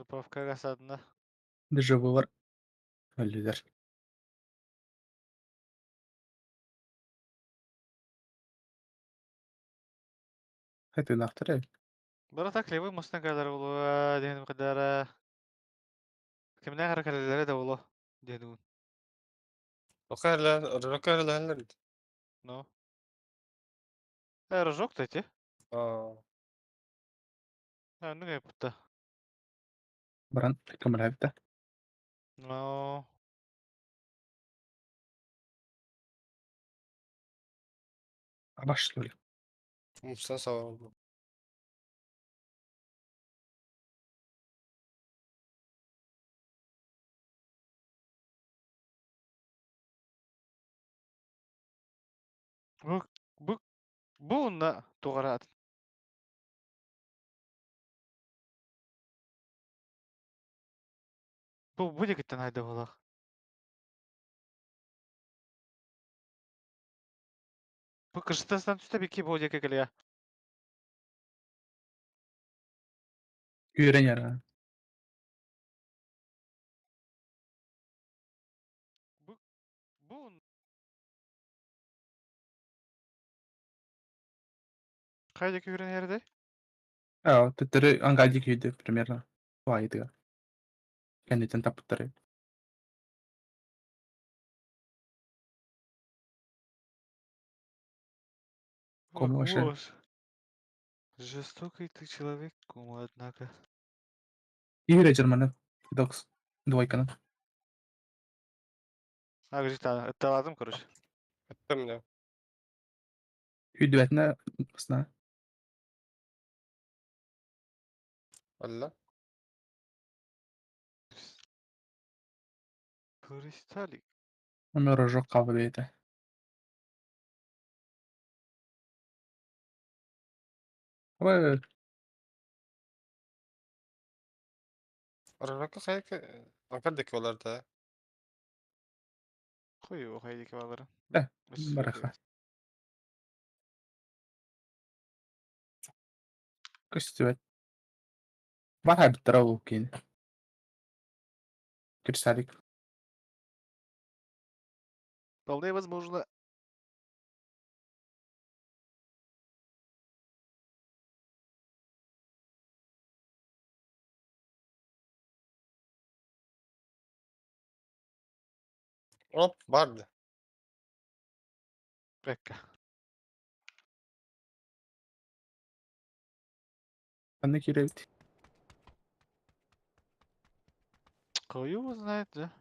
Дубровкаҕа садна. Дежавюлар өллүлэр. Хатынаахтар эбит. Барыта клевый мустан кэлэр буолуо диэн кыдара кимнээх эрэ кэлэллэрэ да буолуо диэн уун. Рокерлер Ну. Рожок эти. Аа. Ну кайпытта. Баран көмөлөһөбүт. Ну. Обошло. Муса савалды. Бу бу бу уонна туох эрэ атын. Бу диэкиттэн хайда буоллах. Бу кырсытастан түстэ бикки бу диэки кэлиэ. Күүрэн яра. Бу бу Хайа диэки күүрэн иһэрдэй? Аа, төттөрү ангайдыы күйдү примерно. Туайытыгар. Кэнниттэн таппыттары. Кому вообще? Жестокий ты человек, кума, однако. Игорь Джерманы. Докс. Двойканы. А, говорит, ытталаатым, короче. Эттим да. Үйдүбэтинэ сна. Алла. Кристаллик. Номер рожок хаалла бэйэтэ. Ой, Рожокка хайка Анкардaki олар да. Хуй хайдики балары. Э, бараха. Көстүбэт. Бар хайбыттара ол киин. Кристаллик. Вполне возможно. Оп, барды. Бэкка. Ханна киирэбит? Хуй его знает, да?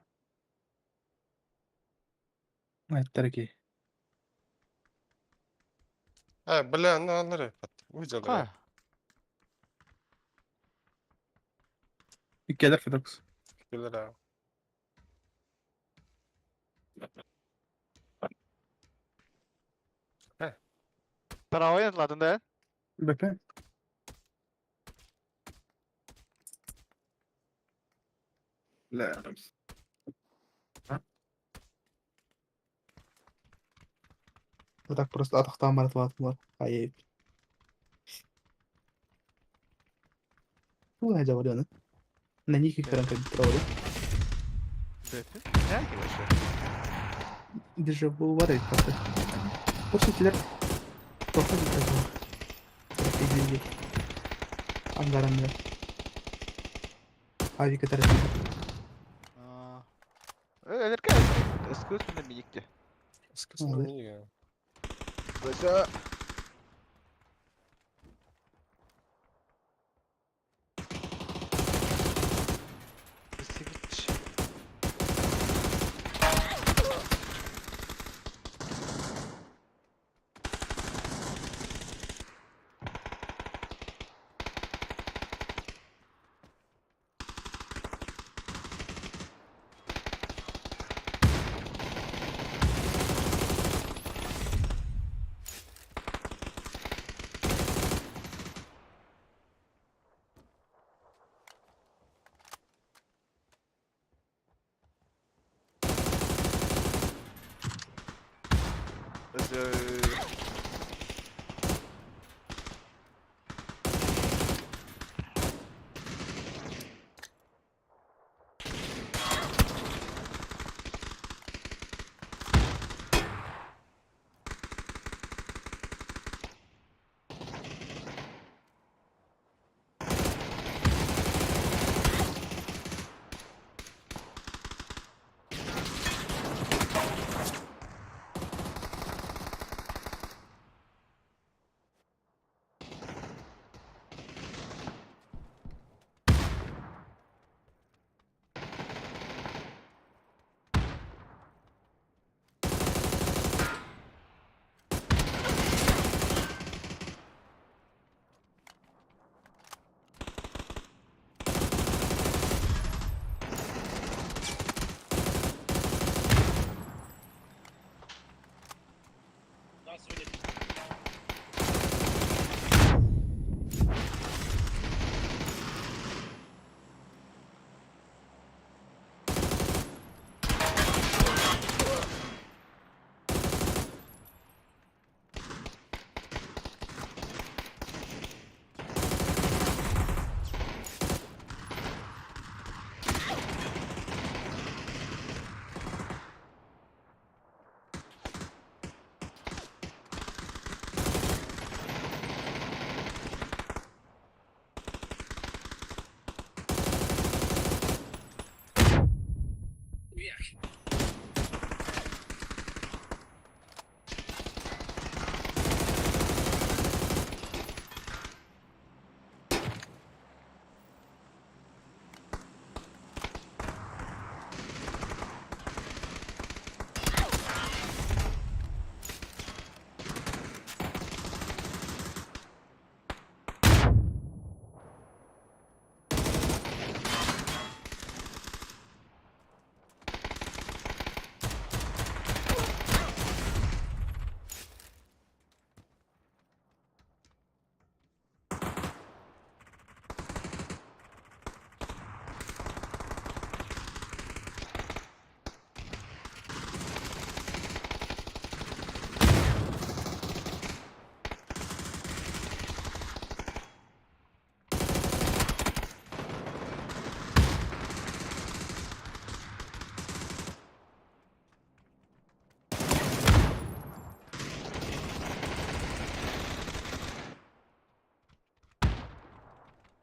Айттар ки. Э, бля, ну алары. Уйдалар. Ха. Иккиэлэр Федокс. Келер аа. Правый ладно, да? Бэпэ. Бля. Вот так просто атахтаан баратылаатылар. Айып. Туга дьабарыаны. Наники көрөн кэлбиттэр олору. Бэпэ. Нәки вообще? Дежавю бар эбит барыта. Бу ситилэр тоқта бүттэ Стратегия. Ангараннар. Авика таратыга. Өлөркө искусственно миникти. Искусственно минига. Бөсө. Сибич. Бөсө.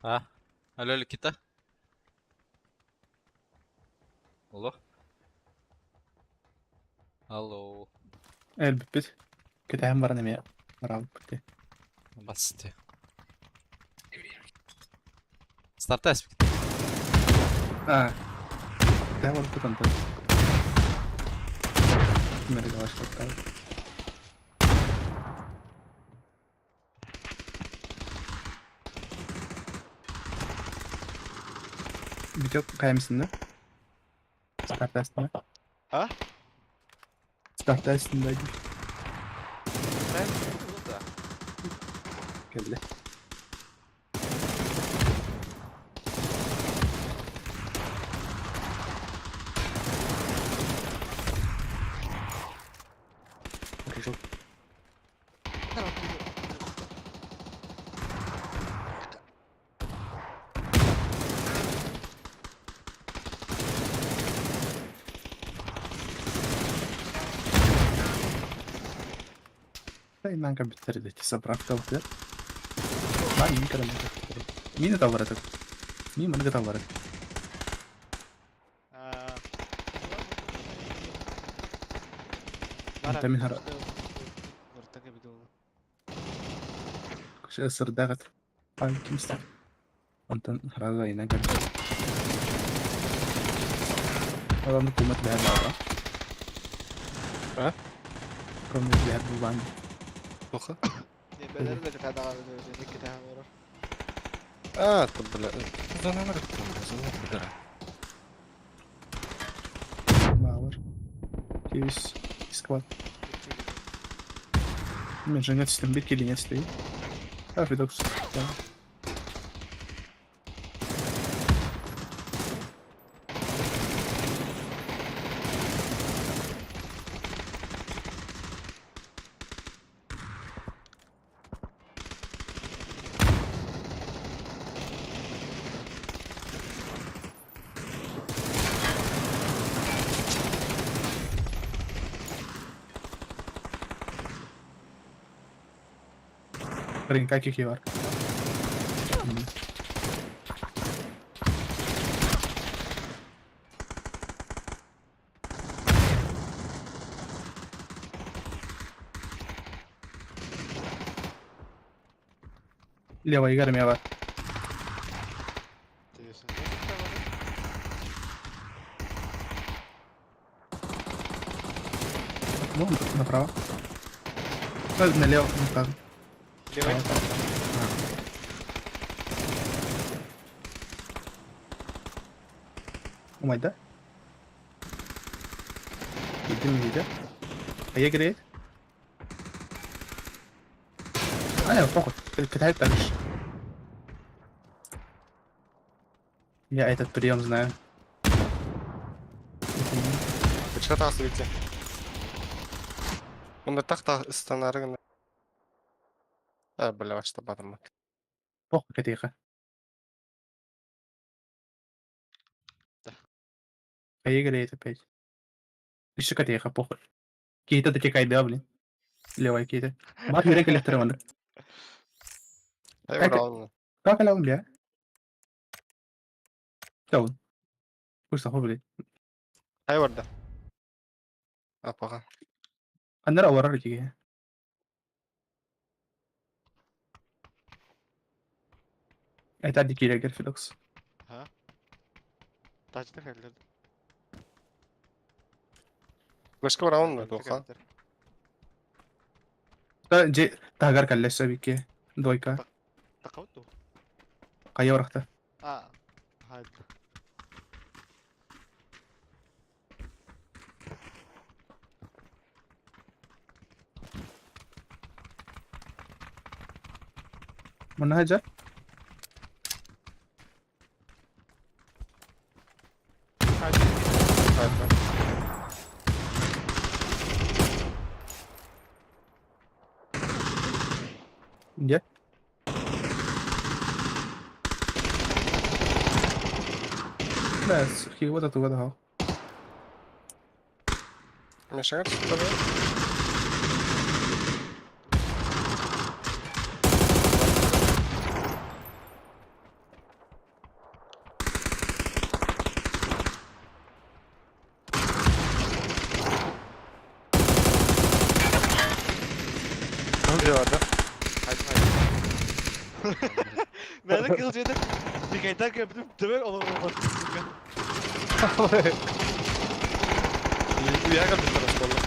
А? Алло, Никита? Алло? Алло. Элбиппит. Кэтэһэн баран эмиэ бараабыппыт. Басты. Старта эспит. А. Кэтэһэн барбыт онтон. Мэргалашпаттар. Видео каемсында? Стартастында. А? Стартастында кэллэ. Прыжок. Инанка биттер заправка вот. Да, минка Мина тавар это. Мин манга тавар. انت من هرب. سرداغت. قال كيستر. انت هرب инанка. هذا نكون بهذا. А? كم بهذا بان. Туха? Бэлэр да кытадаҕа кытаһан олорор. А, то бля. Зона зона Баалар. Кис сквад. Мен жаңа түстім бир келине түстей. А, Федокс. Да. Блин, каких бар? Лево, Игорь, мева. Ну, направо. Налево, направо. Левый. Умайда. Иди видя. А я греет. А, я похуй. Китай дальше. Я этот прием знаю. Почему выйти? Он так-то станарыгна. А, бля, что потом. Похуй, катиха. Да. А я греет опять. Еще катиха, похуй. Какие-то дотекай, да, блин. Левая какие-то. Бар юрек электроман. Ай, Как- урал. Как она, бля? Да он. Пусть нахуй, блин. Ай, варда. А, пока. Аннара олорор итиге. Это дикий Федокс. Тачта кэллэр. Башка урал, туха. Да, же тагар каллеса бике. Двойка. Такауту. Кая барахта. А. Хайд. Мына жа. Где? Да, вот это вот. Мешает, что ли? Где бар, да? Хайдым хайдым. Мээнэ кыыл дьиэтэ Микайдан көрбүтүм төбөр олорор сука. Уя кэлбиттэр оскуола.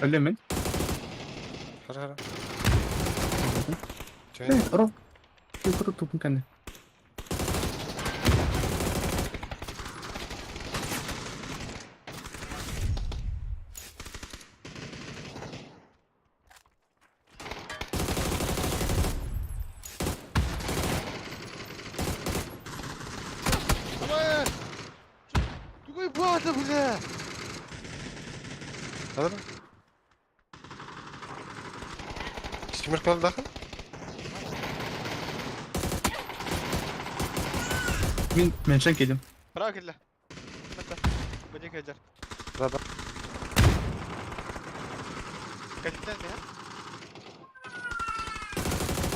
Өллүм мин. Хара хара. Э, Ров. Куту тупун кэннэ. Давай! Тугуй баата бля! Хара. Кимир калды дахын? Мин меншен кэллим. Браво кэллэ. Мэтта. Бадин кэллэр. Да да. Кэлиттэн мэ.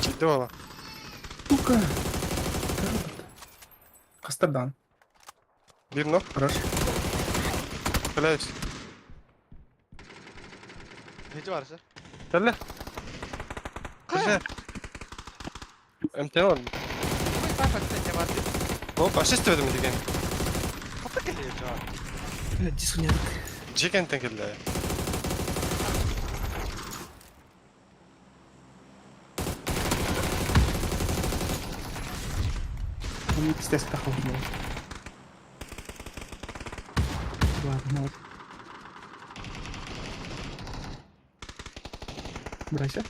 Киирди буола. Сука. Хастардан. Биир нок. Хорош. Блядь. Нече барса? Кэллэ. Кэллэ. МТ бар. Тугуй баата не бар. Оп, ассист бердим деген. Хатта кэллэ жаа. Блядь, диск нет. Жекентен келди. Он пиздец похож был. Ладно, вот. Брайся.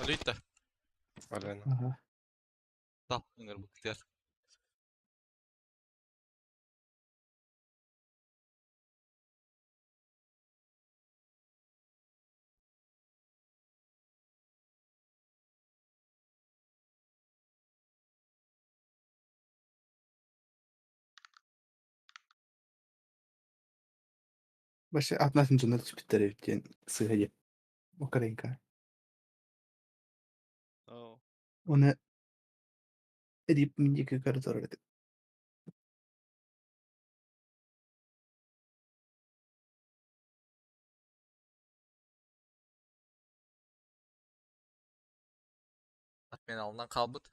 Өлүйті. Блин. Ага. Тал, үңір бұл күтер. Вообще, одна жена түспүттэр эбит диэн сыыһа диэн. Украинка. Оо. Оны рип миндики коридор этэ. Мен алынан қалбыт.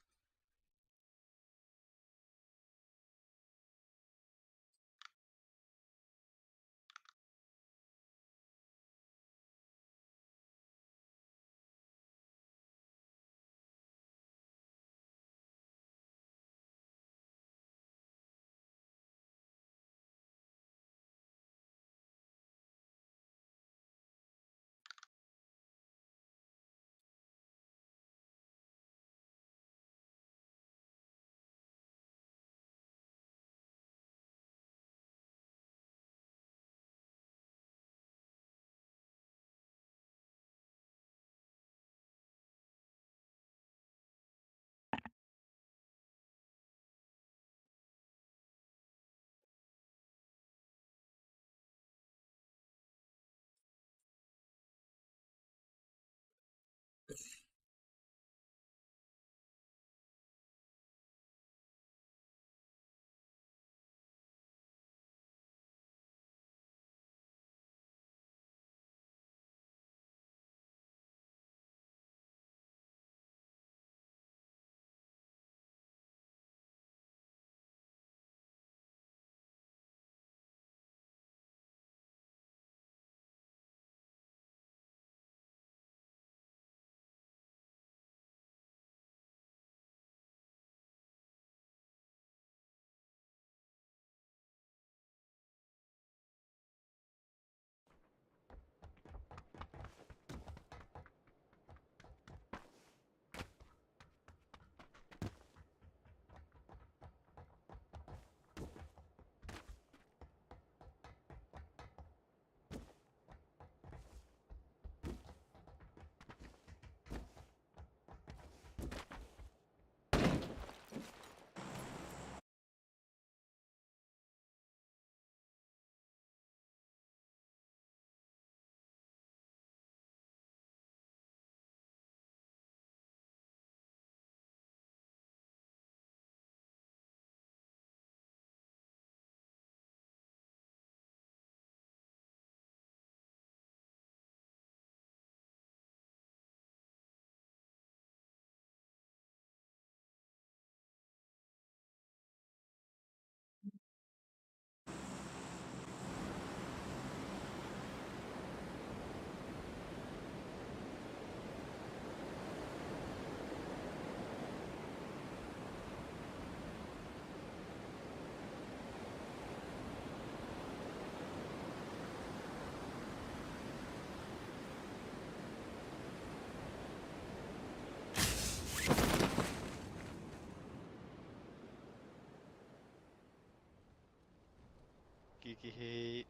Киһи.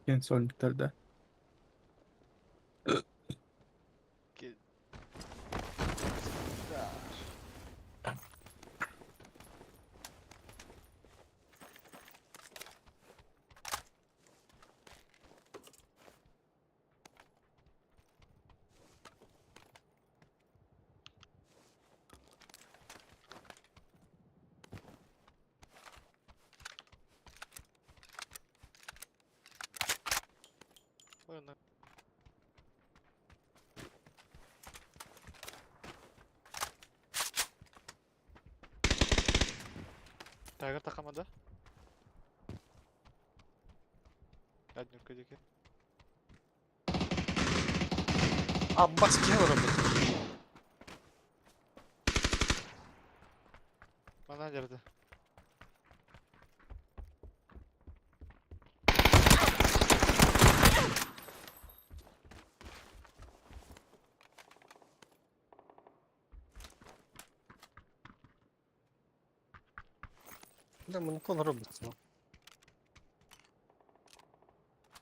Диэн сольниктар да. Ой, Тагыр takamadı. Hadi диэки. Аббас киһи олорбут. Bana geldi. Да, муннукка олоробут.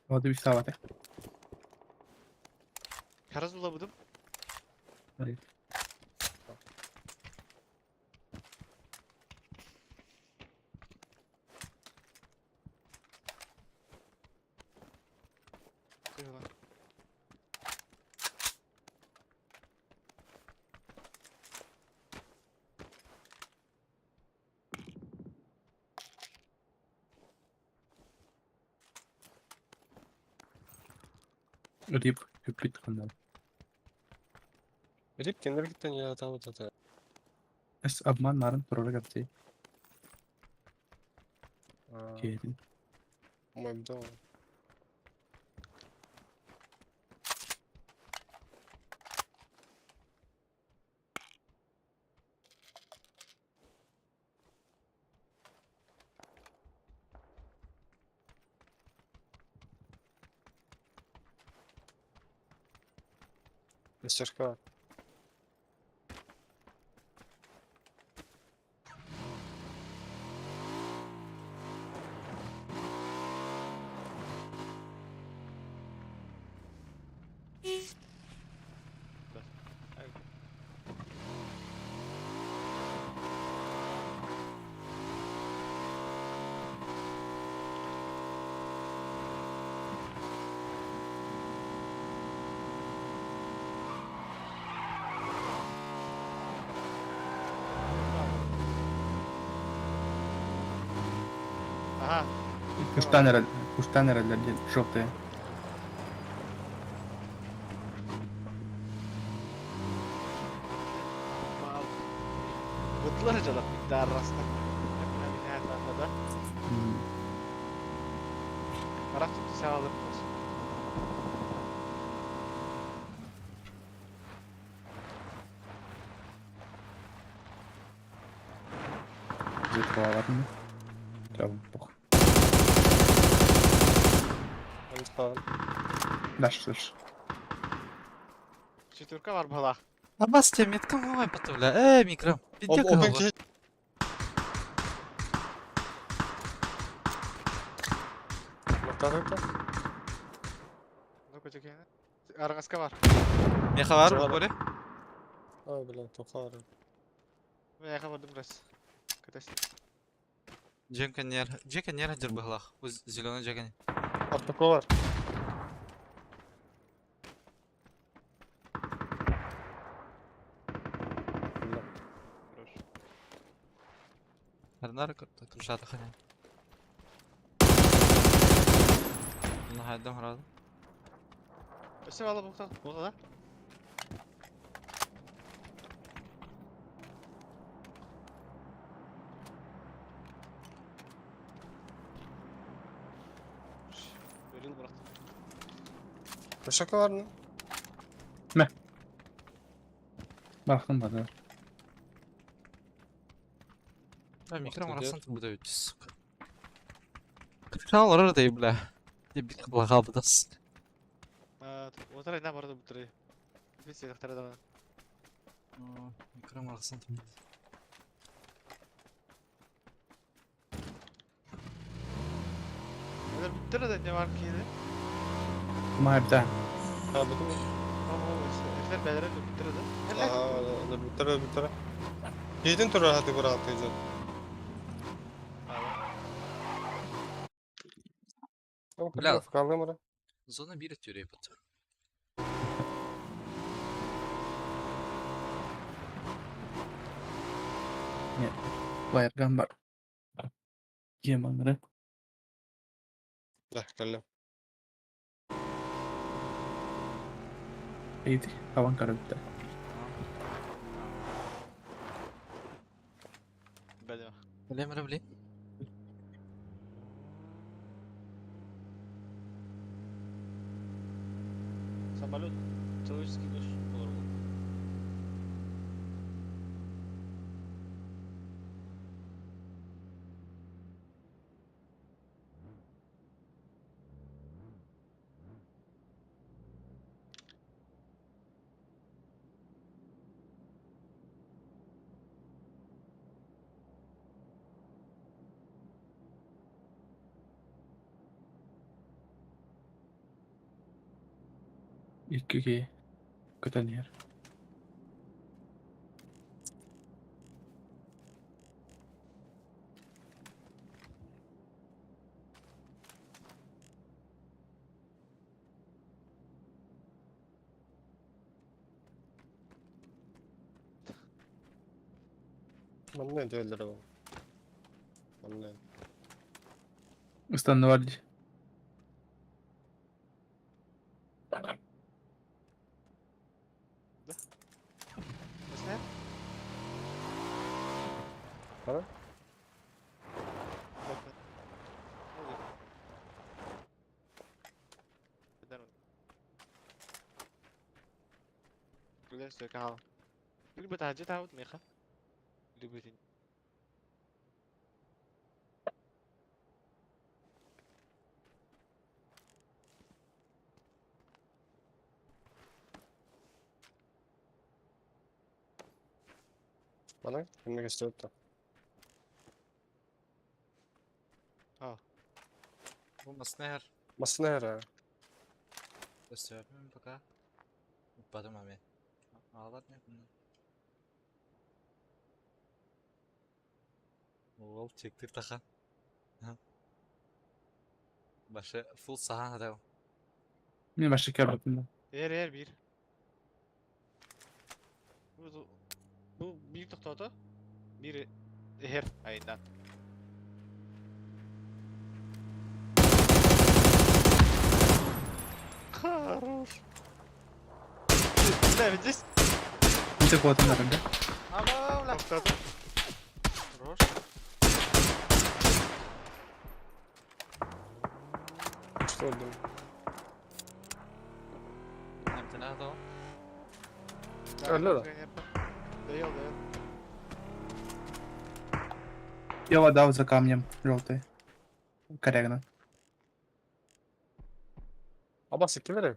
Hadi bir саабата. Karaz bulamadım. Hayır. Dur lan. Рип хүппүт ханнан. Рип кинилэргиттэн дьиэлэтэҕит этэ. Эс обман нарын турара кэпсии. Аа, Киһитин. Мойдоо. Мастерка. Aha. Куштан эрэл, куштан эрэллэр диэн желтые. Бытылар жалап битті аррастан. Да. Харах tuttu sağalım. Затвалатны. Там пох. Антон. Дальше, дальше. Четверка var бала. Абас тебе метка мамай потовля. Э, микро. Ол Пиздец, оған киһи Мактанырта. Ну көтекені. Арғасқа бар. Меха бар, Жара. Коля? Ой, блин, тоқар. Мен аяққа бардым біраз. Көтесін. Дженка нер. Джека нер хадир быглах. Уз зеленый джекани. Ортоко бар. Бля. Хорош. Арнар крушата ханя. Нахайдам рад. Өсіп алып бұқта. Бұқта да. Берил bıraktım. Başaka var mı? Бахтым бада. Да, микро Ох ты, марасан ты сука. Кричал рада и бля. Я бит блага бдас. Отыр айна барды бұтыры. Біз ақтарады. Микро марасан ты. Өлөрбүттэр да не бар киһини. Маайда. А, буту. Эфир бэлэрэ өлөрбүттэр да. Аа, өлөрбүттэр, өлөрбүттэр. Киһитин турар хаты быраатыы дьон. Бля. Kaldım ora. Зона биир өттүрэй бут. Байырган бар. Геманры. Да, кэллим. Эйди. Хаван карабыта. Бэлэ. Блин, блин. Самолет человеческий душ болар ол. Икки көтөн иһэр. Манна диэллэр ол. Манна. Ыстанны бар дии. Эсне? Ара? Любитель. Манна кимне көстүбүт. Бу маснер. Масына эра. Өстөбүн пока. Уппатым ами. Аалар не күннен. Ол чектир тахан. Башы фул сахан хатау. Мен башы көрбөтүм. Эр эр бир. Бу бу бир токтоото. Бир эр айынан. Хорош. Да, здесь. Ниче куотун барында. Ама, Токтоото. Хорош. Что өлдүм? Эмтене хатау. Өллө да. Доел, доел. Я вода за камнем желтый. Корягна. Абас икки берер.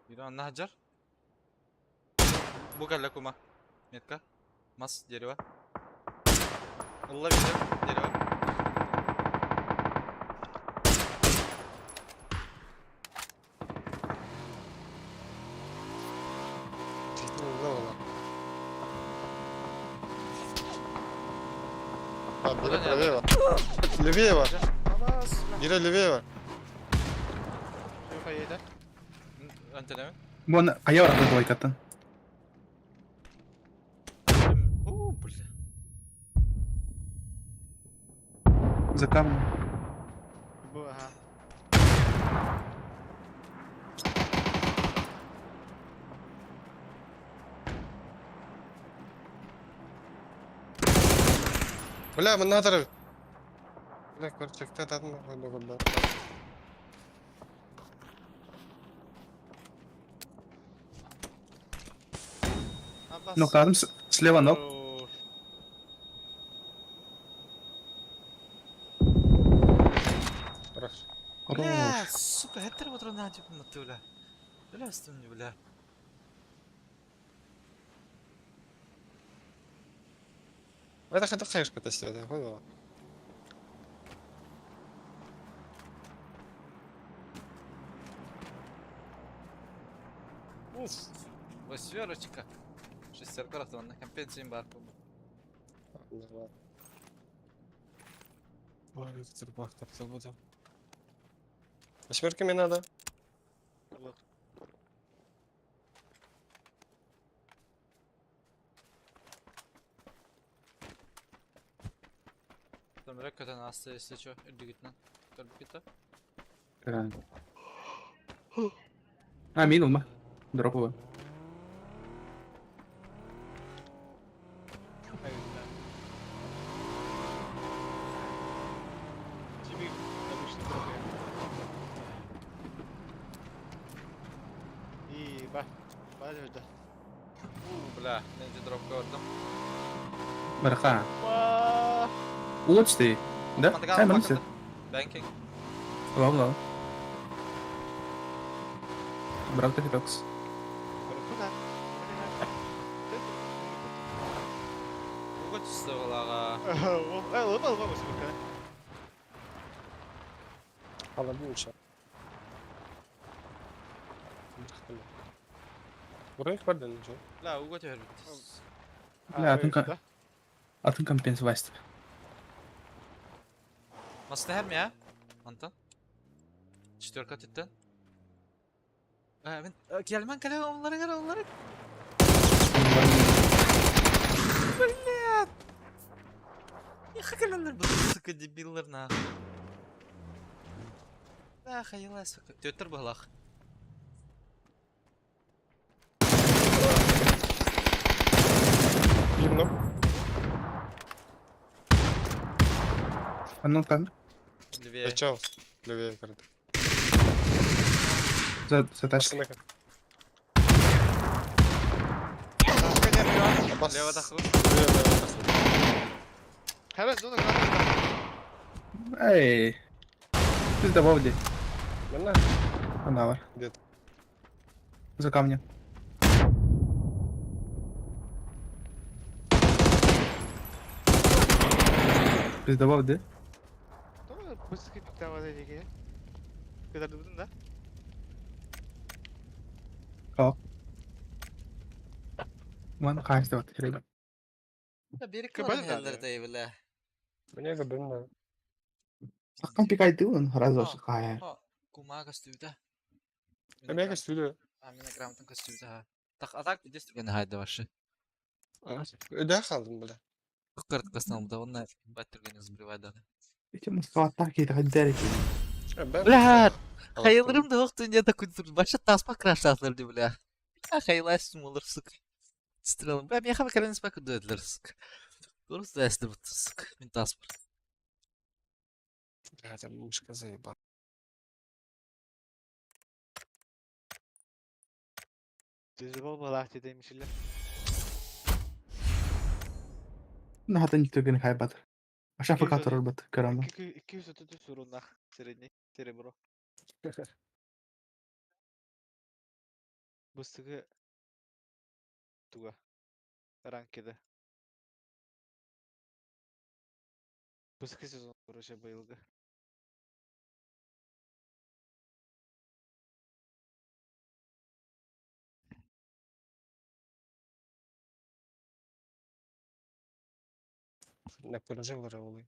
Бири анна хаджар. Бу кэллэ кума. Метка. Мас дерево. Ылла биир дерево. А, бери правее бар. Левее бар. Бери левее бар. Антенеме. Бу кая баратын двойкаттан. О, бля. За камнем. Бу, ага. Бля, мына тарап. Бля, көрчөктө татын койду көрдө. Абас. Ноктадым слева ног. Хорош. Хорош. Бля, Хорош. сука, хеттер ботрон наджип маты, бля. Бля, стымни, бля. Это хата хайш ката сюда, хуй. Уф! Восьмерочка. Шестерка ратонна. Компенсиям бар буолбут. Ой, Виктор таптал Восьмерка мне надо. Вот. Томирек көтөн ааста, если чё, үрдүгүтүнэн. Көрбүккүт Да. А, мин ылма. Дропово. Тебе обычно дропает. И ба. Ба да. У, бля, мен же дроп көрдүм. Барха. Ба. Улучши ты. Да? Мандыга Ай, мансы. Бэнкинг. Ладно, ладно. Брал ты Фитокс. Куда? Уга түсті олаға. Э, лыба, лыба, восьмерка. Ала лучше. Бурайх бардын же. Бля, уга түһэрбит. Бля, атын Атын компенс власть. Мас түһэр я? Антон? Четверка түттен. Э, мен келмен кэлэ онлары кара онлары. Блядь! Не хакалалар бу сука дебиллар нахуй. Да, хайла, сука. Төттөр балах. Бирно. А ну там. Левее. Чал. Левее карта. За, за тачкой. Пасынaka. Бас. Лево таху. Хәрәс, зона Эй. Ты сдавал где? Менә. Она бар. Где? За камнем. Пиздовал где? Быстрый пиктава деги. Кадыр да? Вон хайс вот хрен. Да бери Кабан калан да, хеллер дей, бля. Менә габын. Саккан пикайды он разы А. кая. Кума костюмда. Әмәгә сүле. А, мен грамотан костюмда. Так, а так биде сүрген хайда башы. Өдә калдым бля. Кырт костюм да, онна бат түрген сбривада. Эти Москва так кети хаддер Бля, Хайылырым да оқты не такой башы таспа крашатлар ди, бля. Я хайла сумулар, сука. Стрелым. Бля, мен хава карен спак дуэтлер, сука. Просто эсті бут, сука. Мен таспар. Бля, там мышка заебал. Düzbol балах дедеймишилер. Нахатын түген хайбат. Аша факатор бат карама. 233 сурунах средний серебро. Быстыгы туга. Ранкеде. Быстыгы сезон короче быйылгы. Не пережил револы.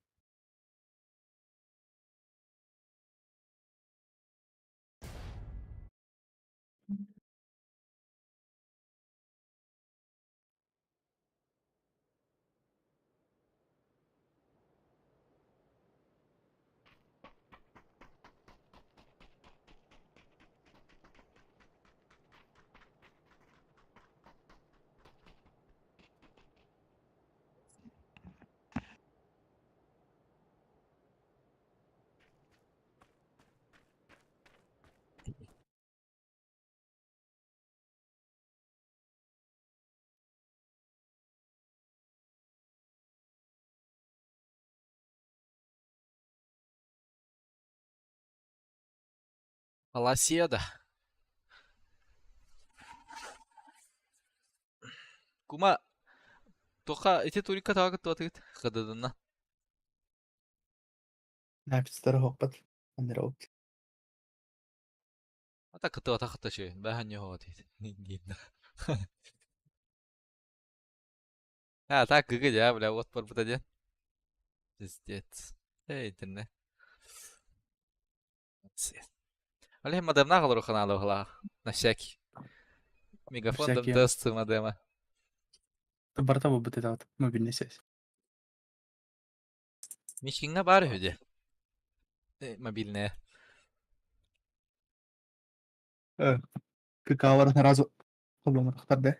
Аласеда. Кума тоха ити турика тагы туатыгыт хыдыдына. Напистер хоппат. Аннер. А так кытта чуй. Баһан ньоһо диин. А так гыгы дьа, бля, вот барбыта диэн. Пиздец. Эй, интернет. Олег модемнаах олору ханаалы баһылаах. На всякий. Мегафон Всякие. МТС модема. Барыта буолбут этэ мобильная связь. Мичиҥҥэ баар үһү дии. Мобильная. КК-ларын сразу холбомотохтор да.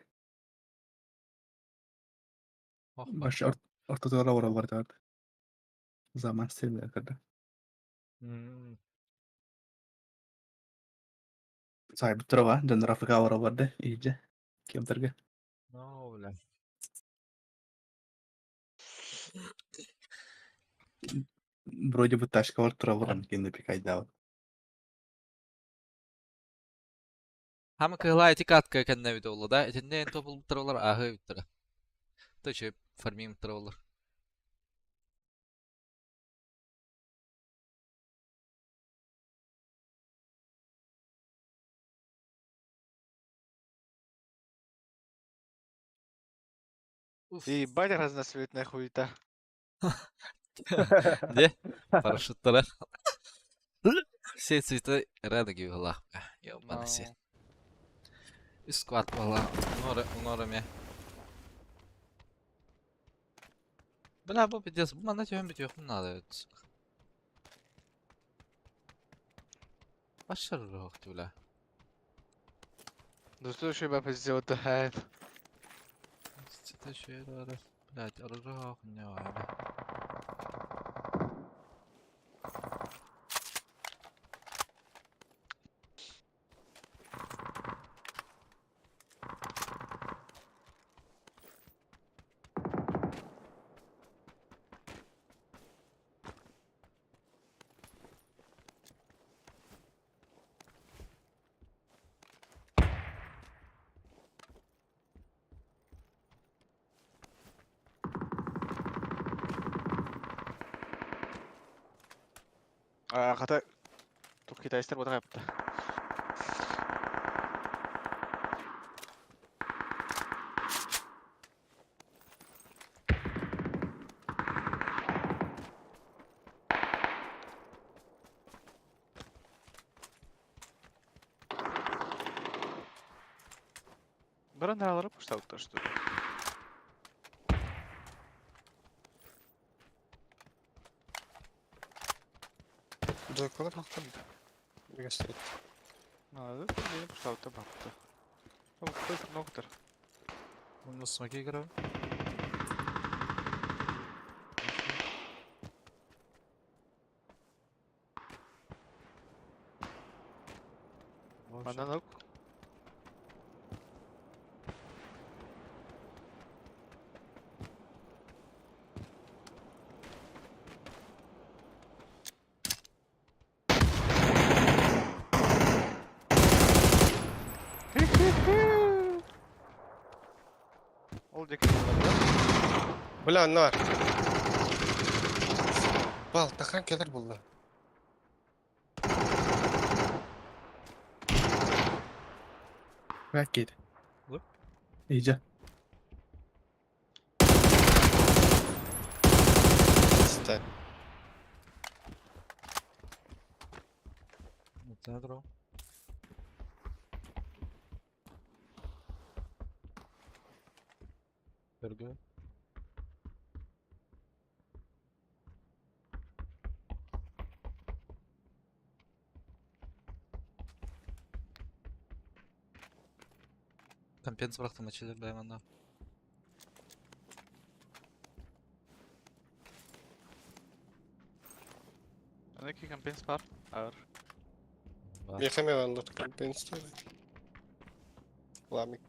Ох, Баш ортотугар олороллор этэ. Заман стиле көрдө. Сайбыттар дьоннор Африка олороллор да иһдьэ кемтерге. Ну, бля. Вроде бы тачкалар тураллар кинди пикайдаабыт. Хама кыһылаа ити катка кэннэ эбит буолла да, итиннэ эн тобулбуттар олар ааһыы эбиттэрэ. Точно фармиҥ олар. Уф. Ебать разноцветная хуета. Де? Парашюттара. Все цветы радуги была. Ёбаный свет. Сквад была. Унора, унора Бля, бу пиздец. Бу манна түһэн бүтүөхпүн наада эбит. Башар бля. Ну слушай, баба, сделать это. Блядь, оружие не Хата тух китайстар буолан эппитэ. Баран алары пуштабыттар что ли? Дойколар хақтар. Бігесте. Надо, не пуштабыттар бапты. Ноктор. На смоке играю. Манан Ол диэки буолар да? Бля, нар. Бал, тахан келер булла. Ракет. Лып. Иһдьэ. Стай. Центру. Бергө. Компенс бырахтым ачылыр байманда. Аны компенс бар. Ар. Мехаме ваннар компенсация. Ламик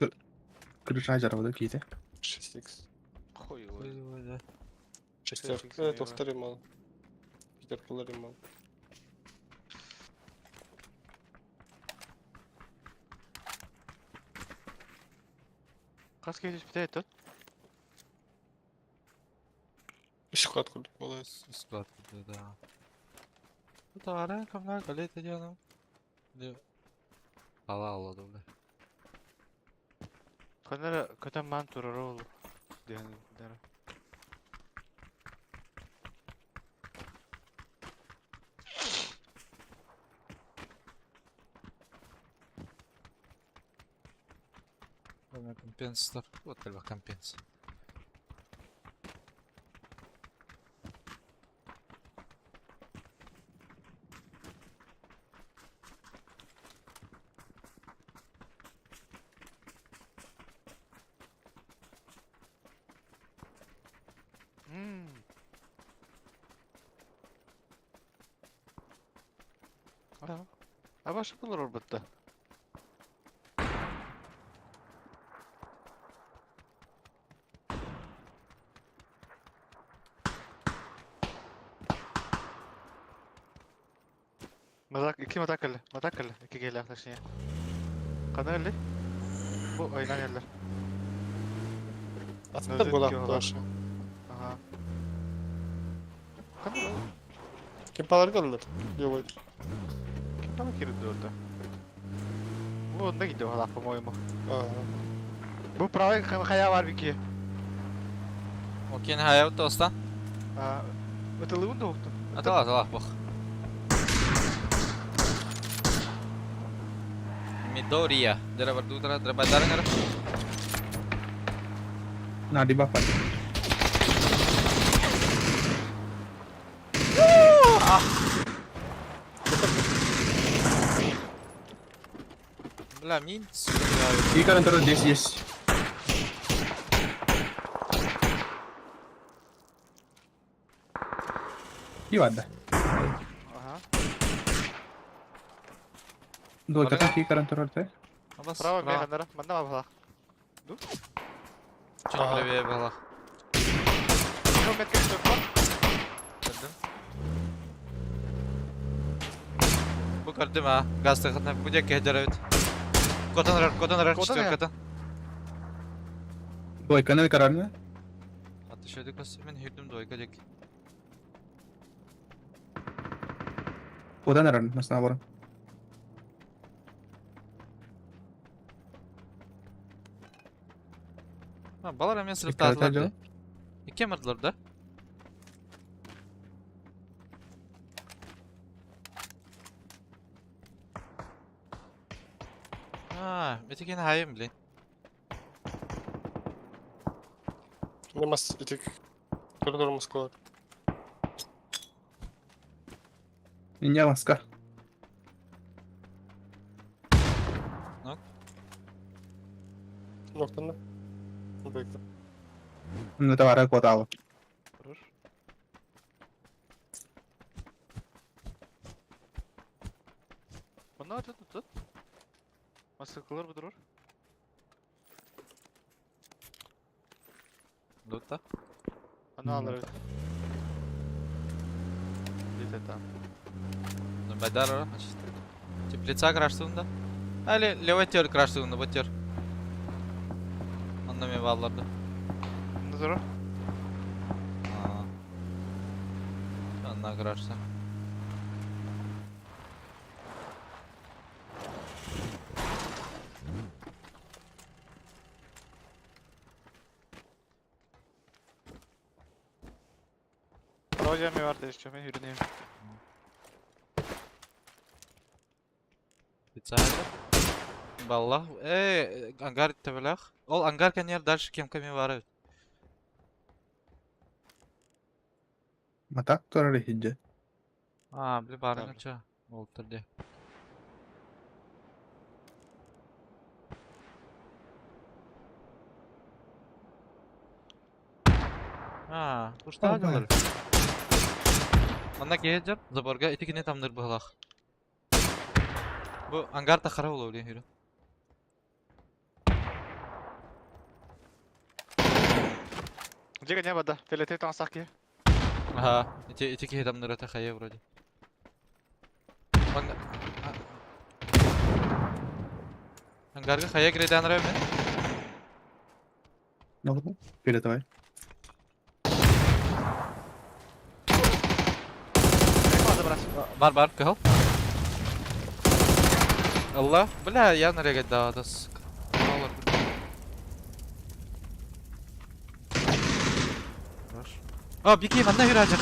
Крыша жарабыда киите. 6х. Хуй его. Шестерка, тохтар мал. Пятеркалар мал. Хас киһи түспүтэ тут. Үш кат курдук болас. Склад, да. Тара, камна, калета дианом. Ала алла бля. Ханара көтөн маан турара ол диэн дара. Компенсатор. Вот кальба компенс. Абашы булар орбутта. Мазак, iki matak geldi. Matak geldi. İki geldi точнее. Qana geldi? Bu aynan geldi. Аттар була тоже. Ага. Qana Кемпалар geldi. Левой. Kim там кирди orada? Bu onda gidiyor hala по-моему. Ага. Bu правый хая var bir ki. Окей, хая тоста. А, это лыун да укту. Атала, атала, бох. Midoriya. Dera bardutara, dera badarangara. Нади бафа. Бля, мин. И карантор здесь есть. И ладно. Ага. Двойка так и карантор арте. Право механара. Манна бабла. Чуть правее была. Şu metke şu Көрдүм. Бу көрдүм а. Газ тахатна бу дек кehderебит. Котон рар, котон рар, Котон четверката. Двойка на карарна. Атышödük кос. Мен хүрдүм двойка дек. Куда наран, нас набор. А, балар мен сырып Икки таатылар. жол. Икки мырдылар да. А, метекен хайым, блин. Немас итик. Коридор Москва. Меня маска. Ноктаны. Двойка. Ну товара хватало. Хорош. Bunlar tut tut. Masaklar bu durur. Лутта. Аны алыр. Бит там. Ну, байдар, значит. Теплица краштığında. Али левый тер краштığında, bu тер. Онда мен балларды. Ne durur? Онна крашты. Право mi var değişiyor. Ben yürüneyim. Специально. Баллах. Э, ангар табелах. Ол ангар канер дальше кем ками бар. Матак турар хиджи. А, бли Табы. барын ча. Ол түрде. А, ушта О, алар. Манна келер заборга итикине тамныр быһлах. Бу ангар та хара болу билен хүрү. Жеге не бада? Филете там саки. Ага, ити ити тамныр это хая вроде. Ангарга хая киредан мен. Ну, передавай. Не бада брат. Бар бар, кыл. Ылла. Бля, я нарегайдаата, сука. Олорбут. Хорош. А, Бики, манна Хираджа.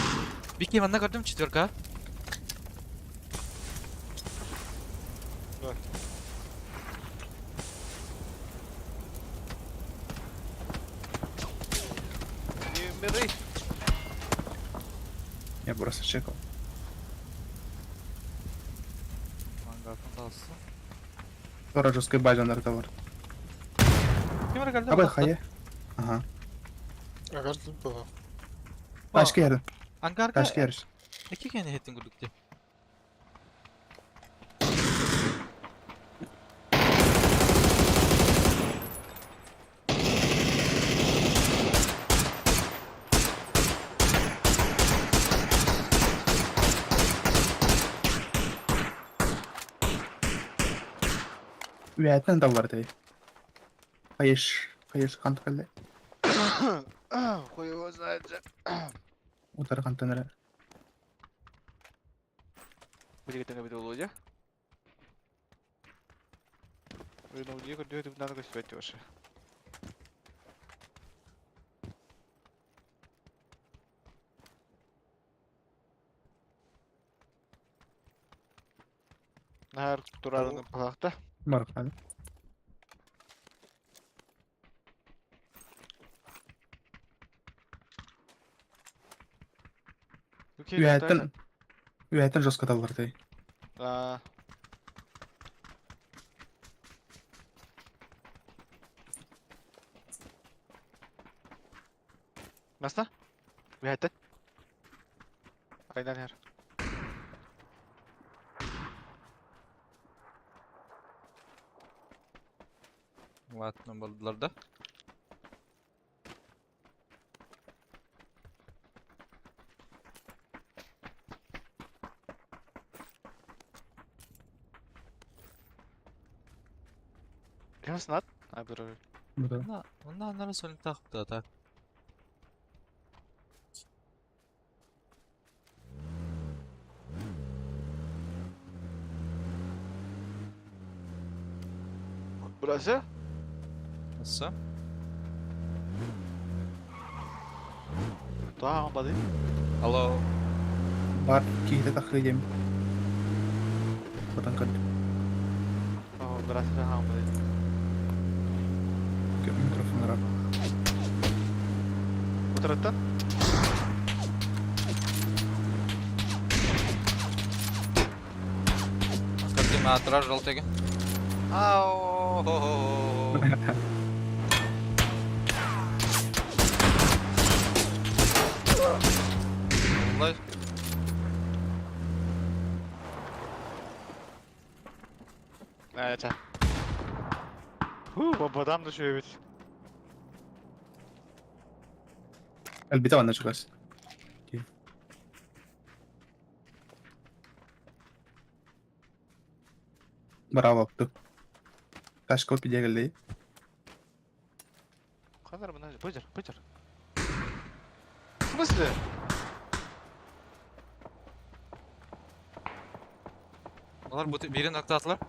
Бики, манна көрдүм четверка. Да. Не умирай. Я просто чекал. Мангатын талсы. Вражеской базе нарковар. Ким эрэ кэллэ Абай бу? хайа. Ага. Агар было. Ташка яры. Ангарга Ташка яры. икки киһини иһиттин курдук дии. Үөһэттэн таллар этэй. Хайыш, хайыш хантан кэллэ? Хуй его знает же. Утары хантан эрэ. Билигитин эбит Володя. Ойнолдьуйа көрдүө тыбынан көстүбэт вообще. Наар турарын палахта. Барык надо. Үөһэттэн үөһэттэн жестко таллар этэй. Аа. Маста? Үөһэттэн. Айдан иһэр. Ладно, булдулар да. Яснат? А, бро. Бу Онна, онна аннары солин тахыпта так. Burası? Nasıl? Daha badi. Алло. Бар киһитэ тахыы диэм. Батан көрдүм. Oh, burası daha badi. Микрофон ырап. Bu taraftan? Көрдүм атырар жол теге. Ау. Олай. Evet. Huu, babadan da şöyle bir. Элбитэ манна чугас. Браво, ты. Ташка пидегали. Kadar mı? Bıcır, bıcır. В смысле? Олар бу бирин актатылар.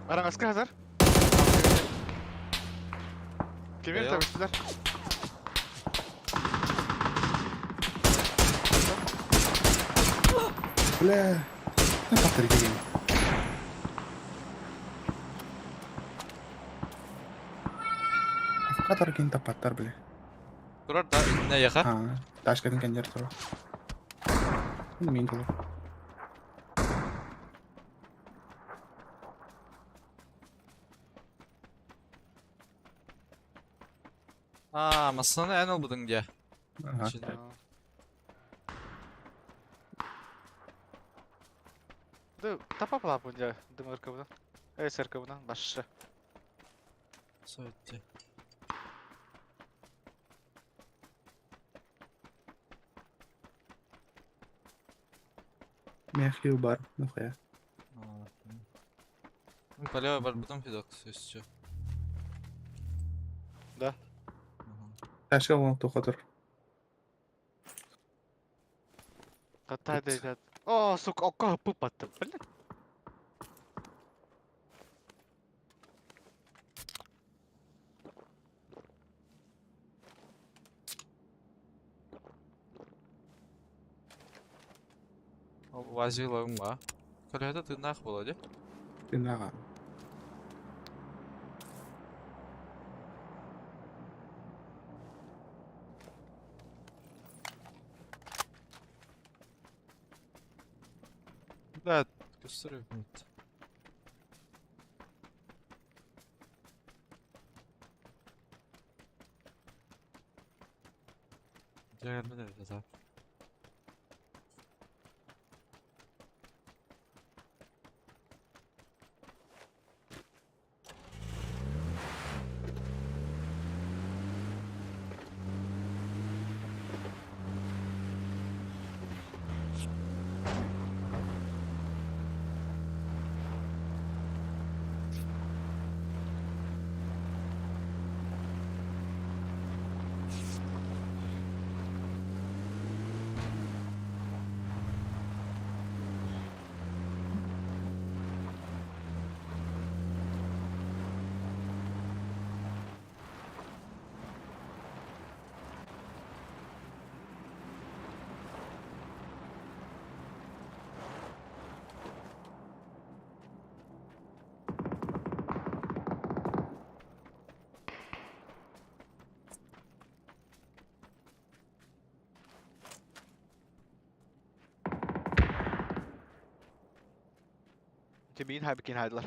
Араҥаска hazır. Кемер Эйо. табыстылар. Бля. Ну, повтори деген. Авкатар кин тапаттар, бля. Турар да не яха. А, ташкатын кендер тура. Мин тула. А, масаны эн албыдың дия. Ага. Да, тапа плапын дя, дымыркабынан. Эй, сэркабынан, башшы. Сөйтті. Мягкий бар, нахуя. Ну, полево бар бутом фидок, все. Да. Ташка вон тухатыр. Хата О, сука, окко хаппыт баттым, блин. Вазила ума. Көлөһөтө тыыннаах буолуо дии. Тыынааҕа. Да, көстөр эбит. Дьэ, кэлбит эбит ата. Тимин хайбыкин хайдылар.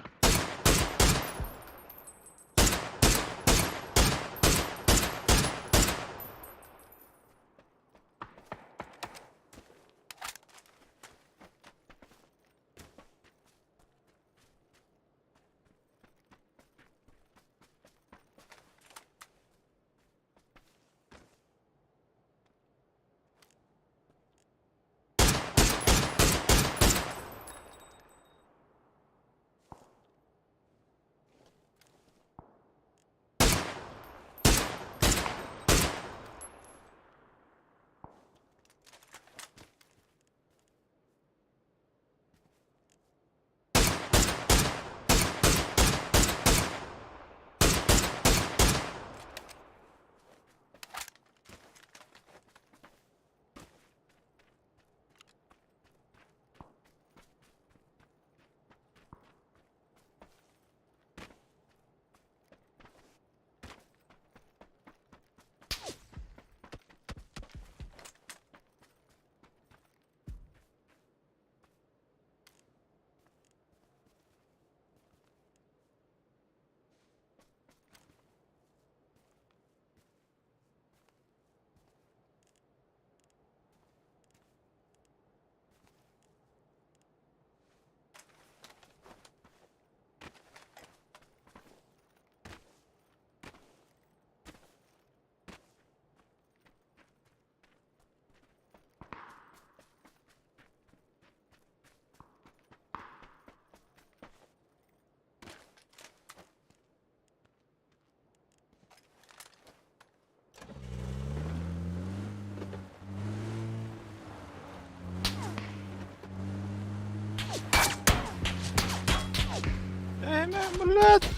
Блядь!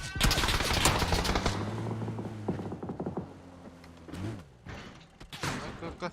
Ка-ка.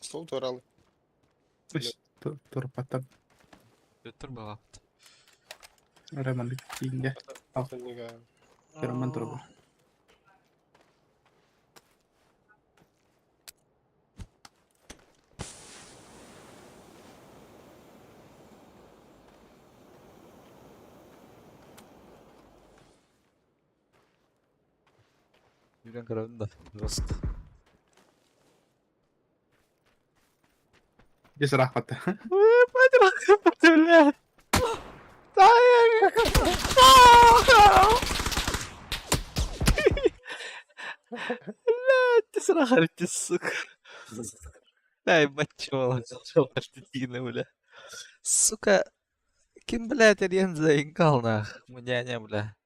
Стол туоралы. Турпаттан. Өттөр баҕаппыт. Эрэ маннык киингэ. Роман турбар. Yürüyen kararını да жестко. Дьэ сыраахпатта. Блядь. Блядь, ты срахарите, сука. Дай, бачола, бля. Сука, ким, блядь, эрийэн заинкал нах, муняня, бля.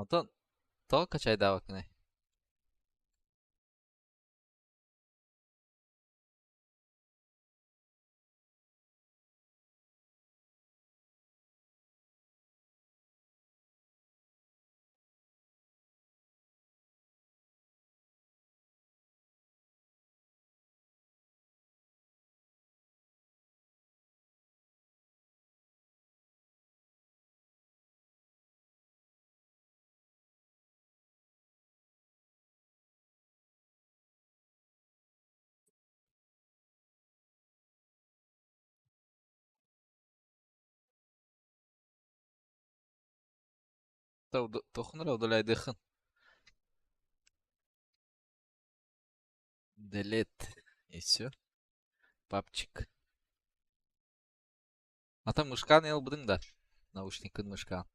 Антон, тоҕо качайдаабаккыный? Тохнар удаляйдыхын. Delete. И все. Папчик. А там мышкан ылбытыҥ да? Наушникын мышкан.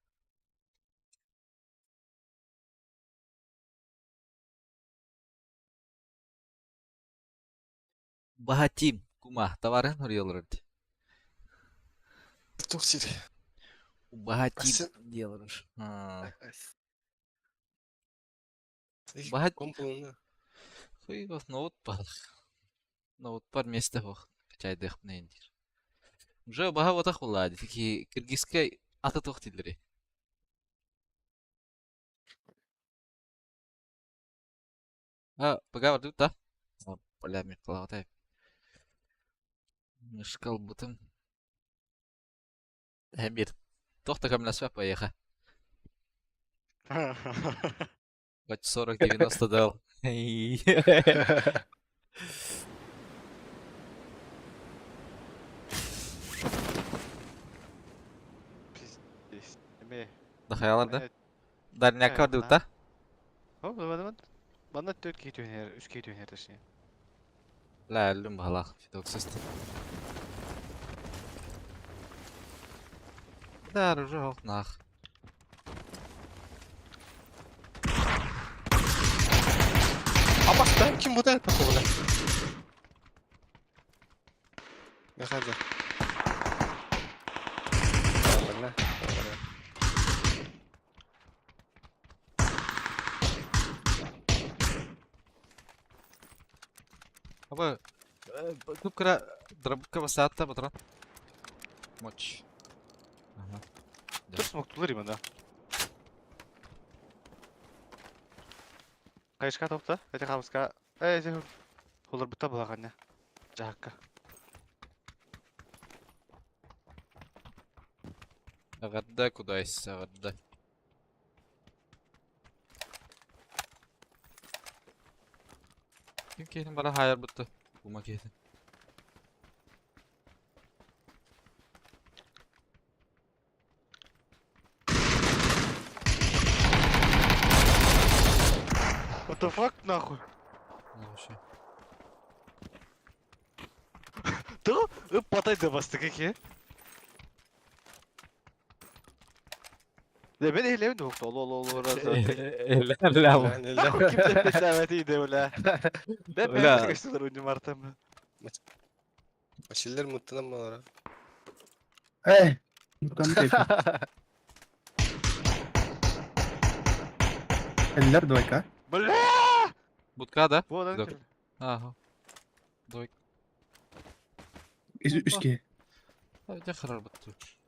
Баһатим, кума, товарын уруйаллар дии. Туох сир? Баһатим Асы диэлэр. Баһат Компулуна. Хуй ноут бар. Ноут бар месте суох. Чайдыахпын диир. Уже баһа батах буоллаа дии. Ки киргизскэй аты туох дииллэрий? А, пока бардыбыт да? Бля, мин кылаҕатай. Мышка ылбытым. Эһэм биир туох да көмөлөспөт эйиэхэ. Хоть 40-90 дал. Пиздец. Эмиэ. Дахайалар да? Дальняка бардыбыт да? Манна төрт киһи түһэр, үс киһи түһэр точнее. Бля, өллүм баһылаах. Фидоксист. Да, уже ох нах. Абас, ким бу да похуй, бля. Мехаджа. Бля. Аба, кып-кыра дробка басаатта батыран. Мочь. Ага. Тур смоктулар именно. Кайышка топта, эти хамска. Эй, эти холор бутта булаганна. Жакка. Эҕэрдэ кудайс, эҕэрдэ. Ким киһитин бара хаайарбытты? Ума киһитин. What the fuck нахуй? Вообще. Ту, ыппатай да бастык ки. Да мен элем де ол ол ол раз. Нахуй ким деп бесәмәти де бля. Да Бля. мен кыштылар уйнум артым. Машиллер муттанан балара. Эй! Ну-ка, Эллер двойка. Бля! Будка да? Бу адам Да. ким? Ага. Двойка. Үске. Дьэ харарбыт.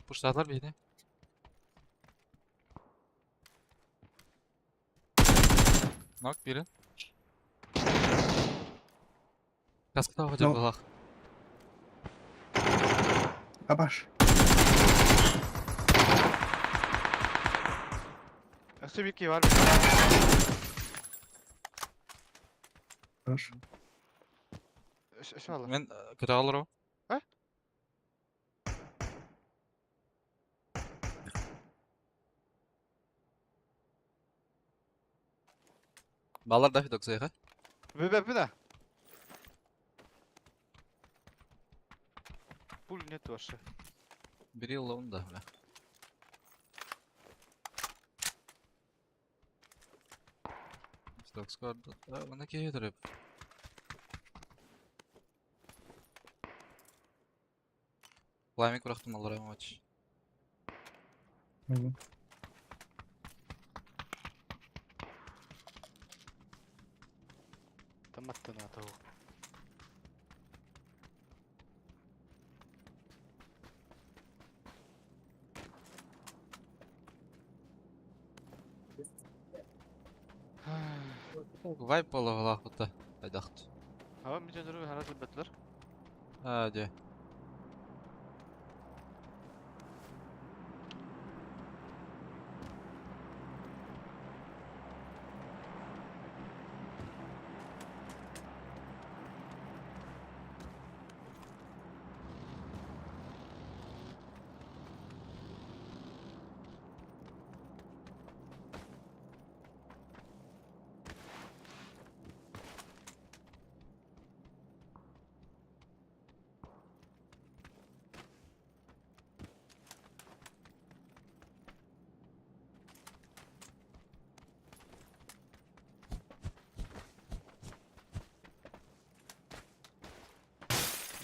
Пуштаатылар биһини. Нок бирин. Каската Ну. дьабылах. Абаш. Өссө бир бар. Хорош. Өссө алла. Мен көтөҕөлөр А? Балар да фидок сайха. Бе бе Пуль нет вообще. Бери лоун да, бля. Фидок скор. Мана киһи Пламя курахтым аллара мач. Таматтан ата. Вайп боло бута. Айдахт. Ава мен жөнөрү харат бетлер. А, де.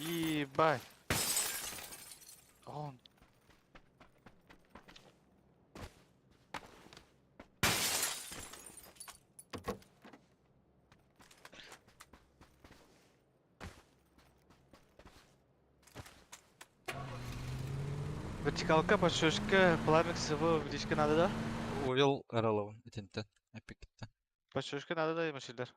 Ебать. Он. Вертикалка, подшишка, пламя всего увеличка надо, да? Увел Эроловын итинтен. Эпикттен. Подшишка надо, да, машиндар.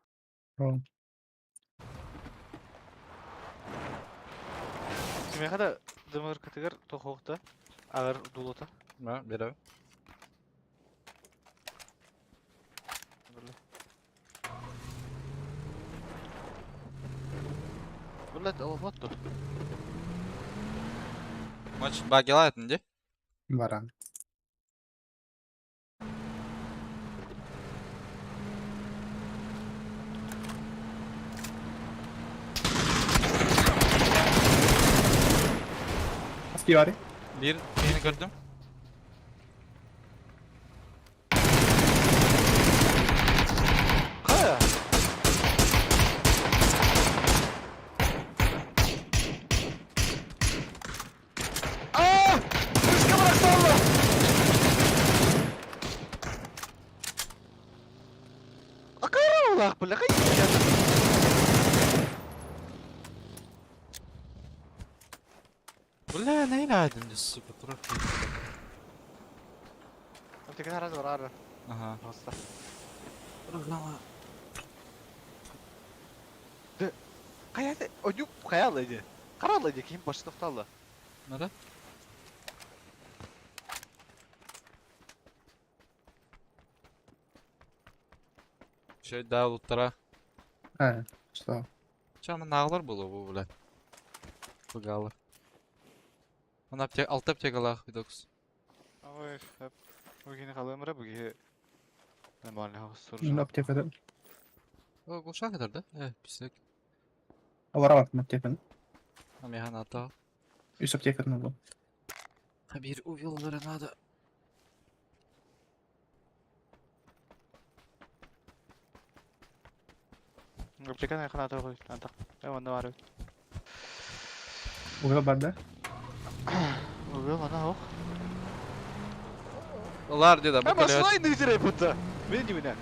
Кимеха да дымыр кытыгар тохоқта. Агар дулота. Ма, бере. Блять, вот тут. Мач багила этин де? Баран. Аски бар. Bir yeni gördüm. Кая? Аа! Пушка бырахты алла! Акара улах, бля, кай Бля, Бля, наилаадым дьэ, сука, турар киһи. Аптеканы арас барар. Ага. Просто. Программа. Хайа ойук хайа ди. Каралла ди ким башы тоқталды. Надо? Şey daha lootlara. А, что? Чама нағылар болу бұл, бля. Бұғалы. Ана аптека, алты аптекалақ, видокс. Ой, бүгін қалымыра бүгін нормально Ну, суржа. аптекада. О, глушак kadar да? Писек. Алар аптеканы. Амихан ата. Үс аптеканы был. Bir увиллары надо. Аптеканы қана қой. Антақ. Онда бар. Угла бар да? Угла ана ох. Олар деді, Ә бұл келе. машина инде итереп бутта. Мен диміне.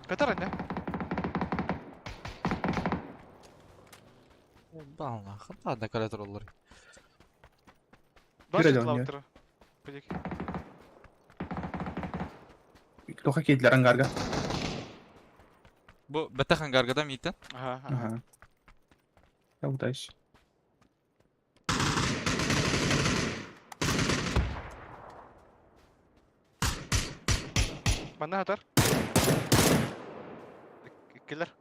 Катар не? Бална, хата да олар. Баш Киреле он лаптыр. Бедик. Тоха кейдлер ангарга. Бу бәтәхан гаргада мийтен. Ага. ага. Ага. Я удачи. Манна хатар. Киллер.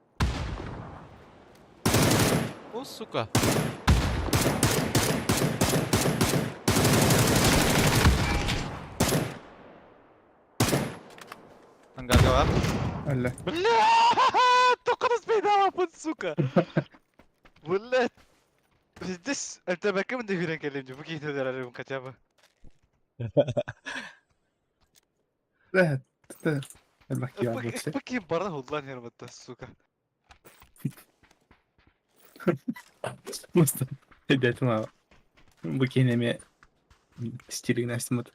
О, сука. Ангарга бар. Алла. Бля, тоқырыз бейда апын, сука. Бля. Пиздец, это бәкем де үйрен келем bu кейде арарым хотя бы. Да, да. Баки бар бу. Баки барда худлан ярматта, сука. Просто ребята, букинами стиль настимут.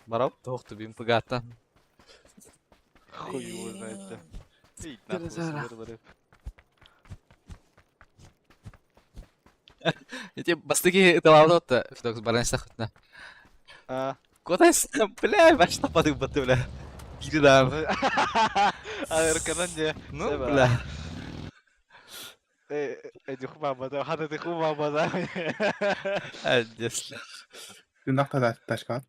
Барап, тоқты бим пыгата. Хуй его знает, да. Эй, нахуй, Перезара. сырылар. Эти бастыки талавдотта, Федокс баранса хутна. А. Куда бля, башта падык баты, бля. Гирдам. Арканан не. Ну, Себа. бля. Эди хума бада, хада ты хума бада. Әдес. Түнақта ташка.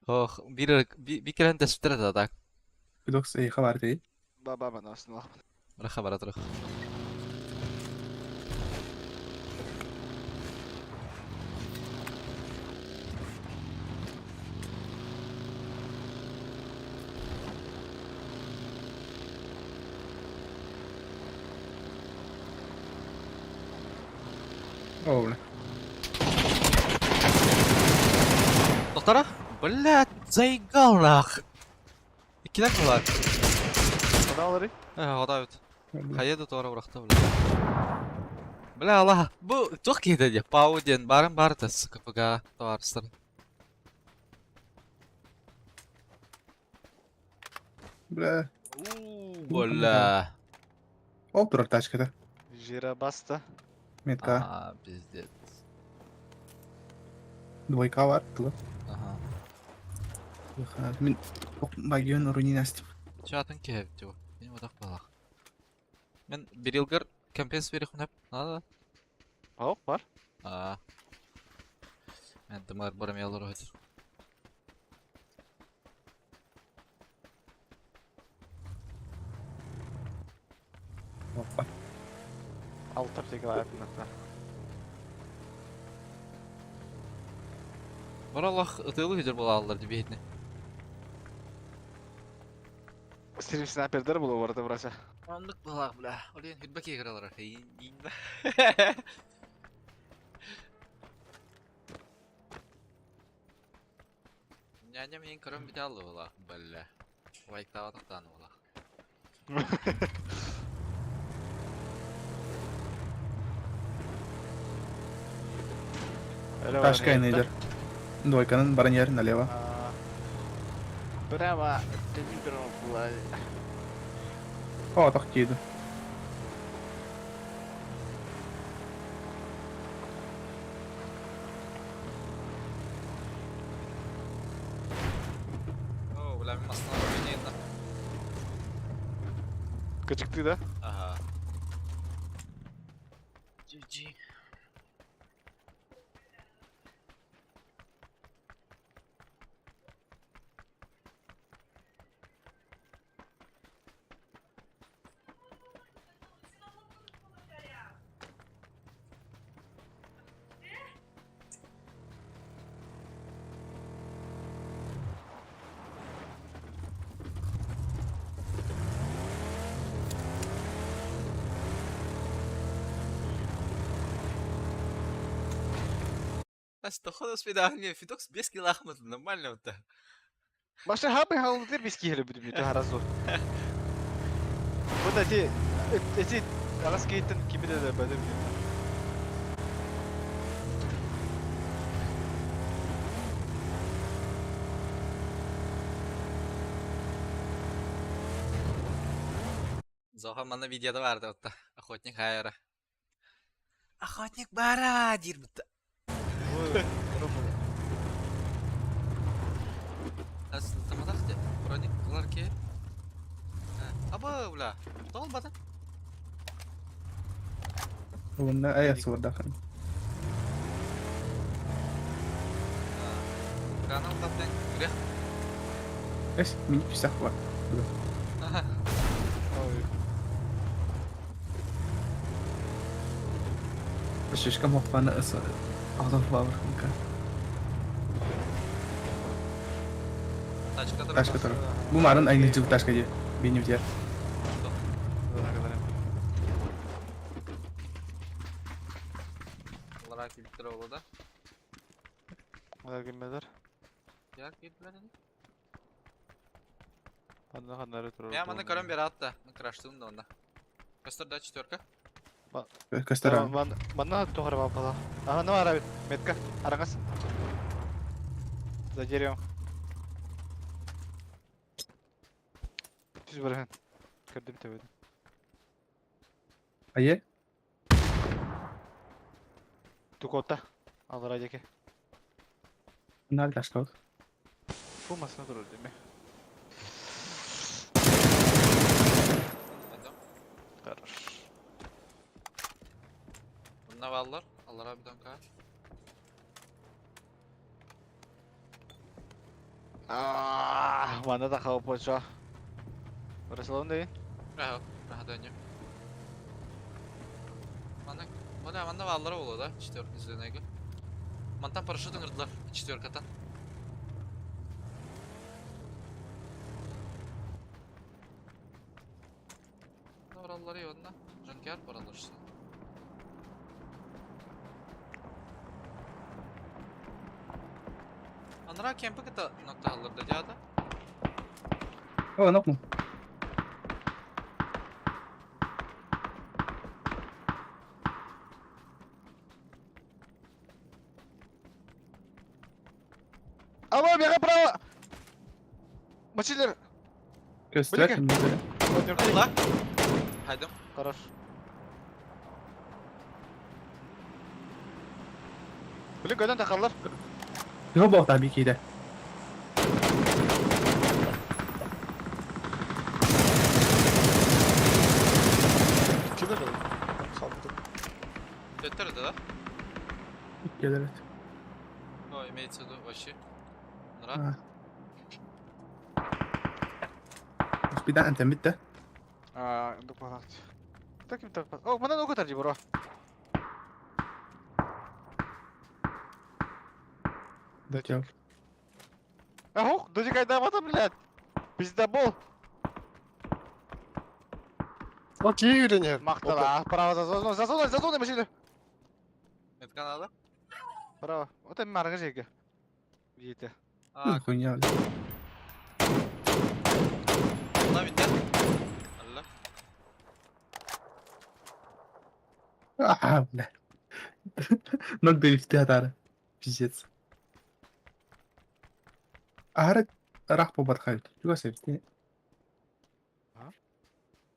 Ох, бир би керен дәстер да так. Федокс эй хабар дей. Баба бана основа. Раха барат рах. О, бля. Доктора? Бля, заигал нах. Икилер булар. Хада алары. Хата бит. Бля. Хайда тора быракты, бля. Бля, Аллах. Бу тух кейде де. Пау ден барын бар да СКПГ товарыстар. Бля. Бля. Ол турар тачкада. Жира баста. Метка. А, пиздец. Двойка бар. Тылы. Ага. Мен багион рунин астым. Чатын кеп дип. Мен одақ балақ. Мен берилгер компенс бере хунап. Надо. Ок, бар. А. Мен дымар барам ялыр өтір. Опа. Алты аптека бар аппаратта. Бар Аллах ытылы хедер бола алдар дип бейтне. Стрим снайпердер булу барда бұраса. Андык балақ бля. Олен хүтбә кегер алар. Няня мен көрөм бите алды була. Бля. Лайктава тактаны була. Ташка инедер. Двойканан баран иһэр налево. Прямо төннүү турар. О, атах киирdi. О, бля, мин массыына барбын Кычыкты да? Ага. GG. Астохонос педагни, Фидокс без килахмат, нормально вот так. Баша хабы халдыр без киһили бүтүм үтө харазу. Бу да ти эти агас кейтен кимиде де бөдүм. Зоха мана видеода барды отта. Охотник хайра. Охотник бара дир бутта. Тамадах де. Броник булар ки. Аба бля. Тол бата. Уонна айа суордахан. Канал таттан грех. Эс, мини писах бар. Ой. Шишка мохпаны ысы. Адам фабрика. Тачка да. Тачка турар. Бу марын айны жыл тачка же. Беним же. Лара килтер олу да. Олар киммедер? Я килтер. Анна ханнары турар. Я маны көрөн бер атта. Мен краштым да онда. Көстөр да четверка. Көстөр. Манна тухар бабала. Ага, ну ара метка. Араңас. За деревом. Түз бархан. Көрдүм төбөдүм. Айе? Тукотта. Алара жеке. Нар тачка. Бу масына турар деме. Айдам. Хорош. Мына баллар. Аллара бидон ка. Аа, мана да хауп болчу. Барасалон дейин. Раха, раха дөнү. Мана, бля, манда баллар болду да, четверка зеленеге. Мантан парашют ыңырдылар, четверкатан. Бараллар онда. Жанкер баралар işte. Анра кемпи кыта нокта алырды дяда. О, нокну. Ама, бега право. Мачилер. Көстөр. Allah. Хайдым. Хорош. Блин, көдөн тахаллар. Йо бохта би киде. Киде бил? Халды. Төттер да? Келер. О, имеется в виду вообще. Нра. Бидан антен битте. Аа, индук балакт. Так ким так. О, мана ногу таржи бро. Дочок. Ах, дожи кайда бата, блядь. Пиздабол. О, киирин. Мактала, право за зону, за зону, за зону машина. Это канада? Право. Вот это марга жеге. Видите. А, Хуйня. Мына битте. Алла. А, бля. Ног дрифте атары. Пиздец. Аһара ыраах буолбатах эбит. Чугас эбит.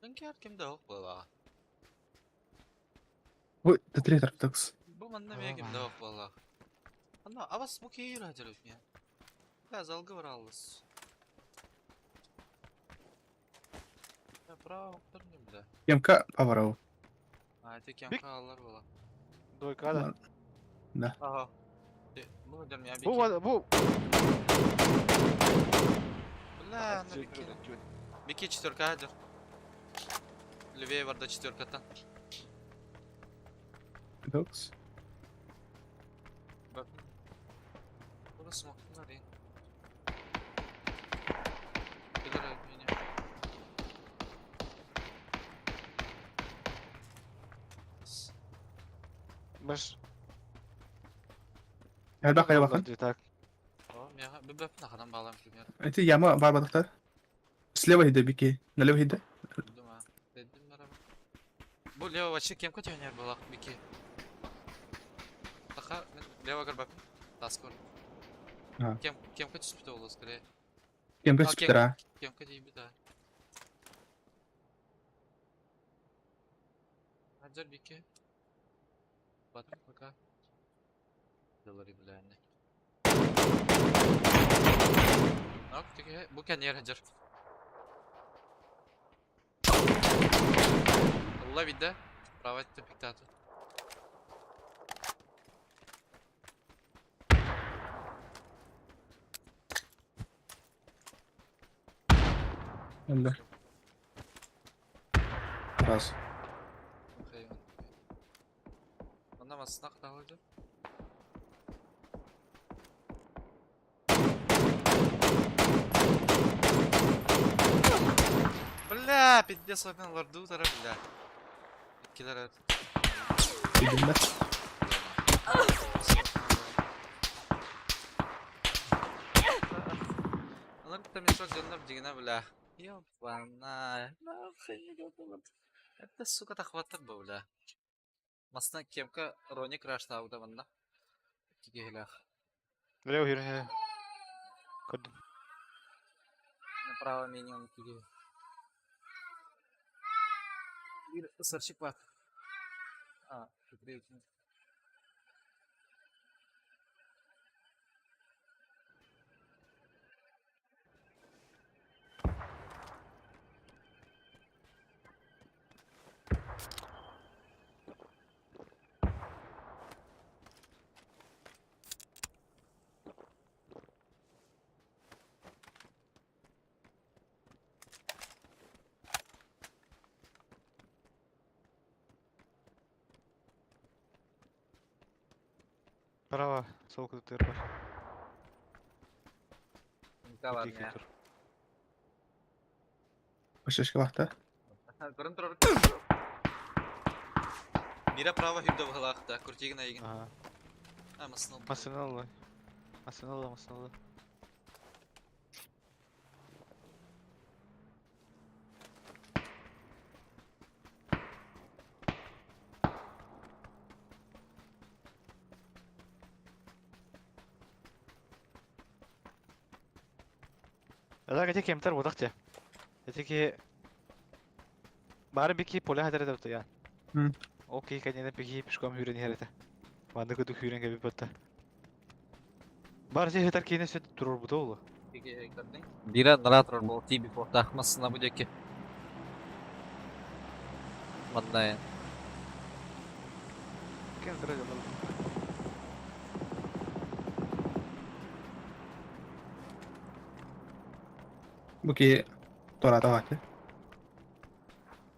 Үҥкээр ким да суох буоллаҕа. Бу тетре тартакс. Бу манна эмиэ ким да суох буоллаҕа. Анна абас бу киир хадьар үтүө. Бля залга бараллас. Право бля. Кемка Паваров. А, это кемка аллар буола. Двойка да. Да. Ага. Бу дем я Бу бу. Бля, на бики. Бики четверка хадьар. Левее барда четверкаттан. Докс. Буга смоктунар ин. Кэлэр меня. Баш. Элбэх хайбахан. Так. О, меха бөбөп нахадан баалам пример. Эти яма бар батахтар. Слева хиде бики. Налево хиде. Дума. Дедим барам. Бу лево вообще кем көтөнөр булак бики. Таха мен лево көрбөп. Таскор. Кем кем көтүспүтө болду скорее. Кемка түспүтэр Кемка дейби да. Хаджар бики. Батым пока. Доллары бля. Ок, тиги бу кенер хаджар. Allah вида. Право это пиктату. Да. Раз. Онда масына кыталыды. Бля, пиздец, опен лорду тара, бля. Килер Видим, Онор там мешок дьоннор дигина, бля. Ёбана. Это, сука, тахваттар бу, бля. Масына кемка Рони краштаабыта манна. Кигиһилээх. Лево хире. Код. Направо минимум киги. Бир ысырчык бар. А, привет. Право, солку тут бар. Да ладно. Башашка бахта. Көрөн турар. Мира право хүрдө баһалаахта, куртигин айгын. Ага. А, масына. Масыналла. Масыналла, масыналла. Алар эти кемтер бодак те. Эти ки бары бики поле хадер деп я. Окей, конечно, бики пешком хүрен херете. Манды көтү хүрен кеби батта. Бар же хетер кине сөт турur бу долу. Бира наратор бол тиби портах масына бу деки. Манная. Кен тра жолу. Бу ки Тората бахты.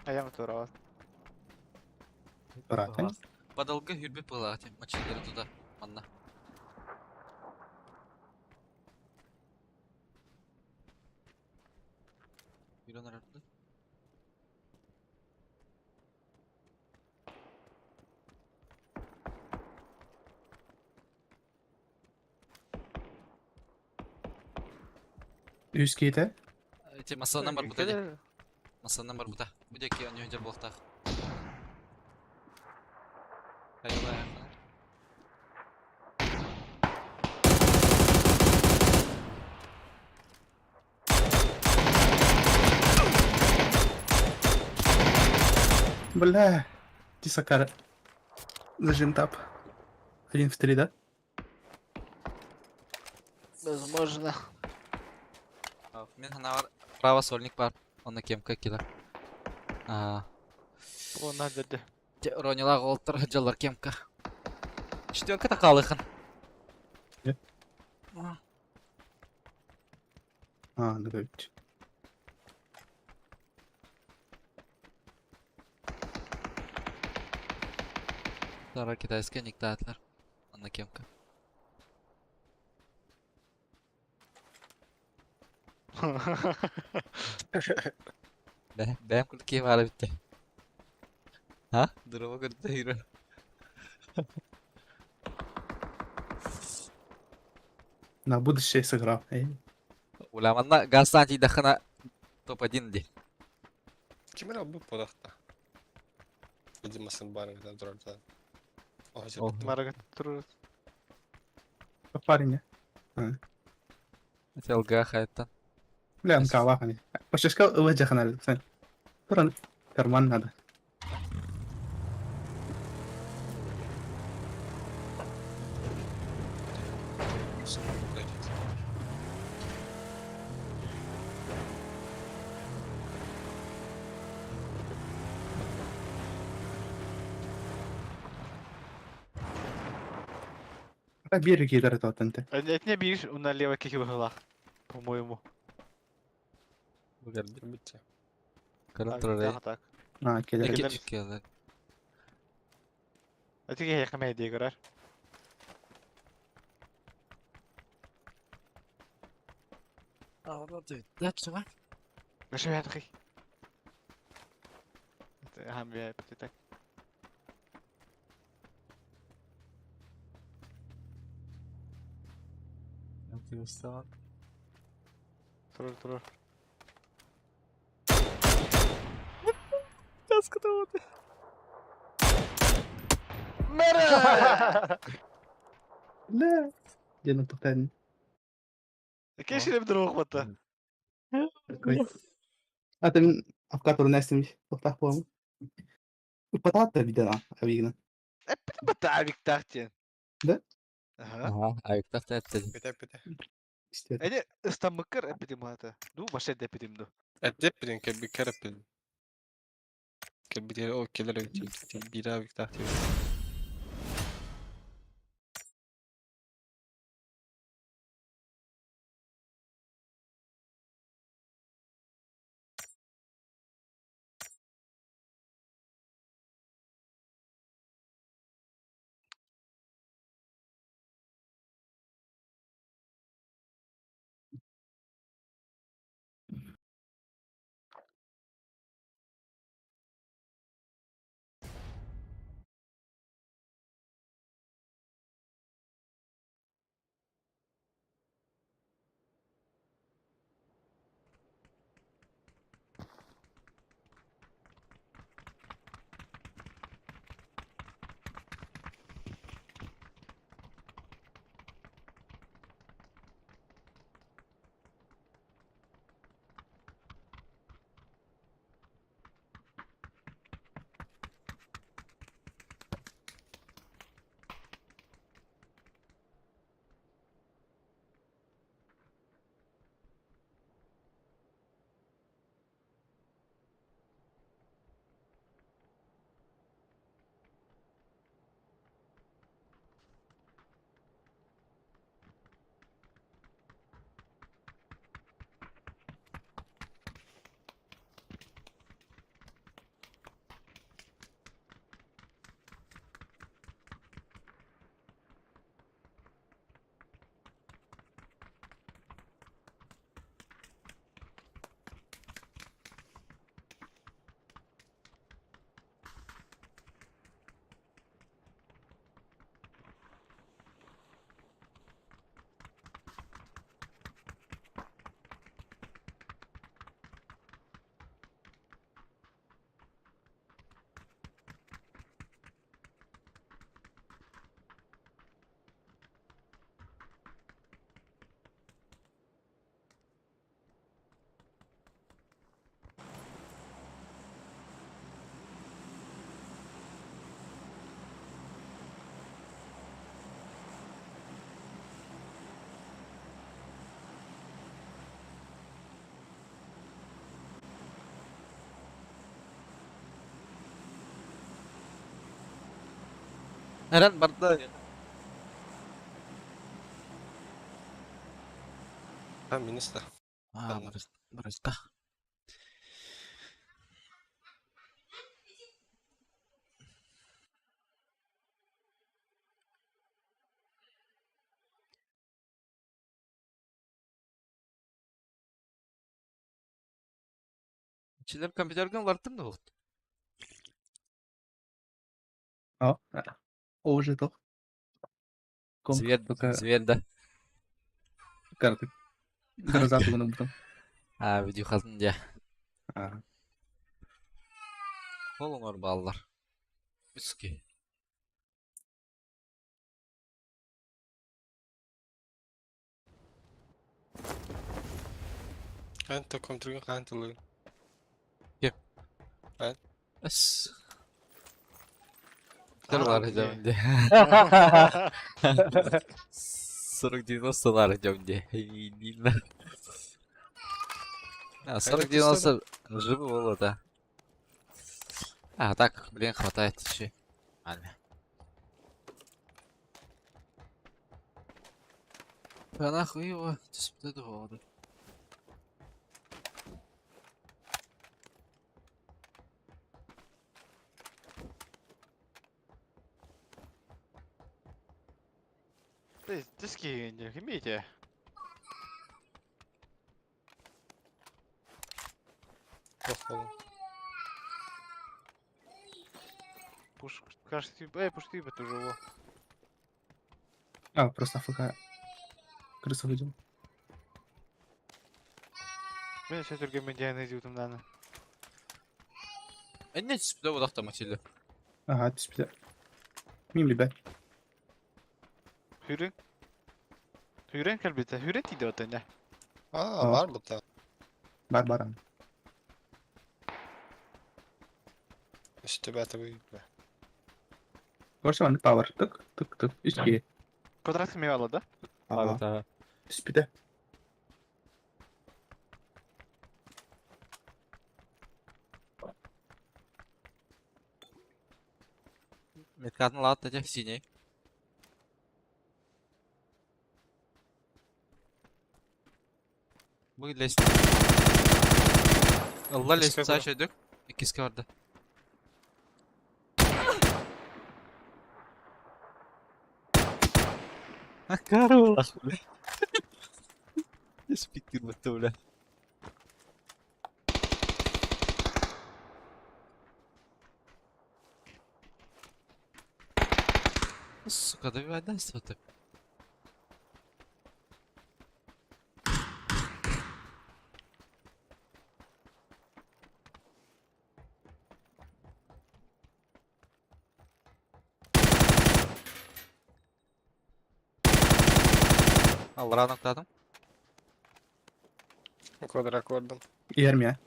Аяң тура. Тората. Падалга хүрбе пылаати, мачилары туда. Манна. Жүрөн арарды. Үс кейте. Эти масанан бар бута де. Масанан бар бута. Бу деки оньо жер болтах. Айла. Бля. Тисакара. Зажим тап. Один в три, да? Возможно. Мин санаабар право сольник бар. Онно кемка килер. Аа. Онна деді. Ронила олтар дьаллар кемка. Четверка такалыхын. Не? А, ну да. Тара китайская никтаатлар. Онно кемка. Бэм курдук киһи баара бүттэ. Ха? Дурова көрдө юра. На будущее сыграл. Эй. Ула манна газтан тиийдэххинэ топ-1 дии. Ким эрэ ылбыт буолуохта. Видимо, баар гынан турар да. О. Марага турur. Парень. ЛГ хайттан. Бля, МК они. Почешка ылыжаханал. Сен. Туран. Карман надо. А бир кийлер тотенте. Это не бишь, на левой кихи была. По-моему. Бүттэ. Көрөн Так, турар. так, так. А, келер. Келер. Келер. Это я комедия играр. Меше я такой. Это хам я так. Турur турur. Бля. Дена тоқтайдың. Кешірім друг батта. Такой. А ты авкатор нэстим тоқтақ боламын. Патата видена, авигна. Батта авик тахтен. Да? Ага. Ага, авиктах та этте. Бүтэ бүтэ. Истет. Эне ыстамыкыр эпидем хата. Ду баше депидем ду. Эдеп билин кэлби кэреп билин. Кэлби о келер бир авик тахти. Эрэн барда. Ha minus da. А, барыста. Чилер компьютерген уларыттым да вот. А, уже toch? Комп Свет, только свет, да. карты. Гроза тугунун бутун. А, видео хатын дия. А, Холоңор баллар. Үски. Qancha kompyuterga qancha to'lagan? Эс. Доллар идем де. 40-90 доллар идем де. А, 40-90 живо было, да. А, так, блин, хватает еще. Ладно. Да нахуй его, ты воду. Диски имейте. Походу. Пуш, кажется, пуш ты тоже его. А, просто АФК. Крыса выйдем. Мен сейчас только медианы идут даны. Энне түспүдө будакта матиле. Ага, түспүтэ. Мим ребят. Хүрен. Хүрен кэлбитэ. Хүрен тиийдэ отон. Aa var mı da? Бар баран. Üstü bäte bu gibi. Көрсө маннык пауэр. Тык, тык, тык. Үске. Квадрат кими ала да? Ага. Түспүтэ. Меткатын лаат да синий. Бу лес. Allah Иккиске лестница бар. чөйдүк. Иккиске барды. Карола, бля. Спикер бля. Сука, добивай ты. Аллара ноктадым. Квадрат көрдüm. Иермия.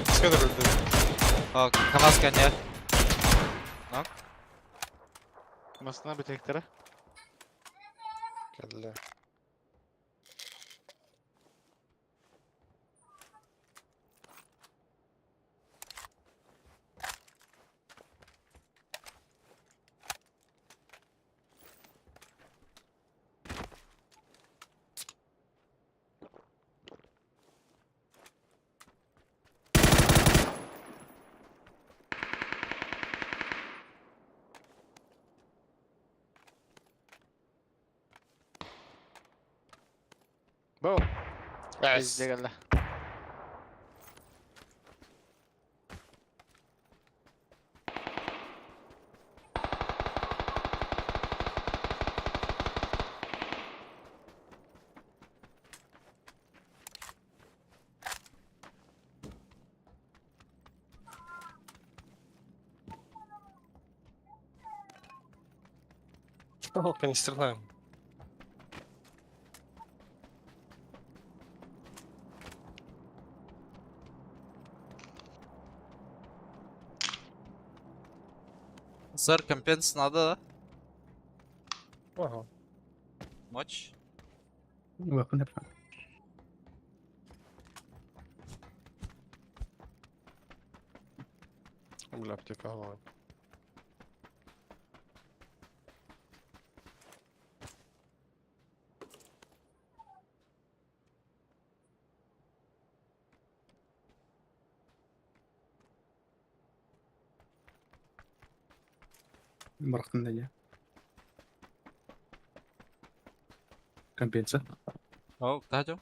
İkisi kadar öldü. А, КамАЗ коня. Масына битектері. Geldiler. Бу. Evet. Bizde geldi. Канистралаем. Сэр, компенс надо, да? Ага. Мочь. Уақын Бля, аптека аламын. Бырахтын да дьэ. Компенса. О, тажо.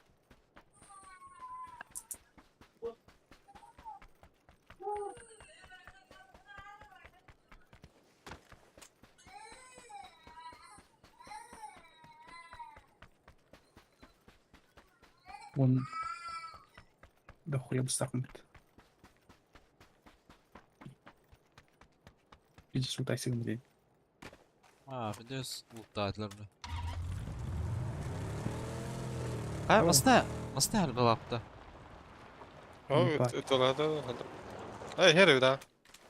Он дохуя быстахмыт. Иди сюда, сигналей. А, видос лутаатылар бля. Хай, масна, масна албалапта. О, ыталады. Эй, хер да.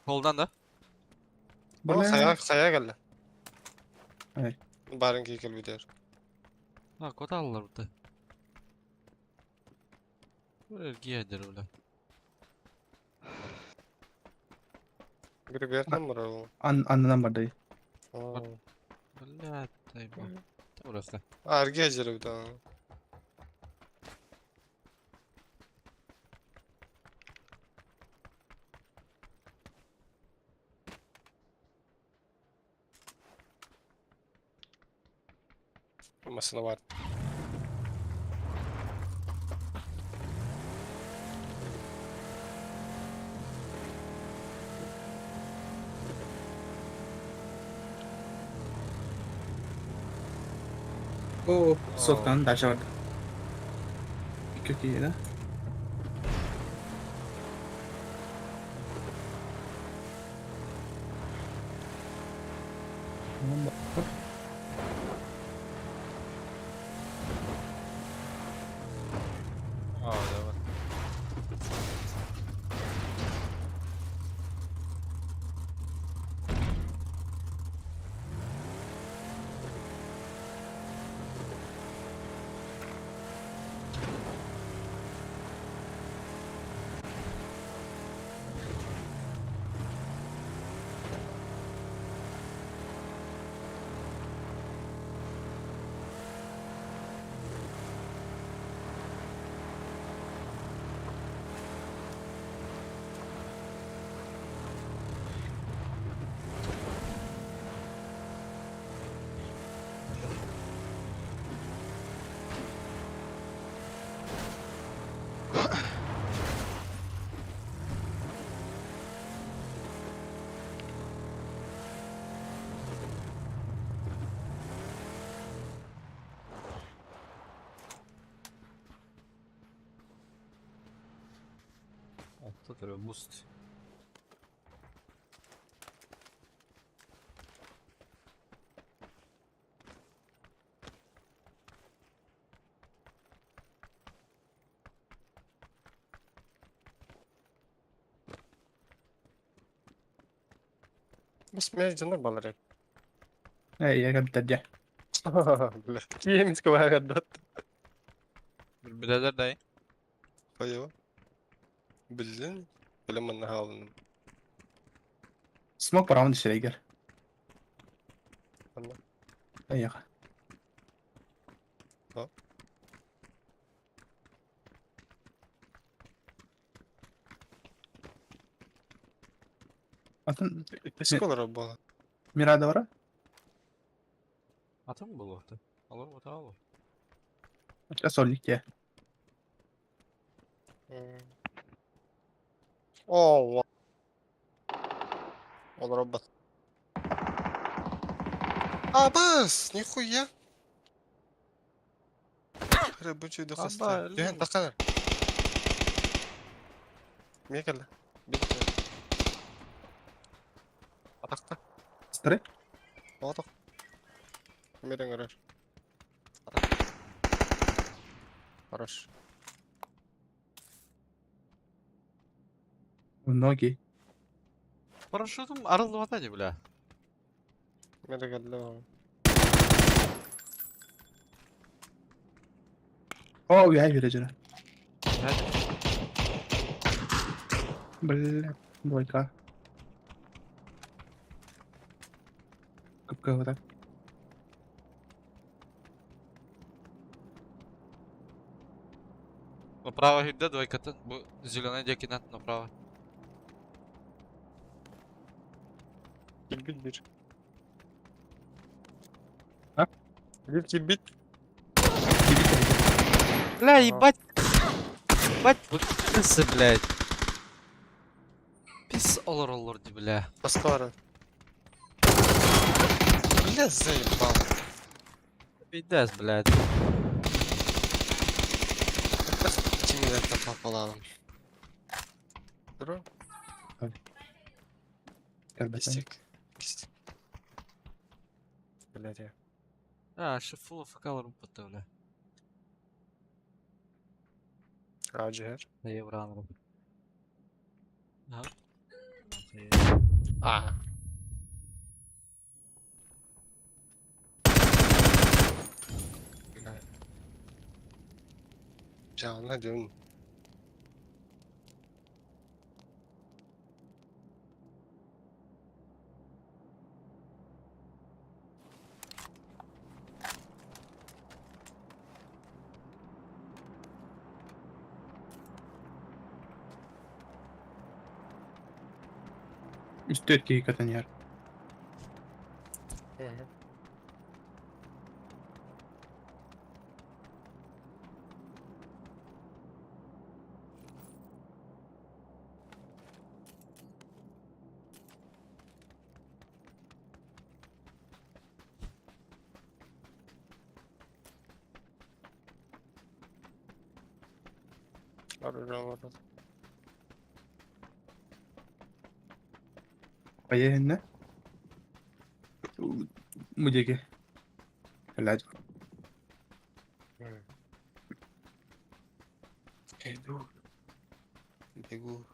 Холдан да? О, хая, хая келді. Эй. Барын кей келбидер. А, кота алалар бутта. Эргиядер бля. Бир бертен бар ол. Ан аннан бар Бля, тайба. Бурası. Аргия жері да. Машина бар. О, соткан дальше бар. Какие, да? А, давай. Altta duruyor boost. Бас мен жанар балар. Эй, я как дядя. Бля, киемис көбәгәддат. Биләләр дәй. Қойы. Білдін, білім манна халыным. Смок барамын дешерегер. Анда. Эй, А? Атын Песколар бола. Мирада бара? Атым булуқты. Алыр ота алыр. Сольник те. О, Ол робот. А, бас, нихуя. Рабочий дохаста. Ден, тақанар. Мекелі. Атақта. Стры? Атақ. Мерен көрер. Хорош. Ноги. Парашютым арылды ватани, бля. Мере келді. О, я вижу. Бля, двойка. Кыһыта. Направо сюда, двойкатын. Бу зеленый диэкинэн направо. Килбит бир. А? Бир килбит. Бля, Ага. ебать. Ебать, вы крысы, блядь. Пис олор олор ди, бля. Баскалары. Бля, заебал. Пиздец, блядь. Кимилер тапалалым. Дуру. Кэлбэтэ. Кистик. Кистик. Блядь, я. А, шеф фул АФК рупата, бля. Раджер. На евро Ага. А. Бля. Жа, диэн. Үстүөт киһи катан иһэр. Арыгы. Хайа иһиннэ? Бу диэки. Кэлээт. Иду. Бегу.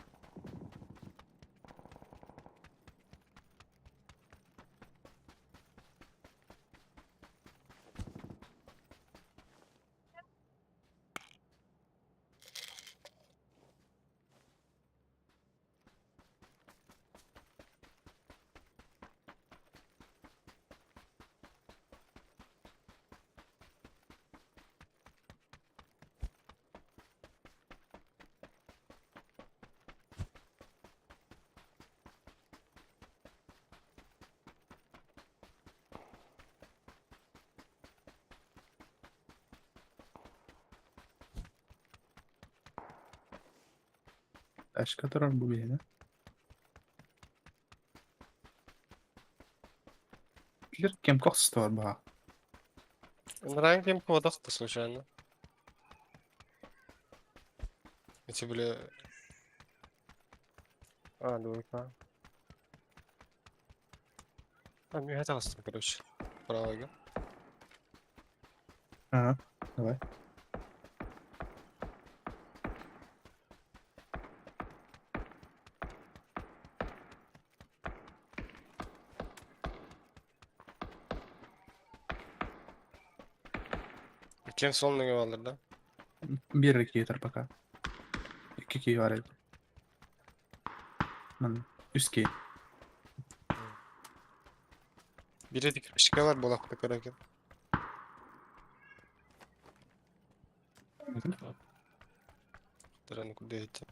Тачка турар бу биһиэнэ. Килер кем кохстор баа. Нран кем кодахты случайно. Эти были... А, двойка. А, мне хотелось, короче. Правого. Ага, давай. Кем сонный алыр да? Биир киһи пока. Икки киһи бар эбит. Манна. Үс киһи. Бире кирпичке бар болакты көрөкөн. Тараны кудейте.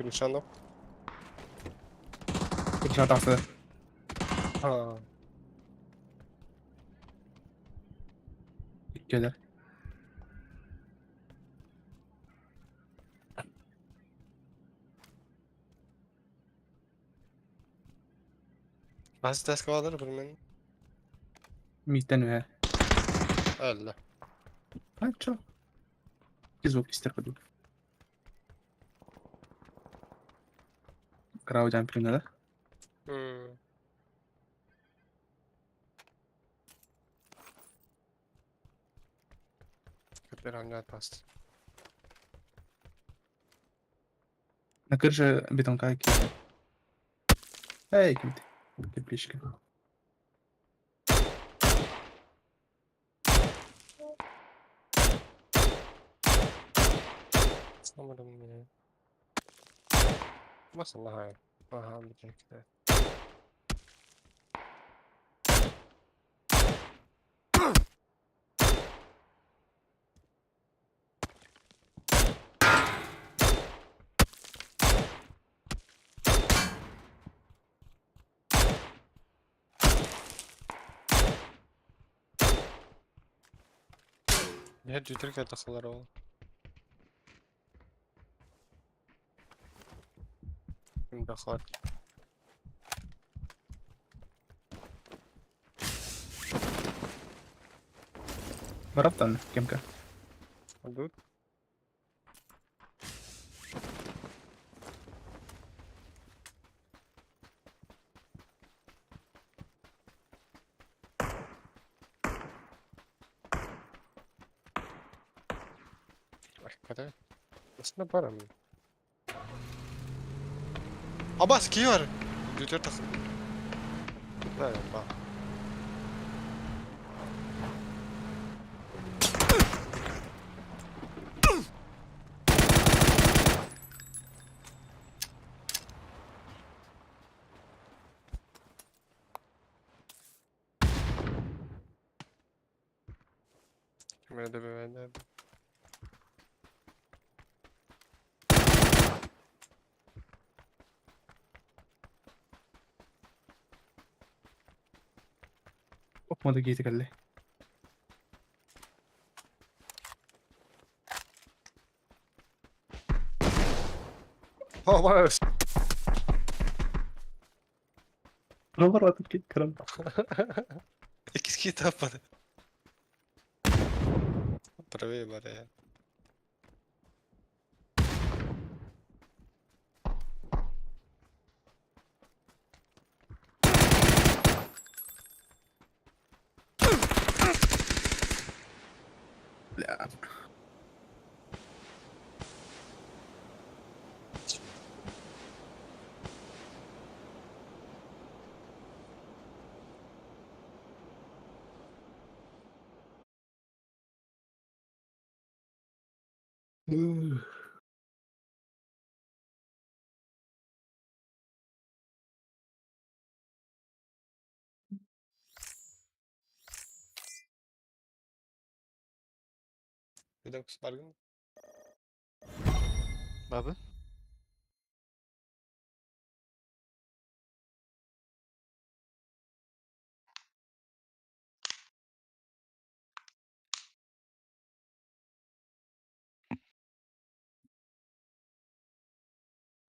Крышанов. Крыша тахса. А, Иккилэр. Аз таска vardır bir men. Миттен үһэ. Öldü. А чё? Звук истер курдук. Крауджампинг да? Hmm. Kötüler hamle bastı. На крыше бетонка киирдэ. Эй, ким ты? Тепличка. Sanırım yine. Nasıl hayır. Aha bir tek de. Ne düdük takılar oğlum. دخل. Бараптан кемка. حدود. بس نبرم. Abbas ki var. Düdük takıl. لا لا. كمان ده. Окмада киһитэ кэллэ. Oh, var. Robar атып кет. İkisi tapmadı. Правее баре. Бля. Bir dakika bargın. Бабы.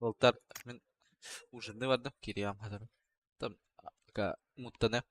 Болтар мен ужинны бардым, кириям хатыр. Там ка муттаны.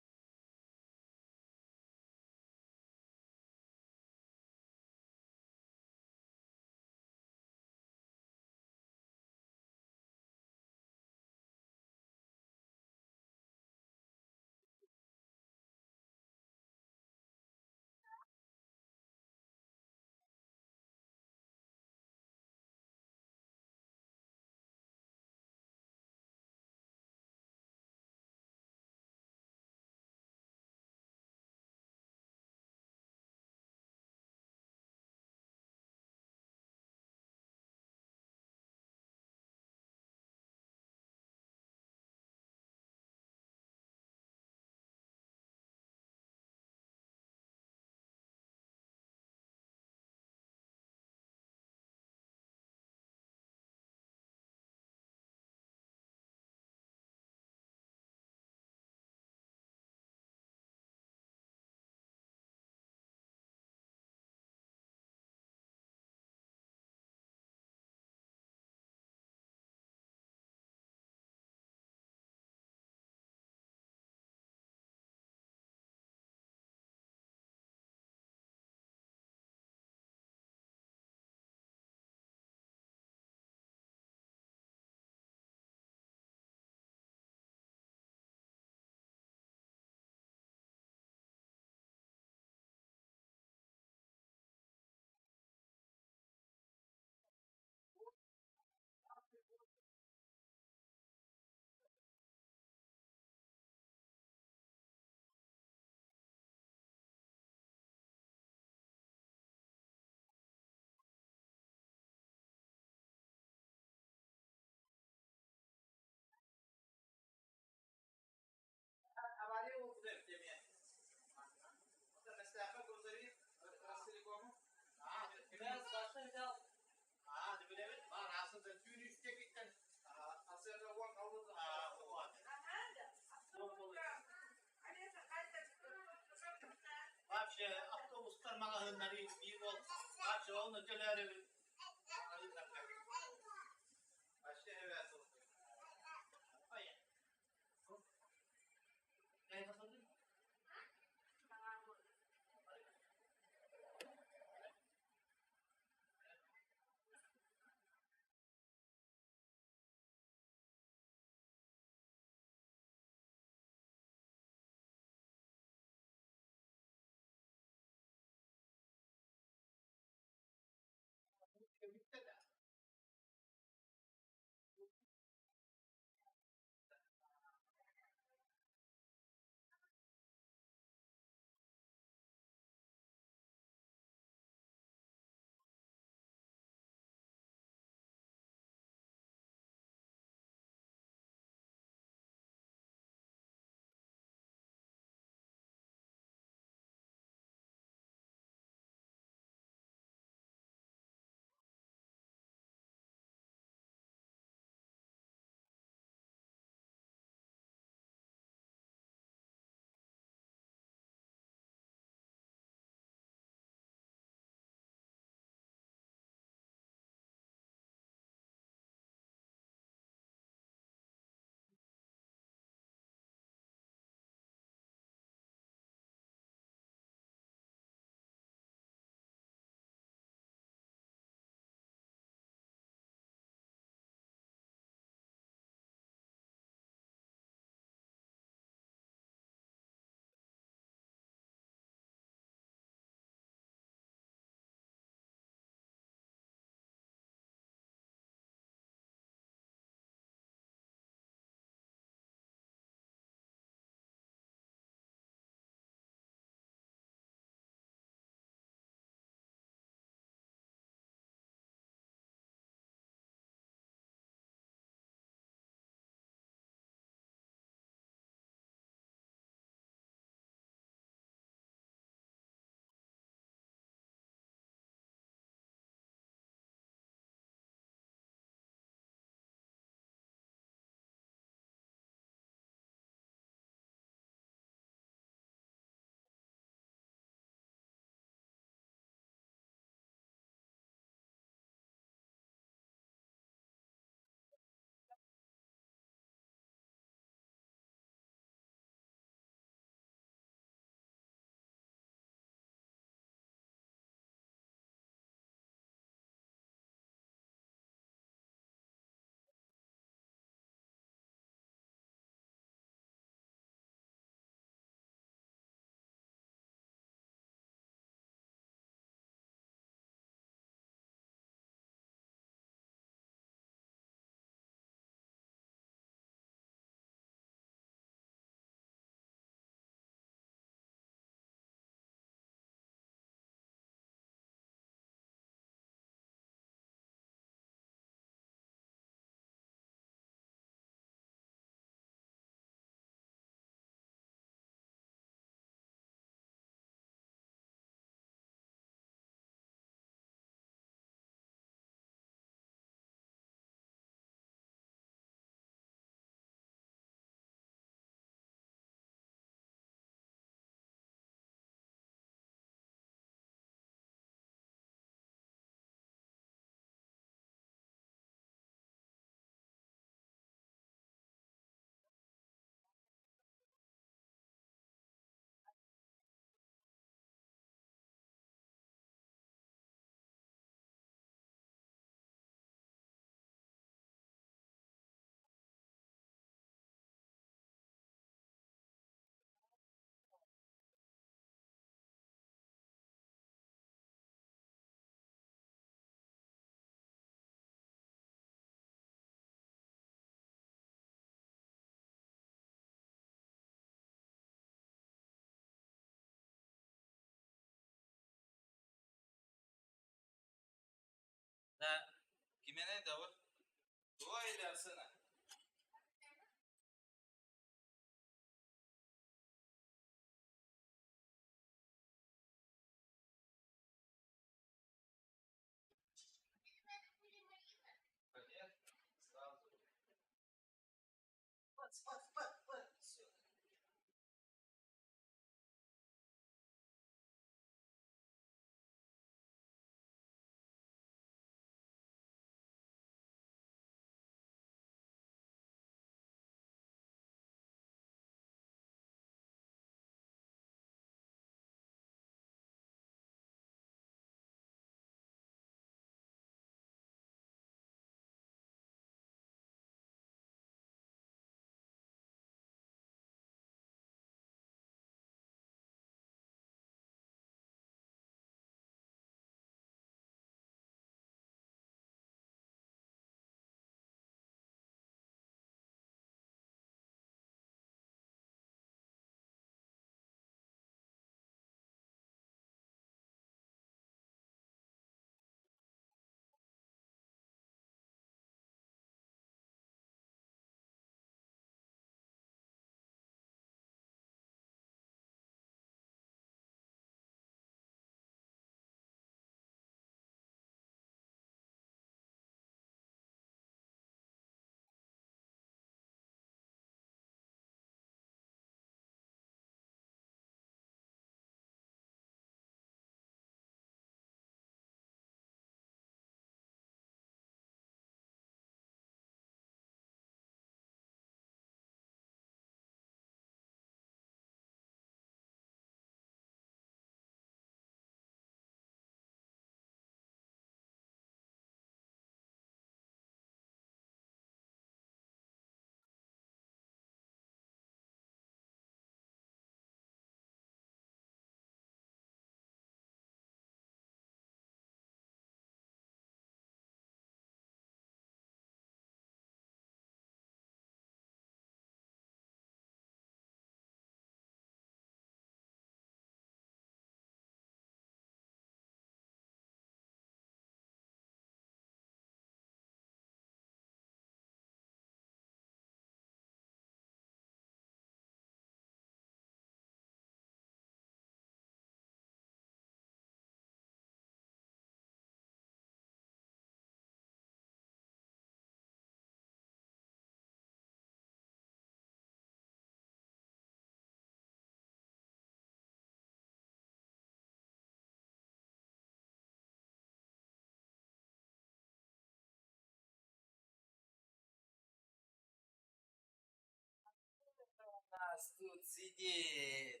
нас тут сидит?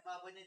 Папа не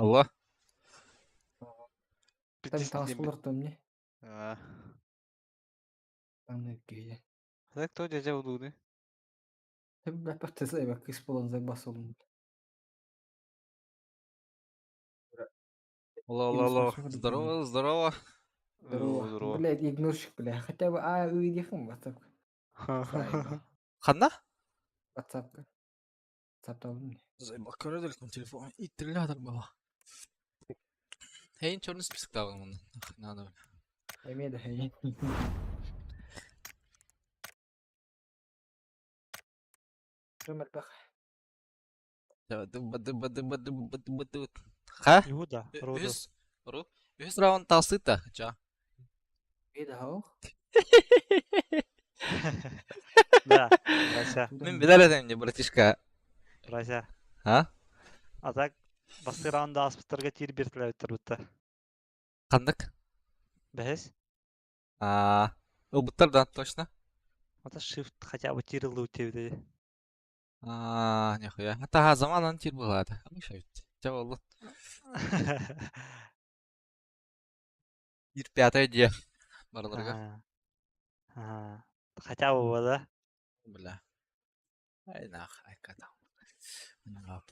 Алло. Там таҥас булар не? А. Там киһи. Так кто дядя удуны? Бэппэхтэ кыс буолан бас олун. Алло, алло, алло. Здорово, здорово. Здорово. Здорово. Блядь, игнорщик, бля. Хотя бы а ыйдихым WhatsApp. Ханна? WhatsApp. WhatsApp Заебал, көрөдөлкүм телефон. Иттириле бала. Хейин черный список табын муну. Надо. Эмиэ да хей. Рымырбах. Ха? Иуда, Роду. Үс ру. Үс раунд талсыта. Ча. Бида хау. Да, Вася, Мен билер эдем не, братишка. Вася. А? А так, басты раунда аспыттарга тир бертилер бутта. Кандык? Бәс? А, Ылбыттар да, точно. Ата shift хотя бы тир ылды өтебді. А, нихуя. Ата заманан тир булады. Амыша бит. Ча болду. Тир пятая дия. Барларга. Ага. Хотя бы да? Бля. Ай нах, ай ката. Мына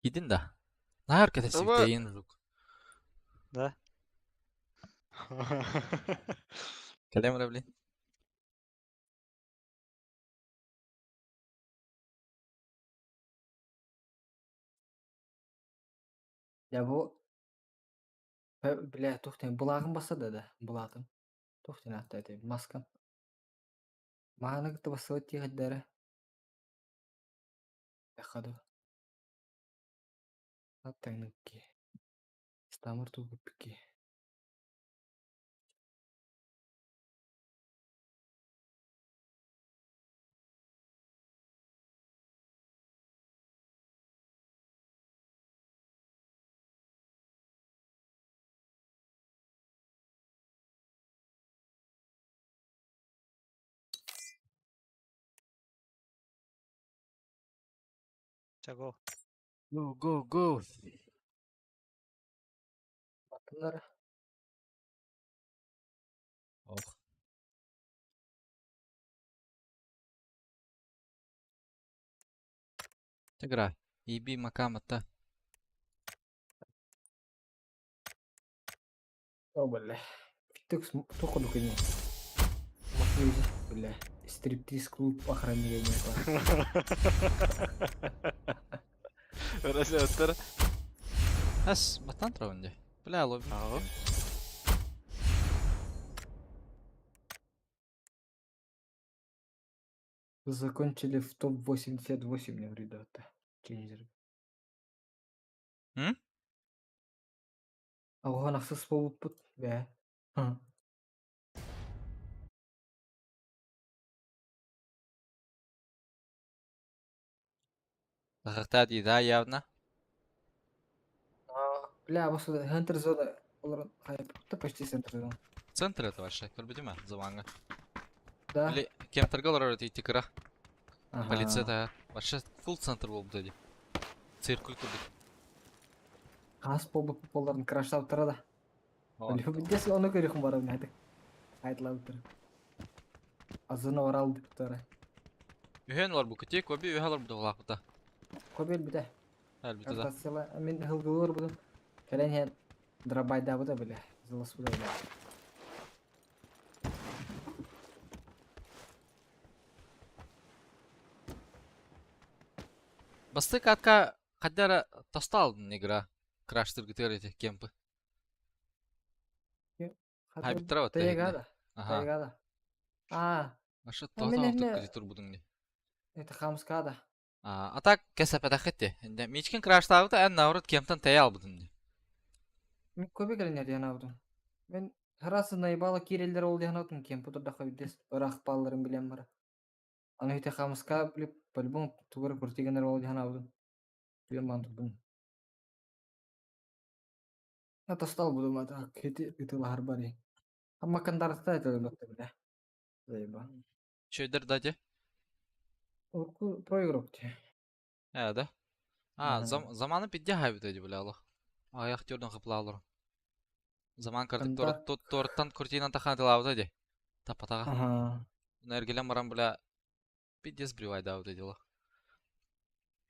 Gidin да. Наар кэтэ Ама- сиктейин рук. Да? Кэлем блин. Я бу бля, тухтен булагын баса да да, булагын. Тухтен атта эти маскам. Мааны кытта басыбыт тиэхэддэрэ. Яхаду. Аттаҥныкки. Стамыр тугуппики. Чаго. Go, go, go. Баттыннар. Ох. Тегра. Иби макамата. О, бля. Фитекс туху кини. Мафиози, бля. Стриптиз клуб охранения. Вася, оттар. Ас, батан травынде. Бля, лоби. Ага. Закончили в топ-88, мне ребята. Ченджер. М? Ага, нахсыз болуппут, бля. Ха. Тахахта да явно. Бля, осы Хантер зона олар хайп, почти центр зона. Центр это вообще, көрбүтүмө заманга. Да. Или кемтерге олар өтө кыра. Ага. Полиция да. Вообще фулл центр болуп деди. Циркуль курдук. Хас болуп олардың краштап тұрады. Ооба. Дес оны көрөхүм бар ойнады. Айтылап тұр. Азына орал деп тұр. Үһен олар бу көтө көбү үһ алар бу улакыта. Көбел бите. Әлбитте да. Картасыла мен хылгылыр будун. Кэлен хен драбайда бу да биле. Зылыс бу да биле. Басты катка каддара тастал игра. Краштыр гытыр эти кемпы. Хайбиттер вот. Тайгада. Ага. Тайгада. А, Аша А мен тота эмне- көтө тур будуң не. это хамскада. А так кесепетахетти. Инде мичкин краштабыта эн наурут кемптен тей албыдын не. Мен көбе кэлен яна будун. Мен харасы наибала кирелдер ол яна будун кем путур даха бидес ырах балларын билем бар. Аны хите хамска билип по-любому тугур куртигенер ол яна будун. Билем бан будун. А тастал буду мата хити итылар бари. Амма кандарста это батты биле. Заеба. Чөйдер даде. Урку проигрок те. Ээ да. А, зам заманы пидде хайбыт эди бля олох. Аяқ терден хыплаалар. Заман картык торттан куртинан тахан тылаабыта ди. Тапатаға. Ага. Эргилен баран бля пиздец блевайдаабыт эди олох.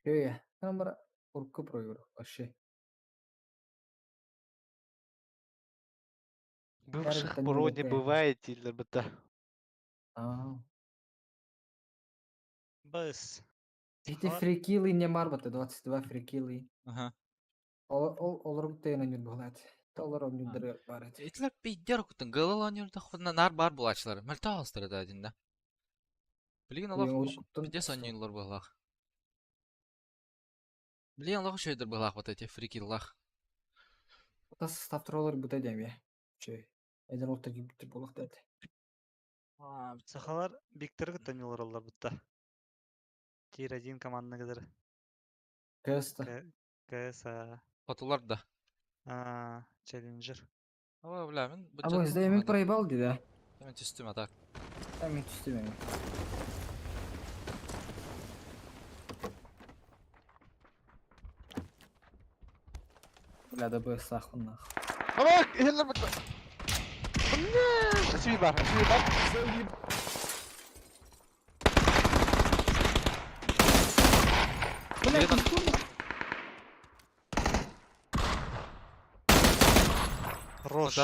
Өй, там бара урукку проиграл вообще. Бывших бро не бывает дииллэр бытта. Аа. Быс. Эти фрикилы не марбата, 22 фрикилы. Ага. Ол ол олоргут тайна нүр булат. Толор оннюдары бар эти. Итилер пиздер кутун гылыл оннюрда худна нар бар булачылар. Мөлтө астыры да динда. Билигин олох пиздец оннюлар буоллах. Билигин олох үчүгэйдэр буоллах вот эти фрикиллах. Тас состав бута деме. Чөй. Эдер ол таги бутер булах дат. Сахалар Виктор кытта олороллор бутта. Тир один команданы кытары. КС-та. КС Хотулар да. а Челленджер. Aba бля мен А бу изде мен проебал ди да. Мен түстүм а так. Мен түстүм эми. Бля, да б сахун нах. Ама, иһиллэр бытта. Бля, сиби бар, сиби бар. Бля, Рош.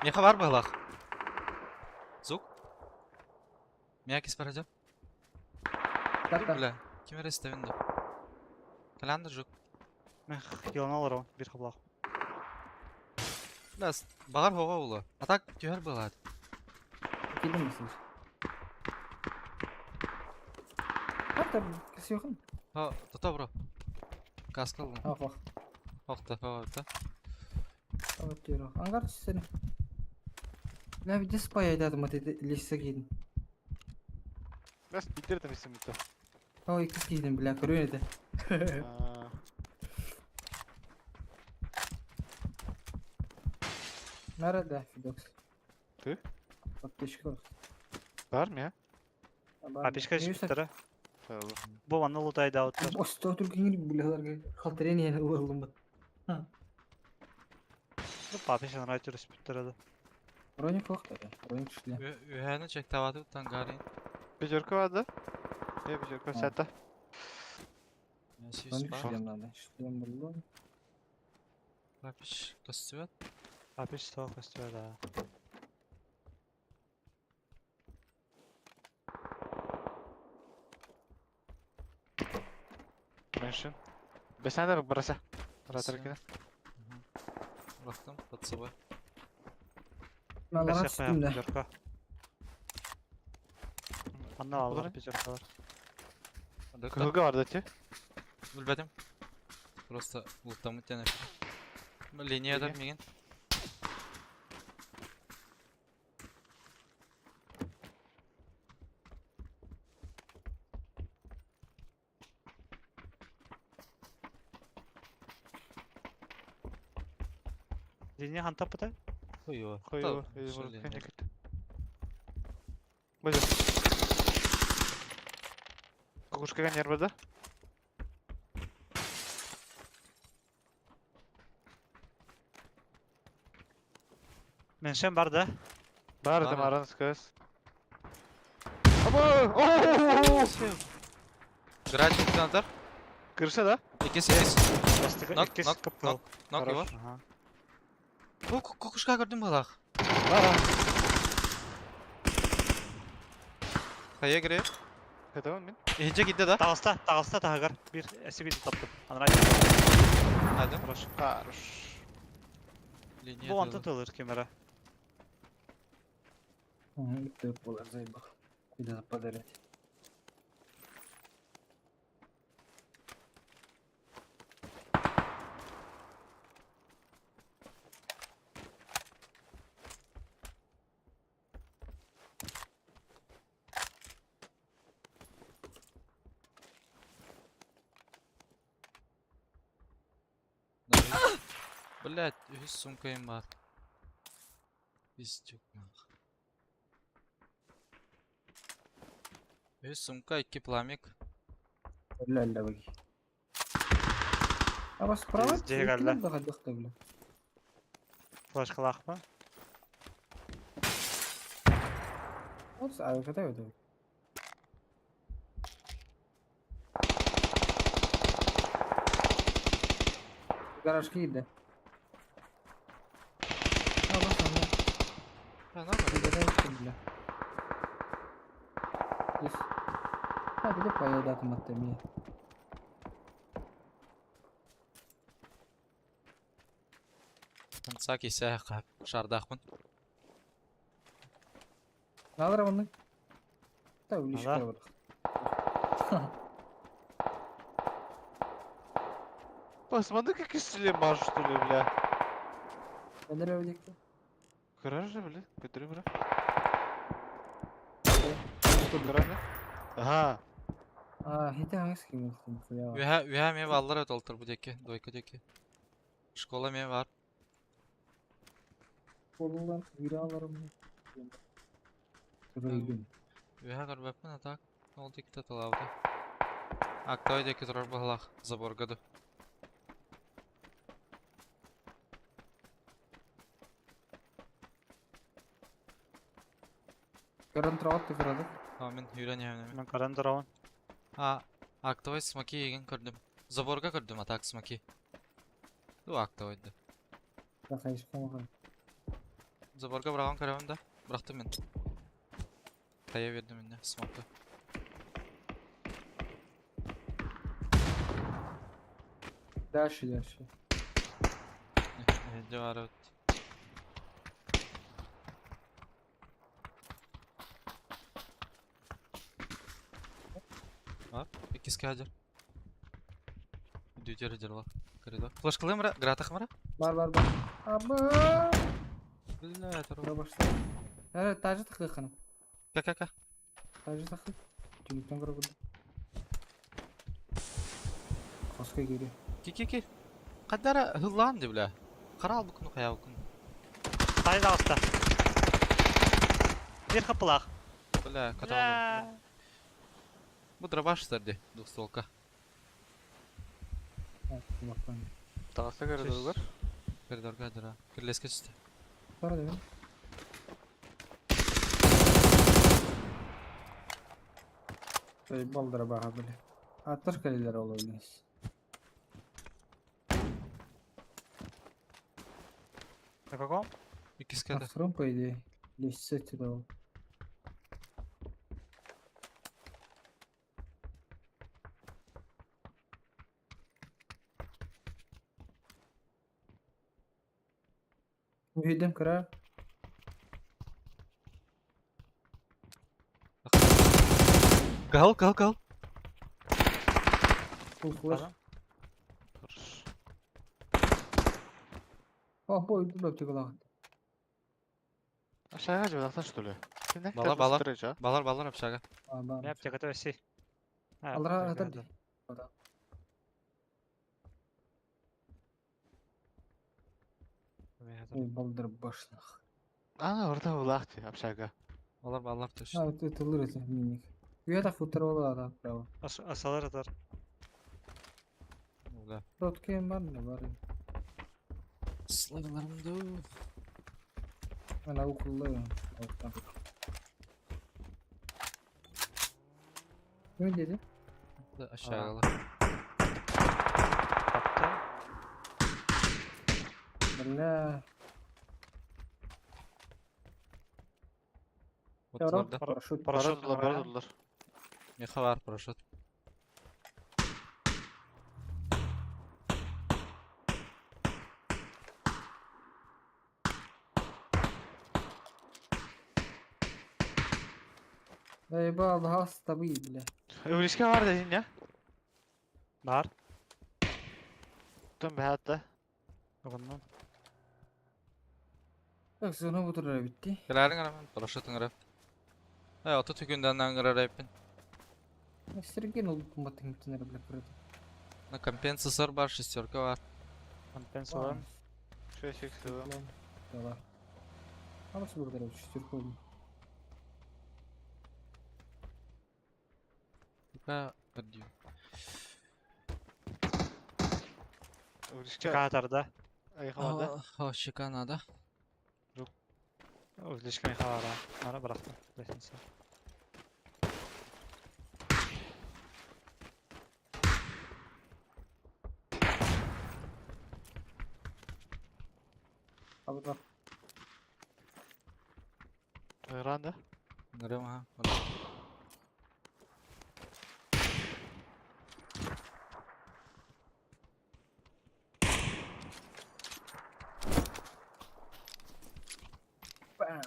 Меха бар быһылах. Звук. Мия кис бар Бля, ким эрэ истэбин да. Каландр жук. Мех хиланалар бир хаблах. Бля, багар хога улу. А так түһэр быһылаат. Килдим мисың? Хатта кесиохын. Ха, тото бро. Каска ыллым. Ах, ах. Охта, хога, Ангар Ангар түссene. Бля, где спай айдадым вот это лессе кийдим. Бәс биттер демесин бутта. Ой, иккис кийдим, бля, көрүөн этэ. Nerede Fidox? Ты? Аптечка бар. Бар ме? Апишка түспүттэрэ. Бу манна лутайдаабыттар. Осто түркеңир бляларга халтерен яны ылылым бит. Бу папиша нрай түспүттэрэ да. Броник вакыт да. Броник шле. Үһәне чектаваты тангарин. Пятерка бар да? Е, пятерка сәтті. Броник шлем надо. Шлем булду. Папиш костюмет. Папиш сол костюмет да. Меншин. Бесәне дә бараса. Ратар кенә. Бактым, под собой. Малара түстүм да. Пятерка. Анна алар пятеркалар. Кылгы бар да ти? Билбедим. Просто луттамыт тәнә. Линияда миген. Линия ханта пыта? Хуё. Хуё. Боже. Кукушкага нервы да? Меншен бар да? Бар да маран сказ. Аба! Ооо! Грач утандар. Кырса да? Икес икес. Нок, нок, нок, нок его. Бу кукушка көрдүм балах. Бар. Хая кире. Это мен. Эхе китте да? Тағыста, тағыста тағыгар. Бир эсиби таптым. Анрай. Хайдым. Хорош. Хорош. Линия. Бу антын тылыр кемера. Ты болар заебах. Куда подарить? Блять, үһүс сумкайым бар. Пиздюк нах. Үһүс сумка, икки пламик. Өллө өллө бу. А справа Дьиэ кэллэ. да хайдах да бile. Флешкалаах па? Вот АВК өтө. Гараж киирдэ. А, бас анда. Ha, ne var? Билэ бile. Здесь. А, где поедат маттами? Саки сәһ шардахмын. Надо оны. Та улишка Надо. бар. Посмотри, как из маш, что ли, бля. Эдер ölecekti. Гараж же, бля, көтөрү бра. Гараж. Ага. А, хите hangisi kim yoktu ya? Ühə, ühə me vallar öt oltur bu deki, двойка деки. Школа ме var. Kolundan viralarım. Öldüm. Ühə көрбәппин, а так. Ол деки таталауды. Актой деки турар баһалах заборга ду. Көрөн тұрат көрөдүк. А мен үйрәнәм. Мен каран турабын. А, актовый смоки еген көрдүм. Заборга көрдүм, а так смоки. Ду актовойду. Да кайышка мага. Заборга быраган көрөм да. Бырактым мен. Кая бердим инде смокты. Дальше, дальше. Эде бар өт. Бар, иккиске хажар. Дүтер хажар Коридор. Флешкалыйм ра, гратах мара? Бар бар бар. Аба! Бля, это Тура башта. Э, тажы тыкы кана. Ка ка ка. Тажы тыкы. Түнүктөн көрө көрдүм. Коска кири. Ки ки ки. Кадара хыллан ди бля. Карал бу күнү кая бу күн. Тай дагыста. Бир хапылах. Бля, каталар. Бу дробаш ди, двухстволка. Бактан. Тагысы коридор. Коридорга дыра. Кирлеске түстү. Бар дебин. Эй, балдыра баха биле. Аттар калилер олар билес. На каком? Иккиске На да. втором, по идее. Лестница отсюда. Үйдем кыра. Кал, кал, кал. Фул флеш. Ага. Хорошо. О, бой, дубап тыгылаган. Aşağıya kaçma что ли? Kimden Бала, бала. Балар, балар общага. А, бар. Мен аптека төси. Алра атар ди. Ой, балдыр башлах. Ана orada улахты общага. Балар, балар төш. А, это тылыр это миник. Үйе футер ола да, право. Асалар атар. Бля. Роткен бар не бар. Славларымды. Ана укуллы. Ne dedi? Aşağıda. Тапты. Бля. Отларда. Парашют. Парашют Парашют бар. бар. Меха бар парашют. Ебал, газ табы, бля. Өвлешке бар dedin ya. Бар. Tüm hayatta. Оғыннан. Так, зона бұтырар бітті. Келәрің арамын, парашютың арап. Ай, аты түкүндән аңгырар айпын. Стерген ол қымбаттың бітінер, бля, кірді. На компенсатор бар, шестерка бар. Компенсалар. 6 x Дала. Аласы бұтырар, шестерка oldu. Пока подъем. Чекаатарда. Айхалада. О, щека надо. Слишком хавара. Ара бырахтым. Лестница. Абы Ранда. Нырым, ага. Бам.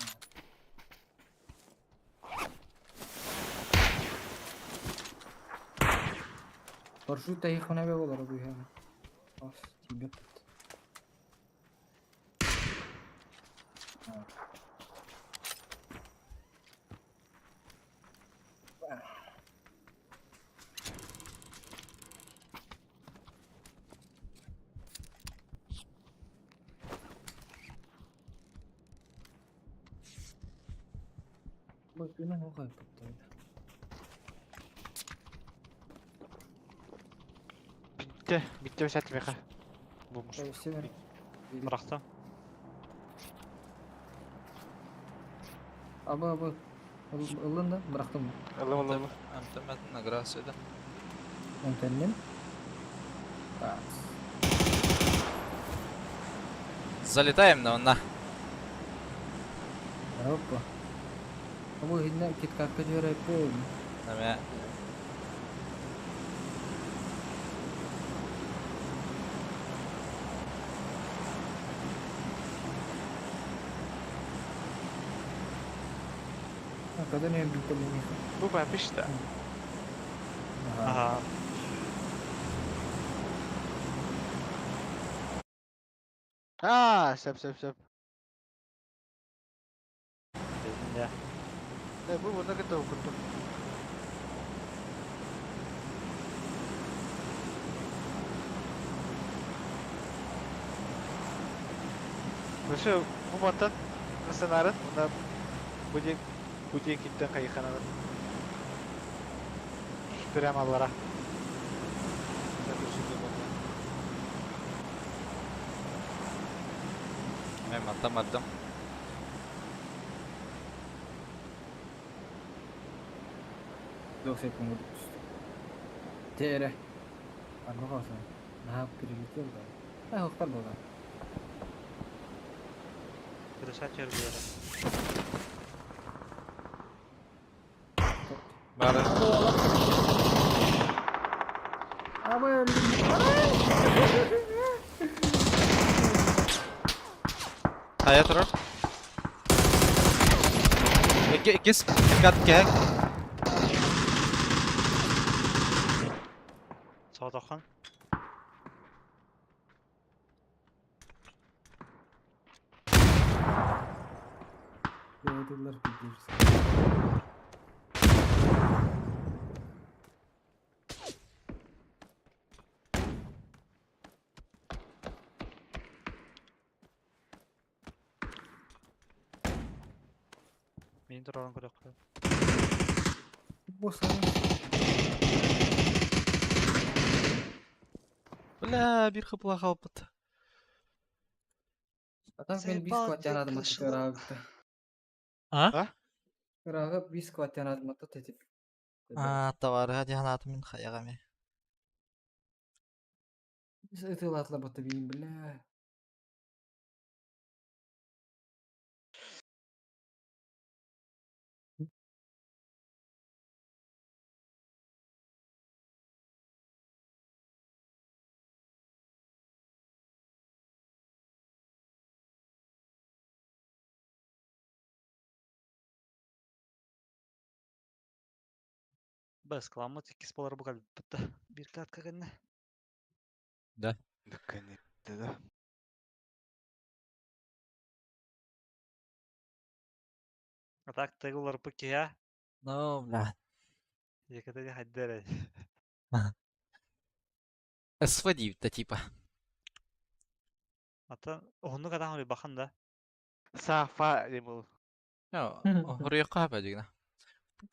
Парашют таихуна болар бу яна. Ас тебе. Бу күнү хохой туттайда. Bitti. Bitti bir meka. Bulmuş. Север. Бырахтым. Абы абы. Ылын да бырахтым. Allah Allah Allah. Амтамат награсыда. Онтеннен. Залетаем на на. Опа. Абы хинне киткатка жөрөп. Наме. Когда не битте мени. Bu ben pişti. Ага. Ага. Aa, sep sep sep. Дедим Ne bu bunda kadar okuttum. Şu bu matan scenarın bunda bu diye bu diye kitle kayıkanalı. Şükür Allah'a. Мен аттамадым. Yok секунду түстү. Тере. Аны калса. Наап перелетел да. Ай, хоктар болгон. Кырыша чөргүлөрү. Бары. Абы Хая турар. Эки икис кат кек. Саатахан. Yağdırlar bildiririz. Мин турарын көрөккө. Бу sana. Бля, бир хыпла халпыт. А так мен бис Заебал, кваттян дед адым кылышылы. атты А? Ырагы бис кваттян адым атты тетип. А, товары диханаты мин хаягами. Ытылатлы баты бейін, бля. Бас кыламмыт иккис болар бу калбытта. Бир катка гынна. Дükkanı да. А так тыгылар бу кия. Ну, бля. Екете хаддер. СВ да типа. Ата онну кадан бахан да. Сафа дем Хуруйка бадигна.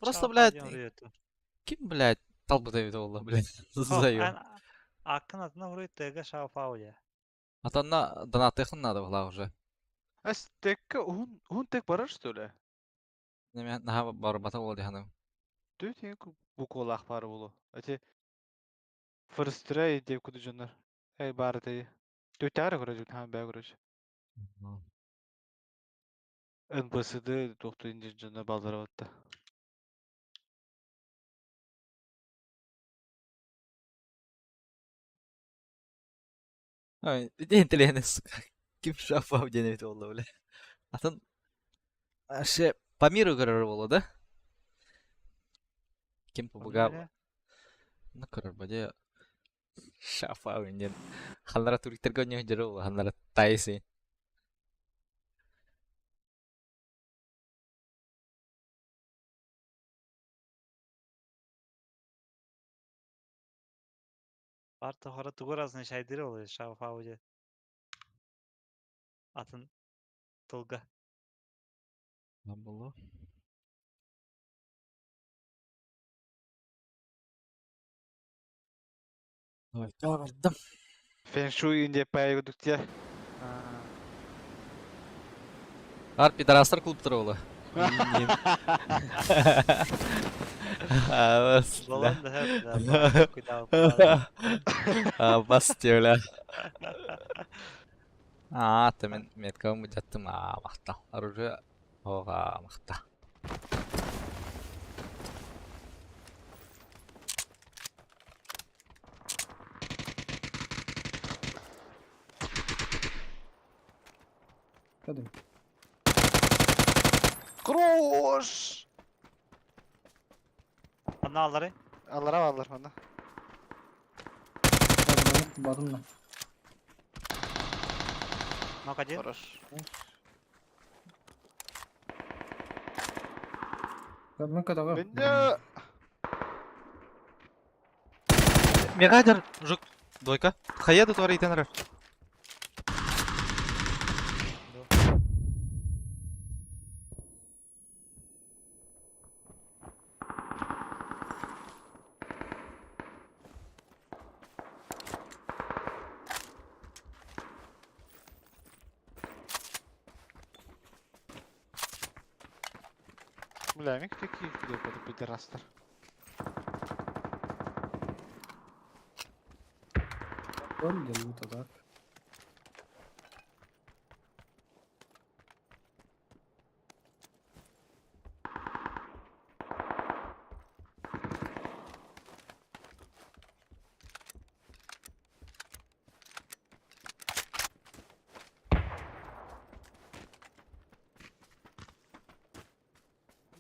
Просто, блядь, ким, блядь, талбыта бит олла, блядь, заём. Аккын атына хуруй ТГ Шаофау дьэ. Атанна донаттыахын наада быһылаах уже. А стекке уһун уһун тек барар что ли? Неме наһаа барбата буолуо дии саныыбын. Тү буквалаах баар буолуо. Эти Форстрей диэбит курдук дьоннор. Эй баар этэй. Түтээри көрөдүн хаан бээ көрөдү. НПСД туохтуун диэн дьоннор бааллара батта. Ой, ити интеллигент сука. Ким шафау диэн эбит буолла бля. Атын вообще по миру көрөр буолла да? Ким побуга Ну көрөр бадьа шафау диэн ханнара туристарга онньо сылдьар буолла ханнара тайсы. Барта хора тугу разночайдыыр ол Шаофау дьэ. Атын тылга. Буолуо. Ой, бардым. Фэншуй инде паайгы дьэ. Ар пидорастар клубтара буолла. Болон да хөп да. Бас бля. Аа, та мен меткабын мудьаттым аа махтал. Оружие оҕа махтал. Кадым. Крош! Анна аллары. Аллара баллар манна. Бадымна. Нок один. Хорош. Мен кадага. Менде Мегадер, жук, двойка. Хаеду твори итен Бля, мик такие видео пидорастер. Өлдө лута так.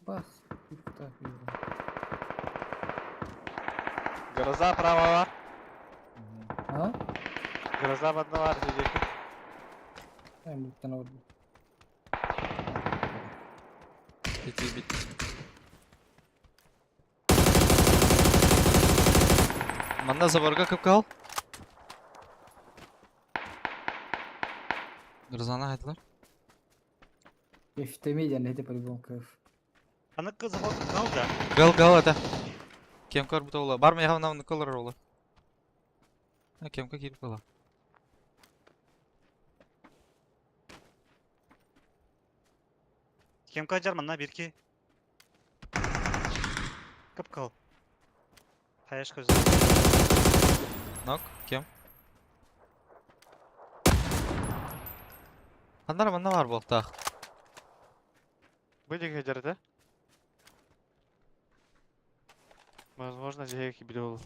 Бас, так, Гроза право бар. А? Гроза манна бар диэки. Эм буттан oldu. Ити бит. Манна заборга кып кал. Грозана айтылар. Ефтеми диэн эти по-любому кыв. Аны кыз кал да. Гал гал это. Кемкар бута ола. Бар меха нам колор ола. А кемка кирип кала. Кем кажар манна бир ки. Кып кыл. Хаяш көзі. Нок, кем? Ханнар манна бар болтах. Были хедер, да? Возможно, дьэки биле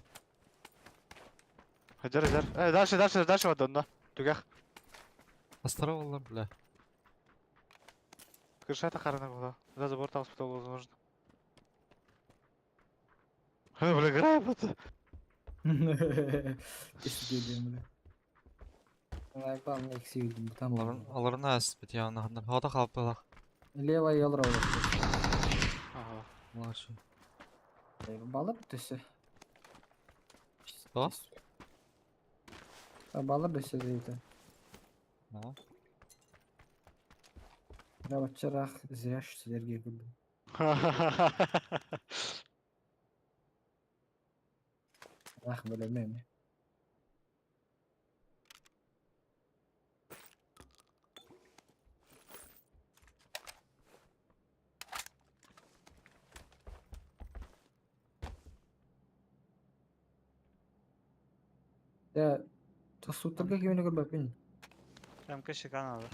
Хедер, хедер. Э, дальше, дальше, дальше вот онно. Түгэх. Астара ола, бля. Крыша харана была. За забор там спитал, возможно. Э, бля, играем это. Кесip бля. Айпам экси видим там. Аларын аларын ас бит яна ханнар. Хата калып бала. Левая ялра олар. Ага. Молодцы. Балыр төсө. Что? Балыр төсө дейdi. Ну. Рабатчарақ зря силерге күлдүм. Ах, билемем. Дьэ, тохсуттарга кимини көрбөппүн. МК шикан надо.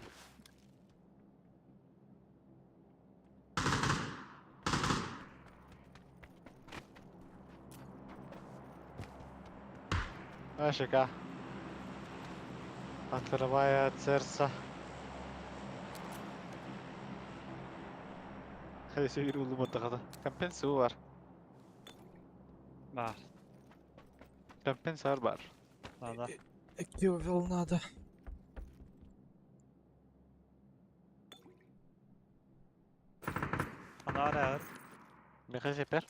А, шика. Открывая сердце. Хайсы bir улу мотогада. Компенсу бар. Бар. Компенсар бар. Надо. Кювел надо. Ана арар. Михаил Сепер.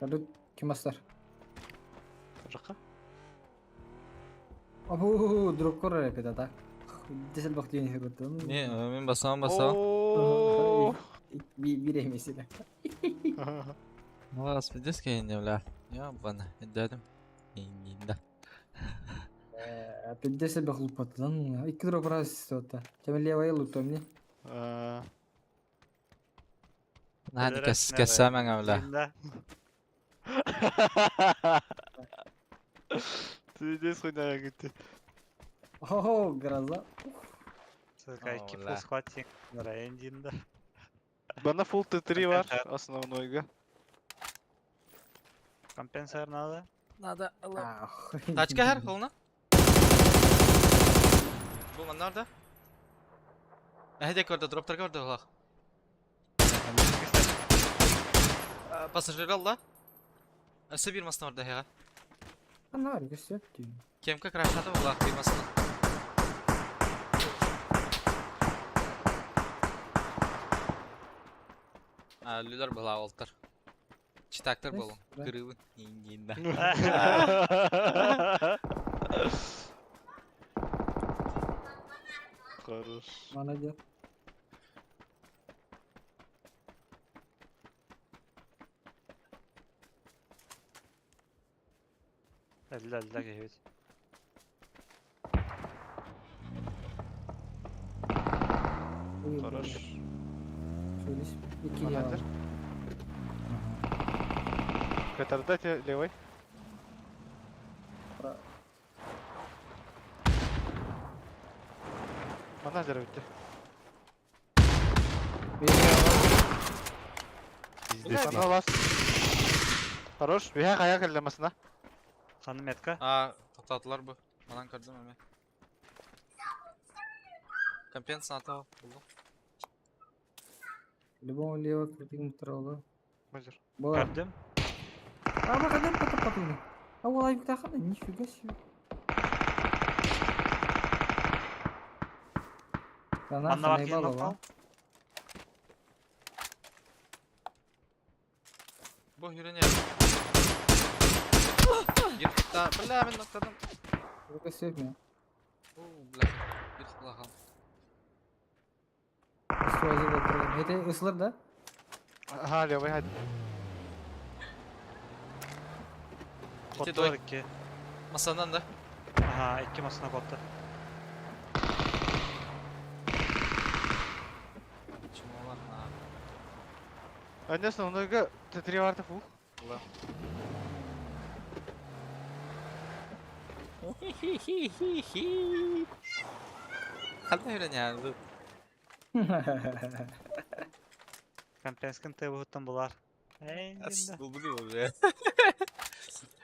Тут ким астар? Жакка. Абу, друг коррер эпит а так. Десел бак диэн көрдüm. Не, мен басамын басамын. О. Bir эмесиле. Вас пиздец кейинде, бля. Ебана, дедим. Индинда. Пиздец бак лупатдан. Икки дроп раз истота. Тем левая лутом не. Нани кэс кэсэмэҥэ, бля. Динда. Пиздец хуйня гитти. О, гроза. Сука, икки О, бля. фул схватин. Район Динда. Бана фул Т3 бар Компенсар. основнойга. Компенсар надо. Надо. Ах. Тачка хэр холна. Бу маннарда. Эһде көрдө, дроптар көрдө улах. Пассажир алла. Өсө бир масына орда хега. Ана бар, көстөп дейм. Кемка крашаты улах бир масына. А, Люлер была олтар. Читактар Найс, болу. да. Кырыбы. Индинда. Хорош. Молодец. Элле элле киһибит. Ой, Хорош. Сөйлесіп, екі Молодец. Катарда те левый. Мана битти. Мана лас. Хорош. Бия кая келди масына. Ханы метка. А, тоқтатылар бу. Манан көрдүм эме. Компенсация булду. Любому лево крутым троллу. Мазер. Была. Көрдүм. А, бак, потом потом. А ол айбык тахана, нифига себе. Ана Манна бар киһи наебала, ноктал. Бу хүрүнэ. Yırtta. Бля, мен ноктадым. Рука сөпме. О, бля. Bir кылахам. Это ысылыр да? Ага, левый хadi. Ити Коттулар дой. икки. Масандан да. Аха, икки масына котtu. Чумалар на. Önde основнойга Т3 бар фул. Була. Ханна хүрүнэ. Компенскин тыбыттан булар. Эй, Динда. Бу бу бля.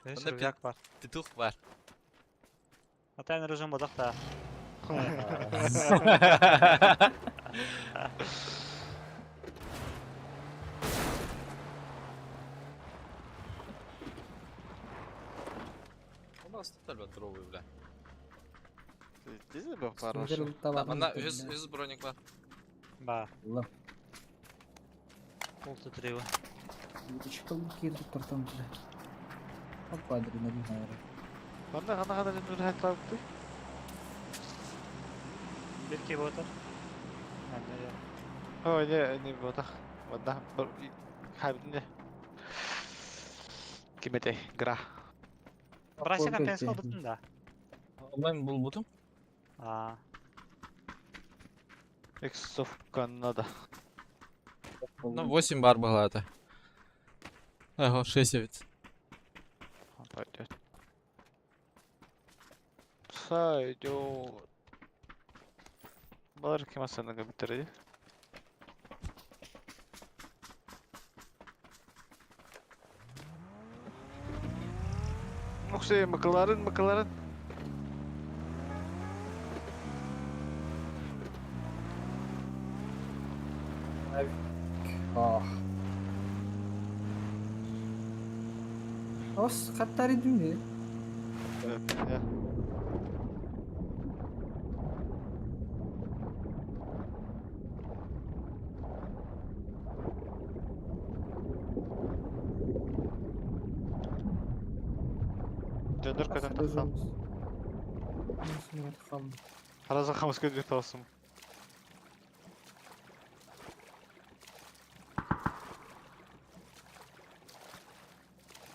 Үс Онда рюкзак бар. Петух бар. Атайын режим бодақ та. У нас тут альба дровый, бля. Пиздец был хорош. Мана үз үз броник бар. Ба, Алла. ол тетреуі. Чыкыл кирдик тортом бля. Опа, адреналин наверное. Мана гана гана нур хат Бир киһи отыр. Әнне О, не, не ботах. Ладно, хабитне. Кимете, гра. Брася компенс кылбытын да. Мен булбутум. А, Иксов Канада. Ну, 8 бар было это. Ого, 6 ведь. Пойдет. Сойдет. Балар ким асаны көбүттерди? Уксы Макларен, Макларен. Ah. Ос хаттары дүнде. Дьоннор көтөн тахсан. Хараза хамыс көдүр таҕыстым.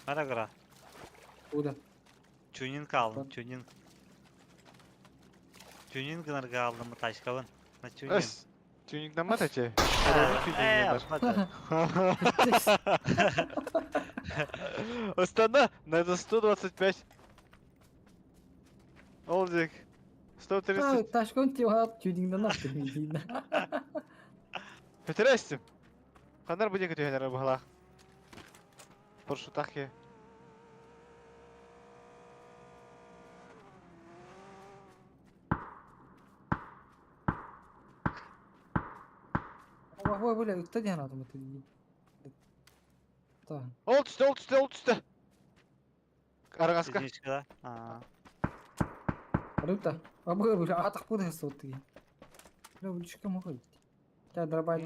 Мара гра. Уда. Тюнинг алдым, тюнинг. Тюнинг гынарга алдым тачкабын. На тюнинг. Эс. Тюнингнаммат эче. Э, аппата. Астана, на это 125. Олдик. 130. Ташкон тиуат тюнингден аттым. Петерестим. Ханар буде көтүһэнэр баһалаах. Поршутах ке. Ой, бля, ытта диэн атым ытты. Та. Ол түстэ, ол түстэ, ол түстэ. Арагаска. Единичка, да? А. Рыта. Абы, бля, атах буду сотты. Бля, уличка могу. Та дробай.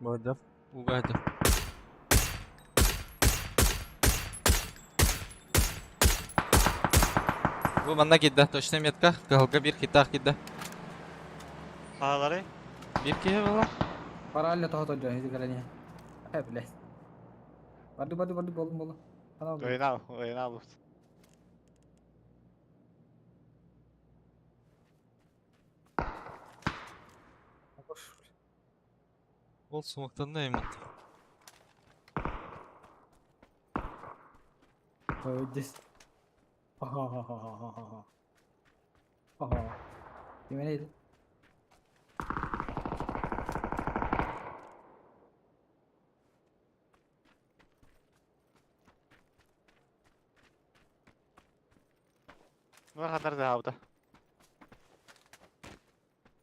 Молодец. Угадил. Бу манна киирдэ, точно метка, кыһылга биир хитаах киирдэ. Аалары? Биир киһи буолла. Паралле того то жо, изи галани. Э, блядь. Барды, барды, барды, болдум, болдум. Анау. Ойнал, ойнал. Ол сумактан да эмит. Ой, здесь. Ага. Ага. Ким neydi? Мына ханар да хабда.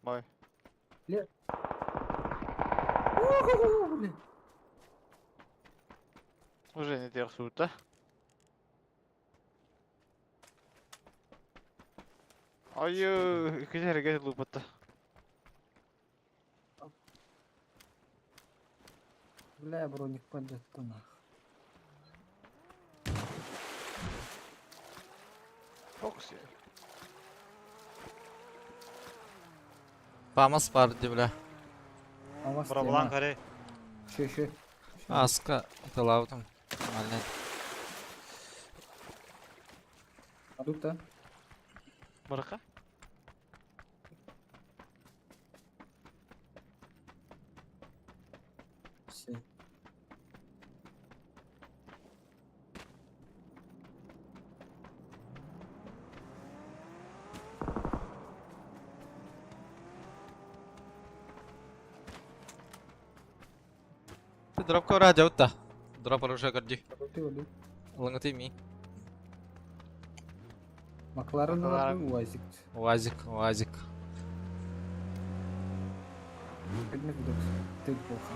Бой. Бля. Уже не тех сута. Ай, кеше лупатта. Бля, броник падет нах. Фокси. Фамас бар ди бля. Амас Браблан каре. Шö шö. Аска талаутым. Нормально. Адукта. Барака? Все. Ты дропка радио та. Дроп оружие горди. Ты оли. Лонготы ми. Макларен Макларен. УАЗик. УАЗик, УАЗик. Предмет видок. Ты плохо.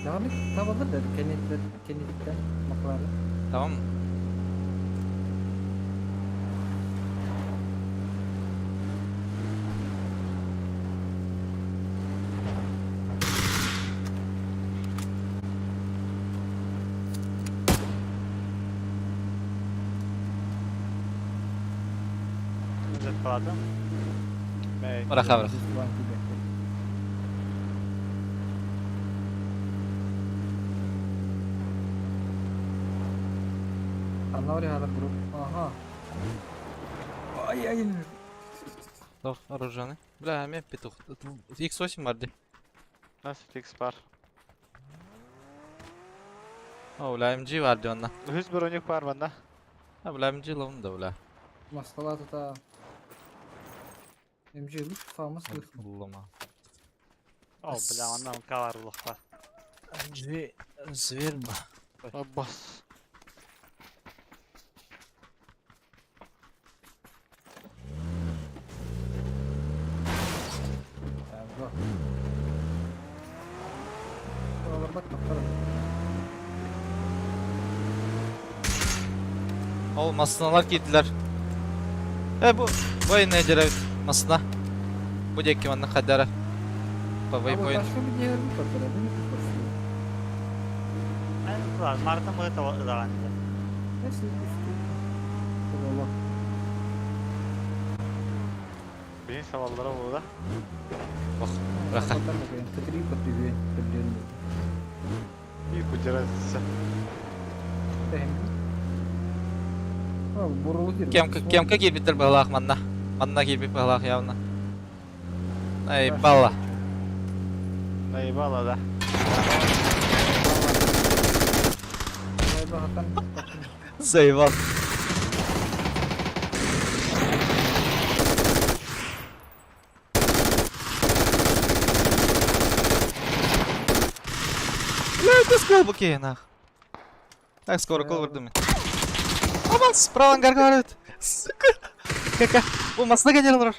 Devam et. Tavalır da kenetler, kenetlikten Maklaren. Tamam mı? Закладом. Мэй. Браха, браха. Анна هذا grup. Aha. Ay ay. Тох оружаны. Бля, мен петух. X8 бар ди. Нас X бар. О, бля, MG бар ди онна. Үһүс броник бар манна. А, бля, MG ловын да, бля. Маскалата та. MG луч фамас лых. Лома. О, бля, манна МК бар булахта. MG зверь ба. Аббас. Олар бат тоқтар. Ол масыналар киирдилэр. Э бу бу не деревит масына. Бу диэки манна хадара. По waypoint. Başka bir diğer bir patlar. Değil mi? Мен бар, Мартын быһыта ыдаҕан дии. Neyse üstü. Allah. Бейін саваллара болуда. Ох, Раха. Кытыры көтүгү көдүн. И кудерасы. Бурулу кир. Кемка кемка киирбиттер быһылаах манна. Манна киирбит быһылаах явно. Ай, балла. Наебала да. Заебал. Бля, это сколбуки, нах. Так, скоро кол вырдым. Аман, справа ангар говорит. Сука. Кака. Бу масына генерал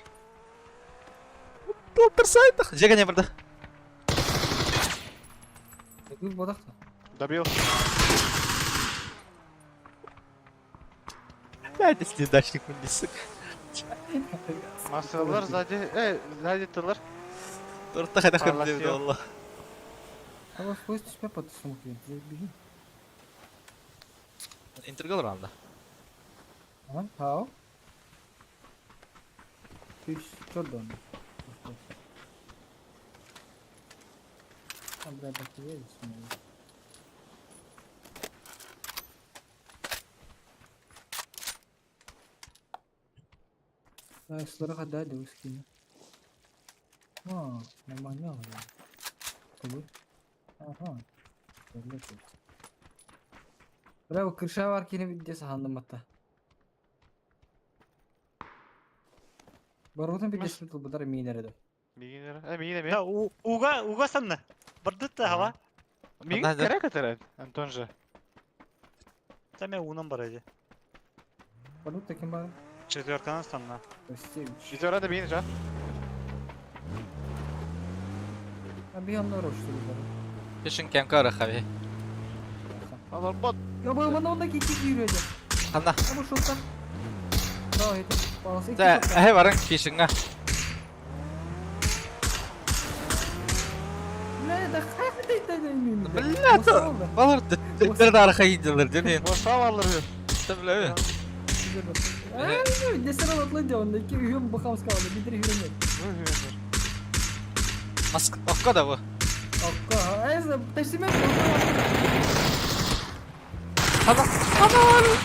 Толтырсайтах. Жеге барды. Гүл бодақта. Добил. Я здесь неудачник, блин, сука. Масылар сзади. Эй, сзади тылар. Торта хайда Алла хырды сил. алла. Ама фойс түспе патысым күйін. Бігін. Интергал ранда. Ага, хау. Үч, чордон. Бля, бактерия здесь. Сыларға да өскені. А, нормально. Тобой. Ага. Бля, bu крыша бар кені бидде сахандым атта. Барутан бидде сытыл бұдар мейнер еді. Мигин э мигин Да, уга уга санна. Бардытта хава. Мигин Надо. керек это Антон же. Там я унан бар edi. Барут таким бар. Четверканан санна. Костевич. Четверада мигин жа. А би оннор что ли бар. Пешин кемка арахави. Алар бот. Я bu bana ondaki iki yürüyecek. Ханна. Ama şurada. Daha yeter. Balası iki Та, şokta. әй барың пешинга. Бля, да хайда Бля, то балар теттерді араха идилер ден. Боса алыр. Та бля. Десene atlayınca onda iki üyüm bakalım kaldı. Bir de yürümek. Маск окка да бу. Akka. Ayza teslim et. Ханна. Ханна.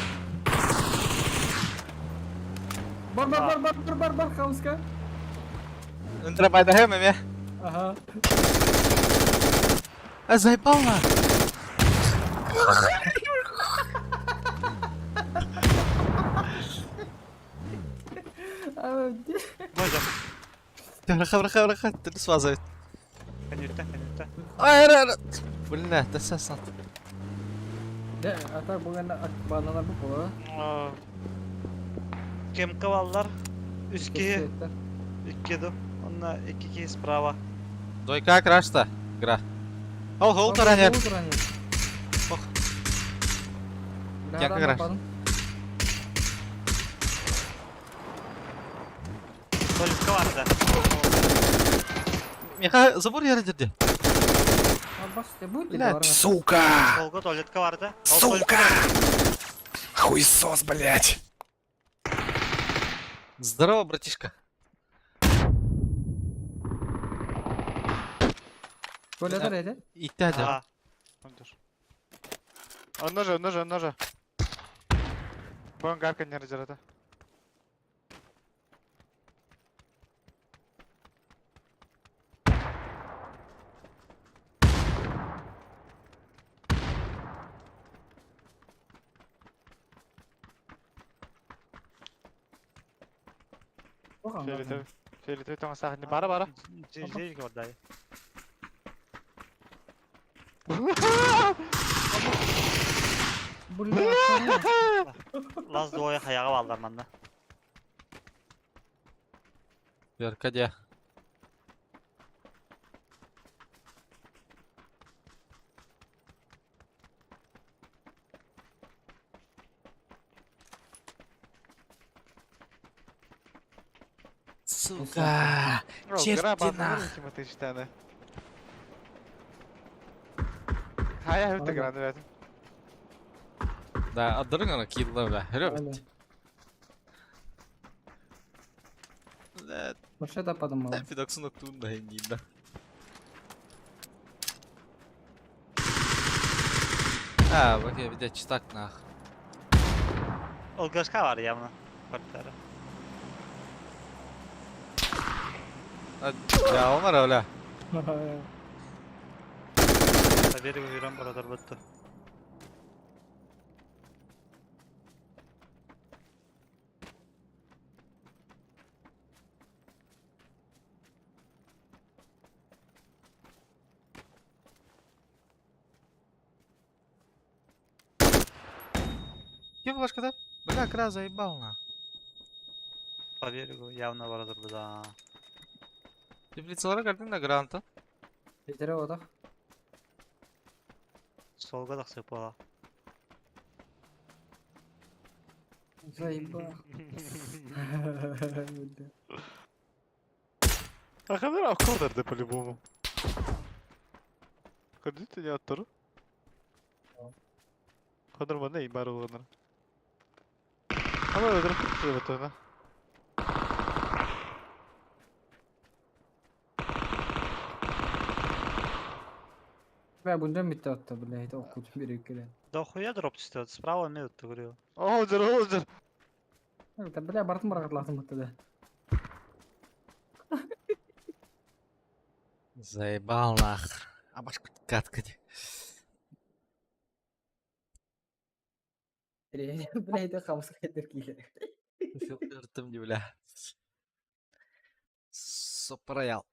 Бар бар бар бар бар бар бар хамска. Интра пайда хэм эме. Ага. А заебал на. Божа. Раха раха раха. Ты свазает. Конюта, конюта. Ай, ра, ра. Бля, та сасан. De ata bugün akbanalar bu kola. Кемка баллар. Үске икки ду. Онна икки ки справа. Дойка крашта. Гра. Ол хол таранер. Ох. Кемка краш. Толика барды. Миха забор яры деді. Бас, будет Бля, Сука! Толга туалетка барды. Сука! Хуесос, блядь! Здорово, братишка. Туалет edi. Иттәді. А, Онно же, онно же, онно же. Бон гарка не раздирата. Фиолетовый. Фиолетовый тоҥостаах ини. Бара бара. Дьиэ бардай. Бля, Лаз двое хаяга балдар манна. Верка де. Сука! Черти нах! Математичтаны. Хайа хөтө гранды бәтим. Да, адырың ана килла бля. Хөрөп. Бля, Вообще да подумал. Фидоксун октуун да хиндин да. А, бак я видя читак нах. Олгашка var явно. Квартира. Я омар бля. Победа уверен барадар бітті. Кем флешка да? Бля, кра заебал нах. По берегу явно барадар да. Теплицалара картин да гранта. Бетере отақ. Солга да сыпала. Заебал. А ханыр акылдарды по-любому. Көрдү не аттыры? Ханыр мана имар болгонор. Ама өдөрүп туруп бутуна. Бля, bundan bitti hatta бля, это okudum bir ülkeden. Да хуя дроп түсті, справа мен өтті көріо. О, жүр, о, жүр. Это бля, бартын барғатлатым бітті да. Заебал нах. А башка катка. Бля, это хамсық етер кейлер. Ыртым не бля. Сопроял.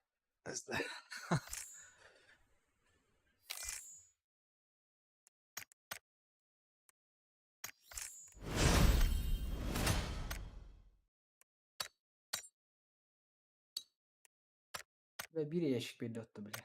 Бля, bir ящик belli attı бля.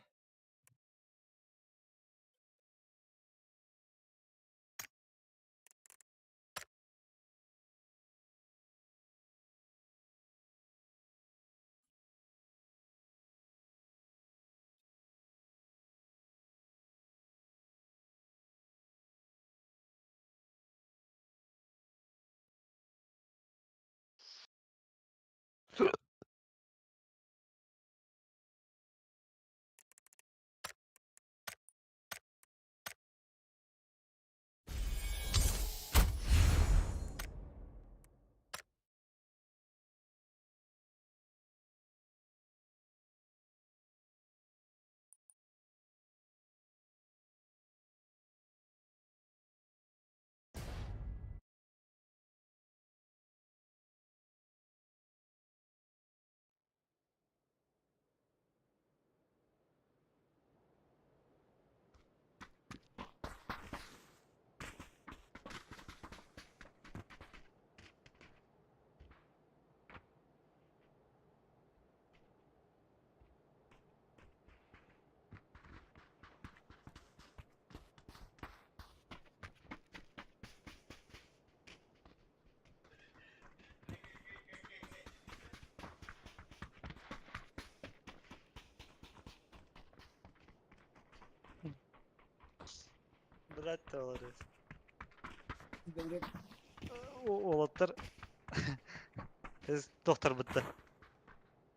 Блять, олар. Олаттар. Біз доктор бітті.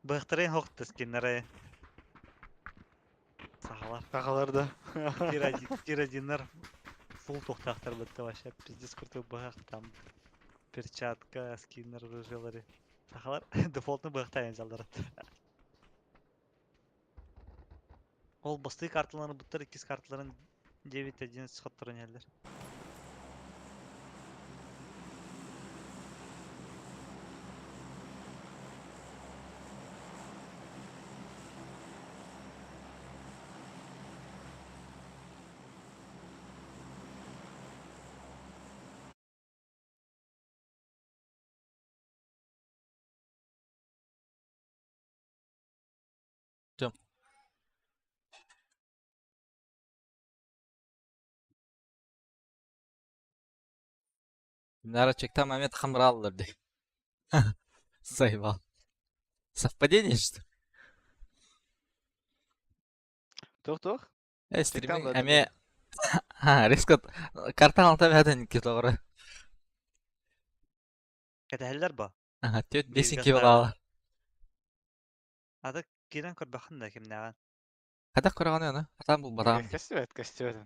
Бықтырын хоқты скиннері. Сағалар. Тағалар да. Тир фул тоқтақтар бітті вообще. Пиздец крутой бық там. Перчатка, скиннер, ружелары. Сахалар дефолтны бықтайын жалдырады. Ол басты карталарын бұттыр, иккис карталарын 9-11 сходтарын елдер. Нара чекта момент хамраллар ди. Заебал. Совпадение, что ли? Туох-туох? Э, стриминг эме резко карта алта бәден китогры. Кэтэһэллэр ба? Аха, түөрт бес икки балаалар. Аты киирэн көрбөххүн да кимнээҕин. Хадах көрөҕүнүй ону? Хатаан булбатаҕым. Көстүбэт, көстүбэт.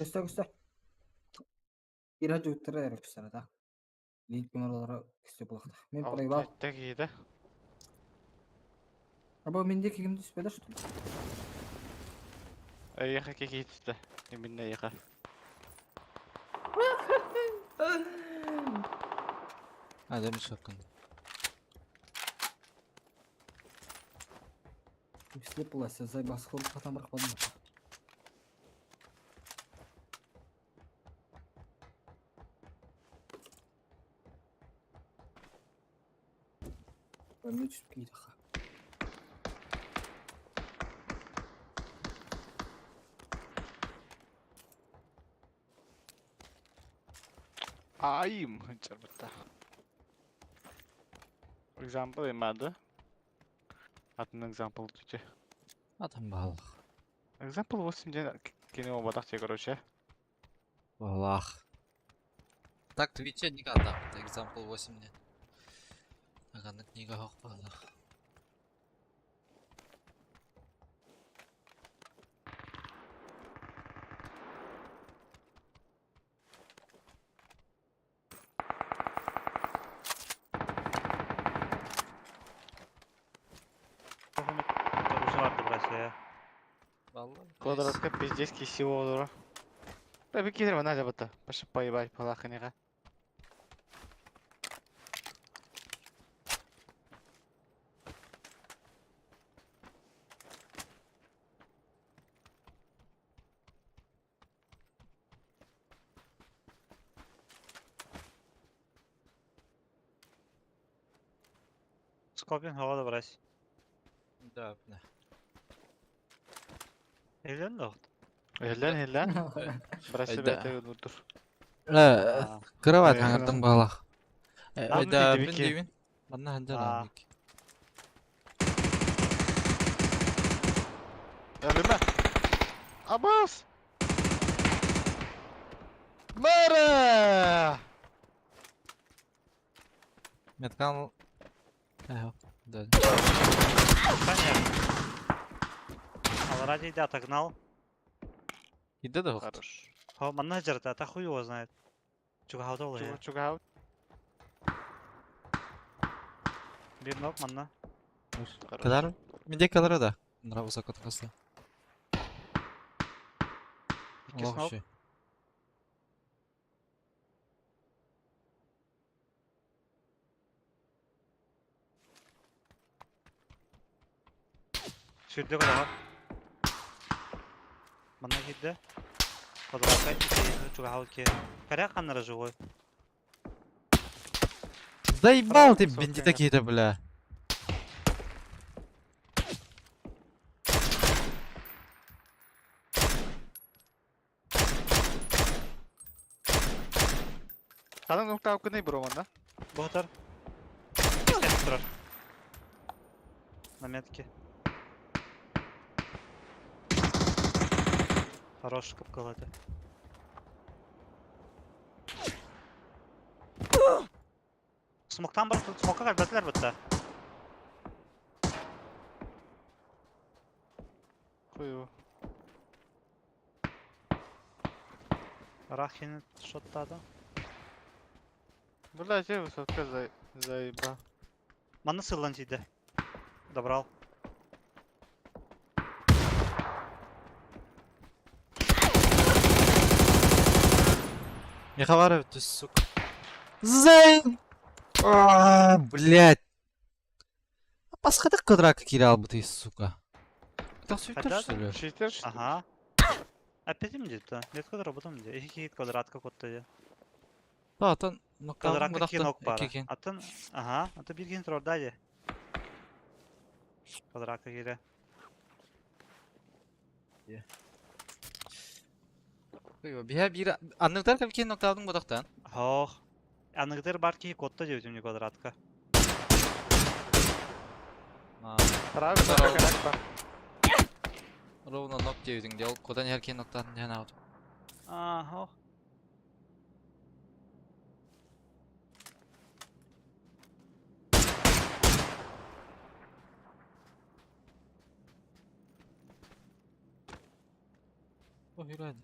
Көстө көстө. Ира жуттара эрэ көстөр Линк номерлара көстө булахтах. Мен проебал. Алта киһитэ. Аба мен де кигим түспеді что ли? Эйиэхэ киһи түстэ. Именно эйиэхэ. А, дәм шокын. Слепылась, зайбас хор хатан бырақпадым. Бәмне түсіп кейді ха. Айым чарбытта. Example имады. Атын example түте. Адам балах. Example 8 ден кине обадах те, короче. Балах. Так, Твиче никогда. Example 8 не. Аганы книга хок балах. Торуsu vardı burası ya. Vallahi. Квадратка пиздец кисиво олора. Бля, кидер вана жабыта. Паша поебать палаханыга. Scorpion havada burası. Да, бля. Elden de oldu. Эллен, эллен. Брасы Айда. бәте нурдур. Э, кровать Э, аңырдым балах. Ладно, Айда, дейді бин Вики. дейбин. Манна ханжар А. амик. Әлеме. Абас! Мэра! Меткан... Э, да. Конечно. Алради да отогнал. Иде да Хорош. Хо, менеджер да, та хуй его знает. Чуга ол я. Чуга Bir knock манна. Кадар? Менде кадар да. Нра высоко тақасы. İki smoke. Сүрдө kadar. Манна кидде. Квадратка ики чуга ки. Каря каннара живой. Заебал ты Высокая. бандиты какие-то, бля. Хадан нукта кыны бро манда. Бухтар. Кистен турар. На метке. Хорош капкал это. Смоктан бар, смокка калбатылар бутта. Кую. Рахин шоттады. Бля, те высотка за заеба. Манна сыллан тиде. Добрал. Михаваров, ты сука. Зай! А, блядь. Пасхадак квадратка кирал бы ты, сука. Это все Хотя что ли? Читер, что ли? Ага. Опять им где-то. Нет квадратом где. Iki квадратка котты. Да, атын нокта Квадратка кинок пара. Атын, ага, аты bir кин турар дайы. Квадратка кире. Бия бир анныктар кепкен ноктадың бодақтан. Хох. Аныгытыр бар киһи котто диэбитим квадратка. Правильно, Здорово. Ровно ног диэбитиҥ дии, ол куотан иһэр киһи ноктаатын диэн аабытым. Ааһа. О, hürriyet.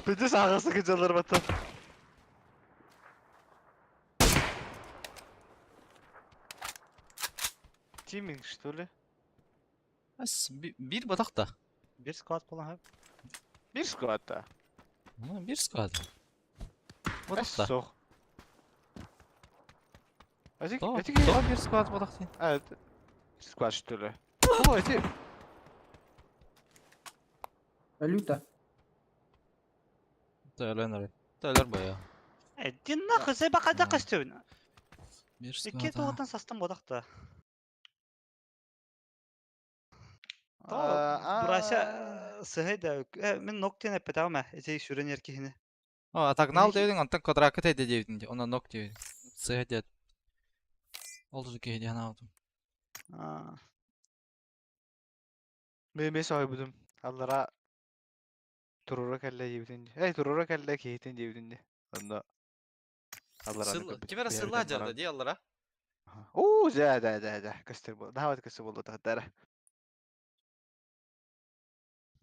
Пиздец ағасы кыжалар баттан. Тиминг, что ли? Ас, bir батақ та. Bir squad болан Bir squad да. Bir squad. Батақ та. Соқ. Эти, То, эти, то bir squad батақ дейін. Evet. Squad что ли? О, эти, Люта. Төлөнөр. Төлөр бая. Эдин нахуй, сен бақада қастөбін. Bir Икки squad. тоғытан састым бодақта. А, Браша сыһый да, мин ноктен эппетаама, эти сүрен эркихини. О, отогнал диэбитиҥ, онтон квадракка тэйдэ диэбитиҥ дии, онно нок диэбитиҥ. Сыһа диэт. Ол киһи диэн аабытым. Мен бес ой будум. Аллара турура кэллэ диэбитин. Эй, турура кэллэ киһитин диэбитин дии. Онно Аллара Ким эрэ сыллаа дьарда дии аллара. Оо, да, да, да, да. Көстөр бол. Наһаа көстөр болду тахтара.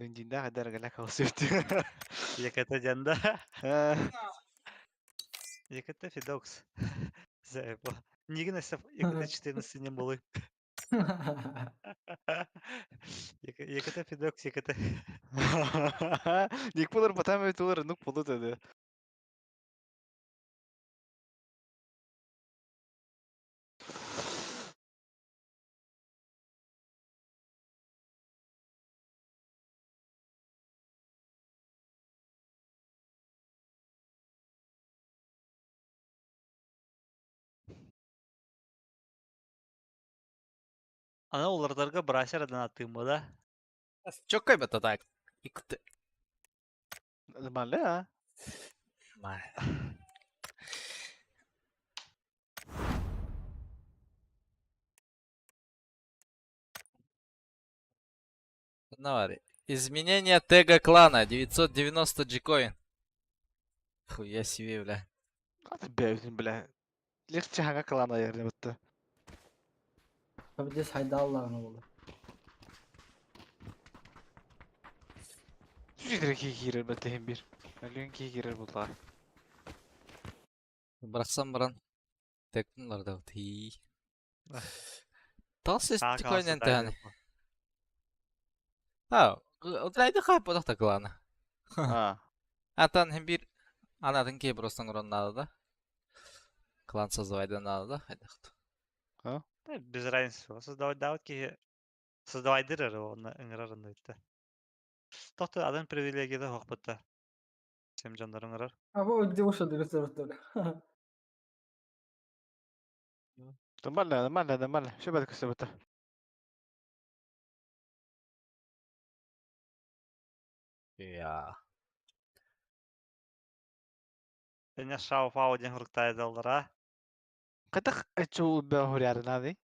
Бензинда хадар гала калсыт. Яката дянда. Яката Фидокс. Заебал. Нигин эсэ яката 14 не болы. Яката Фидокс, яката. Ник булыр батам бит улар нук булды dedi. Ана олардарга брасер адан аттыым да. Чоккай бата так. Икт. Нормально, а? Навари. Изменение тега клана 990 джикоин. Хуя себе, бля. Аты бәүтин бля. Легче хага клана yerine бітті. Здесь хайда Аллах'ın oldu. Жүздері кей кирер бітті hem bir. Миллион кей кирер болды. Бырахсан баран. Тектин да ти. Тал сес джикоин энтэн. А, отрайды хай подахта клана. А. Атан hem bir анатын кей просто надо да. Клан создавать надо да, хайдахт. Без разницы. Создавать давать ки создавать дырыр оны ыңырар өтті. Тоқты адам привилегияда хоқпытта. Сем жандар ыңырар. А bu где ушел дөрөс Нормально, нормально, нормально. Все бәді көсті бітті. Я. Эне шау фау ден хурктайдалар, а? Кытык әчу бә хуряры нады.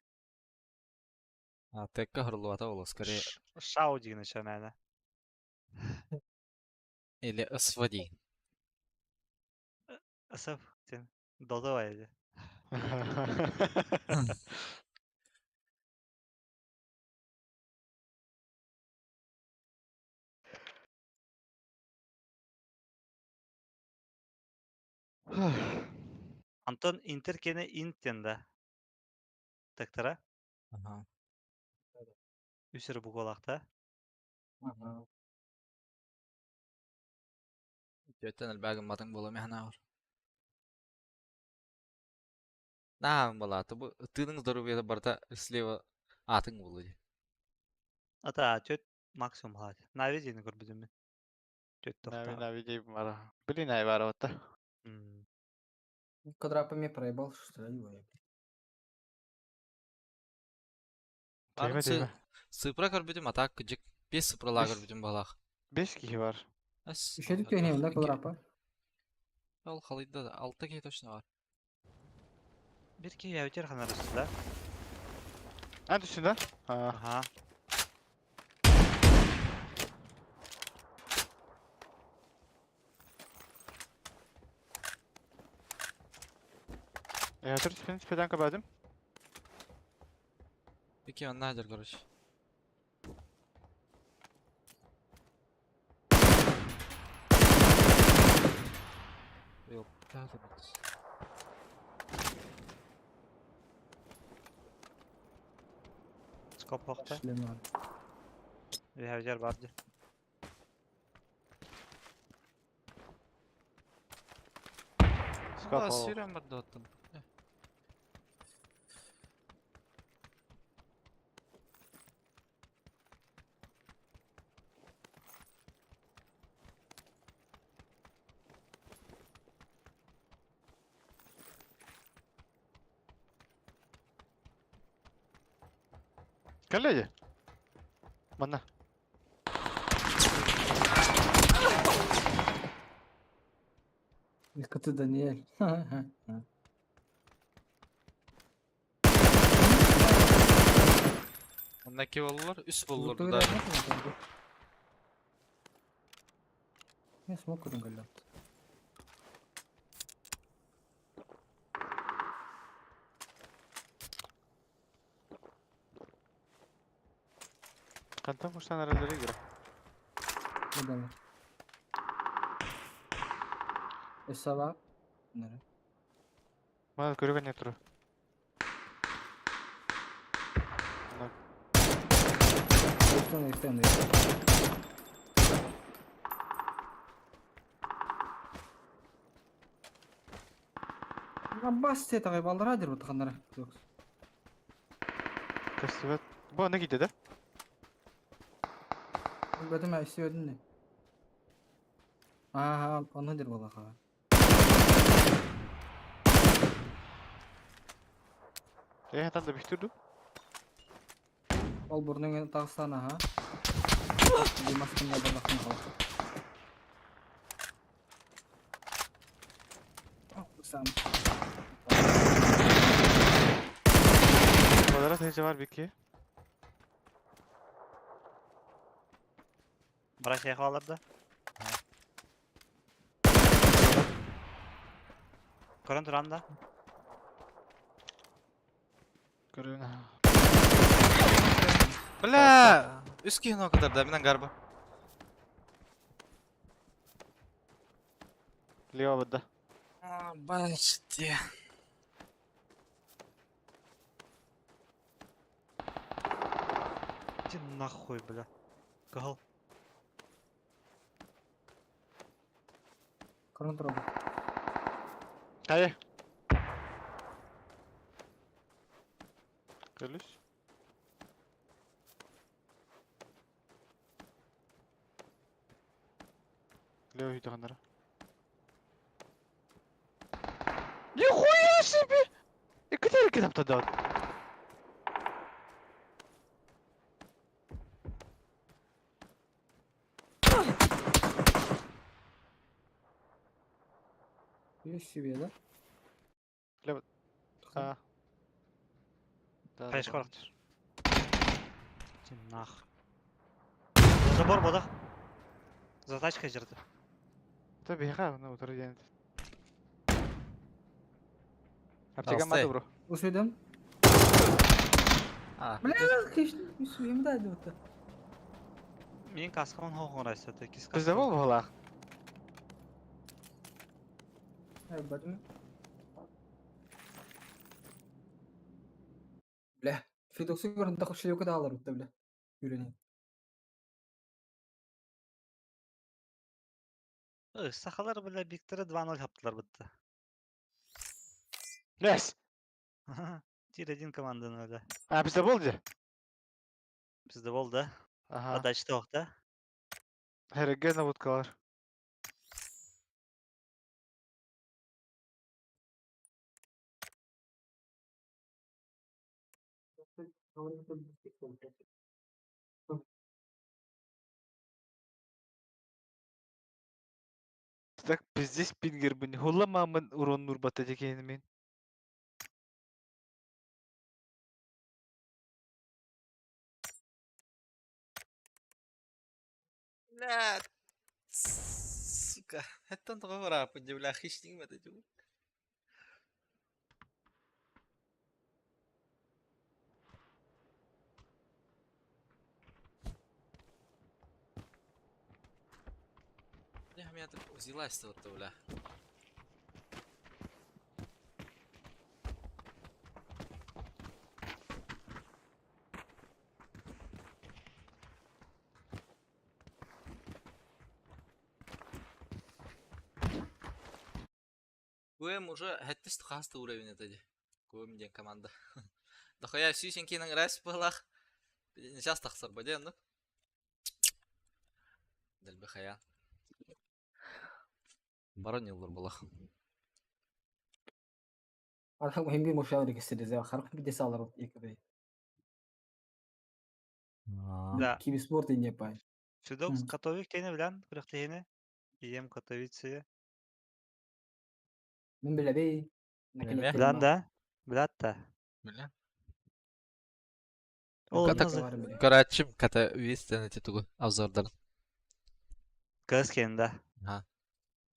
А, текка хырлуата ол, скорее. Шау деген еще мәні. Или СВД. СФ ден. Додавай еді. Антон Интер кене интен да. Тектара. Ага. Үсір буголақта. Ага. Төттен элбәгін батың бола механа бар. Наам балаты бу тының здоровье барта слева атың болу. Ата төт максимум хат. Нави дейін көрбүдүм мен. Төт Нави тоқта. нави дейм бара. Блин, ай бара отта. Квадрапами проебал, что ли, ой. Тема, тема. Сыпра көрбүтүм, а так кыдьык. Бес сыпралаа Бес. көрбүтүм балах. 5 киһи бар. Эс, Үшедік түйіне онда кылыр апа. Ол халыйда да, алты киһи точно бар. Bir ki явитер ханарысы да. Ha düşsün lan. Ha. Ага. Dur tüpeni tüpeden kabardım. Peki онна хадер, короче. Yok, daha da bit. Скоп охта. Шлем бар. Явитер барды. Скап Да, ал. сүйрен бар да оттан. Kaleci. Bana. Dikkati Daniel. Онна ки болулар, үс болулар Зуктугу да. Не смог көрін көлді. Kantan kuştan araları göre. Ne demek? Esava. Nere? Bana көрген не тұру. Eksen eksen Бас те тағай балдара дер бұтқандара. Кастыбет. Bu ne gitti de? Бәтім әсі өдін не? Аха, оны дер балаға. E tam da bitirdi. Ол бұрның тағыстан аха. Димастың да балақын қала. Сам. Badara teyze var bir ki. Бара şey аларды. Көрін туран да. Görüyorum. Бля, үс киһи о kadar да, минен гарба. Leo bada. Бачте. Иди нахуй, бля. Гал. Көрін тұрады. Hayır. Görürüz. Leo yutağınlara. Нихуя себе! И где там тогда? Есть себе, да? Лево. Ha. Daha da Hayır, var. Иди нах. Забор бодах. За тачкой жерді. Tabii ha, ne otur yani. Аптека Алсай. мады бро. Усведем. А, Бля, конечно, усведем, да, это. Мен каскамын хоғын райсады. Кис Bizde bol mu la? Бәтім. Бля, Фидоксы көрін тақып шлеука да алар бітті, бля. Үйренейін. Сахалар, бля, Викторы 2-0 хаптылар бітті. Yes. Тир один команданы öyle. Ha bizde bol diye. Bizde болды. Aha. Адачты оқты. Herge nabutkalar. Так пиздец пингербин. Хулла мамын урон нурбата декенин. Бля, сука. Это тоҕо барааппын дии, бля, хищник это дии. Бля, меня тут взялась вот, бля. КМ уже хэттис хаста уровень это ди. КМ диэн команда. Дохуя сүүсен киинэн ырас быһылаах. Сейчас тахсар ба диэн, ну. Дэлби хайаан. Баран yıllar булах. Adam hem bir müşavir ikisi Харах bir dese alır екі Да. Киберспорт не пай. Федокс Катовик тени билэн күрэхтэһиини. Ийэм Катовиция. Мен билэбэй. Билэбэй. Билэн да? Билэт да. Билэн. Ол Ката- онно Көрөөччүм ката үестен эти тугу обзордарын. кыз кэннэ. Аха.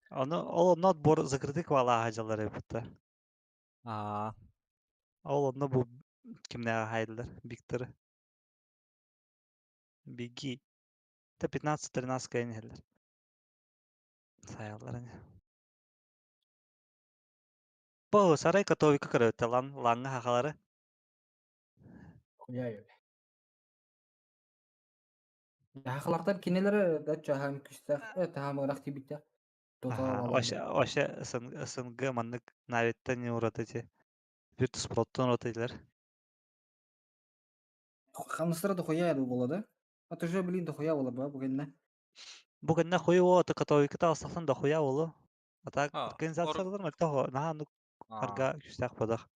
Ону ол онно отбор закрытый квалааһа дьаллар эбит. Аа. Ол онно бу кимнээҕэ хайдылар Викторы. Беги. Та 15-13 кэлин иһэллэр. Сайаллар ини. Бу сарай Катовика көрөттө лан лаҥҥа хахалары. Хахалартан кинилер да чахам күстэх, тахам тибиттэ. Оша оша СНГ маннык навиттан не ураты Virtus Pro'ттан ураты Хамыстара дохуя буола да? А то же блин дохуя буолар ба бу кэннэ. Бу кэннэ хуй о Катовика таҕыстахтан дохуя буолу. А так А, организациялар мөлтөх наһаа ну арга күстээх бодох.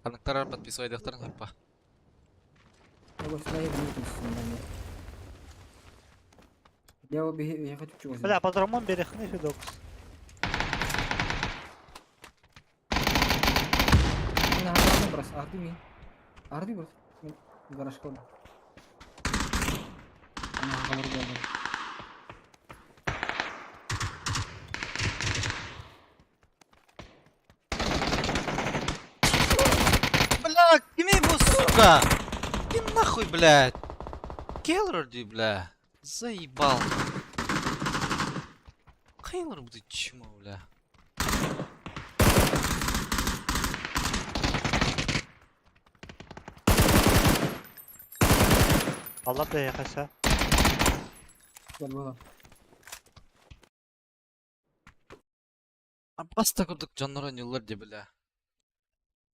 Ханыктарар подписывайдахтарын хаппа. Я я хочу чего. Бля, патромон берехни Федокс. Брос, арды ми. Арды брос. Гаражка. Бля, кими бу, сука? Иди нахуй, блядь. Келлер ди, бля. Заебал. Кейлор будет чмо, бля. Allah da yakasa. Gel baba. Баста курдук дьоннор ойнууллар ди, бля.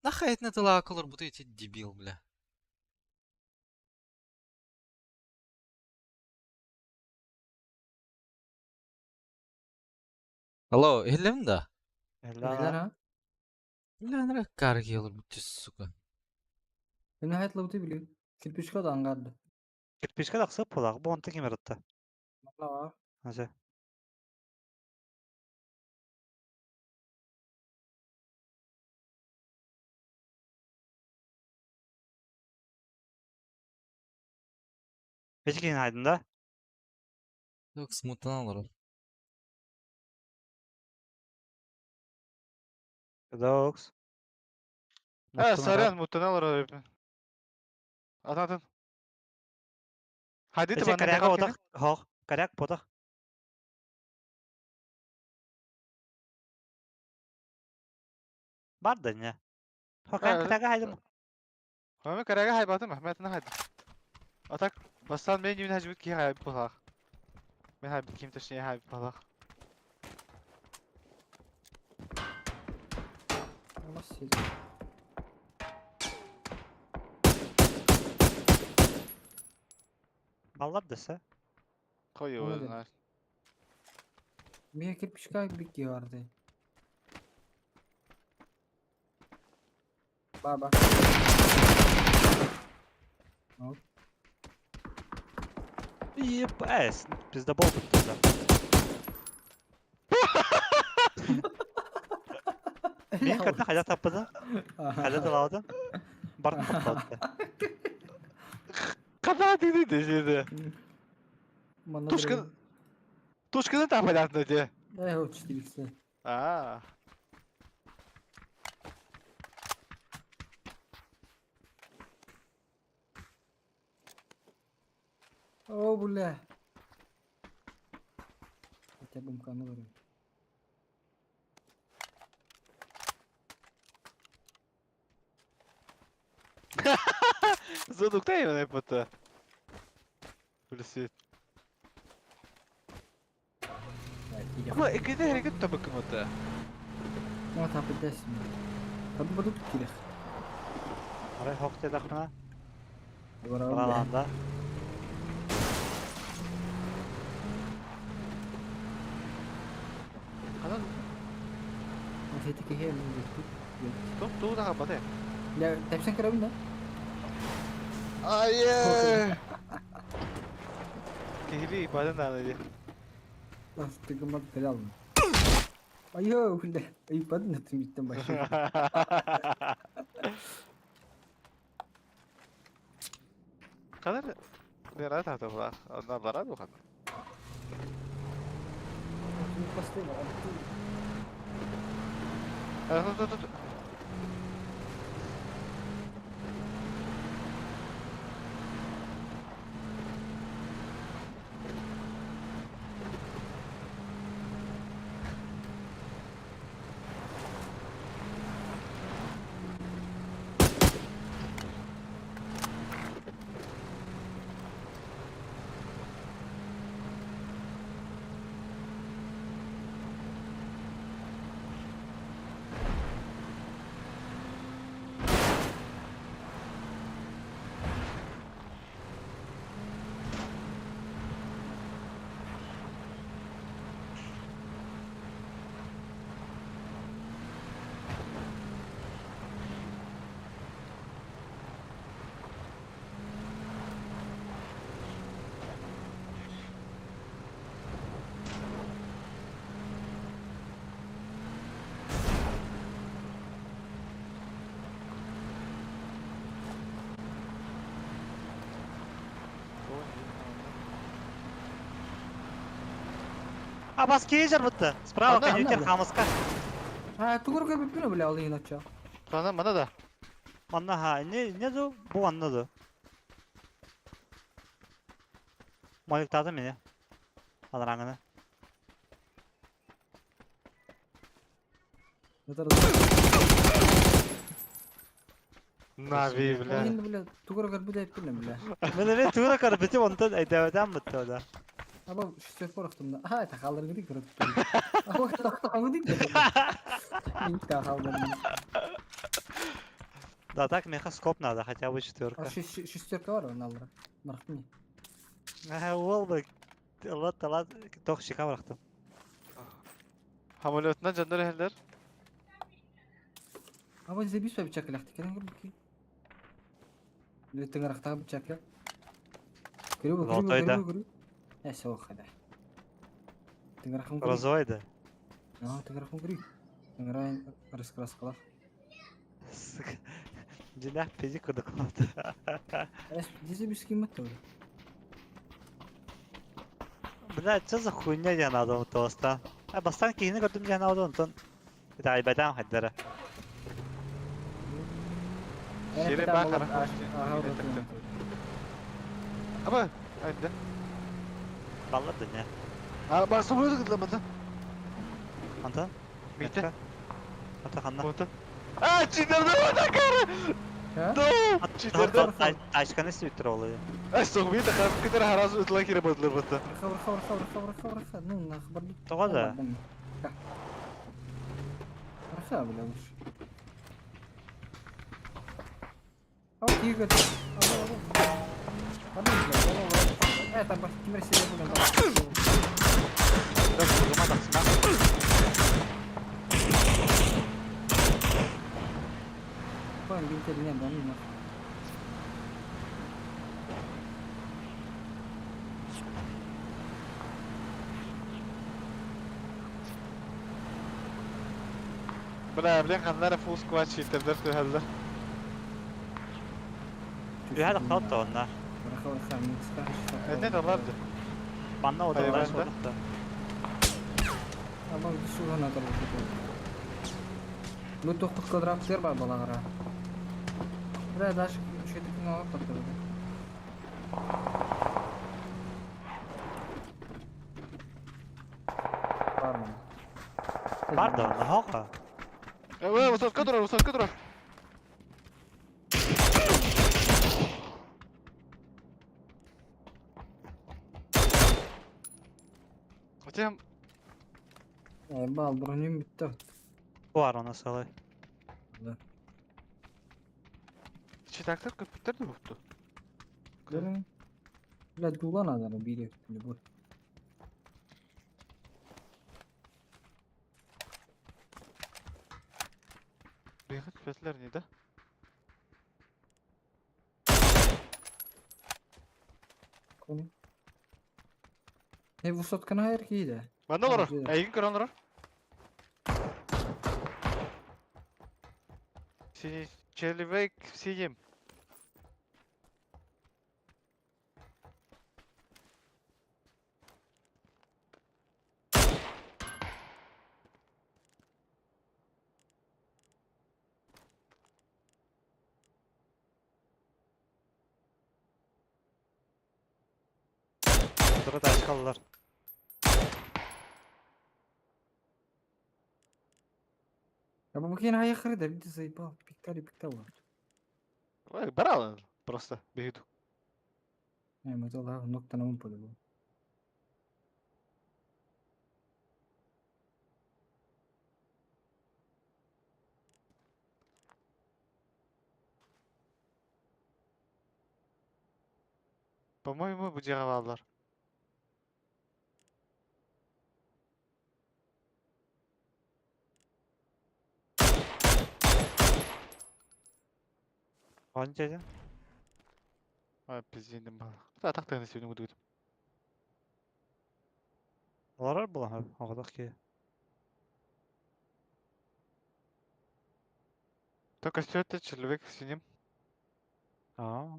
Нахай этне тыла акылыр бу эти дебил, бля. Алло, иһиллэбин да? Билэр ha? Бля, нара кар келыр бу сука. Мен hayatla bu biliyor. Кирпичка да аңгарды. Кирпичка да кысып булак. Бу онта ким ырытты? Ла. Хазы. Бечкин айдын да? Yok, смутан алыр. Федокс. Э, сорян, мутанал робин. Атын. Хайды Эче коряк бодох. Хох, коряк бодох. Бар да не. Хох, коряк хайдым. Хами коряга хайбатым, Ахметна хайды. А так, бастан мен юн хажбыт ки хайб булах. Мен хайбыт ким точнее хайб булах. Nasıl? Баллар десе. Кой Onu dedim. oyunlar. Bir кирпичка бикки барды. Баба. Еб, эс, пиздобол бутты да. Мин көрдө хайа таппыта. Хайа талаабытын. Бар таппыта. Када диди деседі. Тушка Тушканы там понятно где. Э, вот 4 А. О, бля. Хотя бы мканы варю. Задукта именно это. Плюсит. Ama ekide hareket tabakımata. Ну, там поддайся. Там будут килих. Арай хокте дахна. Бараланда. Анан Этики хе топ туу да бате. Я тепсен көрөбүн да. Айе. Кихили бадан аны. Ластыгыма тел алдым. Айо, бля. Айпадын атым биттен башы. Kadar Nerede tahta var? Onlar var bu kadar. Tut tut tut. А бас кейжер бітті. Справа Ана, коньютер ана. хамыска. А, тугур көрбүппүн бля, ал деген очо. Bana bana da. Манна ха, не не ду? Бу анна ду. Маликтады мени. Алараңыны. Нави бля. Ол енді бля, тугур көрбү деп билем бля. Мен эме тура көрбүтүм, онтон айдабадан бітті ода. Аба шестер порохтум да. А, это халдыр гидик көрөп. Аба тохтоңу дик. Мин та халдыр. Да так меха скоп надо, хотя бы четверка. А шестерка бар onun аллара. Мархми. Ага, ол бы. Алла тала тох шика барахтым. Самолетынан жандар элдер. Аба size bir sürü bıçak ilaktık. Gelin gör bakayım. Lütfen arakta bıçak ya. Görüyor bu, görüyor bu, Золотой да. görüyor bu, görüyor. Neyse o kadar. Тыңырақым көрүй. Розовый да. А, тыңырақым көрүй. Тыңырайын раскраскалар. Сука. Динах пизи курдук oldu. Дизе bir кыймат да. Бля, что за хуйня я надо тоста? А бастан кихини көрдүм я надо онтон. Это айбадан хаддара. Şere bak, ara. Ama haydi. Балла да не. А bak самолет кыдламады. Антон? Bitti. Ата ханна. Monta. А, чидерде var karı. Ha? No. Чидерде. Тачканы сүйтір олы. Ай, соғмей да қарап кетер харазы ұтыла кере бодылар бұтты. Рыха, рыха, рыха, рыха, рыха, рыха. Ну, нах барды. Тоға да. Рыха, бля, лучше. А вот Игорь. Алло, алло. Пардон, бля, алло, алло. Э, там кимер себе будем. Да, курдума тақсыма. Понял, бинте не, да, не, нах. Бля, блин, ханна эрэ full squad читердэр түһэллэр. Үһэ тохтоот онно. Энне талар да. Манна оталлар Хайван да? суотахта. Абам суһана тарбыт. Бу тохпут квадрат бар балагара. Бля, даже шетик алып таттырды. Бар мана. Бар да онно хоқа. Э, высотка турар, высотка турар. Хотя, Э, бал бронем битти. Бар оны салай. Да. читактар көпүттер да бутту. Görün. Бля, дулан adamı bir bu. Бейхет күпетлер не да? Konu. Ne высотканы hayır ki de. Манна олорор. Жида. Эйгин көрөн олорор. Синий человек в синем. Тура тачкалылар. Ya bu makine hayır da bir de заебал. Пиктали пиктал. Ой, барал просто бейду. Ne mesela nokta namın poli bu. По-моему, бу дьиэҕэ бааллар. Он деді. Ай, пиздендим бала. Да, так тагын сүйүнү гудугут. Олар була оғдақ ки. Только все это человек в синем. Аа.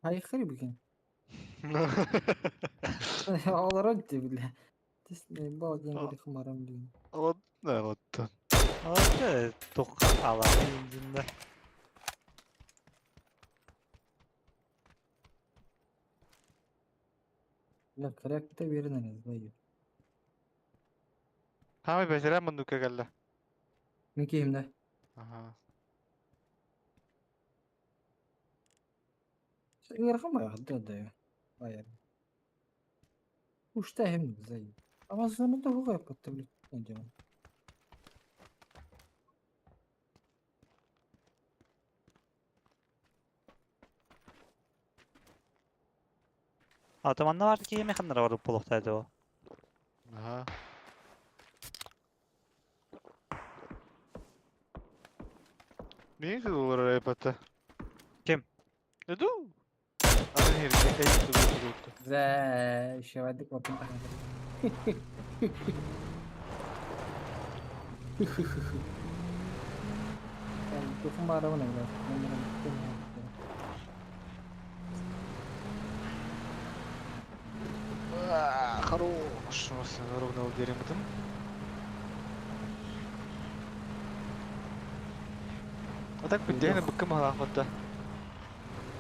Hayır bugün. Олар öldü bile. Тесне бал деньги хумарам дүйін. Ладно, вот. Алты тоққа алады индинде. Бля, корректта верен знаю. Хамай бәсерәм мындука кэллэ. Мен кейімді. Ага. Ыархан да да. Байар. Ушта hem зай. Амазону да хугай патты блин. Атаманна бар ки механнар бар болуқтайды о. Ага. Мин доллар айпатта. Ким? Эду. Аны херге эйин доллар өттү. За, еще вадик вапын Тухум барабана, блядь. Хорош. Ровно ударим этом. А так битдеһин быккы маһалаахматта.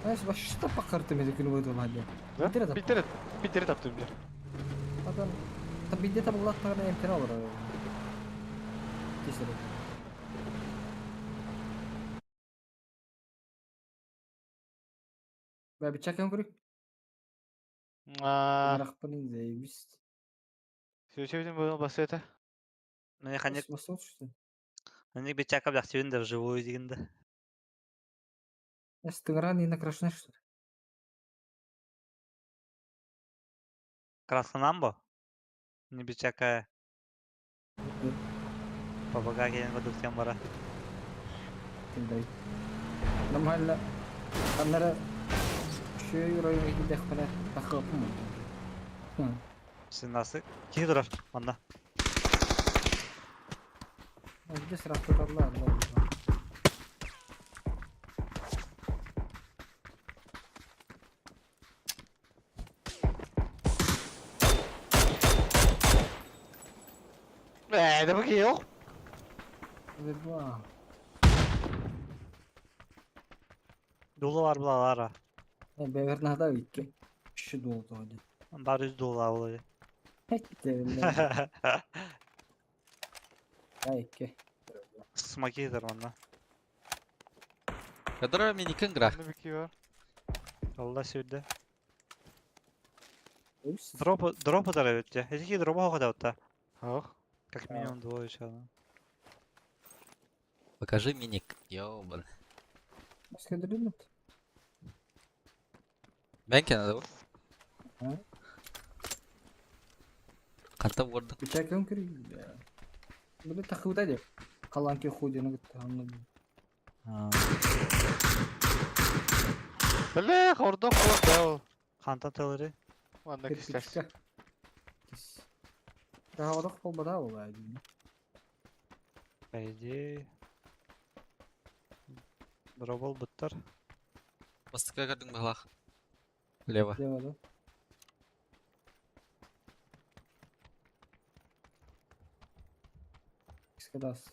Знаешь, вообще что по картам это күнү бойду ладя. Да? Битере тап. Битере, битере таптым бир. Адам та бидде табылат тагына эмтен алыр. Кесири. Бә бичак көрүк. Аа, Рахпын заебись. Сүөчэбитин буолан бассыата. Мне ханик Басыл что ли? Ханик бичака бляхтибин да вживую дигин да. Эс, тыгран не накрашена, что ли? Красканамбо? Не бичака пабага келен продукциям бара. Кандай. Нормально. Аннара шөй районга килдехпинэ тахыаппын Синасы. Кини турар манна. Здесь растуталлар. Ээ, да бу yok. Верба. Dolu var bulara. Бевернада икки. Үчү долду диэн. Бар үз dolu була. Эттерилер. Я икки. Смоки тур манна. Kadar миникин гра. Ne bir var. Allah sürdü. Үс. Дроп дроп удар өттө. Эки дроп хода отта. Ох. Как минимум двое еще. Покажи миник. Ёбан. Скедерилет. Бәнке надо. А? Канта бордың. Бичакым кири. Били тахыта деп. Каланки худины гытта анны. Бля, хордок кулак да. Хантан тылыры. Манна кистер. Кис. Тахавадах болбада була. По идее. Дробол буттар. Бастыка кардың балах. Лево. Лево, да? Скадас.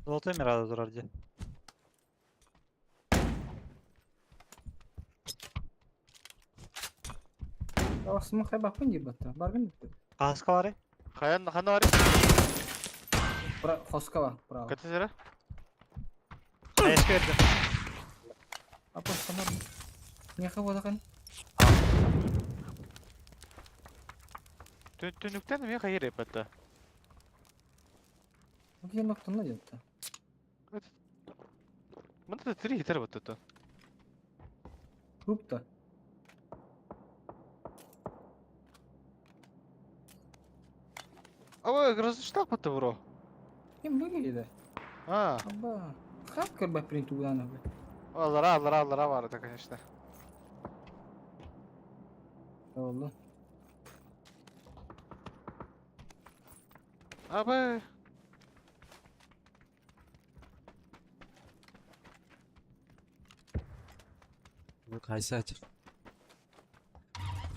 Золотой мирада турар ди. Асмы хайбакпын деп батта. Баргын. Каска бары. Хаян хана бар. Бра хоска бар, право. Катезера. Эске берди. Апа самар. Не хабадакан? Түнүктен мен хайыр эпетте. Бу ноктаны депти. Мында три хитер батты. Группта. Ава грозыштак батты бро. Ким бу келди? А, Аба. Хап кырба принт угана бе. алара алара алара бар это, конечно. Oldu. Абы. Бу кайсы ачыр.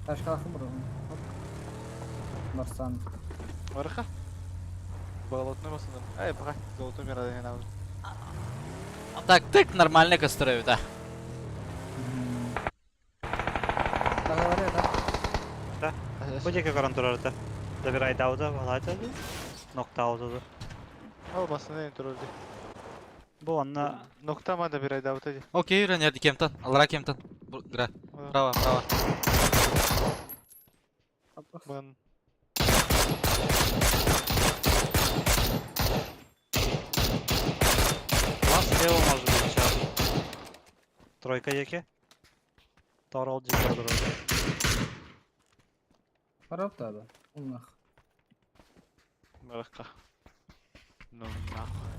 Taş kalkın bro. Hop. Барсан. Барха. Болотный басынdım. Ай, пока. Золотой мира не надо. Так, тык нормально кострою, да. Тағалар да. Бу жеке каран турар да. Добирай дауда, балайта. Нокта ауда. Ал басын турулду. Бу анна Нокта ма да бир айда бутади. Окей, үйренерди кемтан. Алра кемтан. Гра. Право, право. Бын. Лас слева может быть сейчас. Тройка яке. Торол жеке турар. Харап да. Умнах. Барха. Ну нахуй.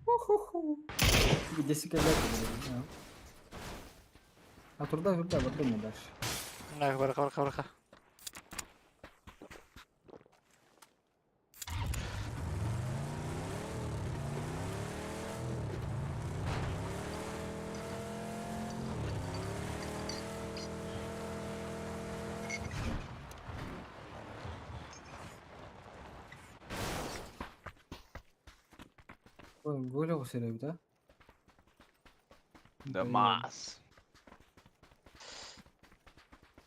Уху-ху. Где себя А труда вюрда, вот думаю дальше. Нах, барха, барха, барха. Ой, гулял серег, да? Дамас.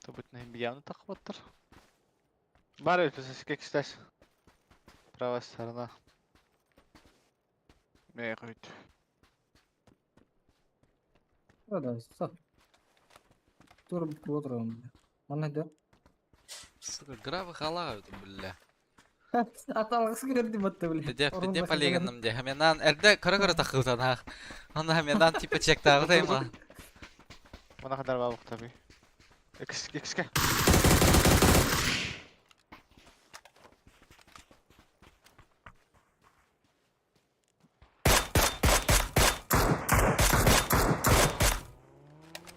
Событный явно тахваттар. Бар кстати. Правая сторона. Мегут. Да, да, все. Тур куотром. Манна да. Сука, гравы халают, бля. Аталгысы кирди батты, бля. Деде, деде полигоном де. Хаменан, эрде кара-кара тахылтан ах. Аны хаменан типа чектагы дайма. Мана кадар бабык таби. X Xке.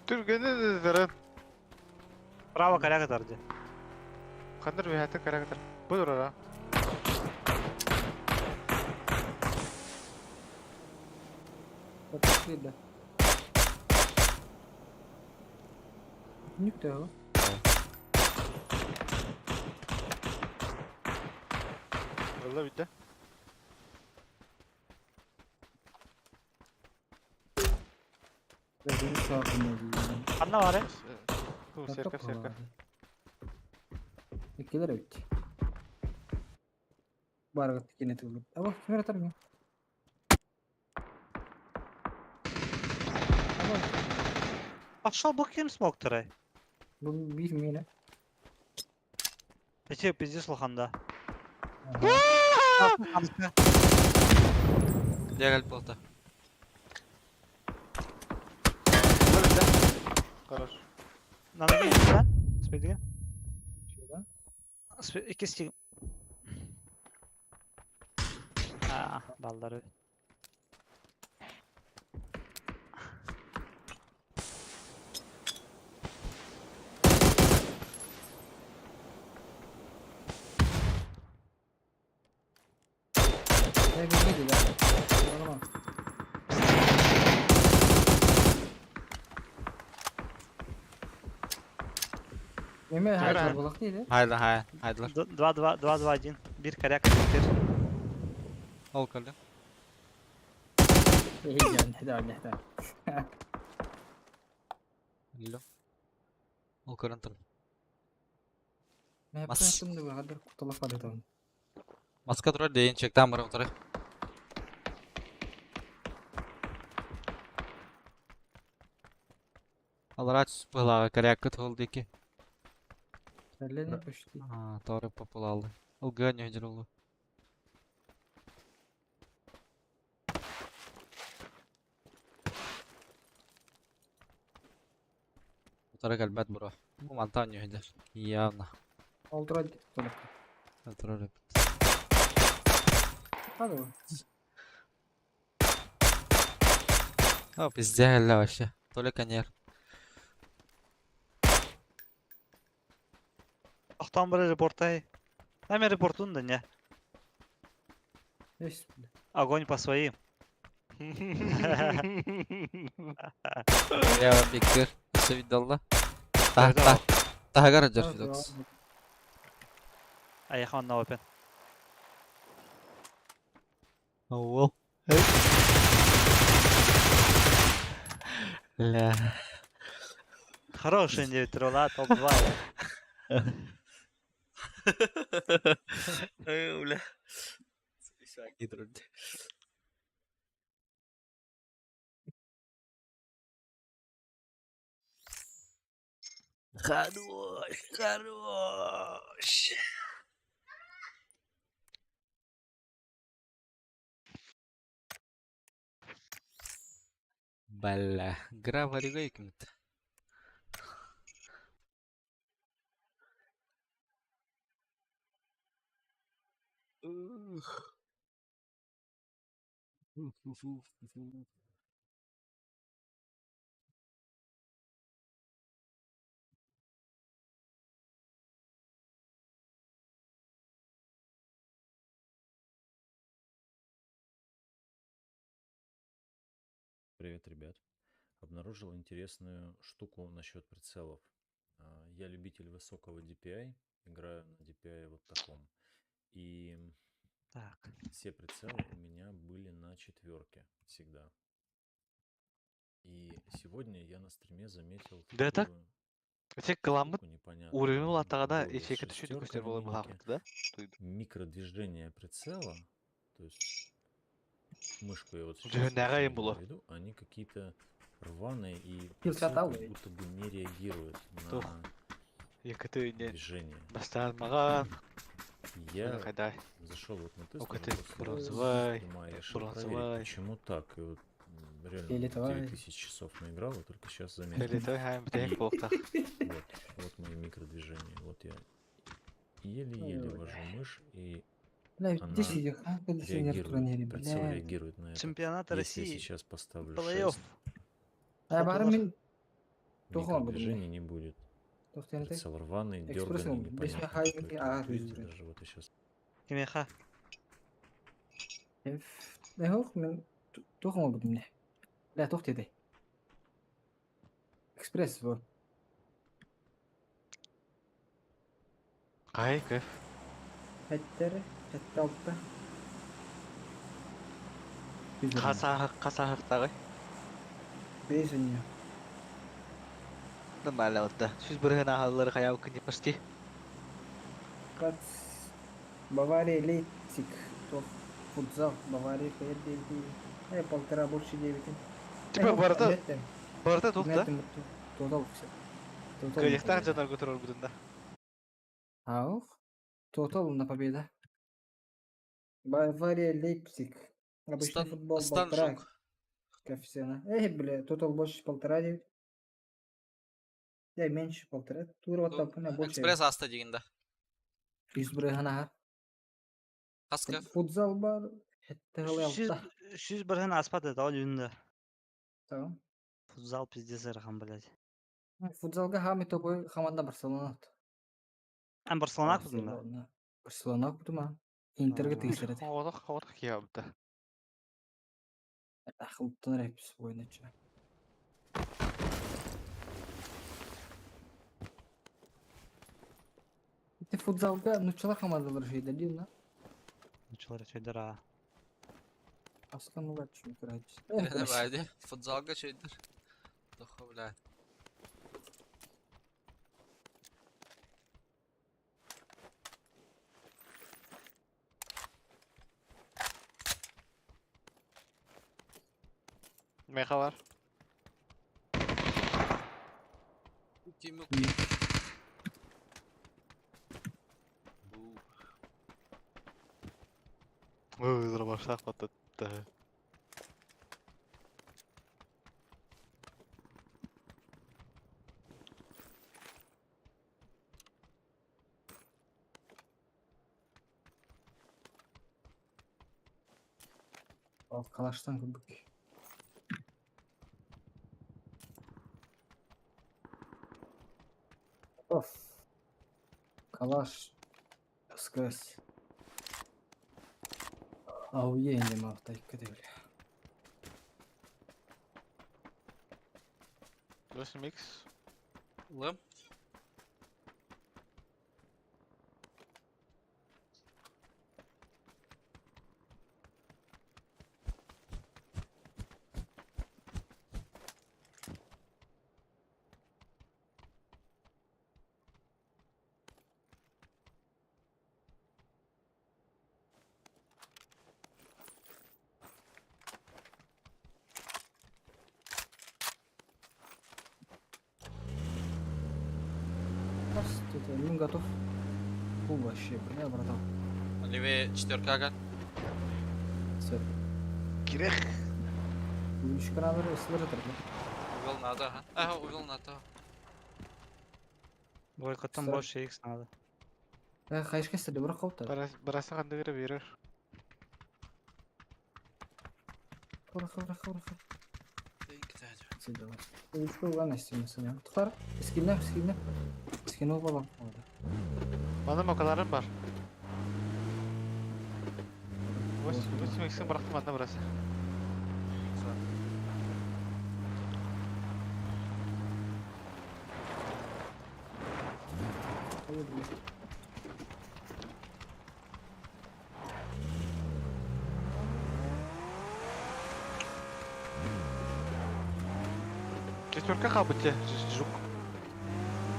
Түргені дырын. Право коряга тарды. Хандыр бихаты карактер. Бу durara. Да. Никто. Valla bitti. Анна бар, э? Ту серков серков. Иккилер өт. Баргат кине тулуп. Аба, кимер атар мен? Аба, Пошел бы кем смог тарай. бу бир мене. Эти пиздец лоханда. Дегал болта. Valla bitti. Хорош. Надо не, да? Спидиге. Şurada. Икки стиг. А, баллары. Ne bileyim ya. Tamam. Еме хайдar булак дейди. Haydi hay, haydilar. 2 2 2 2 1. Бир коряк бир. Ол көлдү. Heyecan, hadi hadi. Лё. Ол көрөн тур. Мен Мас. yaptım da bu kadar kurtulak var dedim. Маска турар дейин чектан барып турар. Алар ач пылага корякка толду ики. Сәлле почти. А, торы популалды. Ол гөнө жүрулу. Утара калбат бро. Бу мантан юһдер. Явно. Олтура толuk. Турар. Hadi bu. О, пиздец, вообще. Только нер. Ахтан бір репортай. Нами репортун да не. Еш. Огонь по своим. Я бикер. Все видалла. Та та. Тагара жар фидокс. Аяхан на опен. Оу. Ля. Хороший индивидуал, топ-2. Бля. Хорош, хорош. Бля, гра варигайкмит. Привет, ребят. Обнаружил интересную штуку насчет прицелов. Я любитель высокого DPI, играю на DPI вот таком. И Так. все прицелы у меня были на четверке всегда. И сегодня я на стриме заметил Да так? такую Ити кыламмыт штуку непонятную, уровень улааттаҕына более ячейката сүдү шестерка көстөр на буолар минике. быһаахпыт да? Микродвижение прицела, то есть мышку я вот сейчас Дьүһүннээҕи айым очень булу. веду, они какие-то рваные и Килл прицел шатал как ведь. будто бы не реагирует Тух. на Якыты не движение. бастаан маҕан. Я Хайдай. зашел вот на тест уже Окаты после бронзовай. стрима и решил проверить, Бронзовай. почему так. И вот реально Фиолетовай. 9000 часов наиграл, и только сейчас заметил. Фиолетовай хайм битэх И буолуохтаах. вот, вот мои микродвижения. Вот я еле-еле Ой, вожу мышь, и Бля, она где сидел? А, когда сидел реагирует, турнире, прицел бля. реагирует на это. Чемпионат Если я России. сейчас поставлю Плей-офф. 6, А, бары Хотулар. мин Тухон буду. микродвижений не будет. Тухтен ты. Прицел рваный, Экспресс, дерганый, он без непонятно. механики, Что это. а, Вот видите, видите. даже вот я сейчас Кимиэхэ? Эхох мин тухон буду мне. Бля, тухте ты. Экспресс вот. Кай кайф. Хәттер, хәтта Хасаах хасаахтаҕай. Бейсүнья. Нормально вот да. Сүз бырыһын аһаллары хайаабы күнне почти. Кац Бавария Лейпциг. Тох футзал Бавария ПР 9. Полтора больше 9. Типа барыта барыта тух да. Тотал все. Тотал. Кыйыктаах дьонорго турар будун да. Аух. Тотал на победа. Бавария Лейпциг. Обычный Стан, футбол Стан полтора Жук. коэффициента. Эй, бля, тотал больше 1,5 9. Я меньше полтора. Тур вот Ну, так, на больше. Экспресс аста дегенде. Избрыгана. Хаска. Футзал бар. Хетте Жүз жүз бірін аспады да ол үйінде. Tamam. Футзал пиздец ырахан, блядь. Футзалга хами топой хаманда Барселона. Эн Барселона кудун да? Барселона. Барселона кутума. Интерге А. тегистерет. Оҕотох оҕотох киһи Ахылттан репс бойнача. Ити футзалга нучала хамандалар şeyler değil mi? Нучалар чөйдөр а. Аскан улар çünkü Ne байды. Футзалга чөйдір. Тохо, бля. Меха бар. Кимик. Бу. Ой, дробаштаах баттатта. Калаштан күбүк. Оф. Калаш. СКС. Ауе инде мавтайка деп. 8 x. Лым. Раз, тут он готов. Фу, вообще, бля, братан. Левее четверка ага. Все. Кирех. Үч каналары ысылыр жатыр. Увел надо, ага. Ага, увел надо. Бойкоттан Что? больше X надо. Э, хайшка сәле бір қауыптар. Барасы хандыгыра берер. Быраха, быраха, быраха. Үч болған әстемесін. Тұқар, скинне, скинне. Скин ол бала. Мана мокаларым бар. 8 x'in bıraktım anda burası. Четверка кабыте, жук.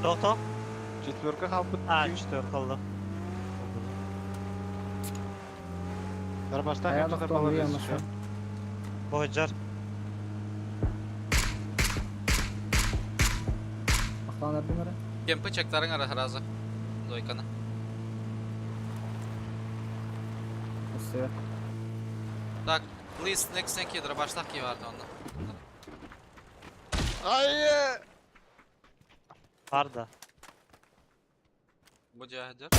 Тоҕо? Четверка хаалбыт. А, четверка олла. Дарбастаах Хайа эмчитер тохтоо балар машина. Боһуджар. Ахтан эрдим эрэ. Кемпы чектарың ара сразу. Дойканы. Өссө. Так, please next thank you дробаштах ки барды онда. Айы! Бар да. Бу дьаһдыр.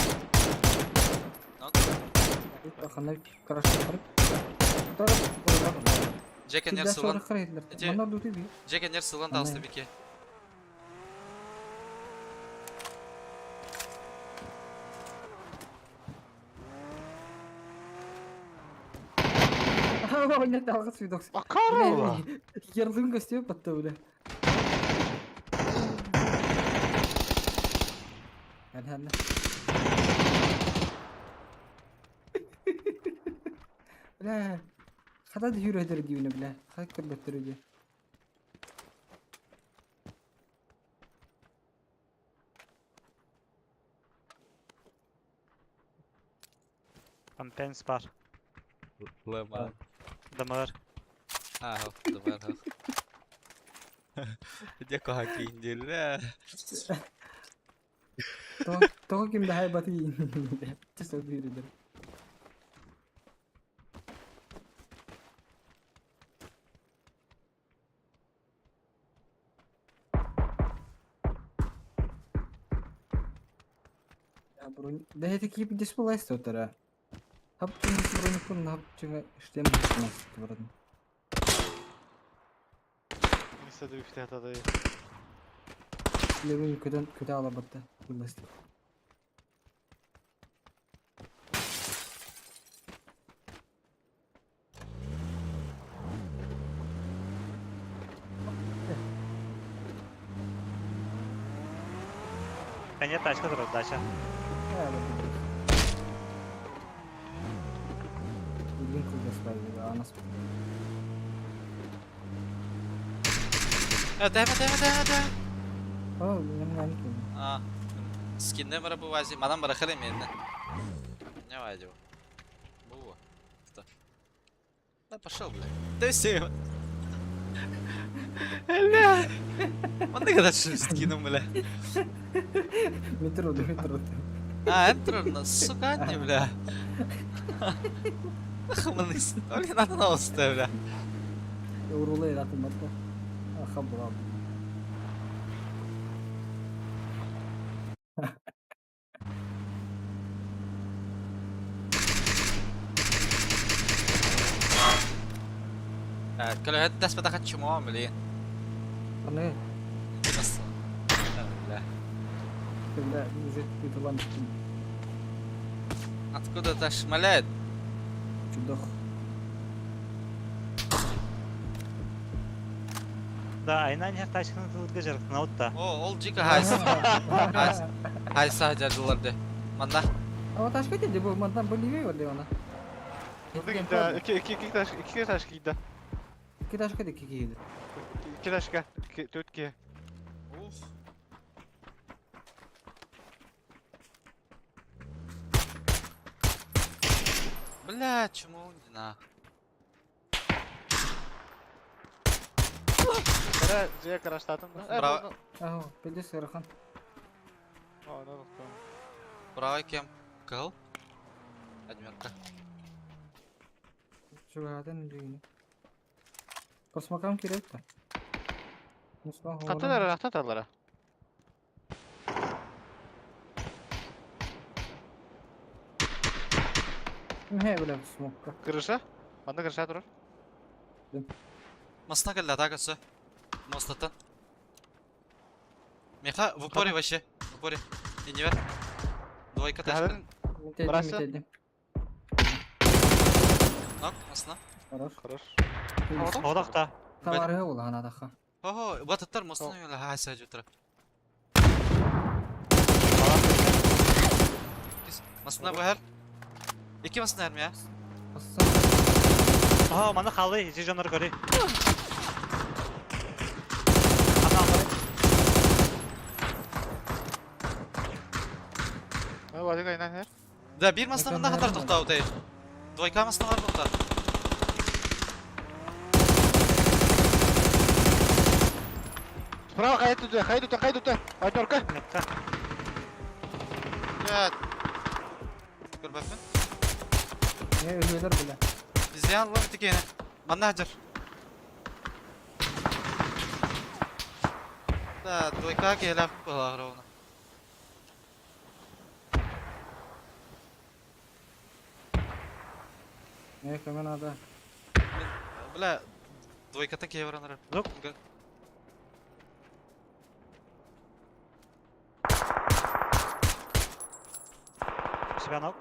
Ханна краш Джекенер сылан. Эти- Манна дути би. Джекенер сылан Ана. талсты бике. Ойнат алгыс видокс. Макарова! Ярлыгын көстүө батта бля. Хән Бля. Хата да хүрөдөр дийүнэ бля. Хат көрбөттөр ди. Компенс бар. Лема. Дамар. А, дымар. Где кохакиндиле? Того ким да хайбаты. Честно хүрөдөр. Бронь. Да это кип дисплей стотара. Хап бронь хап чыга иштем барадым. Мисады үфте атады. Левин көдөн көдө ала батта. Буласты. Конец тачка турар, дача. Линк дисплей, а нас. Э, дэме, дэме, дэме, дэме. О, мен мен. А, скинне бара бу вази, манам бара хеле менне. Не вайдю. Бу. Кто? Да пошел, бля. Да все. Бля. Он не когда скину, бля. Метро, метро. А, энтер, сука, не, бля. Хманыс. Блин, надо на бля. Урулай ратын батта. Хабла. Көлөһөт дэспэтэх чмо, блин. Аны Бля. когда уже битулан Откуда-то шмаляет. чудох. Да, айна не тачканы тылга жарыктын аутта. О, ол жика хайс. Хайс. Хайса жардыларды. Манда. А вот аш кетти бу мандан боливей бар она. Да, iki iki iki taş iki taş giydi. İki taş кетти iki кийди. İki taşka, iki dört ki. Ух. Бля, чему на. Kara C'ye karaşladım da. Браво. Аһо, педе сырахан. Aa, ne oldu? Правый кем? Кыл? Адмирка. Чугадан дүйүнө. Космокам керек да. Kattılar, attılar. Не, бля, смокка. Kırışa. Bende kırışa durur. Масна келді, атакасы. Мостаттан. Меха, в упоре вообще. В упоре. И не вер. Двойка тачка. Kahvenin Burası? Метелдим, Нок, масна. Хорош. Хорош. Одакта. Товары ола анадаха. Хо-хо, бататтар мостан öyle хайса жутра. Масна bu her. İki masna her mi ya? Ассан. Ага, мана халы, жи жонор көрү. Ана алары. Да, биир мастанан хатар тохтообутай. Двойка мастанар тохтоо. Справа хайа туту, хайа туту, хайа туту. Однерка. Блядь. Көрбөппүн. Не өлүөлөр бile. Зиян лом тикиэне. Манна хадьар. Да, двойка киһилээх быһалаах ровно. Не көмө надо. Бля, двойката киһи баран эрэр. Жоқ. Себя ног.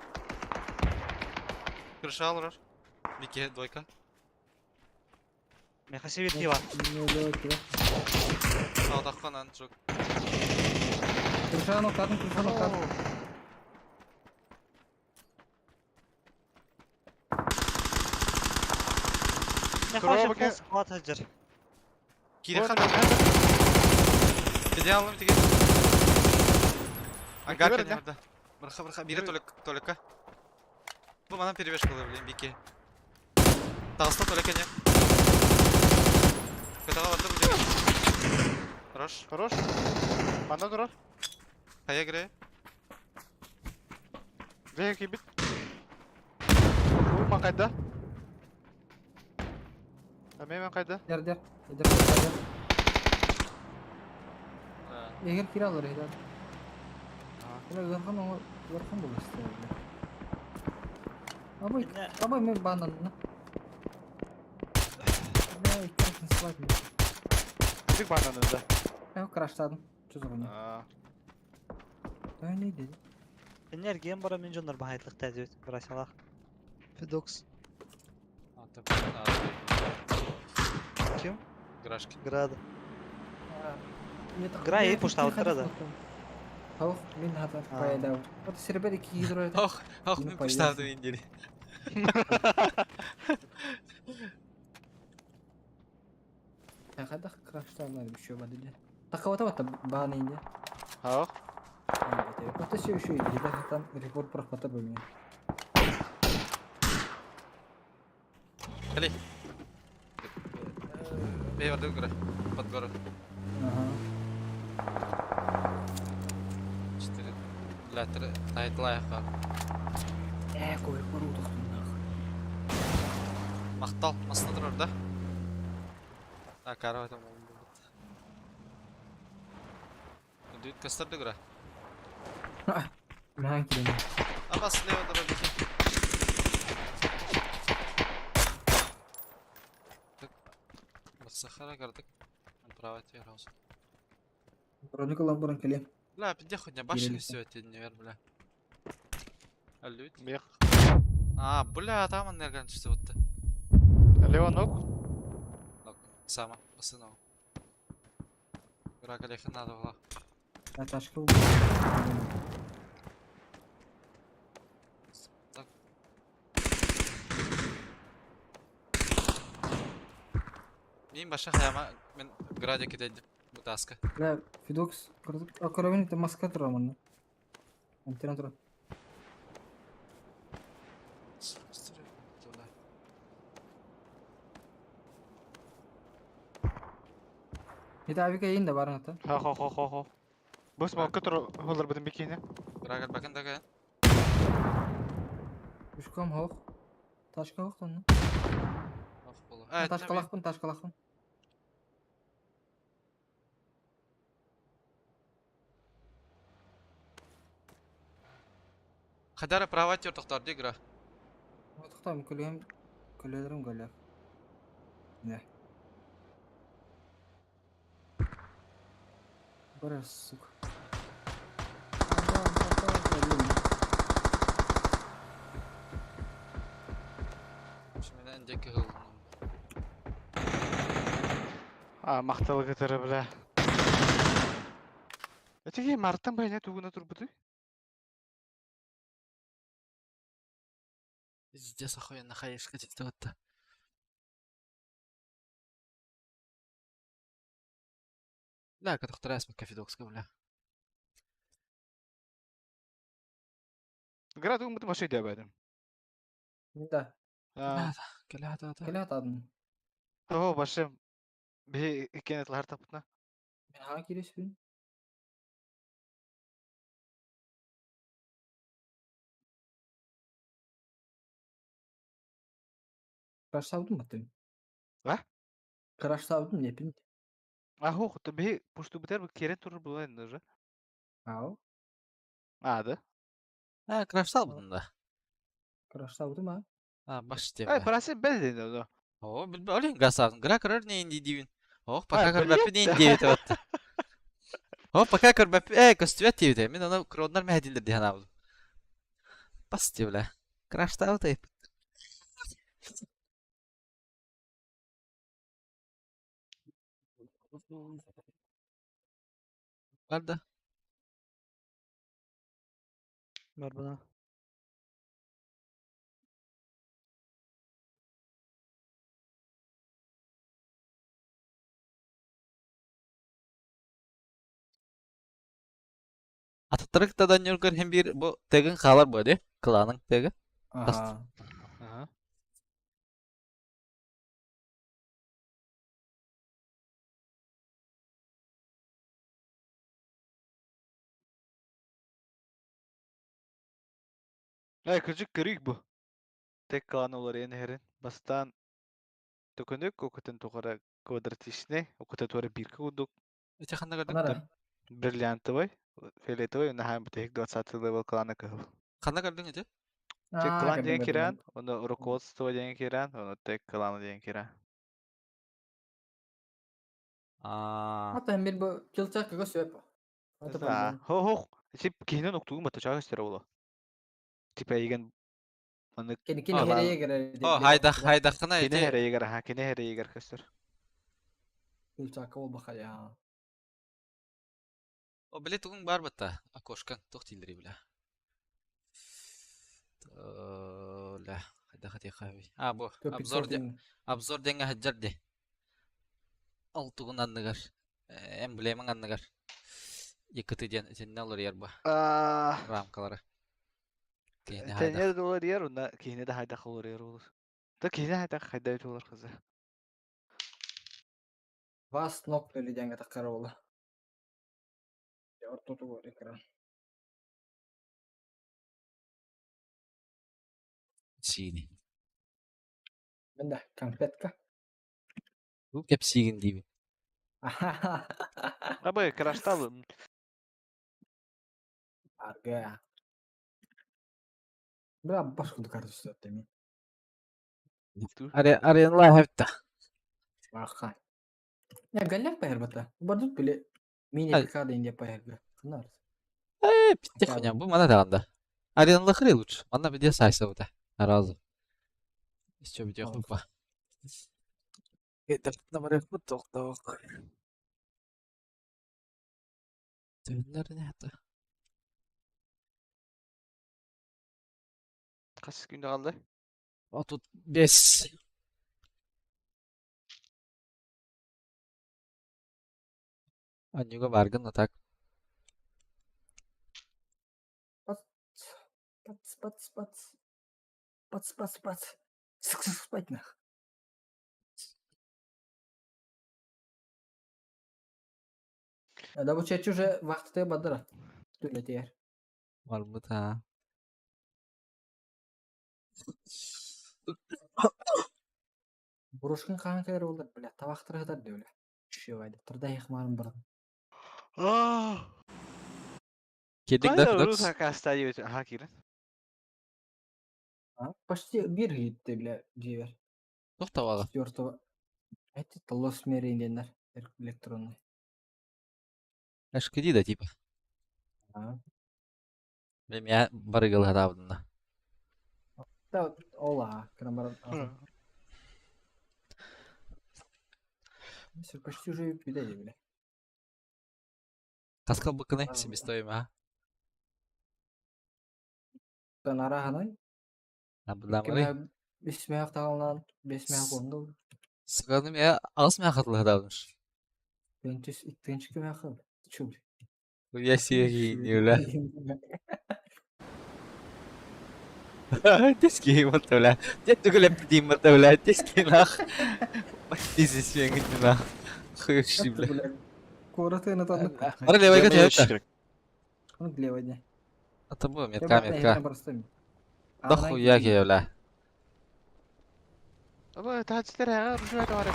Крыша алырар. Бики двойка. Меха себе тива. Саудаққанан жоқ. Крыша ноктадым, крыша ноктадым. Меха вообще фул склад хажар. Кире хат. Кеде алым тиге. Ангар кене барда. Бырха бырха бире толек толека. Бу манан перебежка блин бики. Тағыста толек кене. Кытаға барды бу Хорош. Хорош. Манда турар. Кая кире? Бэйэ киирбит. Бу ман хайда? Эмиэ мен хайда? Дер дер. Дер дер. Егер кире алар егер. Бля, ыархан оҥо ыархан буолар бля. Абой, абой мен бананна. Бля, икки слайд. Бик бананын да. Я краштадым. Что за хуйня? Да не иди. Энергиям бара мен жоннор баһайтлык тәдүт. Брасалах. Федокс. Ким? Грашки. Града. Гра и пуштауттара да. Ох, мин хата пайда. Вот сербер ики гидро. Ох, ох, мин пуштауты мин дири. Хадах крашталар еще бады. Такого то баны инде. Ох. Вот еще еще иди, да, там рекорд прохвата бы меня. Кали. Бей барды гора. Под гору. Ага. Четыре. Бля, три. Тайтлайха. Э, кой гору тохтум нахуй. Мактал, масына турар да? А, кара там. Дүт кастарды гора. Маған килем. Аба слева дорога бики. Так. Сахара кардык. Право игрался. Броник ламбуран келем. Бля, пиздец хуйня, башни все это не бля. А люди? Мех. А, бля, там он нерган что вот. Лево ног. Ног. Сама, посынал. Гра колеха надо было. А ташка Так. Мин баша хаяма мен градик кетеді бутаска. Бля, Федокс, а коровин это маска тура манна. Антена тура. Это авика еин да барың ата. Ха ха ха ха ха. Бу смокка тур холар бутын бикине. Грагал бакын дага. Үшкам хоқ. Ташка хоқ тонна. Ох болу. Ташкалақпын, ташкалақпын. Хадара права тер тоқтар ди гра. Тоқтам, күлем, күлелерім гөлер. Не. Бара, сука. Мен әндекі қылдым. А, мақталы кытыры, бля. Этиги мартан байна тугуна турбуты. Пиздец охуенно хаешка вот-то. Бля, как вторая смека Федокска, бля. Гра тугун вообще өйдөөбөтүм. Да. Кэлэ хата. Кэлэ хатаадын. Того вообще биһи иккиэн этилэр таппытна. Мен хаҥа киириспин. Краштаабытым баттым. А? Краштаабытым диэппин. А хух, то биһи пуштубутер бу киирэн турар буолан уже. Ау. А, да? А, краштаабытым да. Краштаабытым а. А, баш Ай, диэбэ. парасын бэл ден ону. О, билбэ, олин гасаабытым. Гра көрөр нейин диибин. Ох, пока Ай, көрбөппүн блядь. нейин диэбит эбэтте. О, пока көрбөппүн, э, көстүбэт диэбитэ. Мин ону кроннар мэһэдииллэр дии санаабытым. Бас диэбилэ. Краштаабыт айыппыт. Бар да. Бар бына. Атыттары кытта Даньоргар hem bir bu тегин хаалар бу ди. Кланың теги. Ага. Ага. Ай, кырдьык көрүүк бу. Тек клан уларыйан иһэрин. Бастаан төкүнүк окутун тухара квадратичный, окута туора бирка курдук Эти ханна көрдүң? Анара. бриллиантовый, фиолетовый, наһаа бүтэһик 20 левел клана кыһыл. Ханна көрдүң эти? Тек Аа, клан көрдүм, диэн көрдүм. киирэн, ону руководство диэн киирэн, ону тек клан диэн киирэн. Аа. Ата hem bir bu килчак көсөп. Ата Да. Хо-хо. Тип киһинэн уктугун баттачаах истэр буолуо. Типа эйигин маннык Кини кини клан херее керер. О, хайдах хайдахына кини эти. эрэйигэр, аха, кини эрэйигэр көстөр. Килчак ол баха я. О, биле тугун бар батта. Окошкаң тох тилдери биле. Ла, хайдах эти хави. А, бу обзор де обзор денге хаджар де. Ол тугун анныгар. Эмблемаң анныгар. Якыты ден сенне олар яр бу Аа, рамкалары. Кихини хайдах. Тэньэ долар ер, уна киһини да хайдах олор ер олор. Та киһини хайдах хайда олор кызы. Вас нокнули денге таккар ола. Ортоту бар экран. Сиини. Мен да конфетка. Бу кеп сиигин диибин. Абы краштал. Арга. Бля, баш курдук карточка теми. Аре аренла хепта. Баха. Я галляк пайр бата. Бардут биле мини Ай. ПК да индия пайрга. Ханар. Э, питте хуйня, бу мана даганда. Аренла хры лучше. Манна биде сайса бута. Аразы. Еще биде хупа. Это на барах тоқтоқ. Төннөр не хата. Хас күндө калды? 35. Анюга баргын так. Пац пац пац пац. Пац пац пац. Сык сык спать нах. Да бу чечи уже вакыты бадыра. Түлетер. Барбыт ha. Бурушкин хаан кэлэр буоллар, бля, табахтара сытар дии, бля. Шивайды. Турда ихмарым бұрын. Кирдик да Кайда Федокс? Руса каста диэбит. Аха киирэн. А? Почти бир гитте, бля, дьиэбэр. Туох табаҕа? Четвертого. Эти Лос Меринденнер электронный. HKD да типа. А? Мен я барыгылаабынна. Да, вот, ола, крамар. Все, почти уже видели, бля. Хаска быкыны А, себестоимость. Нараганай. Абдамары. Бес мех тағалнан, бес мех онду. Сыганым я ағыс мех хатылаабыныш. Бентүс иттенчи мех. Чу, бля. Я сиги не бля. Тески вот, бля. Я тугулеп Дима, бля, тески нах. Пиздец, я говорю, нах. Хуй, бля. Куораты на танк. Бары левайга түһэт. Ну, левой не. Это было метка, метка. Да хуя кие, бля. Аба таһаччытар эҕэ ружье тавар.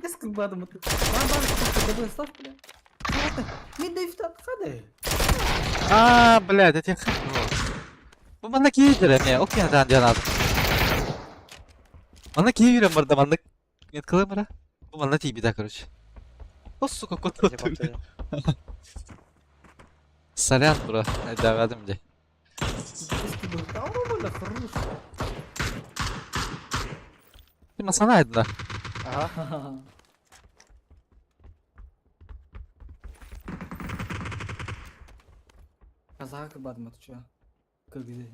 Диск бадым. А, блядь, это я Бу манна киирдэр эмиэ, ол киһи диэн аатым. Манна киирэн барда, манна меткалыам эрэ. Бу манна тиийбитэ, короче. О, сука, кот Сорян, бро, айдааҕадым дии. Ти масана айдына. Ага. Казак бадым, ты чё? Как где?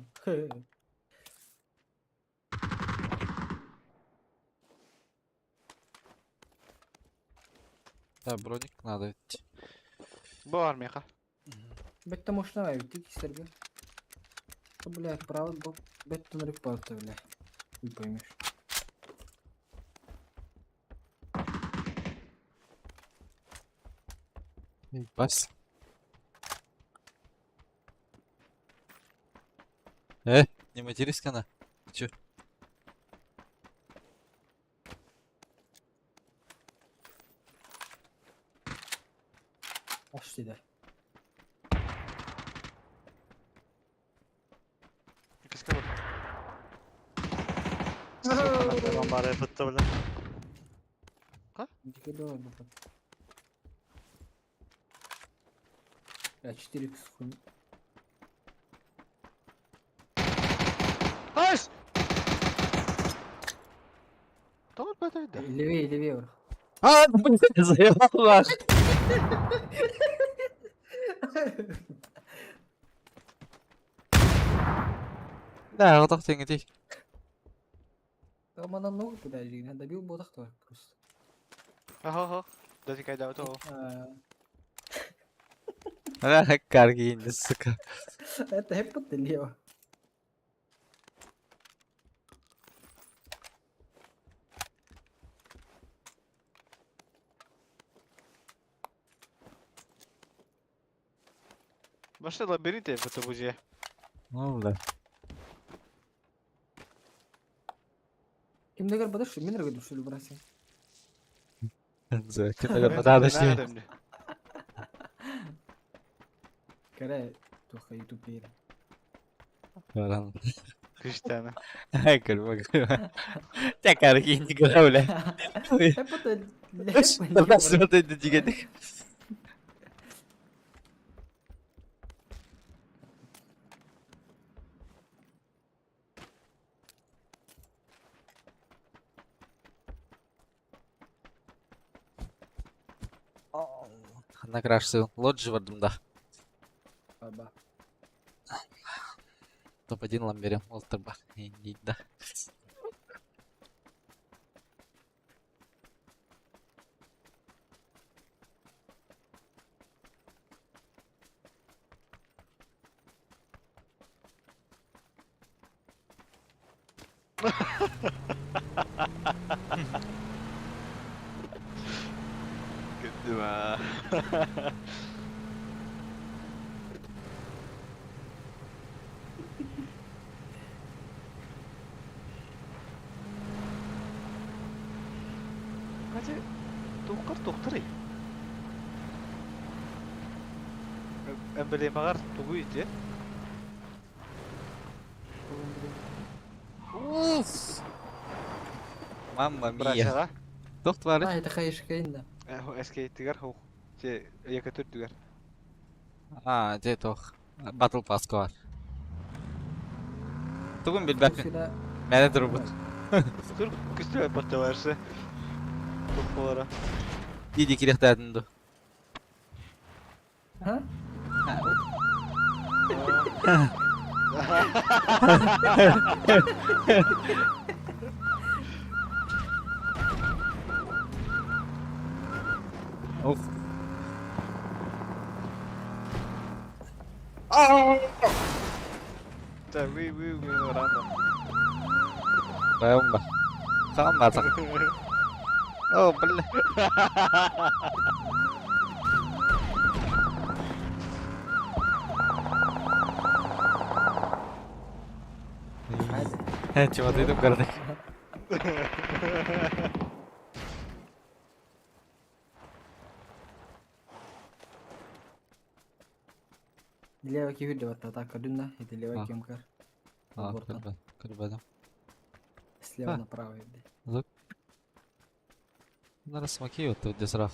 Да, броник надо ведь. Бу армияха. Бетте мощно бит кисерге. Бля, право бок. Бетте нырык парты, бля. Не поймешь. Бас. Не матерись, кана. Чё? Аш dedi. Киска бар. Бары бытты бля. Дике давай бу. Я 4 х хуй. Айс! Тоҕо бөтөйдө? Левее, левее вверх. А, блядь, заебал. Да, вот так ты Там она ногу куда же, добил бы так просто. Ага, ага. Дати кайда то. А, Каргин, сука. Это hep лево. Башта лабиринт это буже. Ну, бля. Ким дегер бада шу, мен эрге дүшүлү брася. Ким дегер бада шу. Кәрә, тоха ютуб бер. Баран. Криштана. Көлмө, көлмө. Тя каргин дигән, бля. Hep Nasıl dedi дигән. Ханна крашсы лоджи бардым да. Баба. Топ-1 ламберем. Олтырба. Да. Күттүм Качы тоққар тоқтыр. Эмблемагар тугу ите. Уф. Мамма мия. Брачага. Тохт бар. А, это хаешкейн да. Эске тигер ху. Те якатыр түгер. А, де тох. Battle Pass бар. Тугун билбәппин. Мәне турбут. Тур күстү баттабарсы. Тохолара. Диди кирехтәдинду. Ха? Да, вы, вы, вы, рано. Бэм ба. Хаамматах. О, бля. Чего-то көрдік. Лево киһи батта так көрдүм да, это лево кемкар. А, көрбөдүм, көрбөдүм. Слева направо иди. Надо смоки вот тут десрах.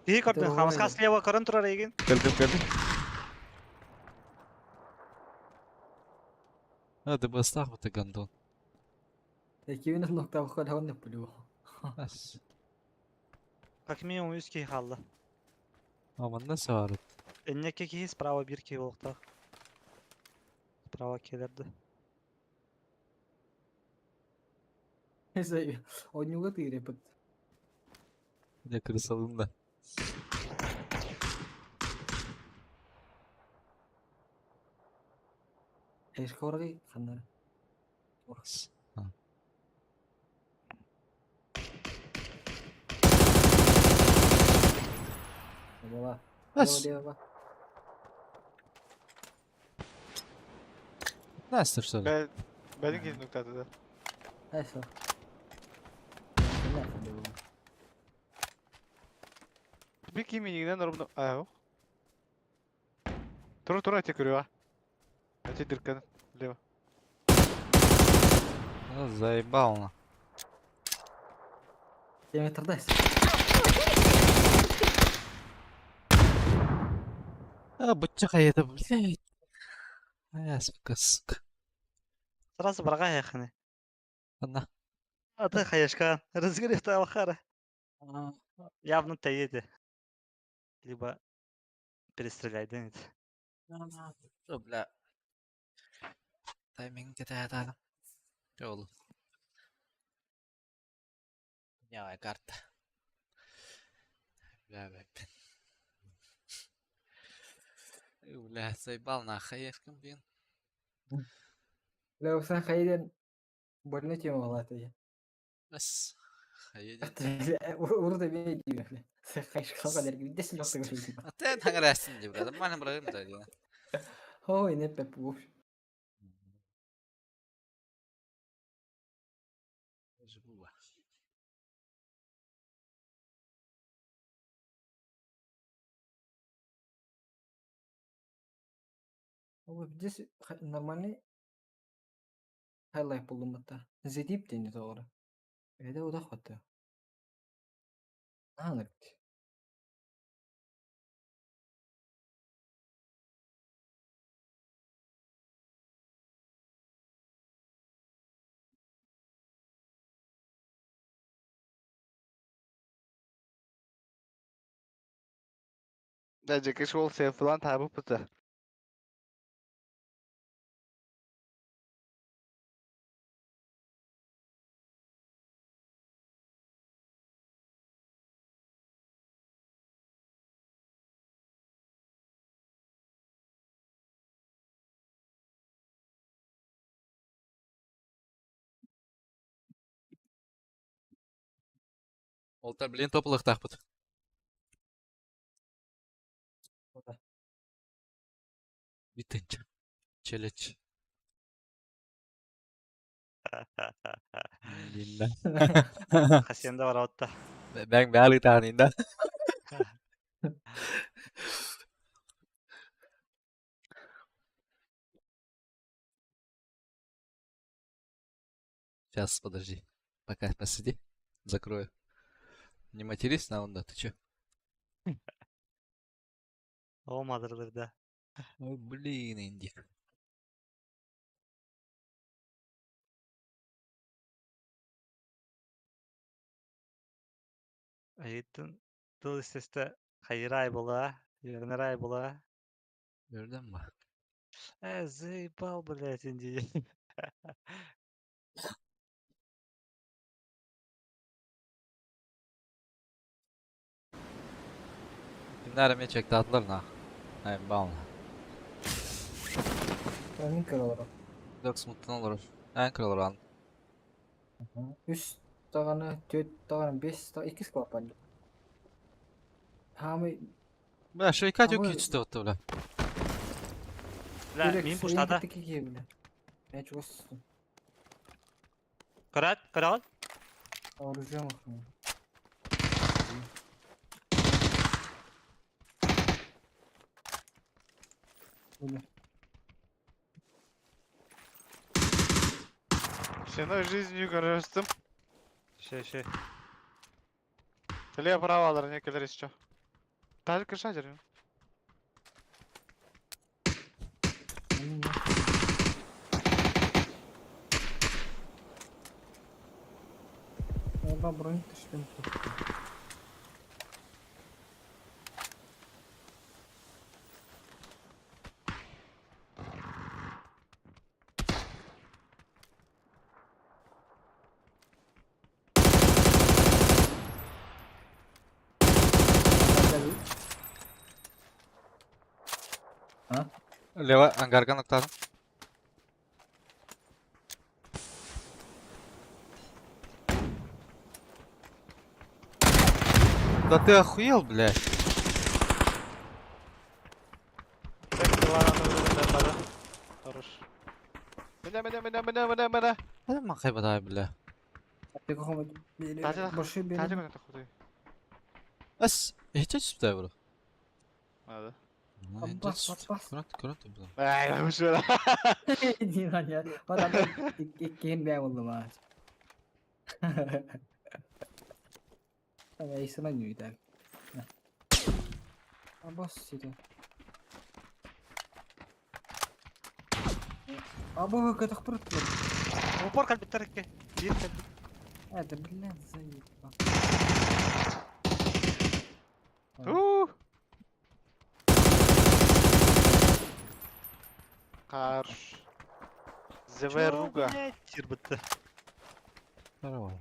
Киһи көрдүм, хамаска слева көрөн турар эйигин. Көрдүм, көрдүм. А, ты бастах вот ты гондон. Кивин нокта выхода он не плю. Как минимум үс киһи хаалла. А, манна саарыт. Эннеке киһи справа биир киһи буолуохтаах. Справа кэлэрдэ. Ойнуга тыырепыт. Не крысалым да. Эшкорги ханнар. Була. Настя, что ли? Ben, benim gibi noktada da. Neyse. Bir kimi ровно. А, Тура тура тебе говорю, а. А тебе дырка лево. Ну, заебал на. Метр дайся. А, бутчаха это, блядь. А, сука, сука. Сразу барга яхны. Анна. А ты хаешка. Разгрев алхара. Явно таеде. Либо перестреляй, да нет. Что, бля. Тайминг где-то это. Жол. Дневая карта. Бля, бля. Бля, заебал на хаешкам, блин. Бля, sen хайден больной тема была ты. Бас. Хаеден. Урда бей бля. Sen хайшка kadar gibi desin yoksa göreyim. А ты награсин, бля. Нормально брать, да. Ой, не пепу. Здесь нормальный хайлайт булдум hatta. Zedip deni doğru. Öyle o da hatta. Anlık. Да, Джеки Шол falan tabi puta. Олтар, блин, топлых тахпыт. Битенч. Челеч. Нинда. Хасенда бараутта. Бәң бәлі тағынында. Сейчас, подожди. Пока посиди. Закрою. Не матерись на онда, ты чё? О, мадырлыр да. Ой, блин, индик. Айыттын тыл истесте хайрай була, yerнерай була. Gördün mü? Заебал, блядь, инди. Кинилэр эмиэ чектаатылар нах. Айбаал. Мин кыралара. Док смуттан олорор. Эн кыраларан. Үс даҕаны, түөрт даҕаны, бес да иккис клапан. Хаамый Бля, шейка Хамы- дьүк кичте бля. Бля, мин пуштада. Бля. Мен чугас Кырат, кырагын. оружие махнул. Бля. Ценой жизнью көрөстüm. Шей, шей. Теле право не келер еще. Даже крыша дерем. Оба бронь түштім. Лево ангарга ноктадым. Да ты охуел, блядь? Хорош. Менә, менә, менә, менә, менә, менә. Hadi макай бадай, бля. Башы Тажы бері. көтө тохтой. Эс, эче түспү бро. Надо. Аббас, аббас. Көрөт, көрөт, бля. Ай, ушура. Динан я. Бара иккиһин бээ болдум аа. Эйсена нүйдэ. Абас сиде. Абы көтөх бүрүт. Упор калбиттер икки. Бир калбит. Это, блядь, заебал. Уу. Карш. Зеверуга. Блядь, тир бітті. Здорово.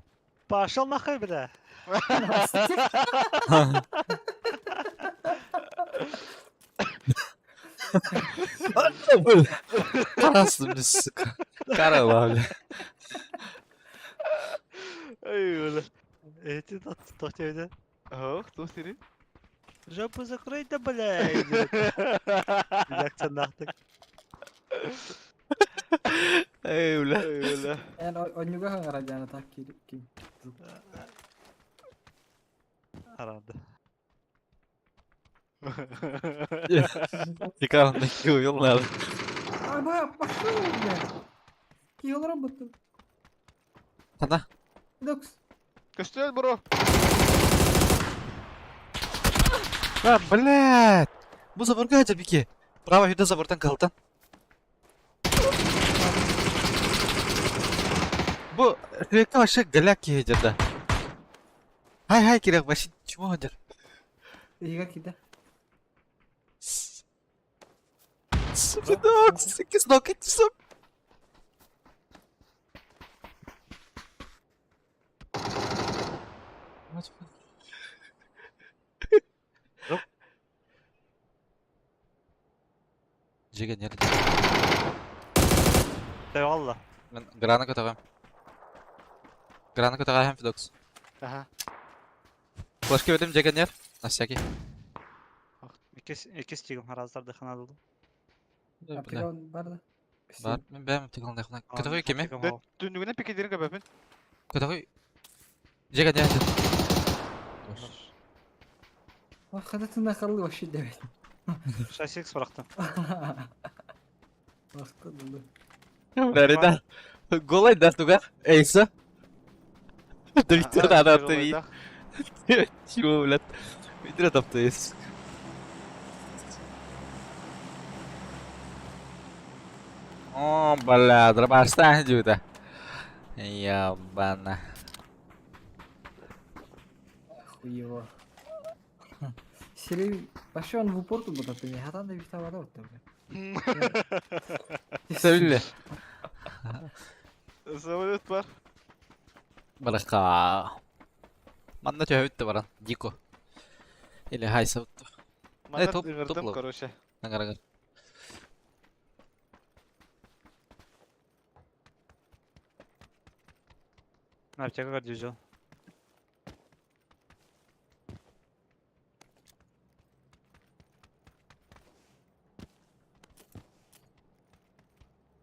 Пошел нахуй, бля. Карасты, сука. Карала, бля. Ай, бля. Эти тохтевде. Ох, кто сири? Жопу закрой да, бля. Реакция нахтык. Эй, бля. Ай, бля. Эн онньуга хаҥара так ким. Арады. Дикарный килл, надо. Аба, пошел, блядь. Киел работал. Хана. Докс. Көстөл, бро. А, блядь. Бу заборга бики. Право хүдэ забортан калтан. Бу река вообще голяк едет, да. Хай хай кирек вообще чего одер? Ига кида. Сука, док, киснок, киснок. Жига нерде? Eyvallah. Мен грана көтөҕөм. Грана көтөҕөм Фидокс. Аха. Флешка бердим жига нер. На всякий. Иккис иккис тигим хараздарды ханадылды. Бля. Аптека бар да. Бар, мен бәм тигал нахна. Көтөҕөй кеме? Түнүгүнэ пикедерин көбөпүн. Көтөҕөй. Жига нер. Хадатын нахаллы вообще дебет. Шасикс быраktım. Бакты булду. Бля, ребят. Голай да туга. Эйса. Да ведь надо ты. Чего, блядь? Видро таптайс. О, бля, дробашта дюта. Ебана. Хуево. Серей, вообще он в упор тут будет, ты хатан да вихта вода вот там. Söyle. Самолет бар. Барака. Манна төһөттө баран. Дико. Или хайса. Манан топ- ыҥырдым, топло. короче. Аҥарыгар. Аптека көрдүүр дьон.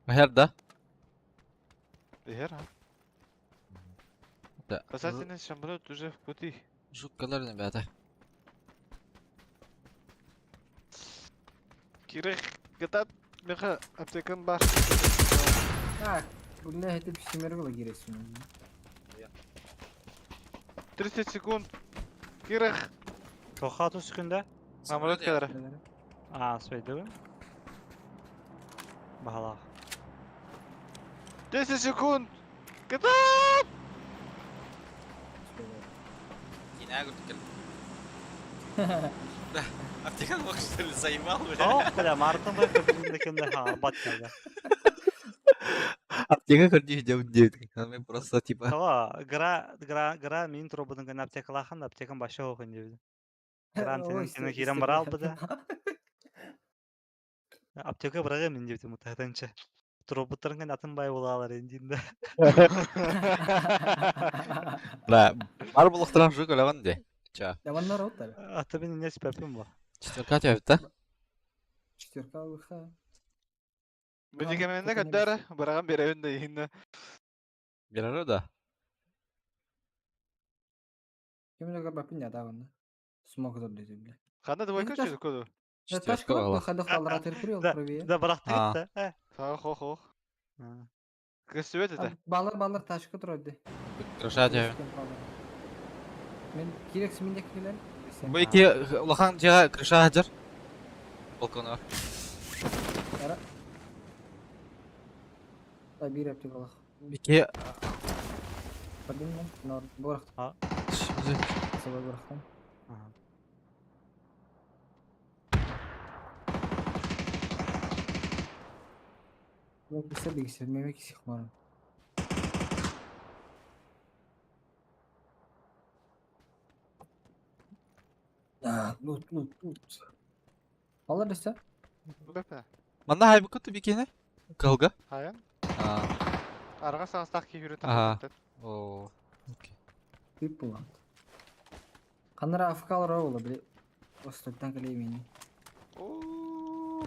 Иһэр да? Иһэр, а? Да. Спасательный самолет уже в пути. Жуткалар, ребята. Кирих, кытат, меха аптекам бар. Так, бля, это псимергла гиресин. 30 секунд. Кирих, Тоха тус күндә? самолет кэлэр. А, свайдыбы. Баһалаах. 10 секунд. Кытат! Кинәгә күрдек Да, аптеканы бак что ли заебал, бля. Ох, бля, Мартын бай көпүрүндө кемде ха, бат келди. Аптека көрдүү деп дейт. Мен просто типа Тава, гра, гра, гра мин трубадан гына аптекалахан, аптекам башы окун дебди. Гран тенен тенен кирен бара албыда. Аптека бирага мин дебди мутатанча. Трубуттарын атын бай болалар эндинде. Да, бар булыктыран жук өлөгөн де. Ча. Даваннар оттар. Аты мен не спепим бу. Четверка тебит да? Четверка ВХ. Медикаменне каддар бараган беребин да иһинне. Берер да. Кем ле бапин я даванна. Смог забдети, бля. Ханна двойка Ну, чү коду. Четверка Ташка ала. хадах алра терпирил Да, правее. Да, баракты А. да. Э. Ха хо хо. А. Көстүбөт это. Балар балар ташка турады. Крыша тебит. Мен керек симинде келер. Бу ики улахан жага крыша хажар. Балкону бар. Та бир аптека алах. Ики Бардым мен. Нор борах. Сабай борахтан. Ага. Мен кисе бигисер, мен кисе хмарым. А, лут, лут, лут. Алар десе? Бепе. Манда хайбы көтү бикене? Кылга. Хайын. А. Арга сагыстак ки хүрү Аха. тахтат. О. Тип булат. Канара афкал роула, бли. Остоктан келей мени. Уу.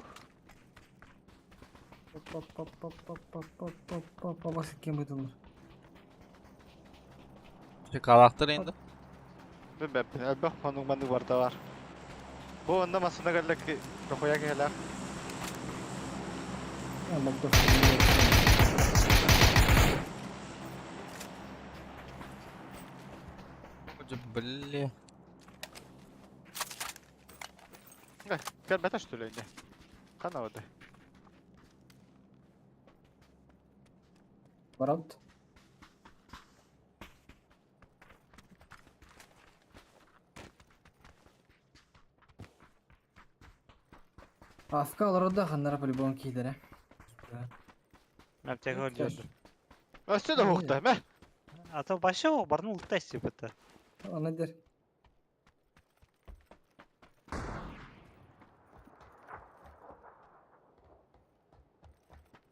Поп поп поп поп поп поп поп поп поп басып кем бутылыр. Чекалактыр инде. Бепе. Элбэх хонук мандык барда бар. Бу онда масына келлек тохуя келер. Я бактор. Бля. Кел бета что ли инде. Кана оды. Барат. Афкал рода ханнара по-любому кидере. Аптека көрдү. Өстө да хукта, мә. Аты башы о, барын улта истеп Ана дер.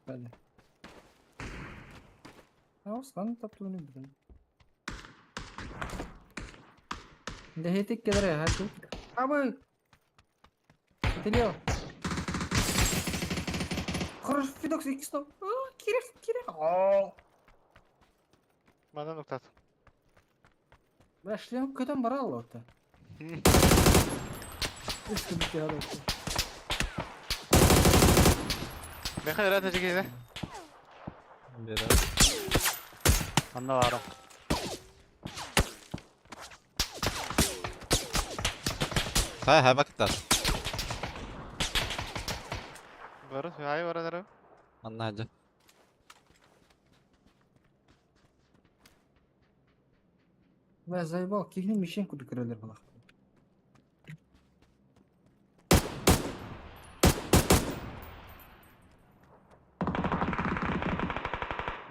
Hadi. Osman таптуны билин. Дехетик келер хати. Абы. Телео. Хорош Фидокс икс но. Кирек кирек. Мана нуктат. Бля, шлем көтөн бара алды. Үстү бите алды. Меха рада жигене. Берер. Анна бара. Хай хай бактар. Бар, хай баранары. Манна хажар. Бля, заебал, кихни мишень куды кирелер балах.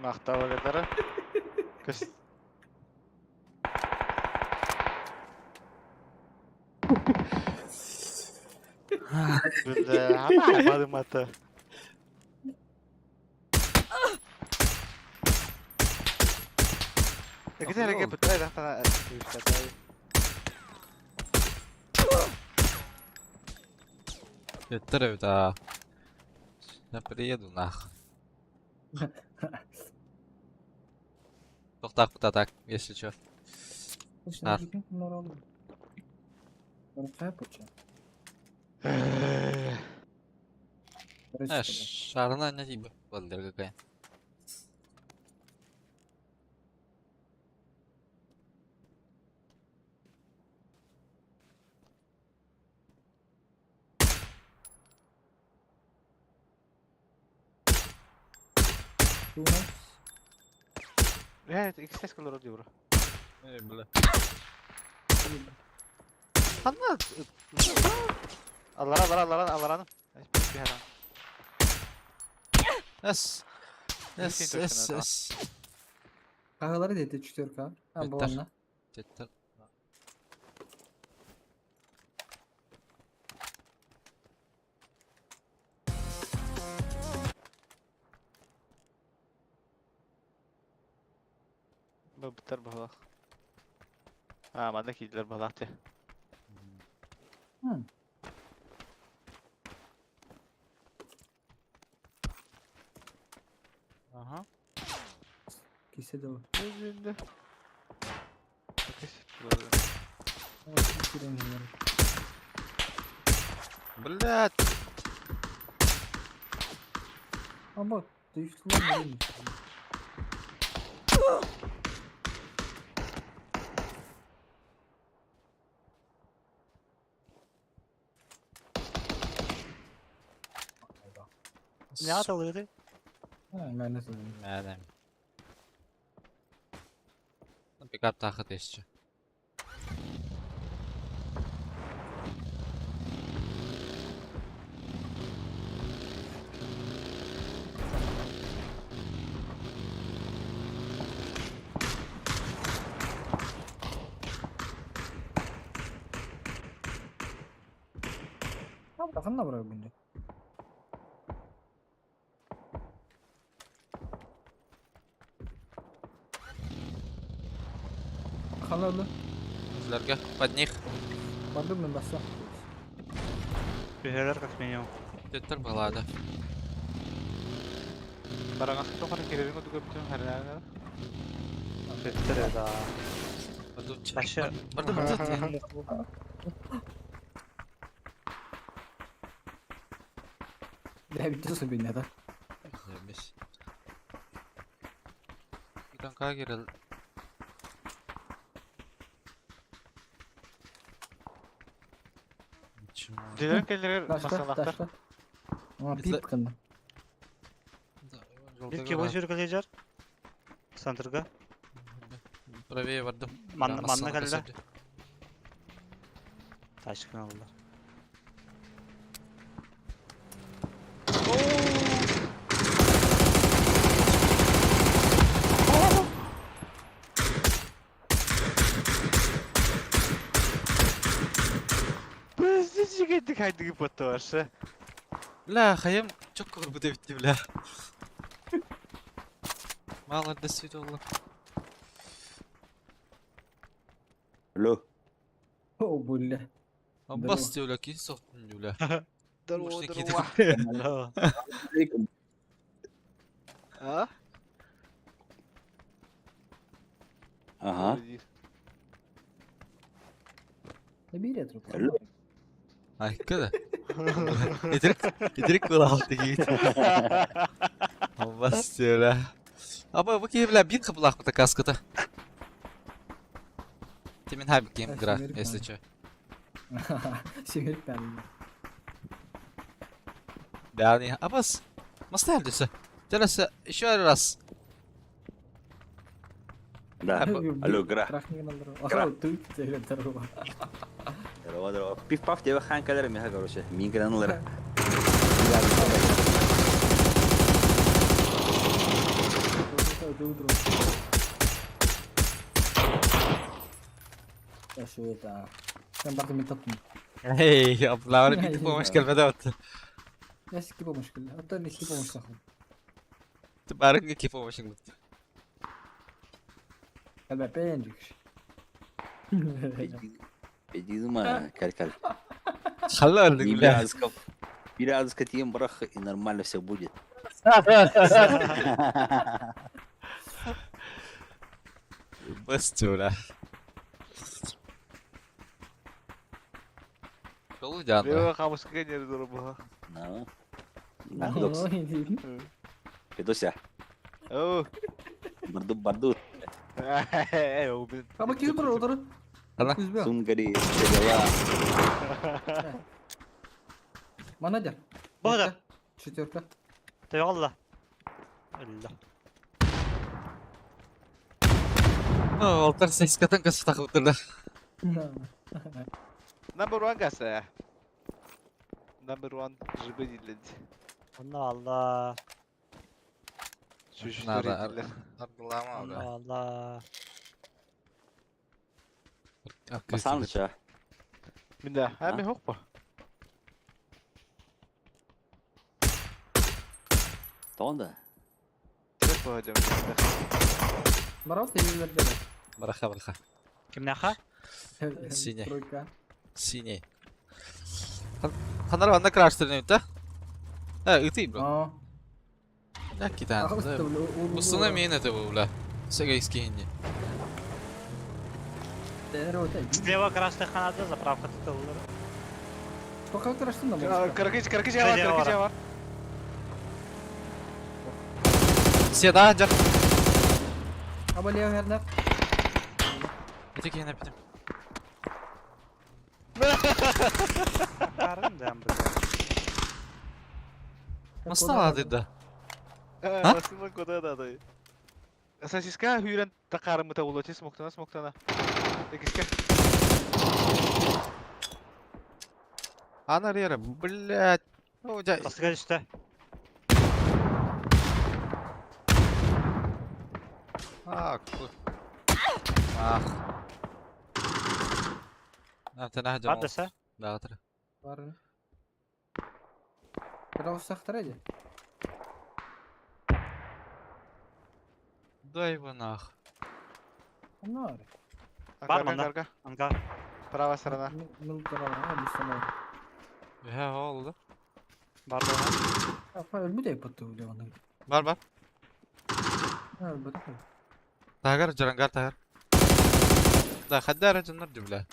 Мактаба кадары. Көс. Бля, барымата. Где реге пытай да та Это да. Я приеду нах. Так так, если чё. Точно, Шарна не типа, балдер какая. Evet, iki ses kalır diyor. Эй, бля. Ханна. Аллара, аллара, аллара, аллара. С. С, С, С. Kahveleri dedi 4K. Ha bu Yeter. anla. Yeter. Быттар баһылах. А, манна киирдилэр баһылах те. Ага. Kise de var. Өзүндө. Блядь. Ama düştüler mi? Ne atılıyordu? Ha, ben nasıl diyeyim? Madem. Пикап тахат еще. Ha, bakın da buraya bindi. Kanalı. Злерге, под них. Bardım ben bassa. Түһэлэр как минимум. Теттер была, да. Бараңаска тохара кирерин көтүгө бүтүн харнаа. Түттэр да. Вообще- Барды барды. Ya bitti beni da. Заебись. Танка кирил. Дилерин келлер Taşla масалахтар. taşla. Ama Bizde- pip kındı. Bir кебо жүргіле жар. Центрга. Правее бардым. Манна манна кэллэ. Ташкын алдылар. Пиздец, жигеттик хайдыгы потошы. Бля, хаем çok korku da bitti бля. Мало да свидола. Алло. O bulle. Аббас бля, кин соқтun бля. Здорово, Мощный здорово. Алло. А? Ага. Ne bir yatırıp. Алло. Ай, када? Идрик, идрик кулак дигит. Аббас бля. Аба, бу ки бля бир кыплак бу каската. Тимин хайб гейм гра, если чё. Семерик ben. Да, не. Аббас, мастер Тераса, еще раз. Да. Алло, гра. Гра. Aha tüy здорово. Здорово, здорово. Пиф-паф тебе хан калер меха, короче. Мин калер. Я что это? Sen baktım bir tatlım. Эй, аплавар биир помощь кэлбэтэ оттон. Эски помощь кэллэ. Оттон икки помощь сахал. Барыҥ икки помощь ылбыт. Кэлбэппин дьикш. Педизма, каль-каль. Халла ыллык Не бля. Бирязка тием брах, и нормально все будет. Бастюра. Шолу дьаанда. Лева хамыскыга нердор буха. Ну. Федос. Федося. Оо. Барду барду. Э, о, блин. Аба киһи турар отыры. Ана. Күзбе. Сунгари, все дела. Манадер. Бу да. Четверка. Тойолла. Өллө. Алтар сескатын касы тахыбыттырда. Number one gasa. Number one жибы дилет. Онно алла. Сүшү Надо, дилер. Аргылама Онно бля. алла. Басанча. Минда, А? а ми хоппа. Тонда. Тепа дем. Барал телевизор бере. Бараха бараха. Кимнәха? Синий. Тройка. Синий. Ханар ванда краштырны да? Э, ыты бро. А. Я китан. Бусуна мен это бля. Сега искинни. Слева красный ханада заправка тутулар. Пока краштын да. Кыргыз, кыргыз жава, Жава кыргыз жава. Седа жак. Аба лево вернер. Эти кийин эптим. Карын да бля. Мастала да. А? Басымын кода да дай. Сосиска хүрен тақарымыта улоти смоктана смоктана. Экиске. Ана рера, блядь. Ну, дя... Басыга түштө. А, ку- Ах. Ата нахжа. Бар десе. Да, отыр. Барын. Бірақ сақтар еді. Дай его нах. Нар. Бар мында. Ангар, Ангар. Правая сторона. Э, oldu. Бар да. Апа өлбү деп бутты ойлогондон. Бар бар. Өлбү. Тагар жарангар тагар. Да, хаддар жаннар бля.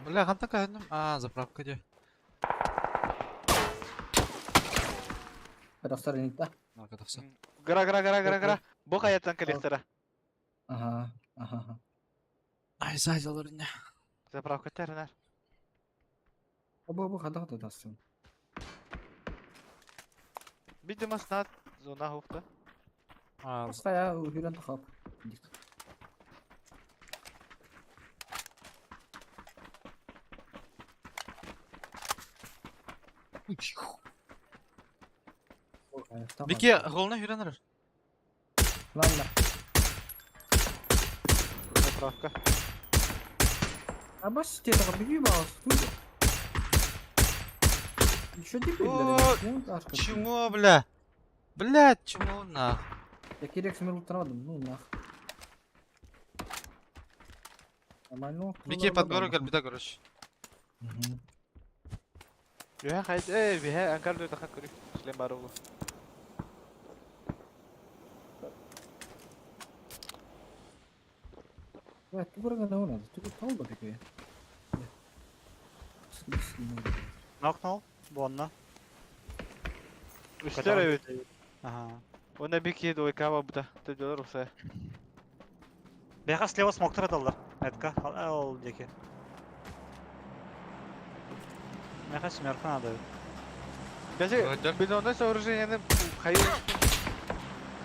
Бля, ханта кайдым. А, заправка где? Бірақ инта. Нарка тахса. Гра, гра, гра, гра, гра. Бу каяттан коллектора. Ага, ага. Ай, зайзалар не. Заправка тернер. Абы абы хада хада дасын. Видимо, снат зона хухта. А, Басқа я үйрен тахап. Беке, голна хүренер. Ладно. Заправка. А бас те тага беги бас. Еще теперь О, Чмо, бля? Бля, чмо нах. Я керек смер утрадым, ну нах. Нормально. Беке под гору кэлбитэ, короче. Юха хайд, э, бихэ ангар ду таха көрүк. Шлем баругу. Я тугурга на надо, тугур талба беке. Нокнул. Бонна. Үстер эбит. Ага. Она бики двойка буда. Төдөлөр уса. Бяха слева смоктор аталдар. Метка. Ол деки. Мяха семерка надо. Даже Өтөр. бетонное сооружение хайы.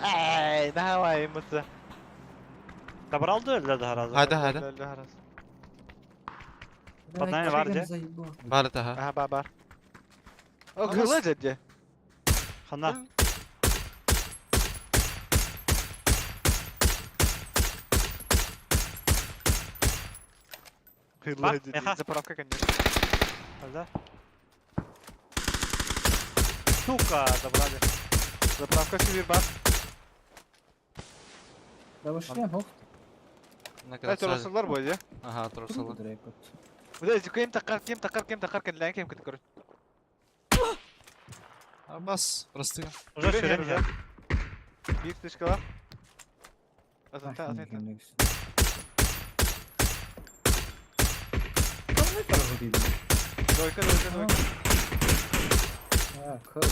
Ай, давай, мыты. Добрал да өлдө да разы. Хайда, хайда. Под нами бар, де? Бар таха. Ага, бар, бар. О, гыла деді. Хана. Бар, меха. Заправка, конечно. Да? Сука, забрали. Заправка сювир бар. Да вышли, хоп. Да, турасылар бу дии. Ага, турасылар. Бля, кем такар, кем такар, кем такар, кем лән кем көтө көр. Абас, просты. Уже сюрен же. Бир тышкала. Азанта, азанта. Двойка, двойка, двойка. А, кыл.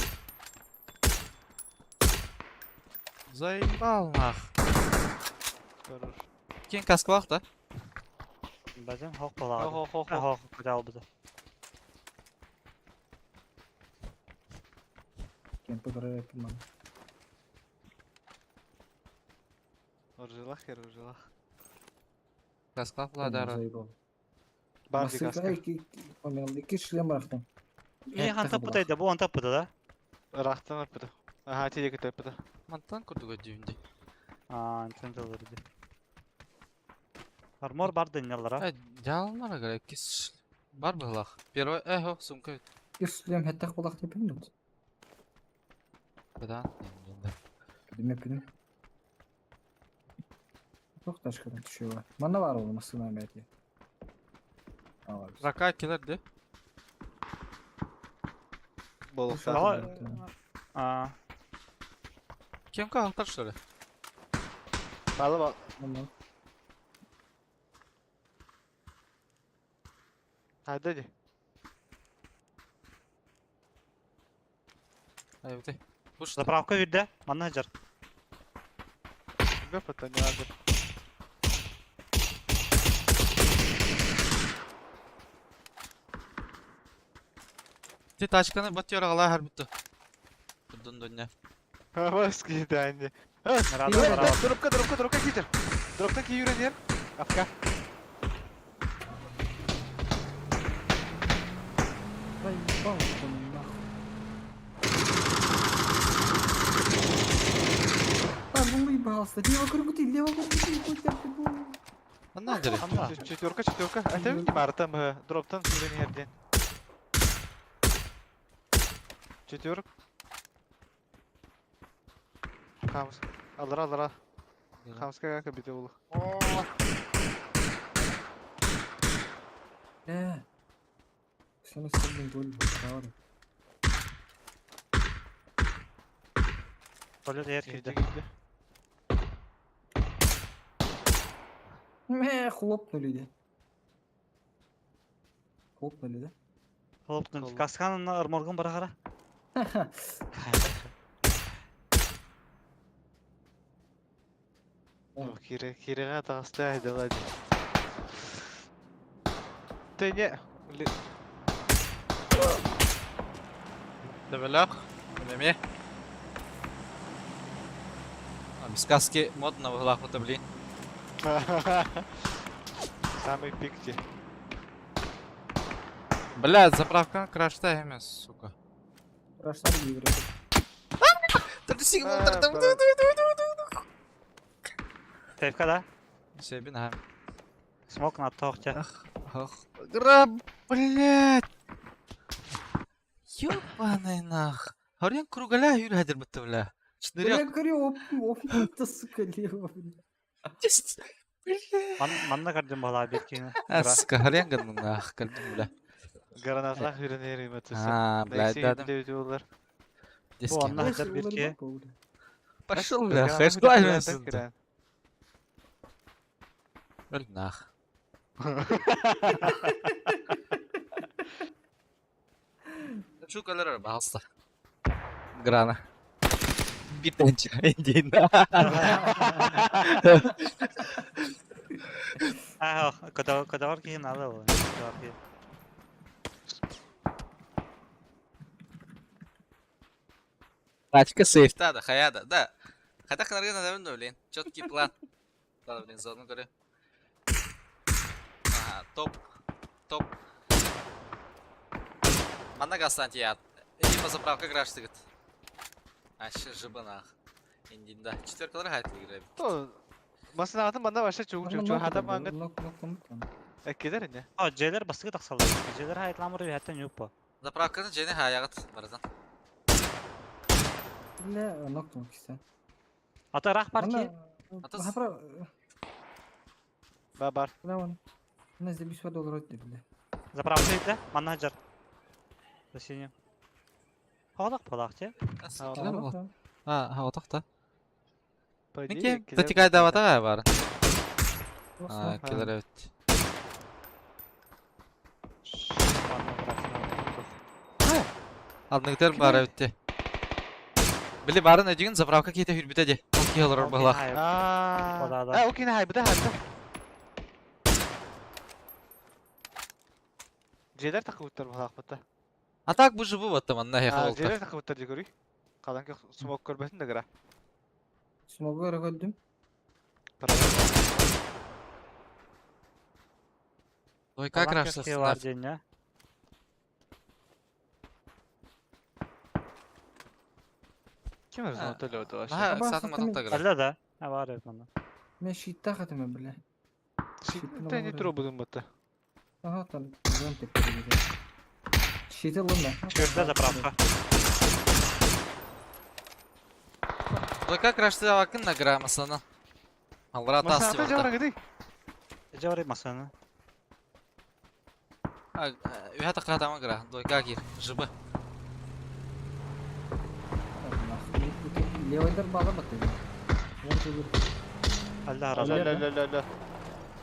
Заебал нах. Хорош. Кин каскалах да? Базым хок була. Хо, хо, хо. Хок куда албыды. Кемпе көрөр эпим. Оржилах, оржилах. Каскалах була дара. Бар ди каска. Ики шлем рахтым. Не хан таппыта да, бу ан таппыта да. Рахтан аппыта. Ага, тиде көтө аппыта. Мантан курдуга дүйүндей. А, антен дылырды. Армор бар дынялара. Э, жалмара керек кис. Бар быһылах. Первый, э, хо, сумка. Ики шлем хеттах булах деп билмим. Бадан. Билме билим. Çok taşkın düşüyor. Bana var olması belki. Рака келер де. Болуқта. А. Кем кахтар что ли? Алып ал. Hadi hadi. Ай, вот. Заправка бирде. Манна жар. Бе пата не надо. Ти тачканы бат ярагала һәр битте. Дун дөнья. Баски дәнде. Дропка, дропка, дропка китер. Дропта ки юрен Афка. Заебал он нахуй. А, ну выебался. Лево кругу лево кругу Анна Четверка, четверка. Это не мартам, дроптан юрен ерден. Четверка. Хамс. Алра, алра. Хамска как бите булу. Э. Сені сырдың гол правда. Туалет ер кирде. Мэ, хлопнули де. Хлопнули, да? Хлопнули. Касканын арморгун бара кара. Кире, кирега тагыста айдала. Ты не. Левелах. Неме. А, без каски модно выглах вот, блин. Самый пик те. Блядь, заправка крашта емес, сука. Крашта игры. Тевка да? Себин, ага. Смок на тохте. Ах, граб, блядь. Ёбаный нах. Харьян кругаля юрхадер бітті, бля. Бля, говорю, оп, оп, это, сука, лево, бля. Манна кардым бала бир кийин. А, сука, харьян гынны нах, кардым, бля. Гранатлах үйренер им А, блядь, да, да. Бу анна хадер бир ки. Пошел, бля, хэш главный. Бля, нах. Şu kadar пожалуйста. Грана. Битенча, иди на. А, когда когда кийин алы ол. Тачка сейфта, да, хаяда, да. Хотя ханарга надо, блин, четкий план. Да, блин, заодно говорю. Ага, топ, топ. Манна гастанти я. Иди по заправка граш тыгыт. А ще жыбанах. Индинда. Четверкалар хайт играет. То, масына атын банда вообще чуг чуг чуг хата мангыт. Эккилер ини. А, дьиэлэр бастакы тахсаллар. Дьиэлэр хайытламыр үһэттэн юппа. Заправканы дьиэни хаайаҕыт барытын. Бля, нокнул кисе. Ата ыраах бар ки. Ата Хапра, Ба бар. бля, он. На здесь доллар өттө, бля. Заправка иде. Манна жар. За синим. Хоолах балаах те. Килер бол. А, ха, отох та. По идее, Минки, эккилер татикай баар. даватага бар. А, килер эбит. Алдыгытар бар эбит. Били барын өдүгүн заправка киите хүрбүтэ ди. Ол киһи олорор быһылаах. Аа. Да, да. А, окей, хай, буда хай. Дьиэлэр тахыбыттар быһаахпыта. А так бу живу вот там анна Аа, хеха олта. дьиэлэр тахыбыттар дии көрүй. Халан смог көрбөтүн да гыра. Смогу көрдүм. Ой, как раз бар день, а? Ким өзүн отеле өтө вообще? Наха, Аба, сатым сатым атакта гыра. Алла да. А бар эбит манна. Мен щитта хатым, бля. Щитте не туру будун бутта. Ага, там зон тепкиде. Щиты лунда. Чүрдэ заправка. Ой, как раз ты авакын на гра масана. Алра тас Масата жабара гыды. Жабар масаны. А, үһә такра тама гра. Дойка кир. Жыбы. Левойдар бала баты. Алла Ла разы. ла ла ла ла.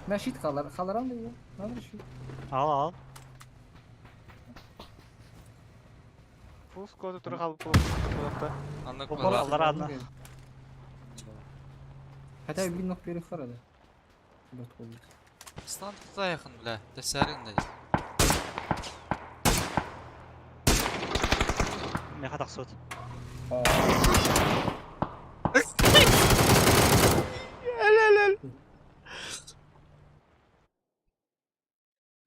Мен щит халар, халарам да я. Надо щит. Ал ал. Full squad туру калып болуп. Аннык Бу бала. Аллар адына. Хотя бы ног перехарады. Бат колы. Стан тута якын, бля. Тесәрин да. Меха тахсыт.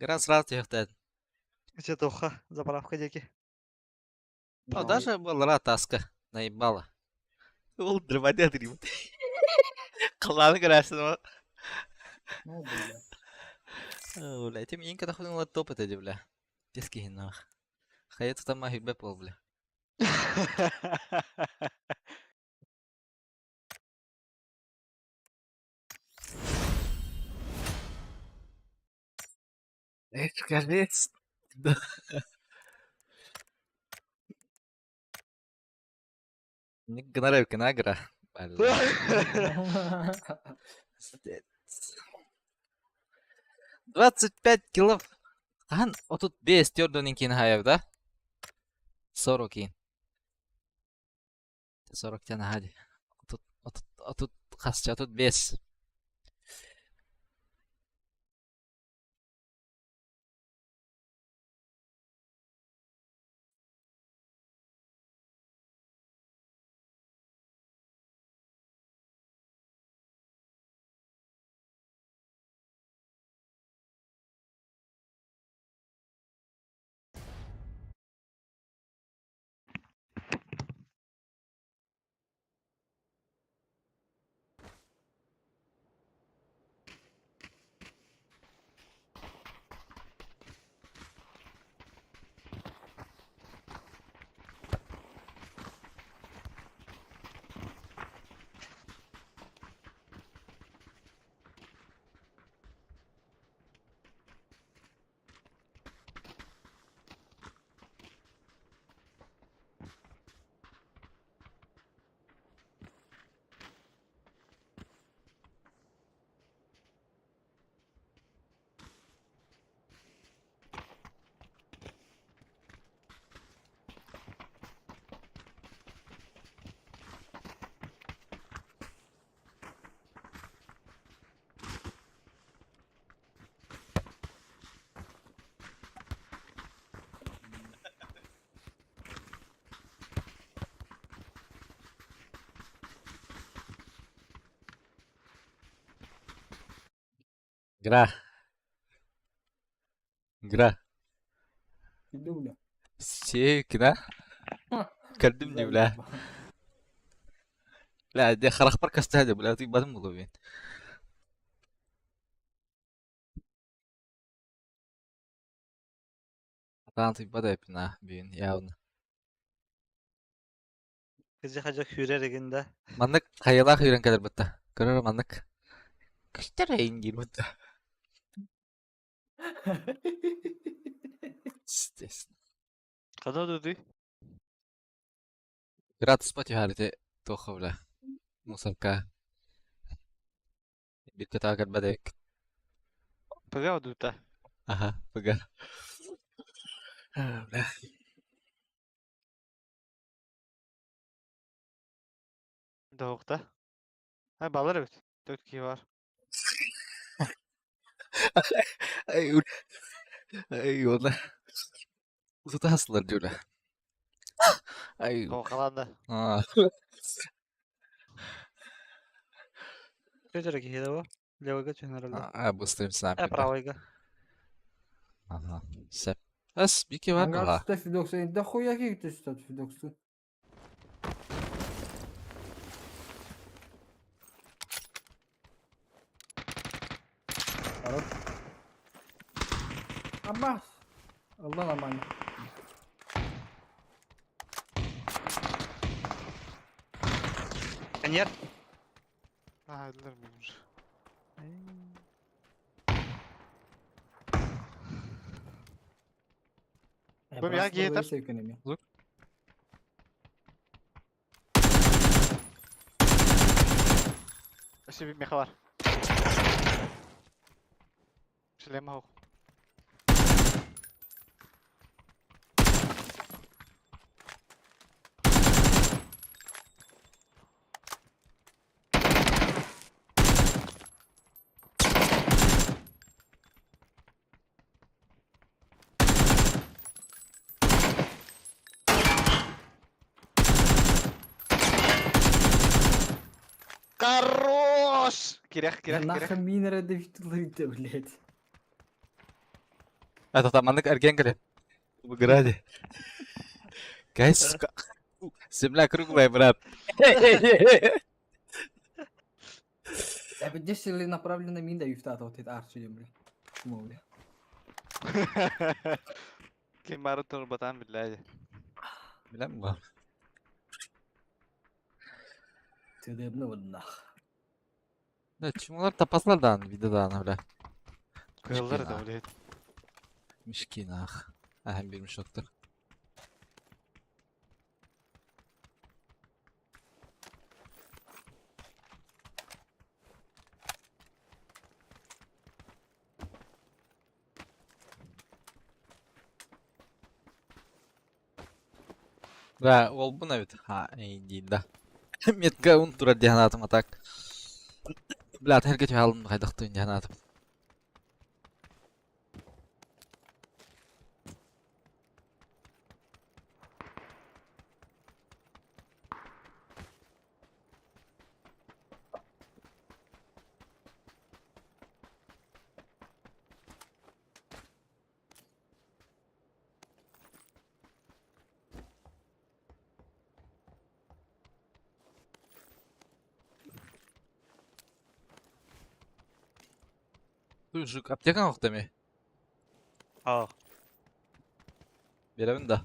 Гра сразу яхтад. Где тоха? Заправка деки. А даже была таска. Наебала. Ол дрободят гриб. Қаланы көрәсің Ну, бля. Бля, тем инка тахудың топ это, бля. Пески нах. Хаят там махибе пол, бля. Это конец. Да. Не гонорар награ. Бля. 25 килов. Хан, отут 5 төрдөнүн кийин хаяв да? 40 кийин. 40 тен хади. Отут отут отут касча отут 5. Гра. Гра. Иду, бля. Секина. Кэлдим бля. Бля, де харахпар кастаде, бля, ты бадым булу бин. Таантыйбат эбиппин аа бүгүн явно. Кыдьа-хадьа күүрэр игин да. Маннык хайалаах үүрэн кэлэр бытта. Көрөр маннык. Көстөр эйин диир бытта. Естественно. Хана дудуй? Градус түһэрити туохха бля. Мусорка. Биир көтөҕө кэлбэт эбиккин. Пыга дута. Аха, пыга. Бля. Доһукта. Ha балар эбит. Төрт киһи бар. Ай, ай, уонна утута сылар дьүлэ. Ай, Халанда. аа. Көтөрө киһи да бу. Левыйга түһэн А, быстым Э, снайперда. правыйга. Ага, сөп. Эс, бики бар Ангар була. сюда Фидокса, да хуя каких ты сюда Фидоксу. Аббас. Allah нормально. Коньяк. А, эдилер мин. Бу я гейтер. Өссө bir меха бар. Шлема хоқ. Хорош! Кирях, кирях, кирях. Нахуй минера давит блядь. Это там маннык эрген кэлэ. Выграде. Гайс, сука. Земля круглая, брат. Я бы здесь направленно мин даю в вот это арчи, блядь. Чмо, блядь. Ким бары турбатан билляди. Билем бу. Ты дебну вот нах. Да, чумалар тапаслар дан, видеодан, бля. Кыллар да блядь. Мишки нах. Аһам бир мешоктор. Да, ол бу бит. Ха, эй, да. Метка ун турар диһанатым атак. Бля, тэргэ түһалым хайдахтын диһанатым. Жук, аптекаң охтами. А, Беремин да.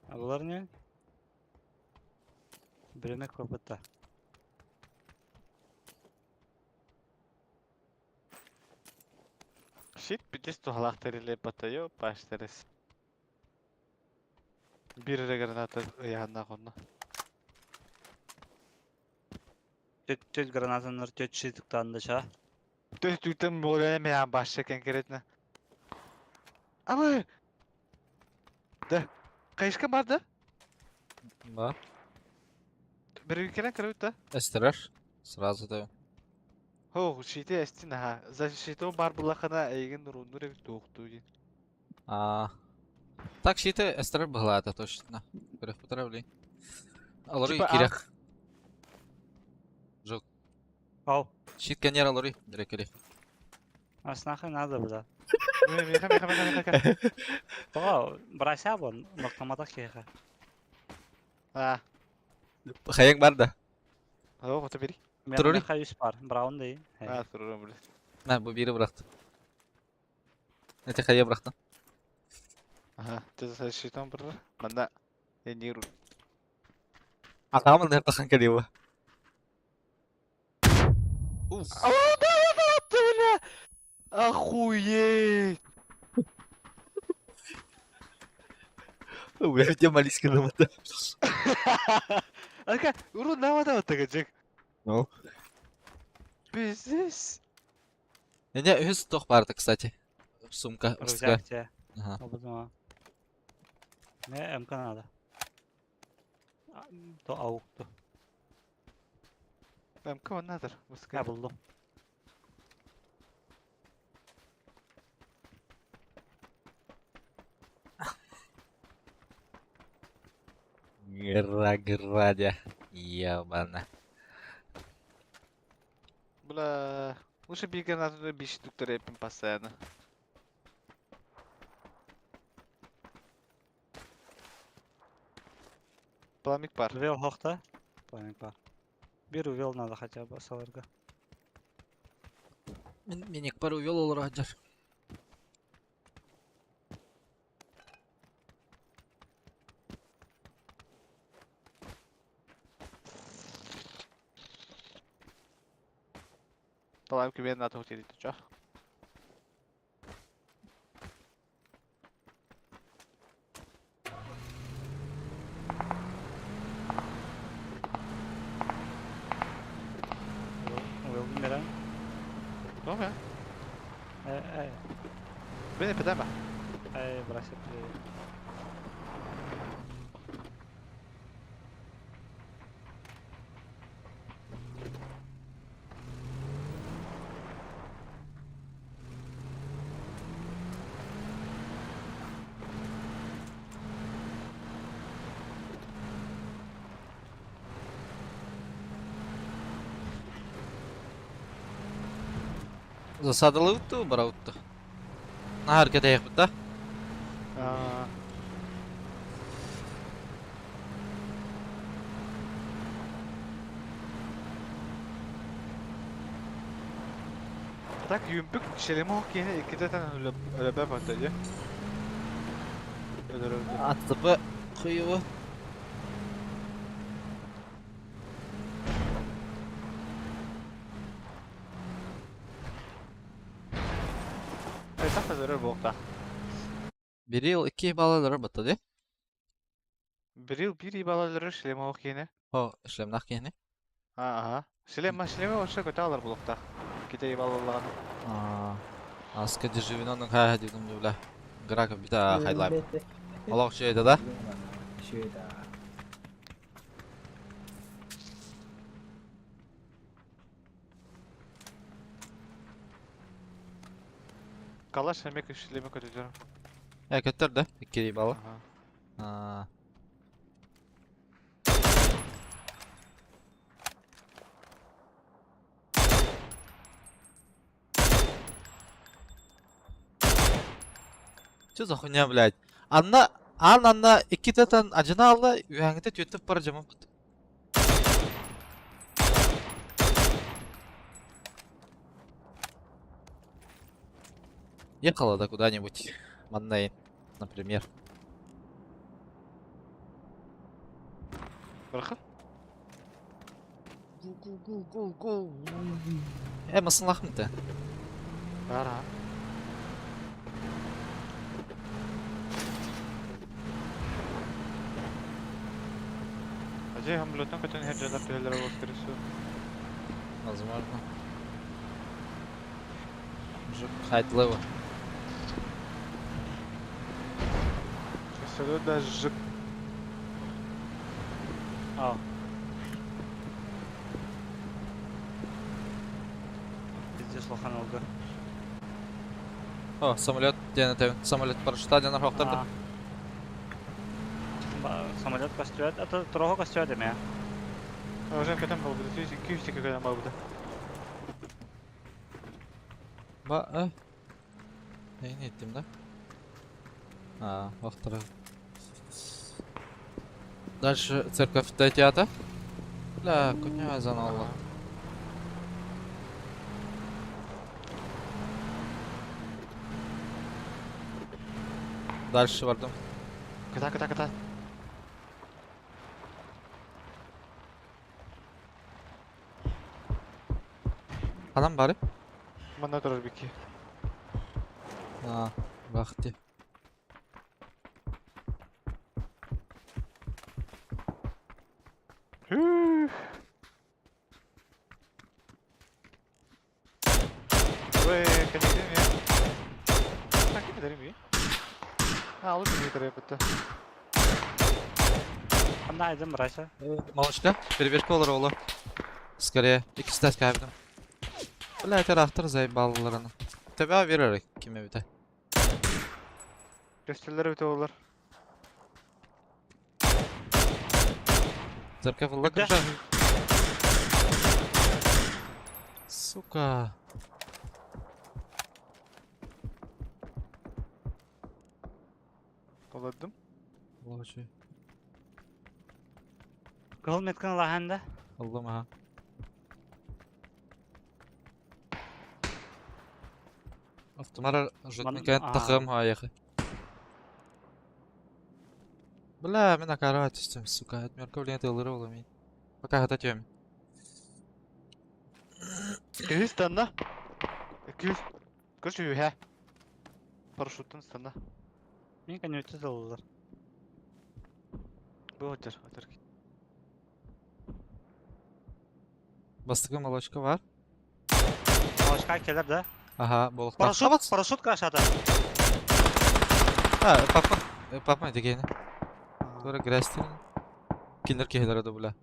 булар не? Биреме көпөттө. Shit, bitlis тухалахтар или батайо баштерес. Bir граната яһанна конно. Төт төт гранатанар төт шитыктанды ша. Төс түтен боле ме баш конкретно. Абы. Да. Кайышка бар да? Да. Bir келен кіріп да. Эстерер. Сразу да. Хо, шите эстин ха. За шито бар булахана эйген руннур эбит туохту дин. А. Так, щиты эстерер была это точно. Көрөх потребли. Алары Типа, а- кирек. Жок. Ау. Щит конер алары. Дирекели. Аснахы надо бля. Меха меха меха меха. Тоға, брася бон, ноктаматах кеха. А, Хаяң бар да. хо, кото бери. Турури? Меха үс бар, браун дей. А, турурум блядь. Мә, бу бири быракты. Эти хая бырактым. Ага, ты за щитом брат? Манда. Я не ру. Атаҕым ыныртахан кэлиэҕэ. Уф. Бля! Охуеть! Бля, где молись грамота? Ака, урут навада оттагачык. Ну. Пиздец. Не, үһүс туох баарда, кстати. Сумка, Рюкзак тебе. Ага. Обузума. Не, МК надо. То аук то. МК надо. Я булдум. Гра-градя. Ебана. Бля, лучше би гранату биш доктор эпим постоянно. Пламик пар. Увел хохта. Пламик пар. Бир увел надо хотя бы саларга. Миник пар увел ол раджар. Пламик тебе надо утереть, чё? Увел мира. Добре. Э, Бene, педема. э, брася плей. Засадалыутtu, бараутtu. Нахар кэтэйэхпит да? Так юмпик шелемо кene ikiteten öyle patladı. Öyle Аттыпы куйубу. Так da bokta. Бирил икки балалары батта ди. Бирил бир ибалалары шлема кene. О, шлемнах кени. Ага. Шлема шлема вообще көтө алар булукта. Ките ибалаларын. Аска деживинонун хаа дидим бля. Грака бита хайлайп. Алак шейді да? Шейді. Калаш эмек шлема көтөтөр. Э, көттөр да? Икки бала. Ага. Чё за хуйня, блядь? Анна, ан анна икки татан ажына алла, үйәңіте түйеттіп бара жаман бут. Ехала да куда-нибудь. Манней, например. Барха? Гу гу гу гу гу. Э, масын лахмыты. Ара. Ажай хамлотон көтөн her жана пелер болсырысу. Возможно. Уже хайтлево. Сюда даже А. Пиздец лохан oldu. О, самолет, где самолет парашюта, где нархохтарды. Самолет костюет, это трого костюет эме. Уже көтөн болбуду. 200 көтөн болбуду. Ба, э. Нейini ettim да? А, охтары. Дальше церковь театр. Бля, коня заналла. Дальше бардым. Кыта, кыта, кыта. Ханан бары? Манна турар бики. А, бахти. Ой, конечно, я. Так, не дарим А, лучше не дарим, Анна айдым Рася. Малышка, перебежка olur oğlu. Скорее, ikisi de kaybettim. Бля, это заебалыларını. Tabi vererek kime bir de. Gösterilere öte olur. Церковь Да. Сука. Doladым. Лучше. Кыл меткин лаханда. Аллам ага. Автомара жутникен а. тахым аяхы. Бля, мен акара түстüm, сука. Отмерка блин, это лыры мен. Пока хататем. 200 станна. 200. Короче, юхэ. Парашюттан станна. Мен конючу залылар. Бу отыр, отыр. Бастығы молочка бар. Молочка келер да. Ага, болықта. Парашют, парашют кашата. А, папа, папа дегені. Тура грязь Киндер кехелер да бля.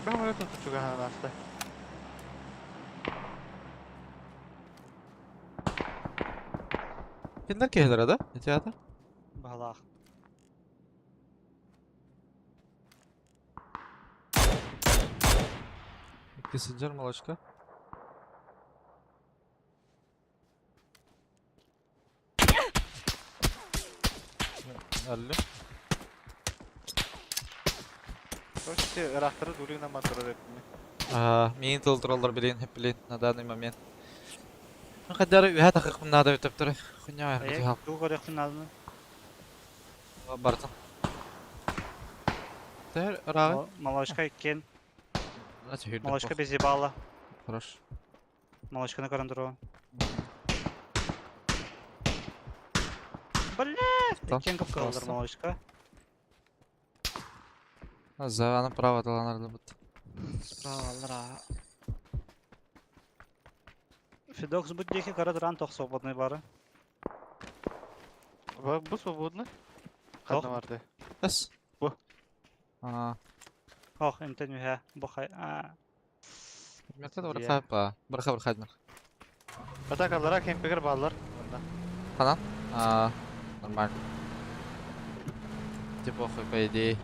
Ben böyle tuttu aslında. Киндер кехелер да? Театр? Балах. Киссинджер молочка. Алло. Короче, рахтары дурина матурар hepini. Мин толтураллар билин, хеп билин на данный момент. Ну хадары үһә тахык надо өтөп тур. Хуйня Аяк, ду көрөктүн алдын. бартын. Тер рагы. Молочка иккен. Значит, Молочка без ебала. Хорош. Молочканы көрөн туругу. Бля, иккен кып калдыр молочка. За аны право таланарды бут. Справа. Федокс бут деки кара туран тох свободный бары. Бу свободно. Хадна барды. Эс. Бу. А, Ох, энтен үһә. Бу хай. А. Мерте да бир па. Бир хабар хадмер. Атакалара кемпегер баллар. Мында. Ханан? А, нормально. Типа похуй, по идее.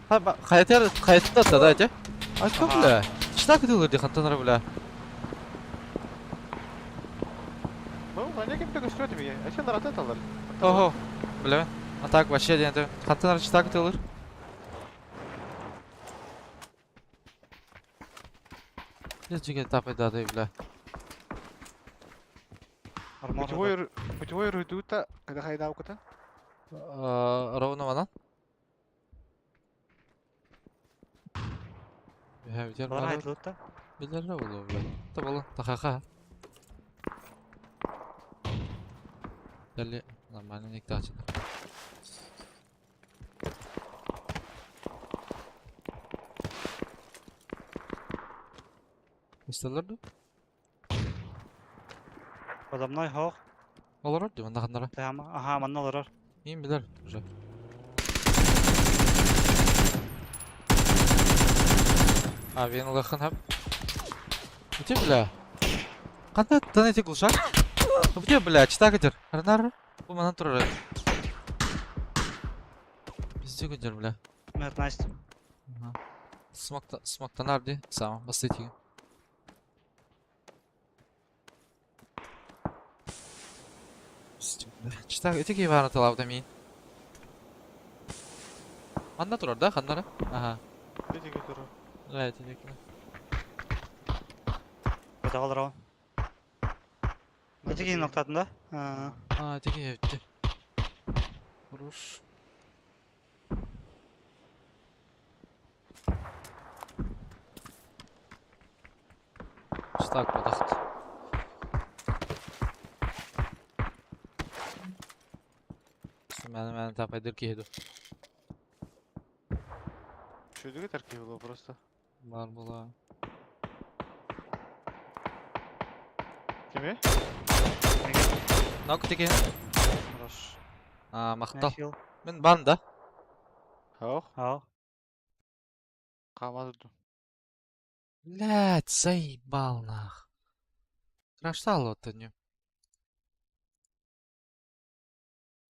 Ха, хаятер, хаятта да, дайте. А что, бля? Что ты делаешь, хантанар, бля? Бу мына кемпегер сүрөтү бие. Эчен рататалар. Ого, бля. А так вообще ден Хантанар что делаешь? Я чеке тапай да, бля. Путевой путевой рудута, когда хайда уката? Ровно вона? Бар айтылыт да. Билер болу, бля. Та болу, тахаха. Дали нормально не тачно. Истелер ду? Подо мной хох. Олорор ди, манда хандара. Тама, ага, манна олорор. Им билер уже. А, вен лахан хап. Где, бля? Канда тан эти глушак? Где, бля, чита кадер? Арнар? Бу манан турар. Везде кадер, бля. Мэр Настя. Смокта, смоктанар ди, сам, бастыти. Штаг ити киһи баарын талаабыта миин. Манна турар да ханнара? Аха. Ити турар. Да, ити диэки. Көтөҕө олороҕун. Ити киһи ноктатын да? Аа. Аа, ити киһи эбитти. Хорош. Штаг бодохт. Мээнэ мээнэ тапайдыр киһи ду. Чүдүгү таркиһи было просто. Бар була. Кими? Нок тики. Хорош. А, махтал. Хил. Мин бан да. Ох, Ау. хаамат дуу. Блядь, заебал нах. Краштал вот не.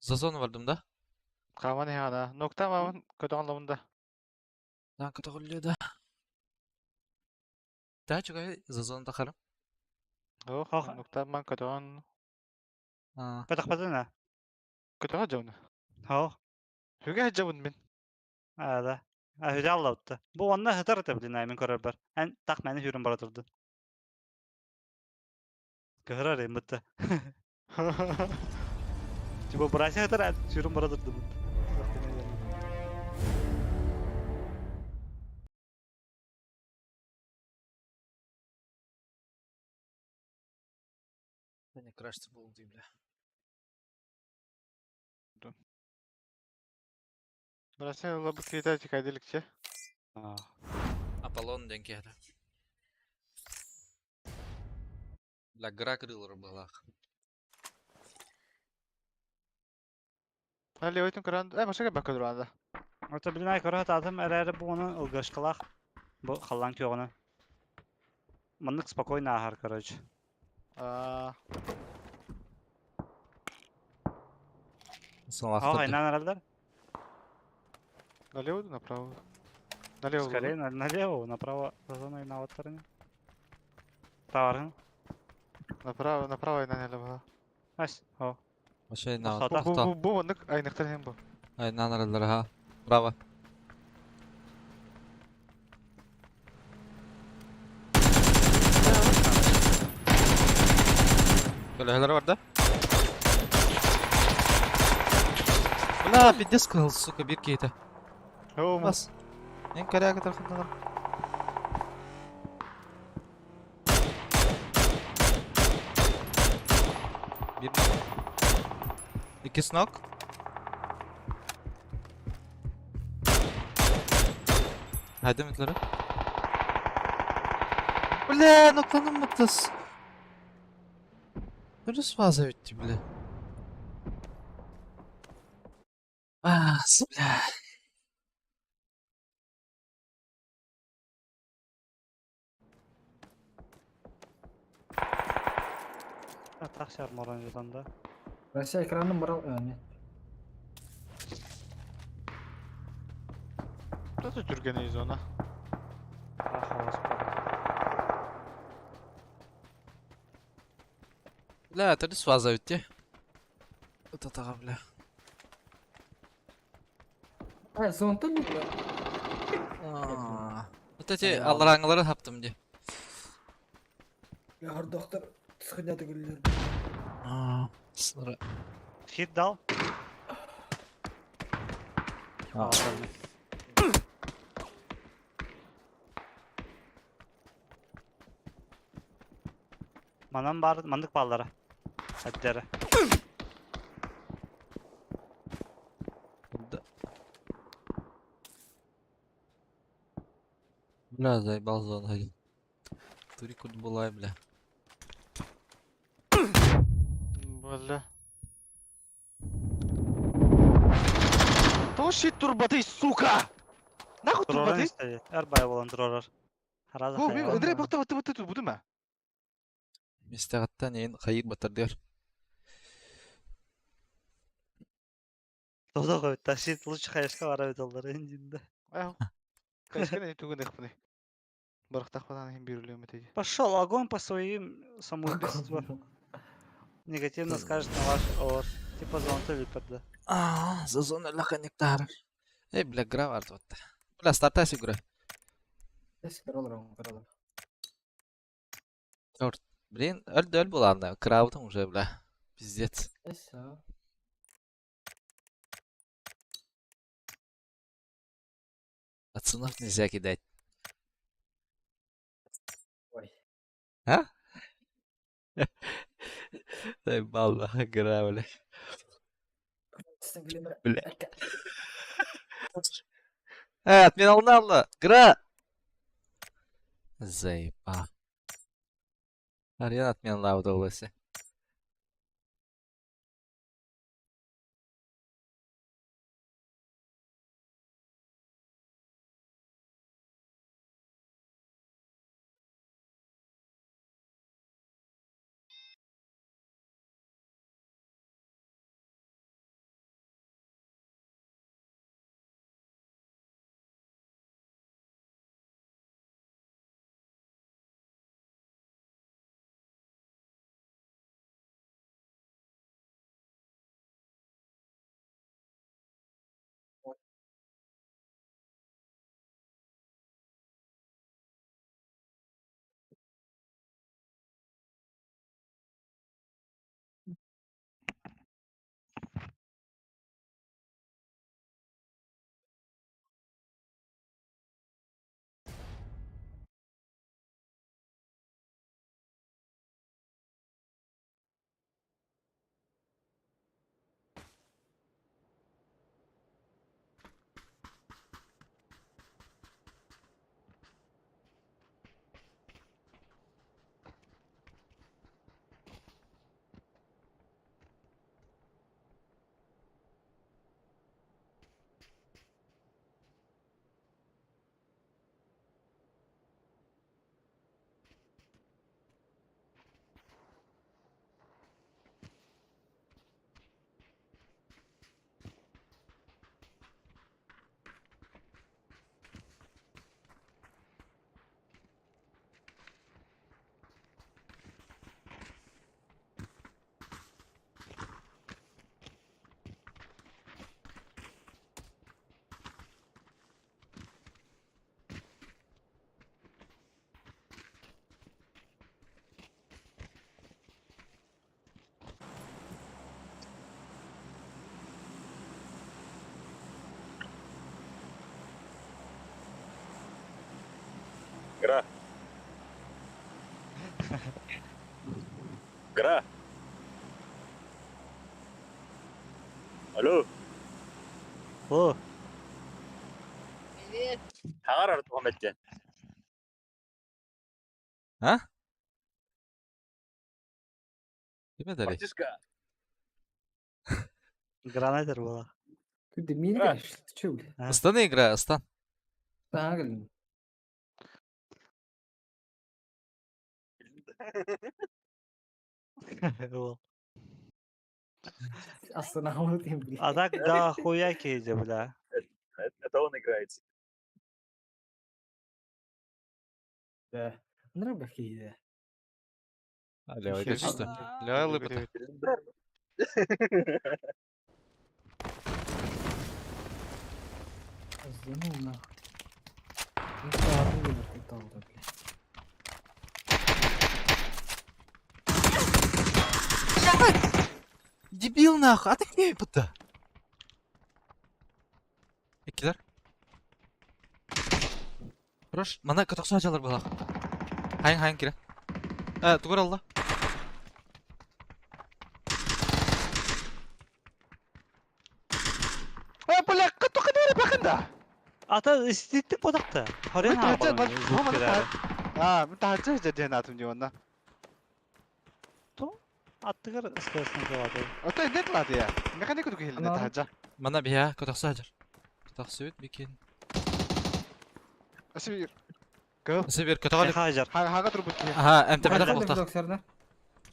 За зону бардым да? Хааман иһэҕин аа. Нуктаам аабын көтөҕөн ылабын да. Да, көтөҕүллүө да. Да, чугай за зону тахарым. Ох, Ох. нуктаамман көтөҕөн А, Көтөхпөтүн аа? көтөҕө дьабын. Ау. Хүгэ дьабын мин. Аа да. А хүдэ аллабытта. Бу онно хытар этэ блин мин көрөрбөр. Эн так мэни хүрүн бара турдун. Кыһырар им бытта. Типа братья хытар сүрүн бара турдун бытта. не крашится был бля. Братья ылабыт киһитэ чекайдылыкчы. Аа. Аполлон диэн киһи этэ. Бля, гра крыллар быһалаах. Налевойтун көрөн, э машина бакка туран да. Ото блин ай көрө хатаатым эрээри бу ону ылгашкалаах бу халлаан күөҕүнэн. Маннык спокойно ааһар короче. Аа, Ах, Салахтар. айнан араллар. налево направо. Налево. Скорее на- налево, направо за зоной на вот стороне. Товарың. Направо, направо айнан эле бала. Ась, о. Машина Тоқтата. Бу бу бу маннык айныктар хем бу. Айнан араллар, ха. Браво. Көлөһөлөр бар да? Бля, пиздец кыл, сука, бир киһитэ. Оо, Бас. Эн коряга тарханналар. Бир нок. Иккис нок. Хайда метлері. Бля, ноктаныммытыс. Дұрыс фаза өтті, бля. Ас, бля. Так шар моран жотан да. Россия экранын брал... А, нет. Тата түргенейиз она. Ах, господи. Бля, төрүс фаза өтті. Утатаға, бля. А, зонтан не бля. Аа. Вот эти аллараңылары таптым ди. Я доктор сходят гүллер. Аа, сыры. Хит дал. А. Манан бар, мандык баллары. Әддері. Да. Бля, заебал зона один. Турик была, бля. Бля. То щит турбаты, сука! Нахуй Туроран турбаты? истеди. Эр бай болан турорар. Хараза Бу, хайван. Андрей, бакта баты баты буду ма? Местағаттан ең қайыр батырдыр. Тодо қойып, ташит лучше хайышка бара бит олар эндинде. Аа. Кайскене түгөн эхпне. Барактах балан хем бирүлөм этеди. Пошел огонь по своим самоубийствам. Негативно скажет на ваш ор. Типа зонта өлүппэр да. Аа, за зона лаханиктар. Эй, бля, гра бар вот. Бля, стартай игра. Кыралар, кыралар. Черт, блин, өл өл буланна. Краутом уже, бля. Пиздец. Эссе. Пацанов нельзя кидать. Ой. А? Заебал, гра, бля. Бля. Отмена алла, гра! Заебал. Арена отмена удалось. Гра. Гра. Алло. О. Привет. Хагар артық А? Ким эдэрий? Братишка. Гранатер была. Ты дымили, ты че, бля? Астана игра, Астан. Ага, Лол. Останавливай, бля. А так да хуя кейде, бля. Это он играет. Да. Нрабах кейде. Левая качество. Левая лыпата. Занул нахуй. Ну что, оружие катал, да, бля. Дебил нахуй, а ты где это? Экилер. Хорош, мана катакса жалар балах. Хайын хайын кире. Э, тугар алла. Э, бля, кыту кыдыры бакында. Ата иститти бодакта. Хорен А, мен тахача жаден атым диванна. Аттыгар ыстасын калады. Ата нет лады я. Механик тугу хилне тахача. Мана бия катакса жар. Катакса бит бикин. Асибир. Го. Асибир катагали. Хажар. Хага трубут. Ага, МТП да болта.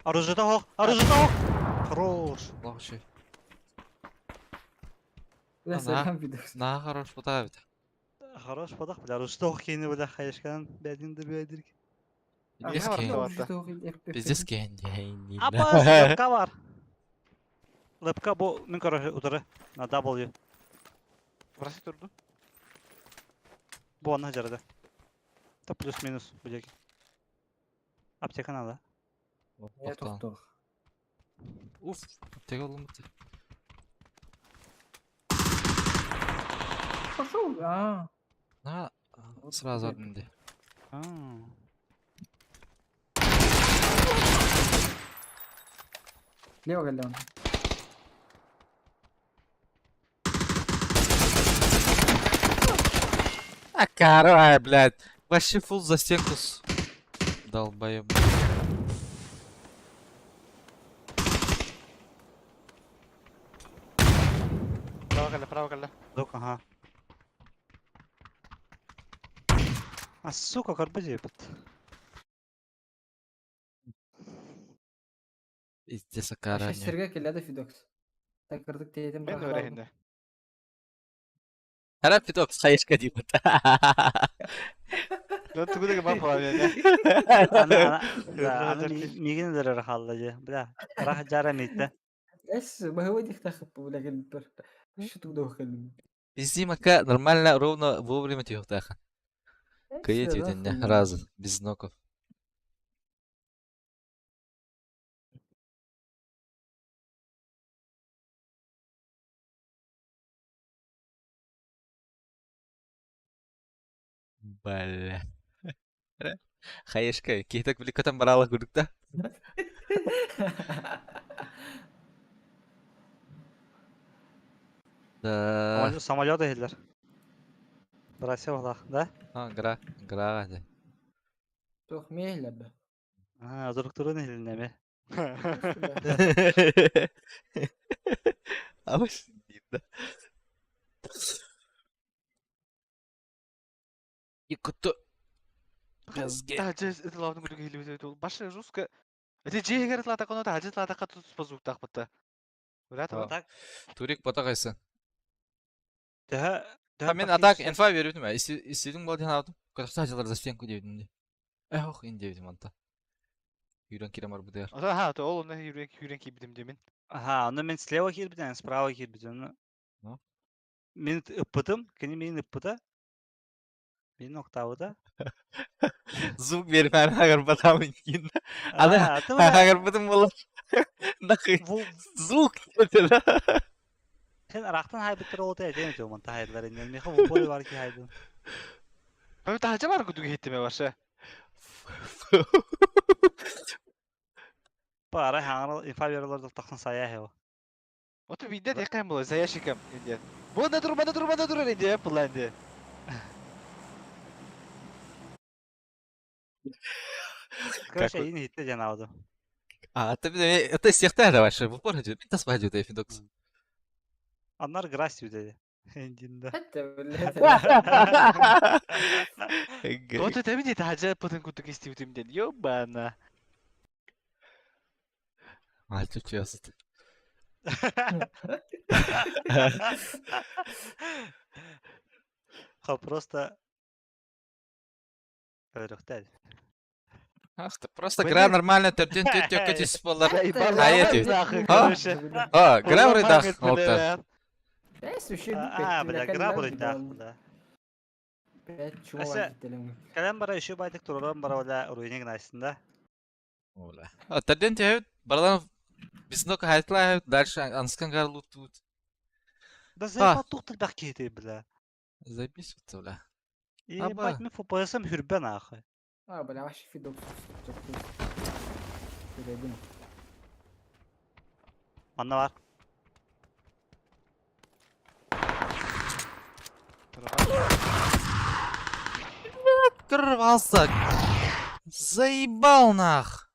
Оружие хох, оружие хох. Хорош. Лохши. Бля, сорян, видос. На хорош бота бит. Хорош бодак, бля, оружие хох кейни бля хаешкан бәдин дә бәдирк. Пиздец кейн. Пиздец кейн. Апа, бар. Лепка бу мин короче утары на W. Браси турду. Бу онно жарады. Та плюс-минус бу диэки. Аптека надо. Я тохтох. Уф, аптека булдум бит. Пошел, а. На, сразу однди. А. Слева галеон. А карай, блядь. Вообще фул за стенку с... Долбоеб. Право кэллэ, право кэллэ. Дук, ага. А сука, карбази бит. Пиздец, Вообще карание. Сергей келеді Фидокс. Так кырдык тиэтим Мен бырахалаабын. өрehinde. Харап Фидокс хаешка диибит. Дön тугу да бап буолар Аны, аны, да, аны мигин дөрөр халла же. Бля, рах жара митте. Эс, баһыва дихтахып бля келбер. Шу туда хэл. Вези мака нормально, ровно, вовремя тюхтаха. Каете не раза, без ноков. Бля. Хаешка, киһитек били көтөн бараалах курдук да. Да. Самолет ehiller. Браси олах, да? А, гра, гра, да. Тох меhlebe. А, азырыктырын ehилинеме. А вы да. И кто? Газге. Таһырдьа ытылаабытын курдук иһиллибит эбит. Башы жестко. Ити дьиэ ытылаатахха ону таһырдьа ытылаатахха туспа звуктаах бытта. Вряд ли. Так, Турик потакайсы. төһө төһө А мен атак инфа берүтүм. Истидиң бол диэн аутум. Көтөхтө жылар за стенку диэбитим ди. Эх, ин диэбитим анта. Юран кирем бар бу дэр. Ха, то ол онно хүрен хүрен киибитим диэмин. Ага, ну мен слева киирбитен, справа киирбитен. Ну? Мен ыппытым, кини мен ыппыта. Мен октавыда. Звук бермән агар батамын кин. Аны агар бутум болар. Нахуй. Звук деді. Сен арактан хайбыттыр ол та эден жомон тахайлар энен меха бу поле бар ки хайдын. Мен таһырдьа бар курдук иһиттим башы. Бара хаңар инфа берелер тахсан сая хео. Ото биирдэ тиэххэ буолар, заяшикам диэн. Бу тур, манна тур, манна тур диэн буллаан диэн. Короче, ин хитте жанабыды. А, ты это всех да вообще. В упор идет. Это спадет, Фидокс. Аннар грасти деди. Эндинде. Хәтта бля. Ото тэбин таһырдьа ыппытын курдук истибитим диэн. Ёбана. Мальчик чёсыт. Ха просто Өрөхтәл. Ах ты, просто гра нормально, төрден төт төккө түс болар. Заебал нахуй, короче. А, гра врыдах, олта. Эс, үше А, бля, гра врыдах, бля. Пять чего кителем. Калем бара еще байтык тураран бара бля руйнег настында. Ола. А, төрден төт, бардан бизнок хайтлай, дальше анскан гар лут тут. Да заебал туктал бак кети, бля. Записываться, бля. Ебать, мен ФПС-м хүрбе нахуй. А, бля, вообще Фидокс. Перейдем. Манна бар. Открывался. Заебал нах.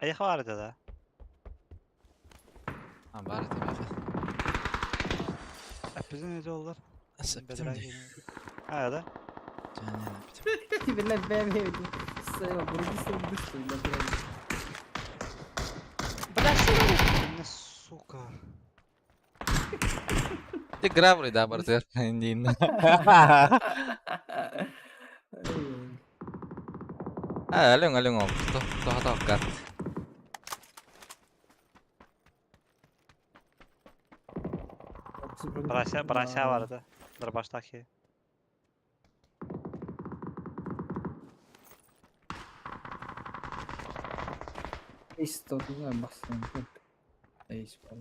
Аяқ бар edi да. А, бар это меха. Әппізін еді олар. Әппізін А, да? Бля, бля, бля. Сыла, бургисы, быстро, бля. Бля, сука. Ты граврый, да, бартер. Индин. А, алың, алың ол. То, то, то, кат. Брася, брася vardı. Дробаштахи. Ace tadına baksana. Ace var.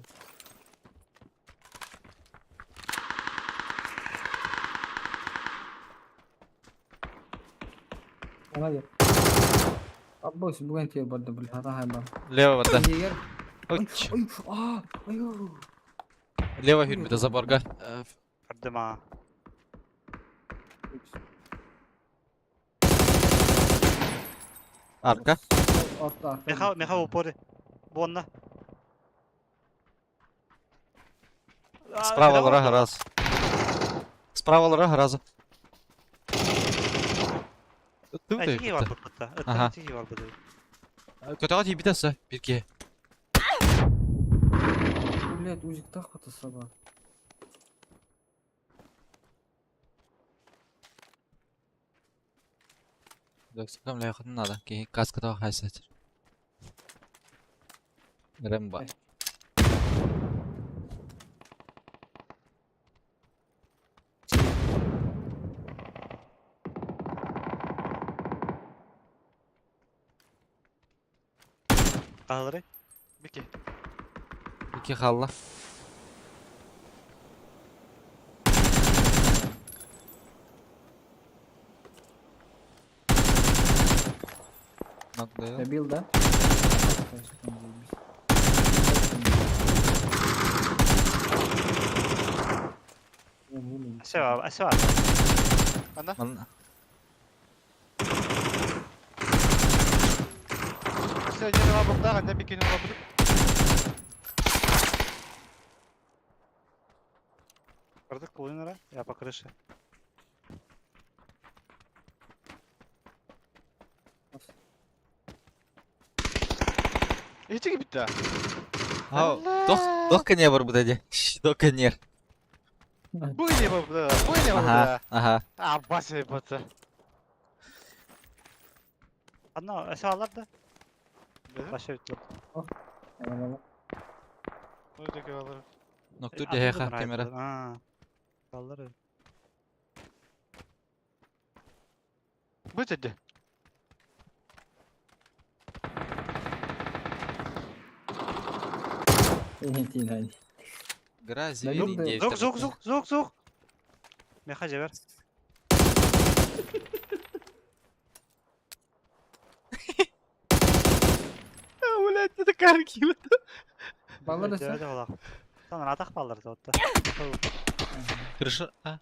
Она gel. Аббос бүгін тие барды бил хата хайба. Лево барда. Егер. Ой, Ой, а, ой. Лево хүрбүтэ заборга. Ардыма. Арка. Орта арка. Меха, меха в упоре. Бонна. Справа лорага раз. Справа лорага раз. Тихий var burada. Ага. Тихий var burada. Көтөҕө тиийбитэ сэ бирге. Блядь, узик так вот собак. Доксакам лайхатын надо. Ки каската хайсат. Рэмба. Kalırı. Бики. Ики халла. Нокдейл. Добил, да? Aşağı aşağı. Анда? Манна. Все, не два бокта, анда бикини олабыт. Бардык кулинара. Я по крыше. Ичиги битте. Ау, дох, дох конер бар бу Дох конер. Бу не бар бу, бу не бар Ага, ага. А, басы бата. Анна aşağılar da. Başa bitti. Ну, деке алар. Ноктур дехе камера. Ha. Kalır. Бу деде. Гра Добил, звери Зук зук зук зук зук. Меха жебер. Блять, это карки. Баллар Жебер de ola. Sana atak balları da otta. Крыша. А.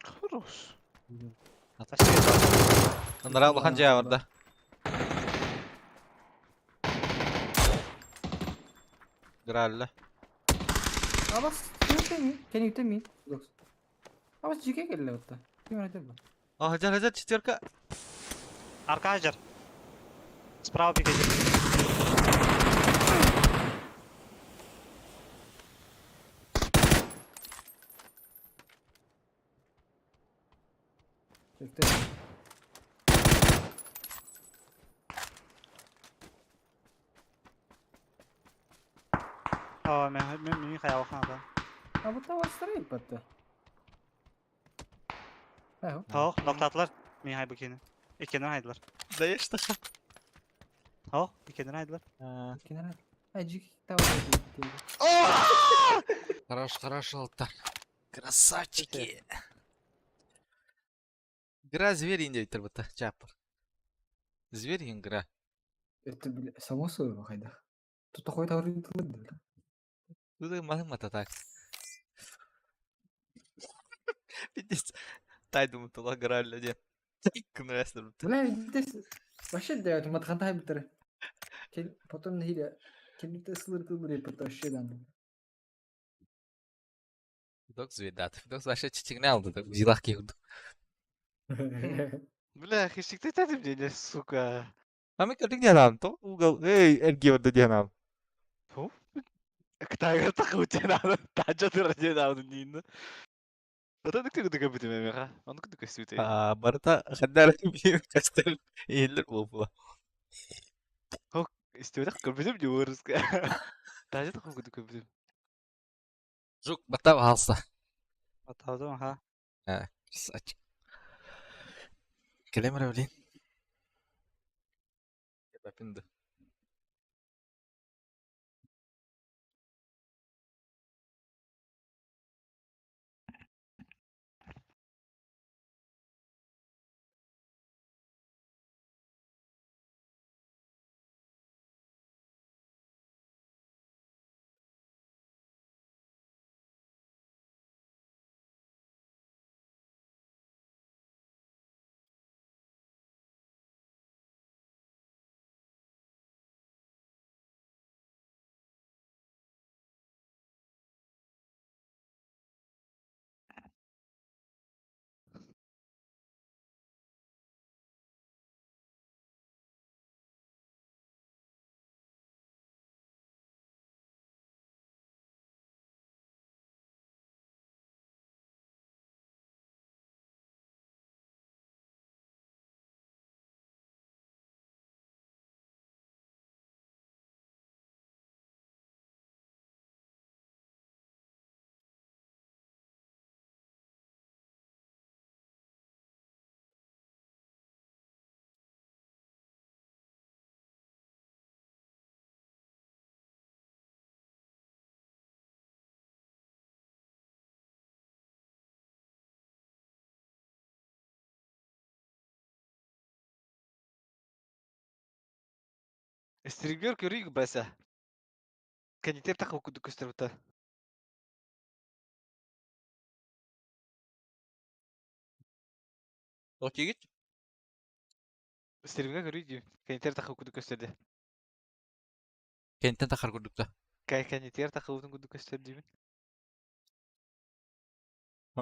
Хорош. Анара улахан жаа барда. Гралла. Абас, can you tell me? Абас, жеке келді отта. Ким айтыр бу? А, хажар, хажар, четверка. Arka hacer. Справа бегает. Чекте. Aa, men men men kaya bakana. А bu da var batты. Ha. Toq, noktatlar. Men hay bukini. Ikkinden haydılar. Да я что? Toq, ikkinden haydılar. Kenara. Ha, жеке тавар. Хорош, хорошо, Алтар. Красавчики. Гра звери индейтер бата, чапыр. Звери игра. Это, бля, само собой хайда. Тут такой тавар бля. Тут мата так. Пиздец. Тай думаю, тула гра люди. Күнәсер. Бля, здесь вообще делать матхантай битер. Потом нахиля. Кемите сылыр кылбыр потом вообще дан. Док зведат. Док вообще чичигне алды. Док зилах кийdi. Бля, хищик ты мне, сука. А мы көрдүк диэн то угол эй эрги барда диэн ам. Кытайга такы диэн тажа тура диэн ам нин. Ата дык тык дык битеме меха. Оны күдүк өстүтэ. А барыта хандар бир кастер иһиллер буолла. Истибэтэх көрбүтүм дии вырусска. Даже такой көрбүтүм. Жук, бата пожалуйста. Батаудым, аха. Э, красавчик. Кэлем эрэ, блин. Кэпэпин да. Стрингер көрүйік бәсә. Кәнитер тақы күді көстер бұта. Окей, Стримге көрүй дейм. Кәнитер тақы күді көстерді. Кэнтэн тахар курдук да. Кәнитер тақы күді көстер деймін.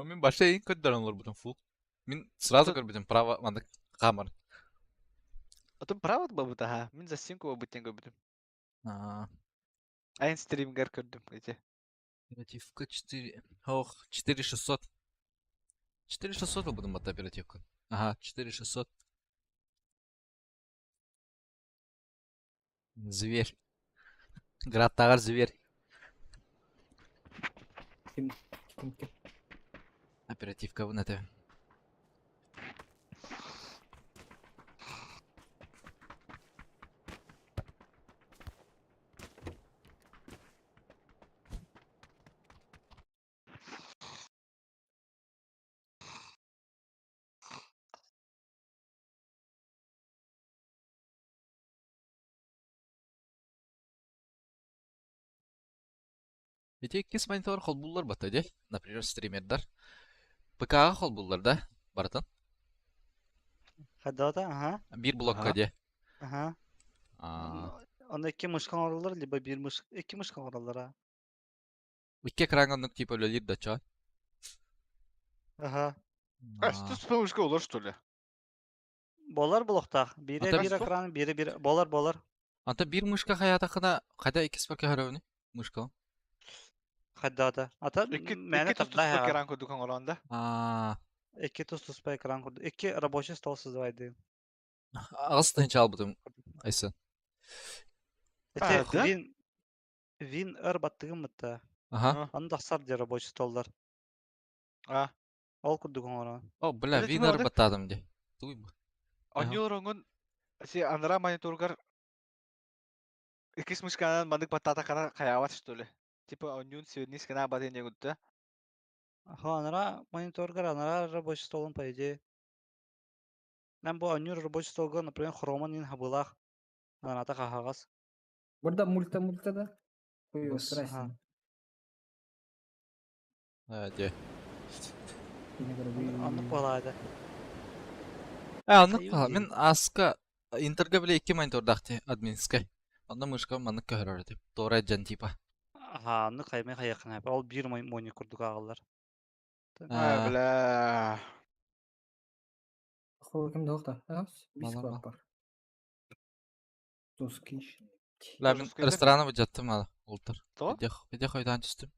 Мин башта ең көддөрөн олорбутум фул. Мин сразу көрбүтүм право мандык камер. Отын право бабыта ха. Мин за стенку бабыттен көрбүтүм. А, Айн стримгер көрдүм. Эти. Оперативка 4. Ох, 4600. 4600 буду от оперативка. Ага, 4600. Зверь. Граттагар зверь. Ким ким? Оперативка вон это. Ити иккис монитор холбууллар батта дии. Например, стримердар. ПК-ҕа холбууллар да барытын. Хадата, ага. Биир блокка Ага. дии. Ага. Аа, Оны икки мышка оҥороллор, либо биир мыш... Икки мышка оҥороллор, а. Икки экраҥҥа оннук типа үлэлиир да чо. Ага. А, что с помощью олар, что ли? Болар блоктаах. Биирэ Ата- биир экран, биирэ биир... Болар, болар. Anta биир мышка хайаатаххына хайда иккис барка көрөбүнүй? Мышка. Хадата. Ата Икки мээнэ икки тус туспа тарда экран көрдүк оҥорон да. Аа, Икки тус туспа экран курдук. Икки рабочий стол создавай аҕыс тыһыынча албытым Айсын. Ити А, да? Вин... Вин өр баттыгым мытта. Аха. Аны тахсар дии рабочий столлар. А. Ол курдук оҥорон. О, бля, Это винер типа баттаатым дии. Туй бу. Ага. Онньур оҥун си анара мониторгар иккис мышканан мандык баттаата кара хаябат что ли? Типа онньуун сибирнис кана батын ягутта. Аха, анара мониторгар, анара рабочий столун, по идее. Нам бу онньуур рабочий столга, например, хроман ин хабылаах. Аната хаһаҕас. Burada мульта мульта да. Хуй Бус. страсен. Ээ, дии. Оннук буолаады. Ээ, оннук Хайыы баҕа. дии. Мин ааска интерга бile икки монитордаах дии админскай. Онно мышка маннык көһөрөр этим. Туора дьэн типа. Аха, оннук хаймай хайыаххын эп. Ол биир мони курдук ааҕаллар. А, Аа, бля. Хуй ким да А, бис Мала, мала. бар. Тоски. Бля, мин Жесткий рестораны быдьаттым ала. Ултар. То? Видео хойдаан түстүм.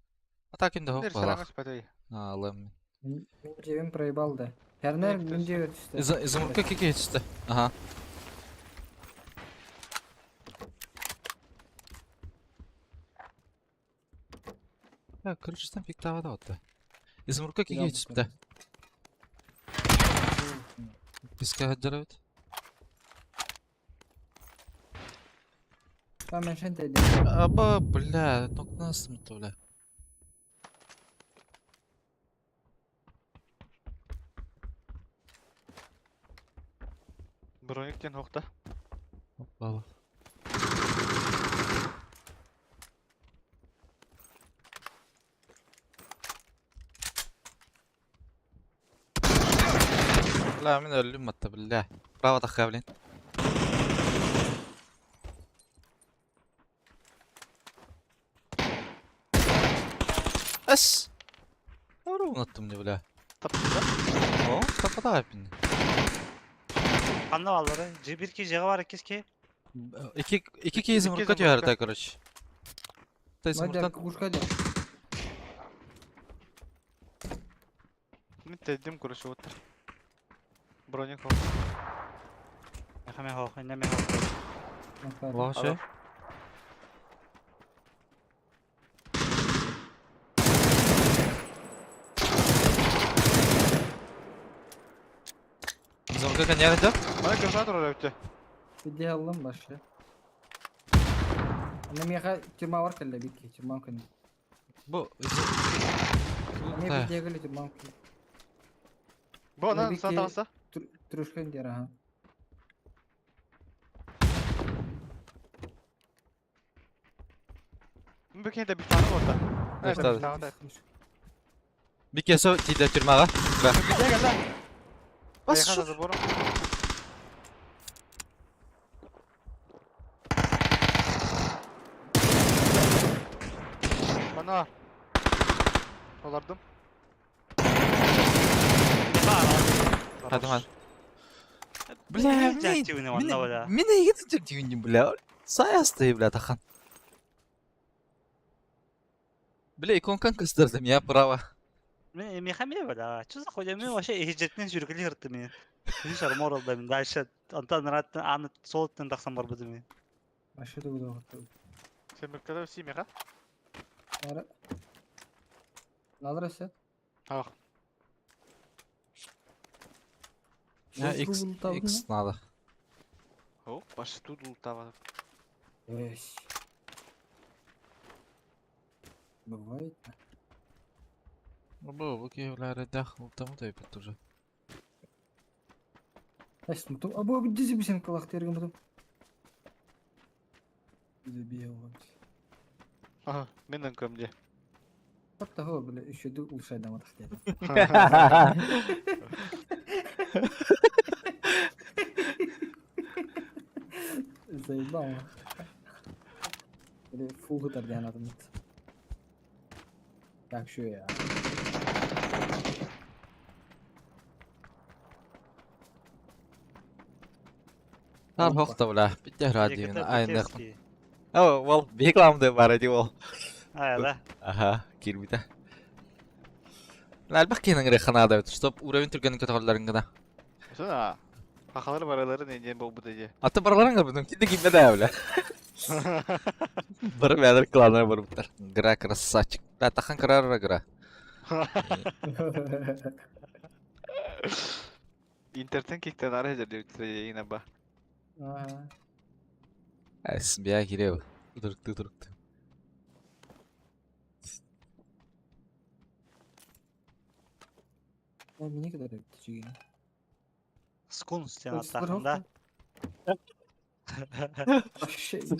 А так инде хоп Ресторан балах. спатай. Аалым. Мин жебим проебал да. Тернер Эй, мин жебе түштү. Изумрудка кеке түстү. Аха. Бля, крышастан пиктаабата отта. Изумрудка киһи түспүтэ. Писка сылдьар эбит. Там меншен dedi. Аба, бля, токнастым бля. Броник диэн уохта. Опа. Бля, мин өллүм матта, бля. Право тахха, блин. Эс! Oro unuttum ne бля. Таппыта. О, таппата эппин. Ханна баллары. G1 ки жега бар 2 ки. Iki iki кейс Икки мурка изумрудка. түһәрдэ, короче. Та Мадяр изумрудтан кукушка де. Мин теддим короче вот. Броник ол. Меха меха, инне меха. Лоше. Изумрудка коньяк да? Мана кырсаа турар эбит. Виде аллам башы. Ана меха тюрьма бар кэллэ бикки, тюрьма күн. Бу Аме Да. виде кэллэ тюрьма күн. Бу ана Бикки- саа таҕыста. Трушкан дер аха. Мин бу киһи да биттааны буолла. Evet, tabii. Bir kese тиде тюрьмага. Да. Битэ кэллэ. Бас Айхан шу. забором. Мана. Олардым. Hadi hadi. Бля, Жактивный онна бля. Мин эйге түтүр бля. Саясты бля тахан. Бля, иконкан кыстырдым я право. Мен меха ме бля. Чё за хуйня? Мен вообще ехжеттен сүргүлі хыртты мен. Үш армор алды мен. Дальше Антон Раттан аны солттан тақсан бар бу мен. Башы да удо. Семіркада симеха. Ара. Надырасы. Ах. Я X X надо. О, башы тут ултава. Эш. Бывает. Бу бу киевләре дах ултамы да бит уже. Эш, ну а бу дизи бисен калах тергем бутум. Забил. Ага, мен көмде. Так того, бля, еще ду улшайдан атах деді. Заебал. Или фул хытар диэн атымыт. Так, что я? Нар Опа. хохта бля. Бит радио айнах. Ай, О, вол бекламды бар иди ол. да. Аха, кирбите. Әлбәк кенең реханада бит, чтоб уровень түргәнен көтәләрен генә. Сана. Хахалар баралары не ден болбу деди. Аты бараларың бит, киде кимдә дә бля. Бер бәдер кланар бар биттер. Гра красавчик. Да, тахан карар гра. Интертен киктен ары жерде битре ба. Ага. Әс бия кире. Турыкты турыкты. Я мне когда чиги. Скун сен аттақын да. Вообще, не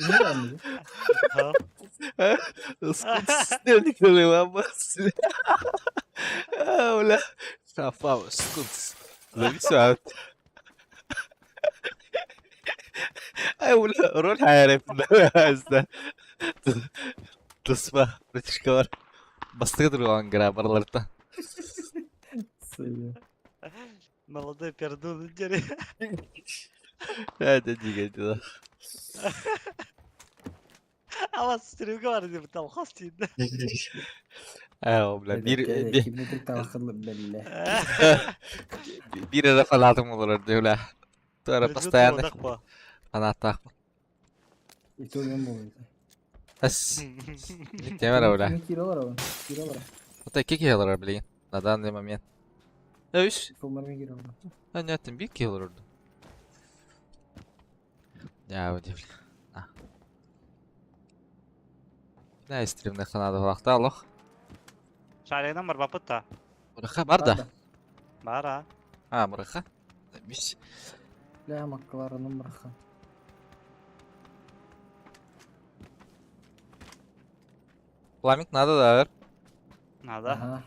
Бля. Шафа, скунс. Зависит. Ай, бля, роль عارف Туспа, братишкалар. Бастыгы турган гра бараларта. Молодой пердун дери. Это диге дела. Ала стримге бар деп талқас дейді. Ай, бля, бир бир Кимни тик талқылы белле. бир эре фанатым болор бля. Тура постоянно фанат И то мен болду. Эс. Темер бля. Ми киралар ол. Киралар. Это iki killer блин. На данный момент. Үш. Фулмар ми киралар. А нет, bir killer orada. Ya bu değil. Ah. Ne streamde kanadı valakta Allah. Шаригынан бар бапыт та. Мураха бар да. Бар а. А, мураха. Demiş. Бля, маккаларының браха. Пламик надо да. Надо. Ага.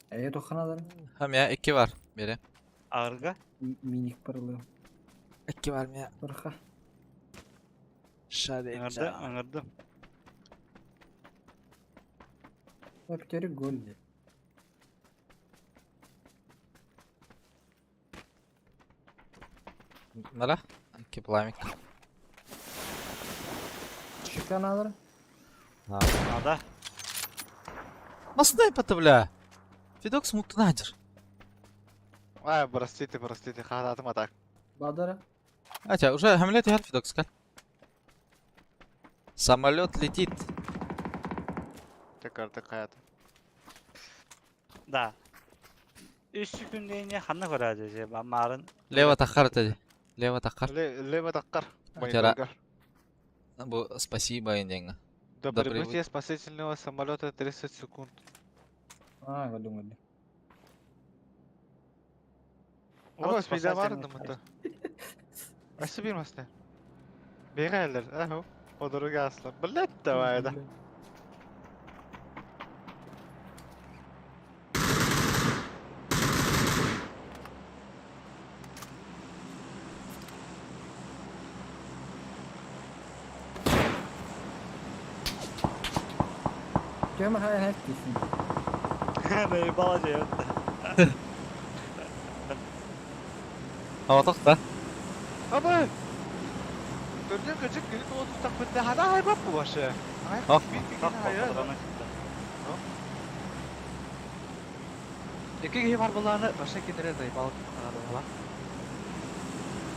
Э, тоханадар. Hem ya iki var biri. Ağırga. Миник парылы. İki var mı ya? Браха. Аңырды, аңырды. Аптері гол. Nere? İki пламик. Шиканадар. Надо. Nasıl da yapatı бля? Фидокс мутtu nadir. А, простите, простите, хататым атак. Бадара. Ача, уже хамлет яр Фидокс кал. Самолет летит. Tekrar hayatım. Да. Үс күндейіне ханна көрәді же, марын. Лево тахар dedi. Лево тахар. Лево таккар. Вчера. Bu спасибо инденга. До До прибытия спасительного самолета 30 секунд. А, году году. Ama спида var mı? Aşı bir masne. Бегайлер, аху. Подруга асла. Блять, давай, да. Кем хай хаттисин. Наебала же. Hava takta. Ama Dördüncü kaçık günü o tutak bitti. Hada haybat bu başı. Ah. İki kişi var bunlarını başa kendine dayı balık var.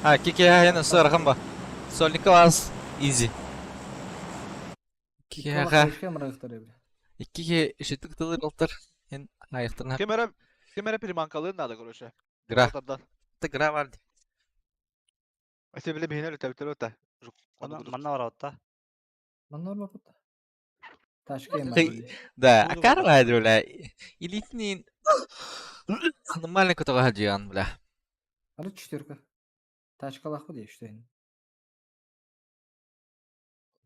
Ha kiki ya sonra ba. Solnika was easy. Kiki ha. İki ki işittik tılır oltar. En ayıktırına. Kemere kemere primankalığın da короче. Гра. Та гра vardı. Ase bile beğenir tabii tabii. Манна бар отта. Манна бар бапыт. Ташка Да, а карва бля. Элитный нормальный которого хаджиан, бля. Ары четверка. Тачка лаху де что энэ.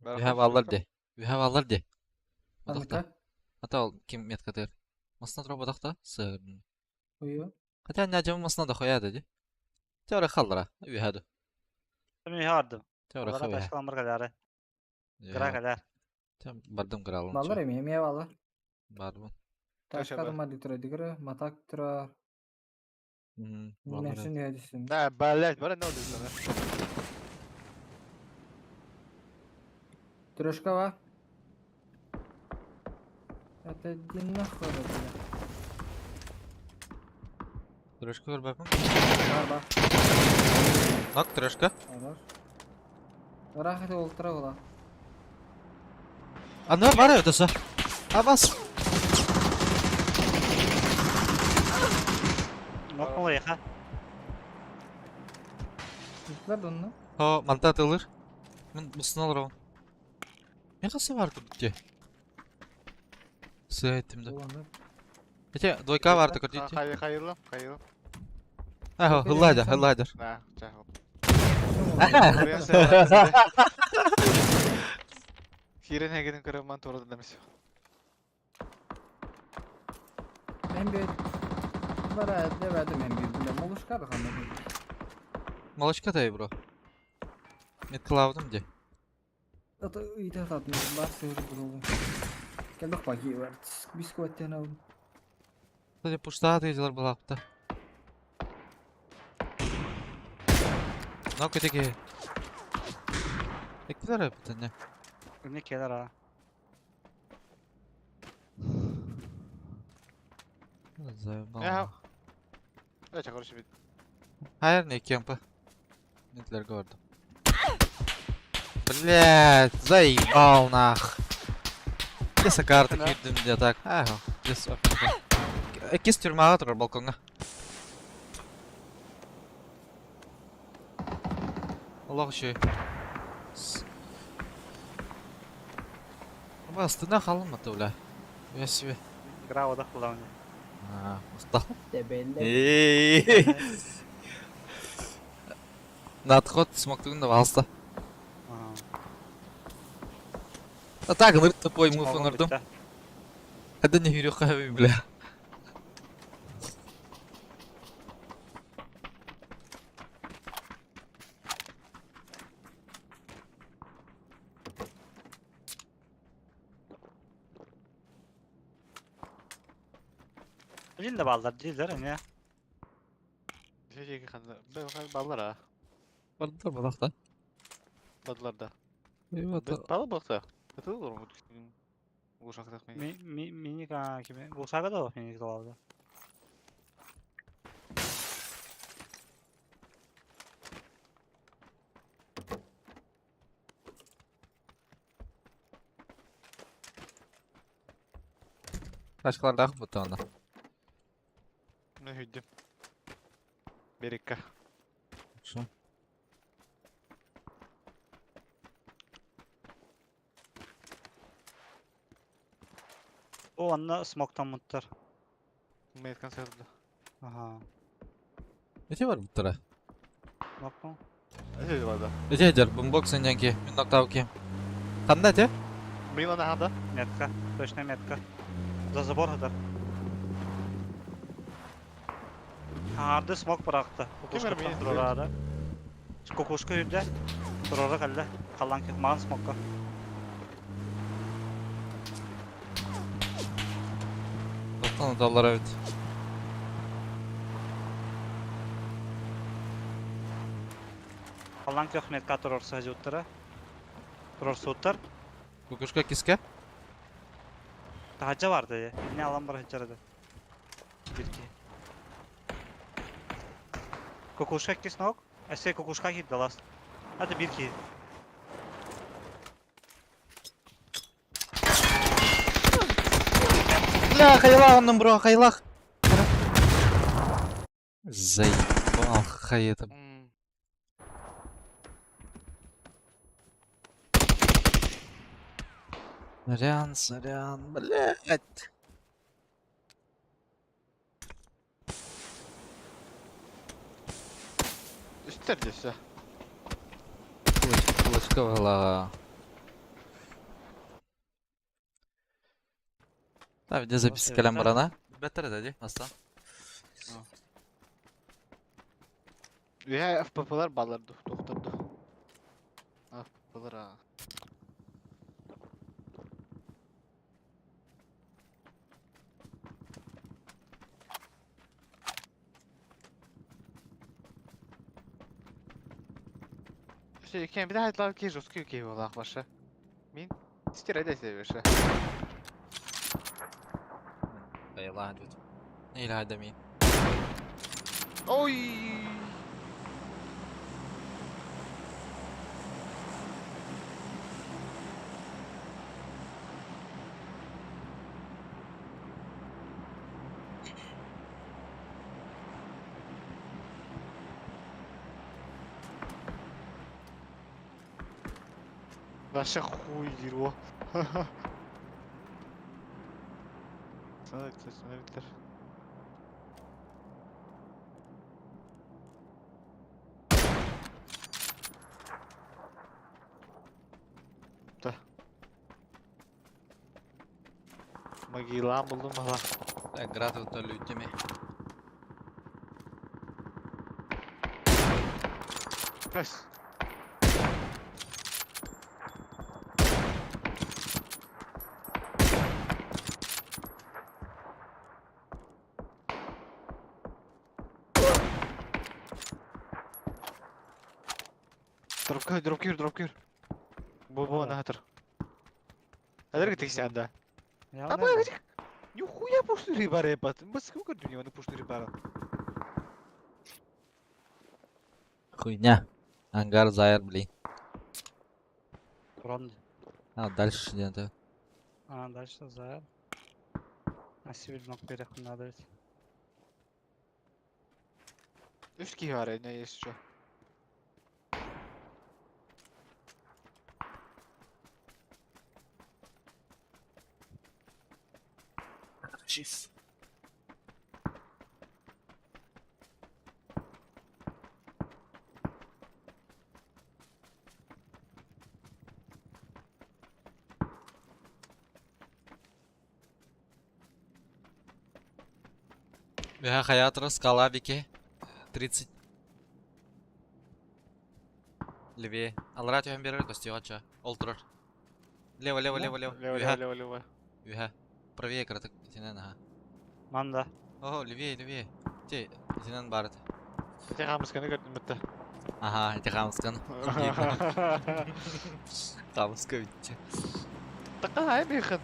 We have allar de. We have allar de. Анка. Ата ол ким метка дер. Масна тро бодақта с. Ою. Хотя не жам масна да хояды ди. Теора халлара. Үйхаду. Мен хардым. Теора хоя. Ташкаламыр калары. Гра калар. Тем бардым гралын. Балар эми эми балар. Бардым. Ташка да мадитра дигра, матак тра. Мен не десин. Да, блять, бара не oldu sana. Трешка ва. Это иди нахуй, бля. Трешка var bakın. Бар бар. Нок трешка. Хорош. Рахат олтыра була. Аны бар ötesi. Абас. Нокмол яха. Tutlar da onu. Ho, manта atılır. Мен мұсын алыр оған. Мен қасы бар bitti. Сый айттым да. Эте, двойка барды көрдейді. Hayır, hayırlı, hayırlı. Ахо, хыллайдыр, хыллайдыр. Да, чахыл. Хирен хегедин көрөман туурада демес. Мен bir Бара дебедим мен bir бile молушка да кандай. Молочка да бро. Мен кылавдым де. Это үйде ататын бар сыйыр булу. Келдик баки бар. Бисквиттен алдым. Кстати, пушта дегелер булапты. Нок этеге. Экилер бит не. Не келер а. Заебал. Ya. Evet, короче, бит. Hayır ne кемпа. Метлер көрдüm. Блядь, заебал нах. Кеса карта киирдим дии так. Ага, здесь Кис тюрьмаҕа турар балкоҥҥа. Олох үчүгэй. Астына халым ата бля. Үөсүбэ. Игра одах була мне. А, устал. Дебеллер. На отход смоктугун да пожалуйста. А так, ынырык тупой мув оҥордум. Хада не хүрүөххэ бля. Билин да бааллар дииллэр эмиэ. Şey ханна баллар а. Бардылар балахта. Бадылар да. Eyvallah. Балы бакта. Кытыл olur Ушактак мен. Миник а кими? Гусага да миник долабы. Ташкалардаах бутона. Ne hüddüm. Берекка. Шо? О, онно смоктаммыттар. Меткан сырды. Аха. Эти бар буттара. Смоктун. Эти бар да. Эти дер бумбокс энянки, мен ноктауки. Ханда эти? Мила на ханда. Метка. Точно метка. За забор хадар. Арды смок быракты. Ким Кукушка мени турары. Кукушка үрдэ. Турары калды. Калан маған смокка. Тоқтан аталар evet. Калан көх метка турорса жуттара. Турорсуттар. Кукушка киске? Тахача барды. Не алан бар хачарады. Бирки. Кукушка киснок. Әсе кукушка кит далас. Hadi bir ki. Бля, хайлах онным бро, хайлах. Заебал, хай это. Сорян, сорян, блядь. Үстер десе. Кулачка была. Да, где запись калям барана? Беттер да, аста. Ya FPP'lar ballardı, doktordu. FPP'lar ha. Şey, iken bir daha hayatlar ki жесткий кей болақ башы. Мен стир айда башы. Айла, дуд. Или айда ми. Ой! Вообще хуй его. Смотрите, Да. Могила buldum valla. Так, град вот людьми. Nice. Дропка, дропкер, дропкер. Бу бу на хатыр. Адыр гитик сянда. Я А бля, Нихуя пуштури бара ебать. Бас сколько дүние оны пуштури бара. Хуйня. Ангар заяр, блин. Урон. А, дальше не да. А, дальше за. А сибирь переход надо ведь. Үс киһи бар не есть что. Жив. Бэһэ хайаатара скала бики. 30. Левее. Аллара түһэн биэрэр көстүөҕэ ча. Ол турар. Лево, лево, лево, лево. Лево, Үһэ. лево, лево, лево. Үһэ. Правее кыратык итинэн аха. Манда. О, левее, левее. Те, итинэн баар этэ. Ити хаамысканы көрдүм бытта. Аха, ити хаамысканы. Хаамыска бүтчэ. Такка хай бихын.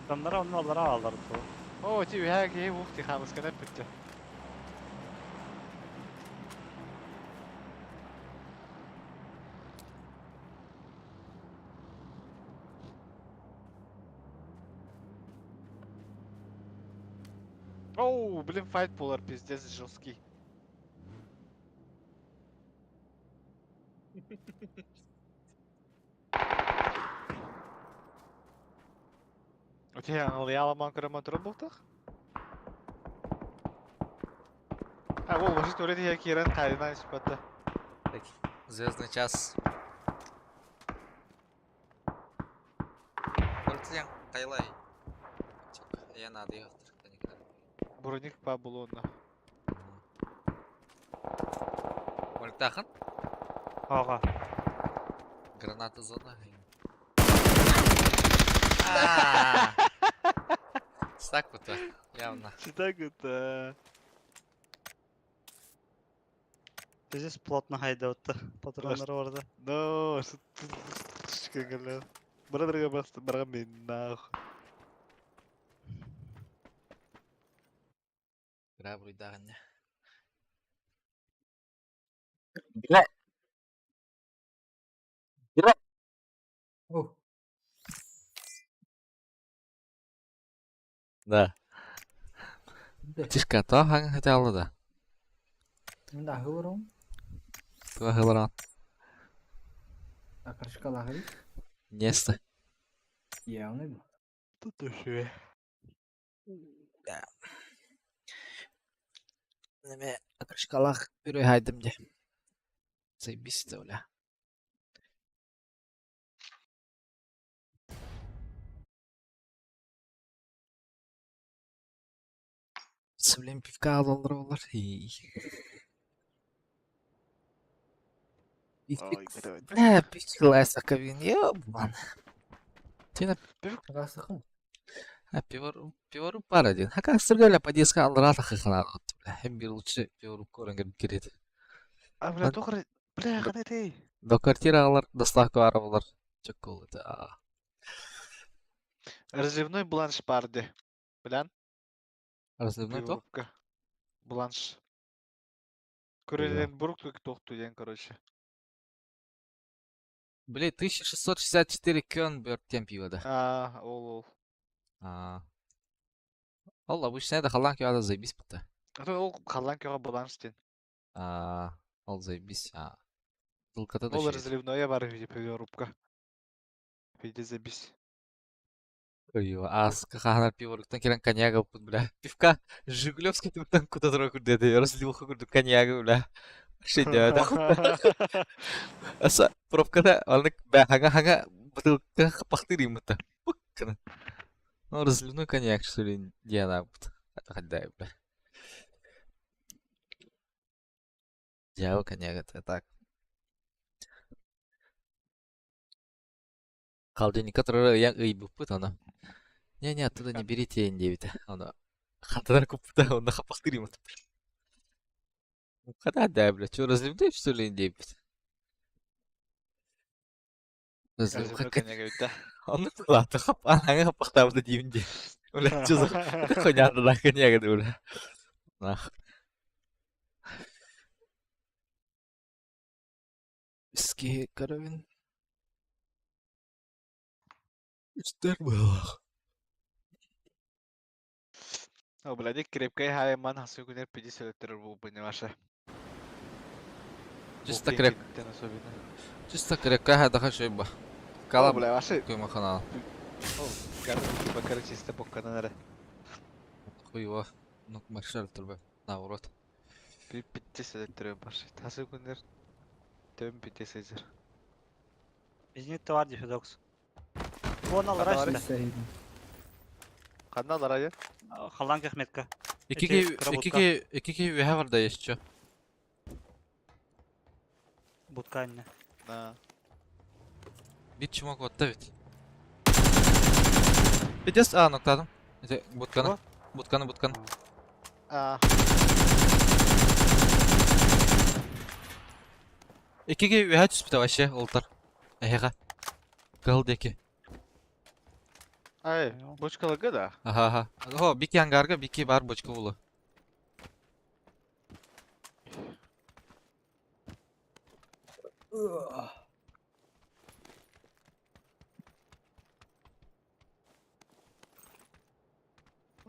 Адамнара онно аллара алар ту. О, ти үһэ киһи ух ти хаамысканы бүттэ. Оу, блин, файт болар пиздец жесткий. У тебя аламан көрөмөн туран болтах? А, ол башы төрөдө я кирен кайрынан испатта. Так, звездный час. Көртүң кайлай. Я надо ехать. Броник па булуна. Ольтахан? Ага. Граната зона. Так вот, явно. Так это. Здесь плотно хайда Патроннар orada. No, Брадерга басты барган мен нахуй. Грабруй дагын. Бля. Бля. О, Да. да. Тишка, то хаң хотела да. Да, говорю. То хылран. А крышка лагай. Несто. Явно был. Тут еще. Неме крышкалах бирой хайдым де. Заебись это, бля. Сөйлем пивка алалар олар. Бля, пивка лайса кабин, ёбан. Тина Расахым. А пивору, пивору пара один. Хака сыргаля по диска алрата хахана. Бля, хем бир лучше пивору корангер кирет. А, бля, тохры. Бля, қандай тей. До квартира алар, доставка арабалар. Чокол это. Разливной бланш барды. Блян. Разливной то? Пиворубка. Бланш. Көрелен бурук тоқту ден, короче. Блин, 1664 көн бер тем пиво да. А, ол ол. А. Ол обычно это халан кёда заебись пыта. А то ол қалан кёға бланш ден. А, ол заебись. А. Дылката да Ол разливной бар виде пиворубка. Виде забись. Ой, аска ханар пиворуктан келен коньяга упут, бля. Пивка Жигулевский туктан куда дорогу курдети, разливуха курду коньяга, бля. Вообще да. Аса пробкада алнык бә хага хага бутылка пахты римыта. Пуккана. Ну, разливной коньяк, что ли, Диана, вот. Это хоть бля. Дьявол коньяк, это так. Холодильник, который я и бупыт, она. Не-не, оттуда не берите Н9. Она. Хатанар купта, он на хапахты римыта. Когда да, бля, что, разливной, что ли, Н9? Разливной коньяк өтті. Оны кылаты хап, анаңы хапахтабыды деймін де. Бля, что за хуйня да коньяк, бля. Нах. Ски каравин. Үстэр быһыылаах. О, блядь, крепкай хайман хасы күнер пиди селекторы был понимаешь. Чисто креп. Чисто крепкая хадаха шөй ба. Кала бля, ваши. Күймө канал. О, гарды бакары чисто бокканан эрэ. Хуйва. Ну, маршал турба. Наоборот. Би питти селекторы баш. Хасы күнер төм питти сезер. Бизнес товар дефидокс. Вон алар işte. Ханна алар айы? Халан Ахметка. Икки икки икки үһэ бар да еще. Будка инне. На. Bir чумак отта бит. Пиздец, а, ноктадым. Это будканы. Будканы, будканы. А. Иккиге үһэ түспүтэ вообще олтар. Эһэҕэ. Кыһыл диэки. Ай, бочкалыгы да? Аха, аха. О, бики ангарга, бики бар бочка улы.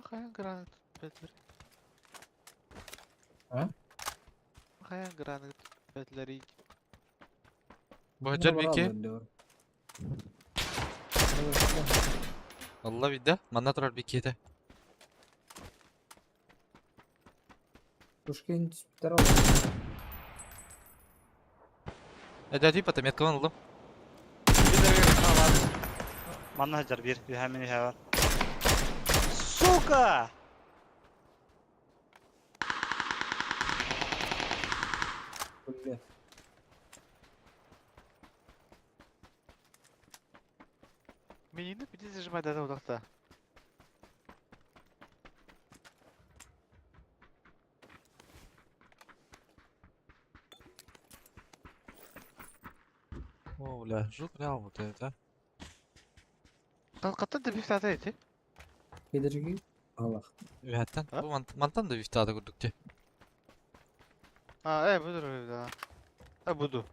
Хайан гранат бәтләр. А? Хайан гранат бәтләри. Бу бики. Алла бидде. Манна турар бики этэ. Пушкин түспүттэр ол. Эдэ типа меткалан ылдым. Манна хажар bir, үһә мин үһә бар. Сука! Бля. Минини питти зажимай да удакта. О, бля, жут реал вот это. Каттан да бифтата эти. Кедерги. Аллах. Үһэттэн. Бу мантан да бифтата көрдүк те. А, буду да. А, буду.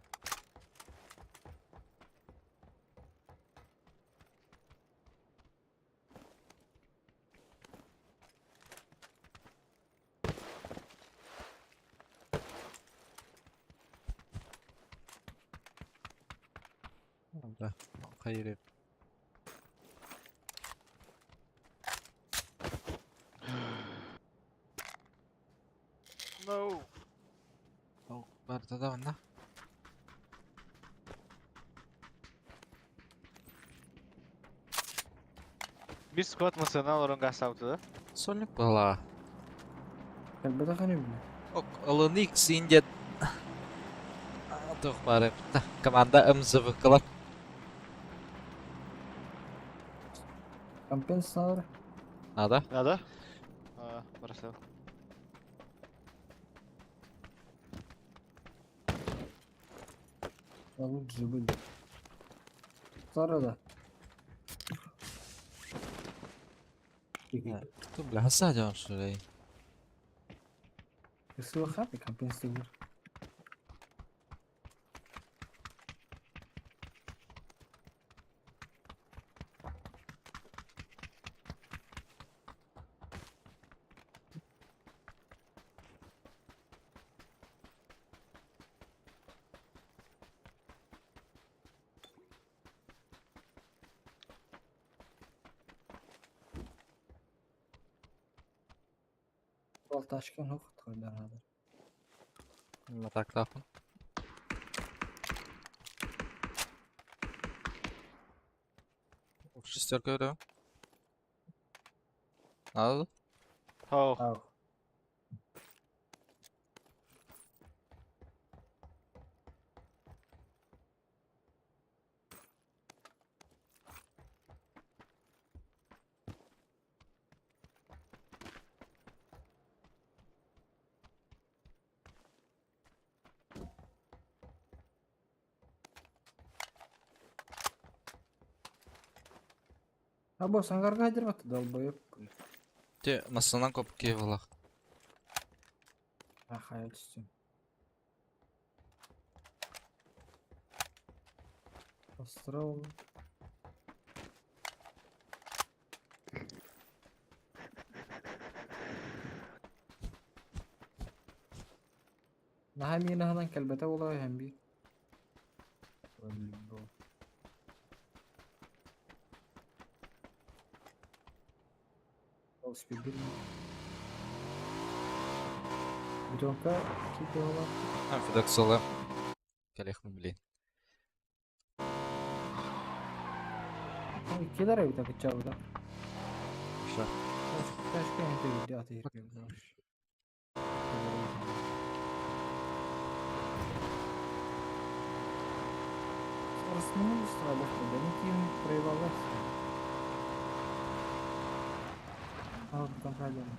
Бля, хайыр. No. Барда да онна. Bir squad masana олорон гасауты да? Сольник была. Кэлбэтэ ханы бля. Ок, ылыник синдет. Тух бары. Команда МЗВКлар. Компенсатор. Надо? Надо? А, бросил. Да лучше будет. Сара да. Ту, бля, хаса что ли? Сылыха компенсатор. Ташкен хох тойдар. Матактаахпын. Шестерка өрө. Надо? Хау. Ау. А бо сангарга хадыр долбоёб. Те, масанан коп киевалах. Аха, түстүм. Остров. Наһаа минаһынан кэлбэтэ буолуо иһэн биир. Бутылка кипела. Амфидоксола. Кэлиэхпин билин. Иккилэр эбит акыччаабыта. Что? Проебалась. А, там правильно.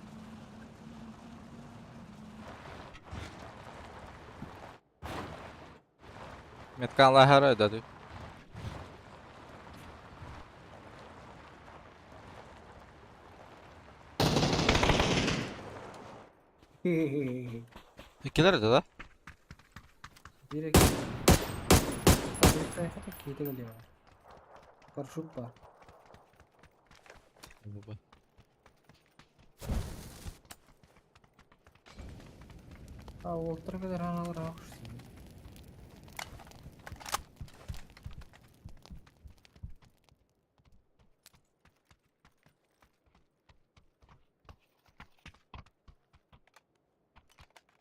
Меткан лахара да. Иккилэр да? Direkt. Парашют бар. А, олтыр кадar аналар ағыш.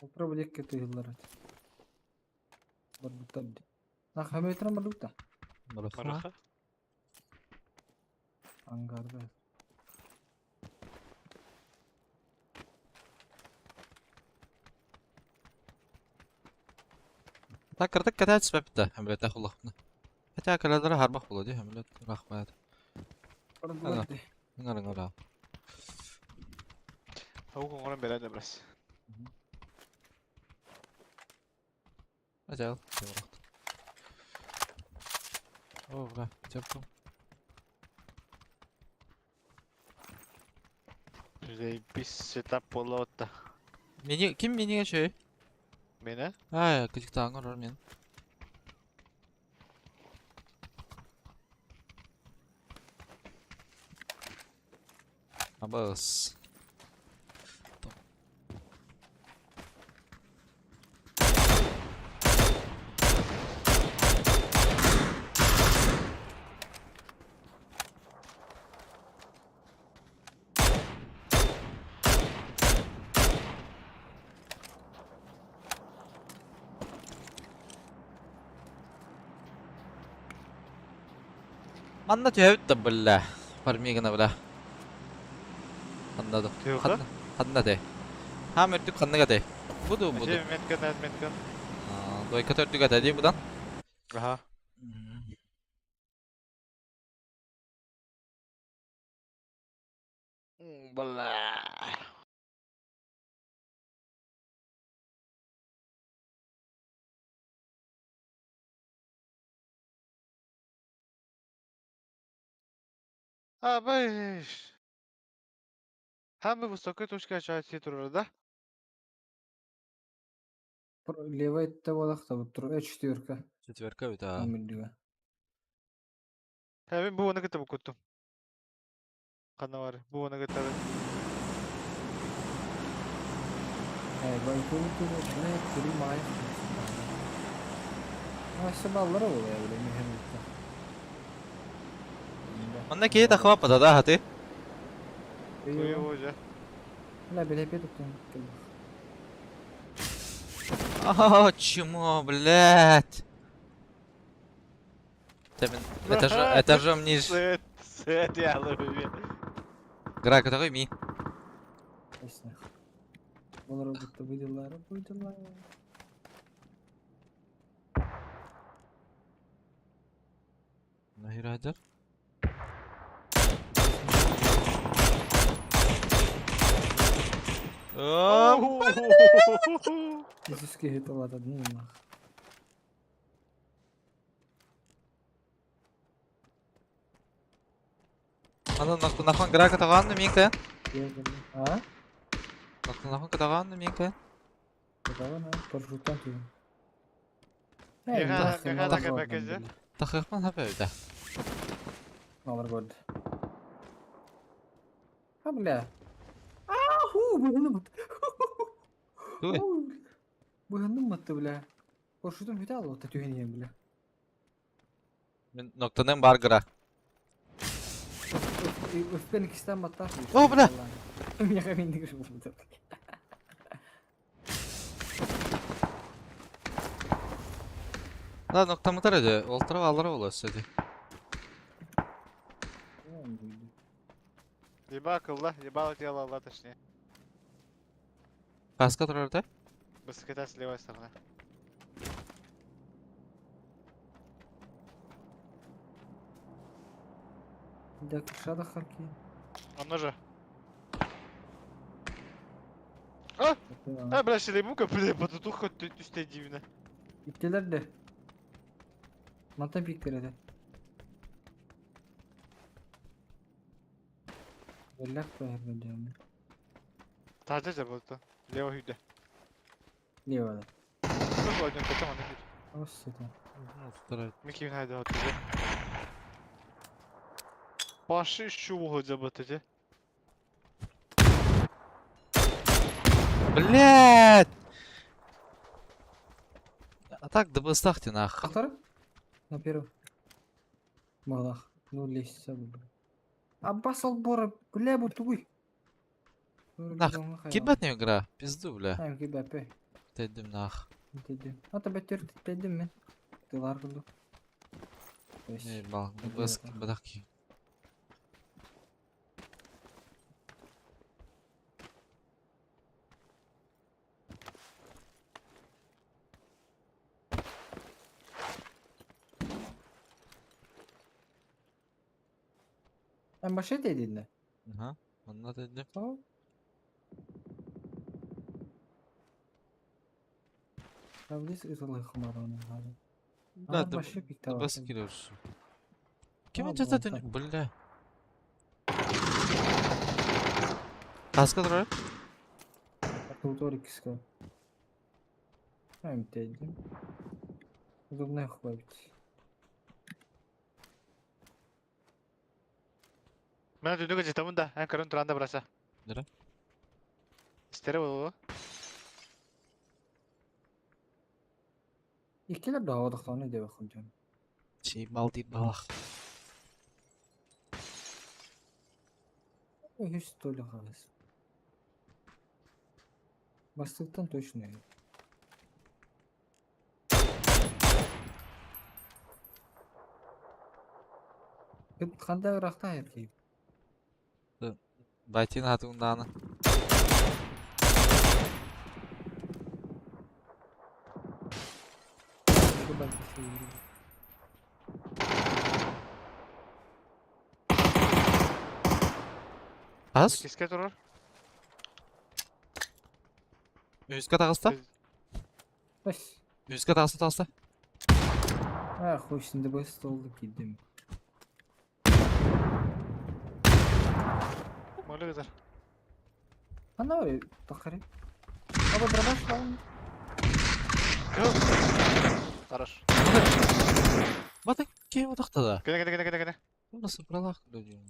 Олтыр biлекке тыйыллар. Барбыттар. Нах хаметран барбытта. Мараха. Ангарда. Так кырдык кэтээт спэппитэ. Хамлет ахуллахпына. Хотя кэлэлэрэ харбах буолуо дии, Хамлет рахмат. Барбыттар. Ыңар ыңара. Хаук оҥорон бэрэ да брас. Ажал. О, бля, чапкам. Заебись сетап буолла. Мини ким миниге чөй? Мене? Ай, кычыктаан орор мен. Абыс. Манна түһэбит да бля. Пармигана бля. Ханна да. Тыга? Ханна де. Ха мөрдүк ханныга де. Буду буду. Эти меткан, меткан. Дойка төрдүк ата дии будан. Аха. Бля. А, бэш. Самый высокой точка чати турар, да? Левая тавалах та четверка. Четверка бит а. Номер Хәбин бу оны кытып куттум. Кана бар, бу оны кытып. Э, байкул бля, кури май. Ася баллар ол я бля, мехем битте. Манна киһи тахваппата да хаты. Туй уже. Бля, бля, петук О, чмо, блядь. Этажом ниже. Сет, сет, я ловлю. Гра, какой ми? Баллар будто выделара, выделара. Нахер О, Физически это ладно, ну нах. Аны нахан гра катаганны минка. А? Нахан катаганны минка. Катаган, а? Парашюттан түйін. Меха така бәкезе. Тахыхман хапа Алар көрді. А, бля. Аху, бұны бұт. Туй. Быһынным батты бля. Парашютум бүтэ аллата түһэн иһэн бля. Мин ноктаным бар гыра. Өспен иккистэн баттаах. О, бля! Миэхэ миндик буолбута. Да, ноктамытар эди. Олтара аллара буолуо өссө ди. Еба кылла, ебало тело алла точнее. Хаска турар да? Высокота с левой стороны. Да, крыша харки. Он же. А! А, бля, шелебука, бля, батутуха түсте дивно. Иттилер де. Мантан пиктер Бэллэх бэһэргэ Таһырдьа дьэ Лево үйдэ. Лево да. Тут один потом он идет. Ос это. Микки найду вот тебе. Паши щу забытыте. Блядь! А так да бастахте нах. Ахтар? На первый. Малах. Ну лестница бля. Аббас албора, бля, бу тугуй. Нах, Кибет игра, пизду, бля. Айм кибепе. Дедим нах. Дедим. Ата бетер дедим мен. Тылар кылды. Ебал, дыбыс кибетах ки. En başa dedin de. Aha. Онно дедим. Tamam. Там здесь ытылы хумарона. Да, А, башы дыбыс пиктава. кирерсу. Ким А, чататын, бонта. бля. Хаска турар? Туторик киска. Айм дедим. Зубная хватит. Мен дүнүгө жетамын да, эн көрөн туранда браса. Нere? Истере болу. Иккилер да одохтону деп худьон. Чей бал дейт балах. Үс толы қалас. Бастықтан точно. Қандай ырақта айыркей? Байтин хатунданы. Аз? Киске турар. Үскә тагыста? Бәс. Үскә тагыста тагыста. А, хуй синде бес столды кидим. Молы гызар. Ана ой, тақыры. Аба дробаш лан. Хорош. Бата кем отакта да? Кене кене кене кене кене. Nasıl пралах люди.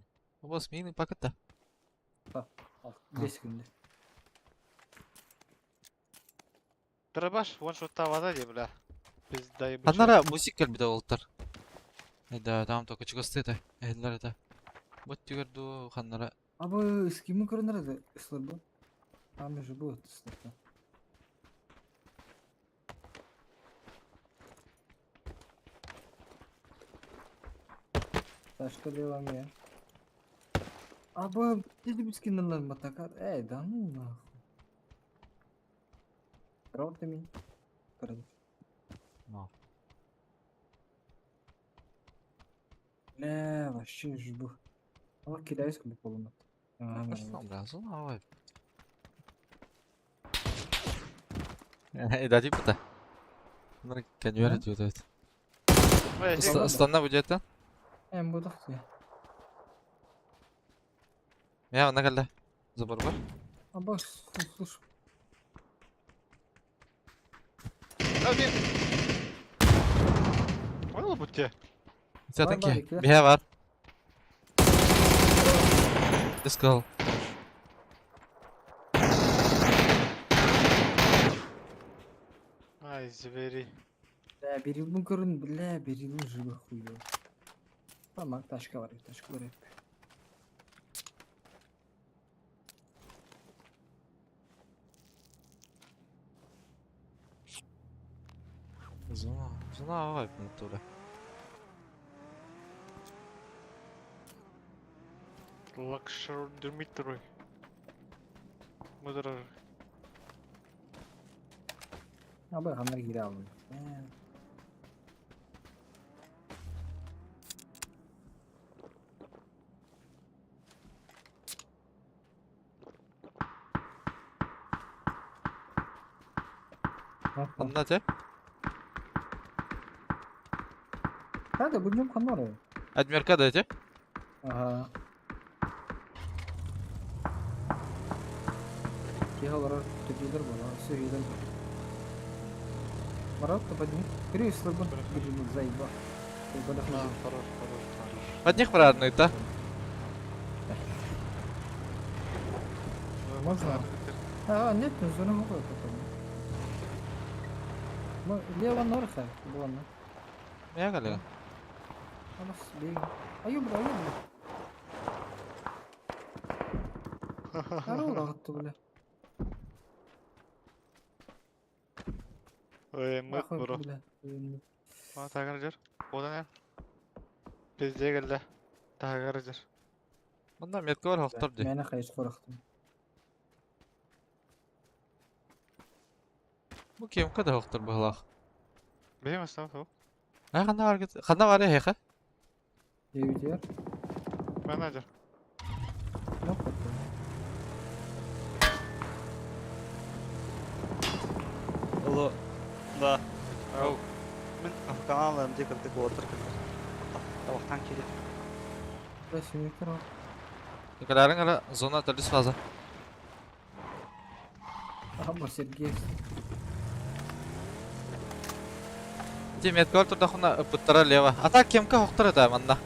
У вас мины пакета. 5 күндө. Дробаш, вон шотта вода де, бля. Пизда ебучая. Аннара музик кэлбитэ олтар. Да, там только чугасты это. Эхлэр это. Вот түгэр ханнара. Аба скимы көрүнөр слабо. Там же будет слабо. Ташка делам я. Аба, ты скинулар матакар. Эй, да ну нахуй. Правда ми? Правда. Но. Бля, вообще жбу. Ала кидаюсь как полумат. Пошла, бля, зона Эй, да типа да. Ну, конвер идет. Станна будет это? Эм буду я. Я на калда. Забор бар. Аба, слушай. Понял бы тебе? Сятан ки. Бия бар. Ты сказал. Ай, звери. Бля, берилбин көрүн, бля, берилбин живы хуё. Tamam, тачка бар, тачка бар. Зона, зона авай в натуре. Лакшер Дмитрий. Мыдырар. Абы ханнар кире алдым. Ханна те? Правда, будем ханноры. Адмирка дайте. Ага. Тихо, лорор, тупидор, была, все видно. Марат, то подни. Крис, слабо, заеба. Хорош, хорош, хорош. Подних парадный, да? Можно? А, нет, ну зона могу потом. Ну, лево норха, было на. Я галя. Аю, бля, аю, бля. Хорош, бля. Ой, мы бро. А, тагыр жер. Одан я. Пизде келді. Тагыр жер. Мында метка бар хоқтар де. Мені қайшы қорақтым. Бу кем када хоқтар бұғылақ? Бейм астам сол. Ай, қанда бар кет? Қанда бар я, хеха? Девятер. Менеджер. Алло. Да. Ау. Мен канал МД кырдык отыр кырдык. Табактан келет. Николарың ара зона төрдүс фаза. Ага, Сергей. Те метка бар турда хуна ыпыттара лево. А так кемка хоқтар да манна.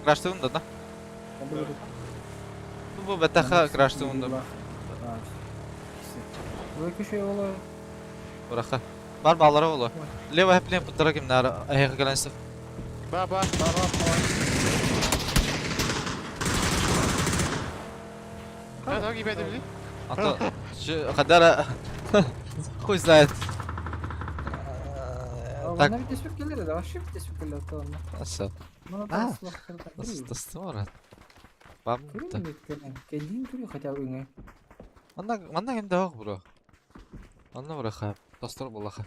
Краштыгын да, да? Ну бу бетаха краштыгын да. Вы кеше ола. Бураха. Бар баллары олу. Лево хеплен пыттара ким нары аяғы келенсі. Ба, ба, ба, ба, ба. Да, да, гибе били. А то Хадара хуй знает. Так. Она ведь теспек да, вообще теспек келер то. Все. А. Тастымара. Бам. Келдин түрү хотя бы иңе. Манда манда кимде ок бро. Анда бураха. Тастыр булаха.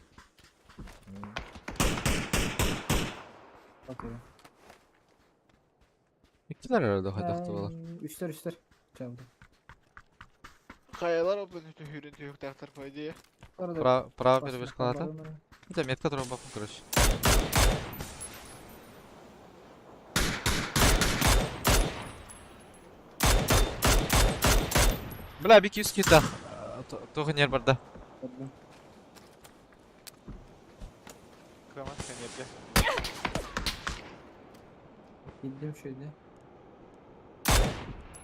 Окей. Иккилер өрөдө хайдакты болар. Үстер, үстер. Чалды. Kayalar o ben hürün tüyük taraftar по идее. Право перебежь калата. Это метка туран бакын, короче. Бля, бики үс кита. Тоғы нер барда. Крамат кенепте. Gittim şöyle.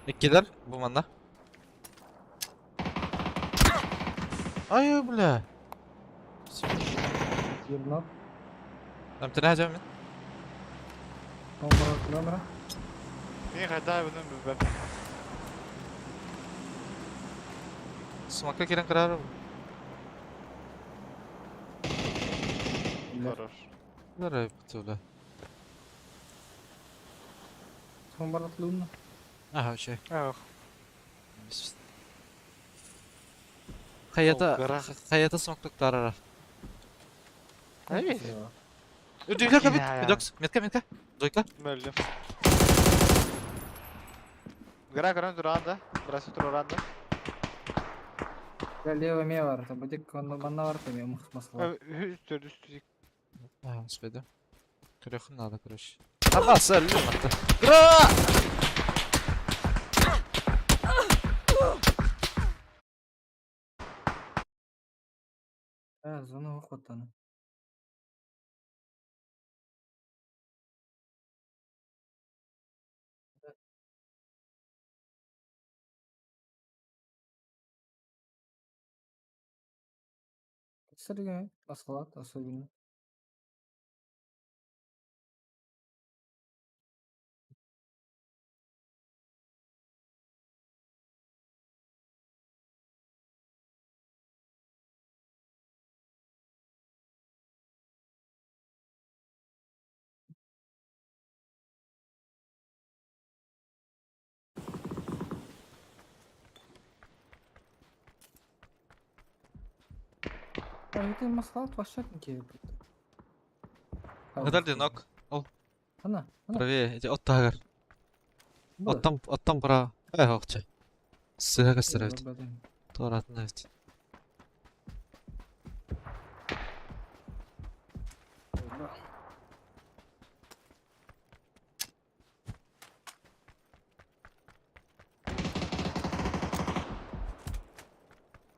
Иккилер бу манна. Ай, бля. Yirmi. Там ты najam мен. Номера, номера. Мен қайда бұны білмем. Смакка кирен кырар. Хорош. Лара бля. Son baratlı Ага, вообще. Ах. Хаята хаята смактык тарара. Ай. Үдүгө кабит. Докс, метка, метка. Дойка. Бөлдüm. Гра гра duranda. Burası duranda. Лево ме бар, там будет манна бар, там я масла. Үстөр үстөр. А, успеду. Көрөхүн надо, короче. Абасы, люматты. Гра! А, зона охотаны. Сырыга асхалат особенно. Это маслат вообще не Гадар нок. Ол. Ана, ана. Правее, эти от тагар. Оттан оттан бара. Э, охча. Сыга көстөрөт. Туоратын эбит.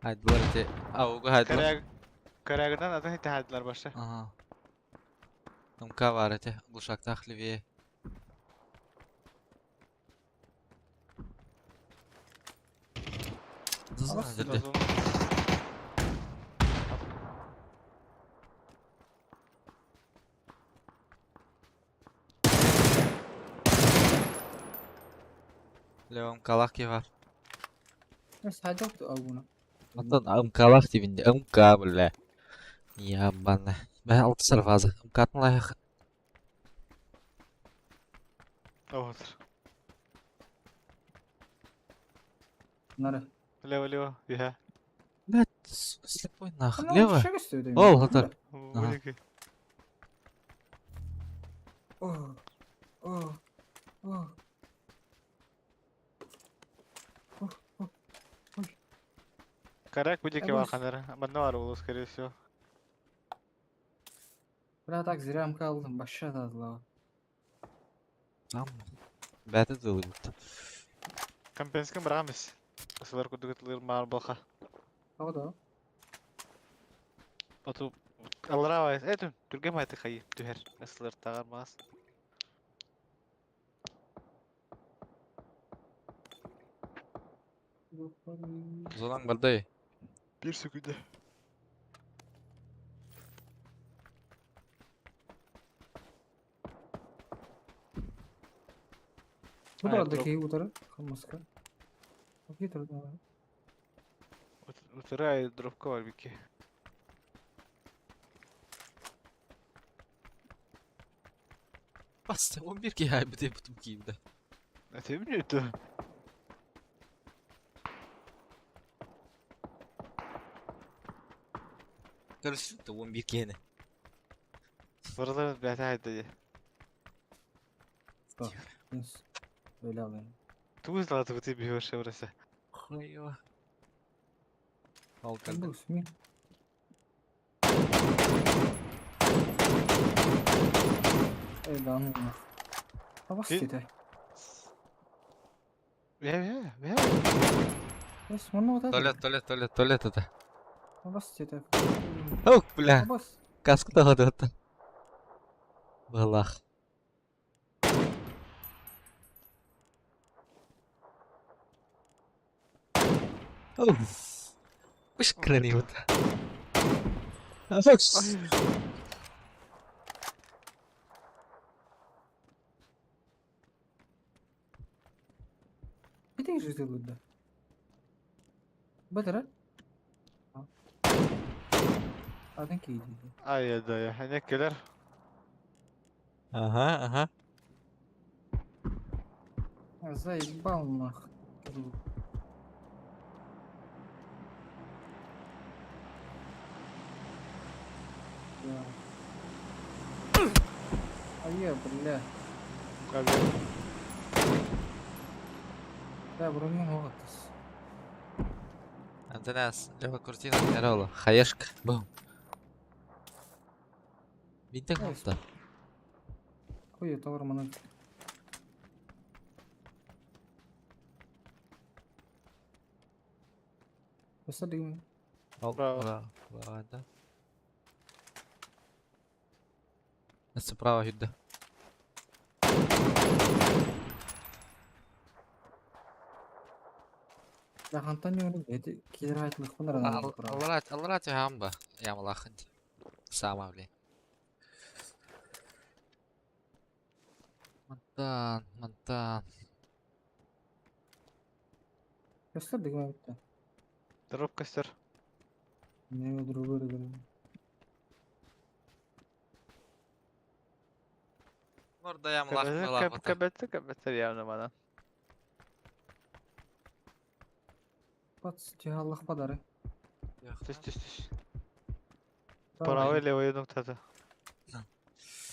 Хайдылар ити. Ауга хайдылар. Коряг... Корягынан атын ити хайдылар баша. Ага. МК бар ити. Глушактах левее. Зазна Левом калах бар. Садок ауна. Антон МКлах дибинде. МК бля. Ябана. Бә алты сарфазы. МК-тын лайық. Вот. Нары. Лево, лево, я. Блядь, слепой нахуй. Лево. Ол, Ол, хатар. Ага. О, о, о. О, о, ой. Коряк будет Абыс. кеваханер. Одно арулу, скорее всего. Бля, так зря МК алдым, башша дадылар. Там. Бәті дылы бит. Компенскин брамис. Сылар кудугутлыр мар балха. Ого да. Оту алрава эту түргем айты хайы түһэр. Сылар тагар мас. Зонаң бардай. Bir sekünde. Bu da aradaki утары, хамаска. Окей, турда. Утырай дропка бар бики. Басты 11 ке хай бите бутум кийимде. Это мне это. Көрүшү 11 кени. Buralar бәтә haydi. Öyle alayım. Туз латы бути биоше burası. Хуева. Ал калды. Bu ismi. Öyle anladım. Абас Ти- деді. Бе бе бе. Бас, мұны отады. Туалет, туалет, туалет, туалет это. Абас деді. Ох, бля. Абас. Каску тағады это. Балах. Уф. Уш крани вот. Bir de жүзі бұлда. Батыр, а? Adın ki dedi. Ay da ya. Ne keler. Ага, ага. Заебал нах. Да. А я, бля. Abi. Да, бұрыннан оғатыз. Антонас, лева куртина, Эрола, хаешка, бум. Бинтен Ой, алты. Қой, товар мұны. Баста деген. Ал, Браво. браво, браво, да. Справа юдда. Хантан ньуурун эти киирэр айтылыкпын аранан турар. Аллара аллара түһэҕин ба? Ямалаахын дии. Саама блин. Мантан, мантан. Көстөр дигим эбитте. Дроп көстөр. Не другой дигим. Орда ямалаах балаах Кэбэтте кэбэтте явно манан. Бат түһаллах бадары. Түс түс түс. Правый левый нуктата.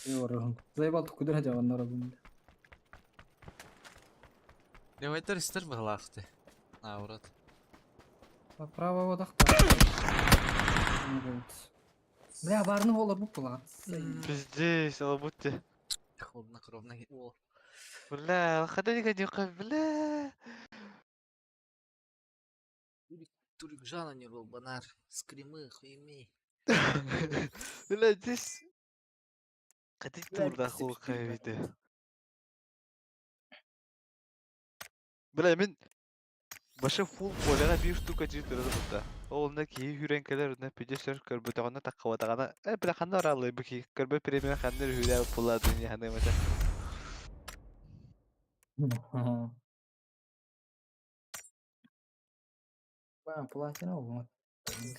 Yorun. Заебал кудра жаваннар бу. Левайтар истер быһылаахты. Наоборот. Право водахта. Бля, барны олар бу кулат. Пиздец, алабутте. Холоднокровно. О. Бля, ходи ходи бля. Турик Жана не был банар. Скримы, хуйми. Бля, здесь. Ходи турда хуй Бля, мен Башы фул поляга бир штука жир турады бутта. Ол на кии хүрен келер, на пиде сөр көрбөтөгөнө таккабатагана. Э, бля, ханна оралы бики. Көрбө премия ханныр хүрэ пула дүнья ханы мата. Ба, платина вот.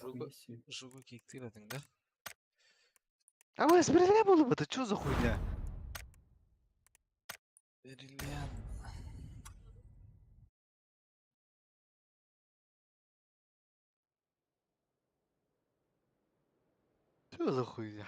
Жугу, жугу киктиредиң да? А вы сберегли было бы, это что за хуйня? Бриллиант. Что за хуйня?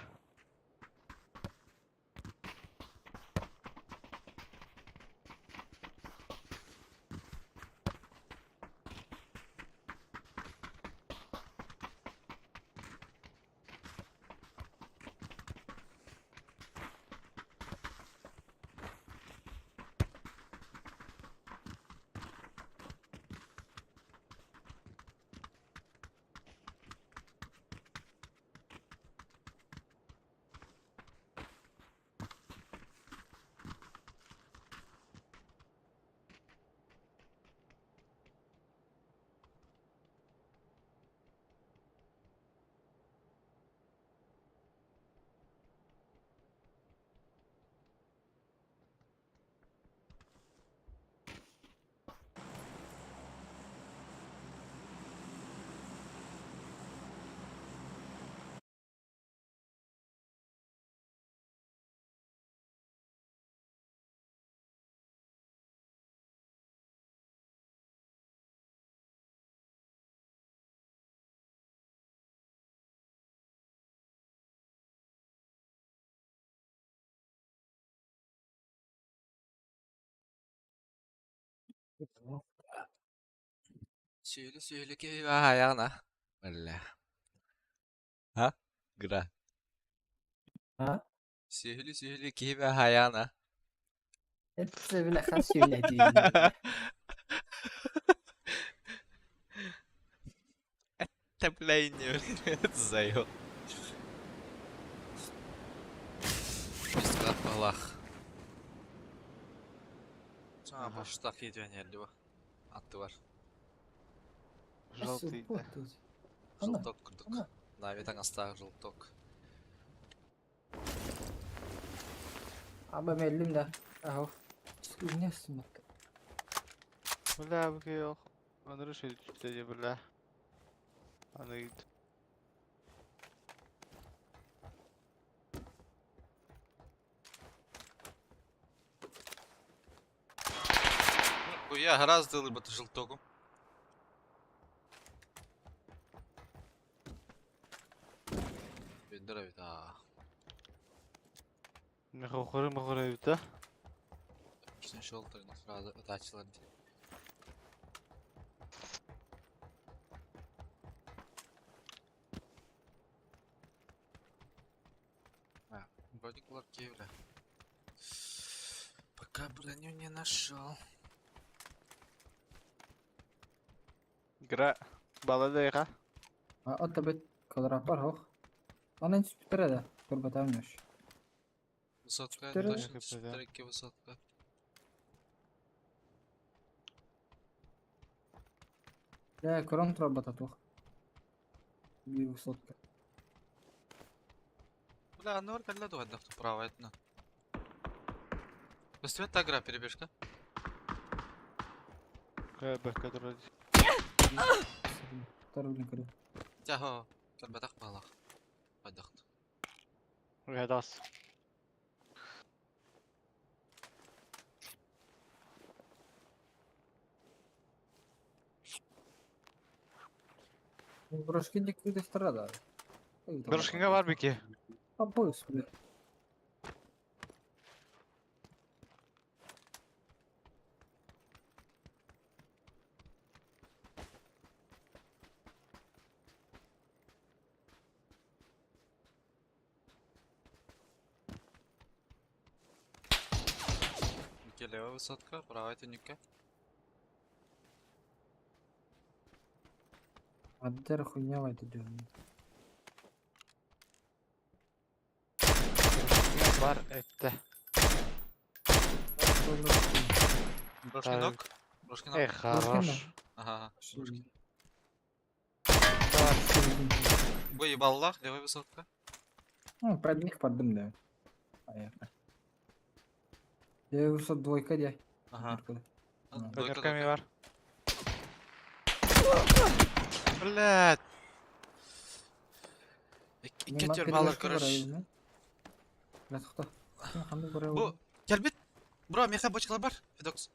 Сүйүлү сүйүлү киһи аяғына. Бля. Ha? Гра. Ha? Сүйүлү сүйүлү киһи аяғына. Hepsi bile kas söyledi. Это, бля, не заёб. Пискат балах. Жаңа баштақ етуен Атты бар. Желтый. Желток курдук. Навитан астағы желток. Аба меллим да. Ахо. Ne bak. Бля, бу yok. Onu решили бля. Аны git. Я гораздо либо желтогу. Бендер а. Мехохоры мохоры да? Үстін шолтырын сразу ытачылар ди. А, вроде кулаки, бля. Пока броню не нашел. Гра. Баладайга. А отта бит квадрат бар хох. Анан түспүтер да. Көрбөтөм. Высотка, точно түспүтер высотка. Дьэ, көрөн турарбата туох. Биир высотка. Бля, анныбар кэллэ дуо хайдах правая этина. Көстүбэт да игра перебежка. КБ, который... Второй көрө. Тяхо, кэлбэтэх баалаах. Хайдах. Угадас. Брошкин дикки страда. Брошкинга бар бики. Абыс, бля. Где левая высотка, правая тюника. Аддер хуйня это дёрн. Брошкинга бар это. Брошкинок. Брошкинок. Эх, хорош. Ага. Бар. Выебал лах, левая высотка. Ну, под них поддым, да. Понятно. Я высот двойка, де. Ага. Двойка, бар. Блядь. Икки баллар, короче. Бу, келбит. Бро, меха бочкалар бар. Федокс.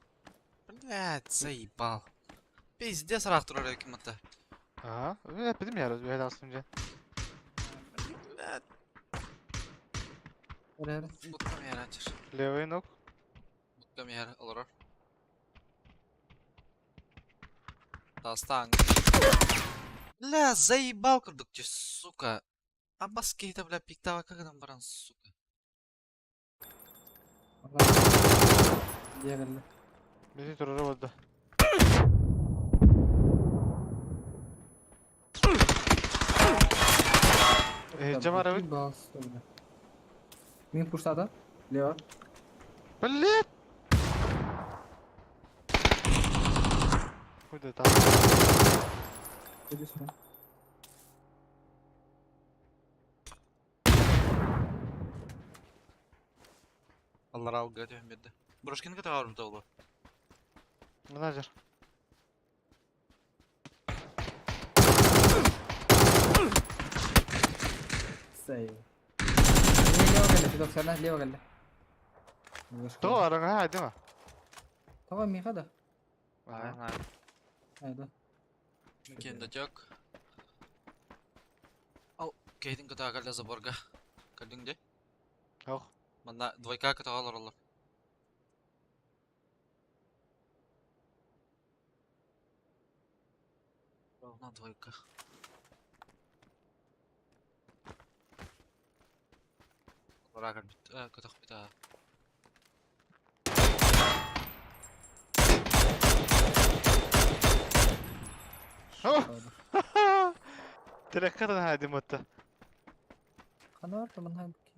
Блядь, заебал. Пиздец ыраах турар эбиккин матта. Ага. Эппитим я, үһэ тахсым дьэ. Блядь. Буткам яранчыр. Левый ног. Буткам яр олорор. Тастаң. Бля, заебал курдук те, сука. Абас кейта, бля, пиктава как нам баран, сука. Бизи турары болды. Жамар эбит. Мин пуштада. Лево. Блядь! Куда там? Иди сюда. Аллар алга түһэн берді. Брошкинга тағарым таулы. Менеджер. Сей. Лево кэллэ, Федок, сэрнэ, лево кэллэ. То араңа хайдыма. Тава миха да. Ага. Айда. Кенде тек. Ал, кейдин кыта кэллэ заборга. Кэллиң де? Ох. Манна двойка кыта олар олар. Ровно двойка. Олар бит, кытах бит. Тиреккатан хайдым отта. Хана бар таман хай бики.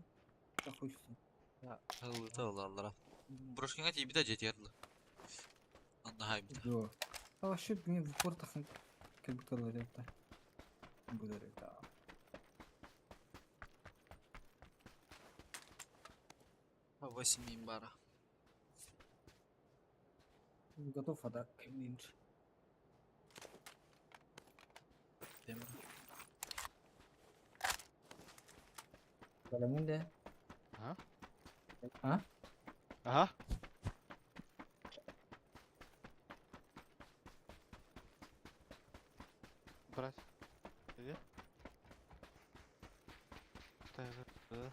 Хуйсың. Хылыта алар. Брошкинга тибиде жетерлі. Анна хай бит. Йо. А вообще мен в упор тахын как будто ларета. Бударета. 8 имбара. Готов, а да, меньше. Баламунде. А? А? Ага. Брать. Иди. Так, да.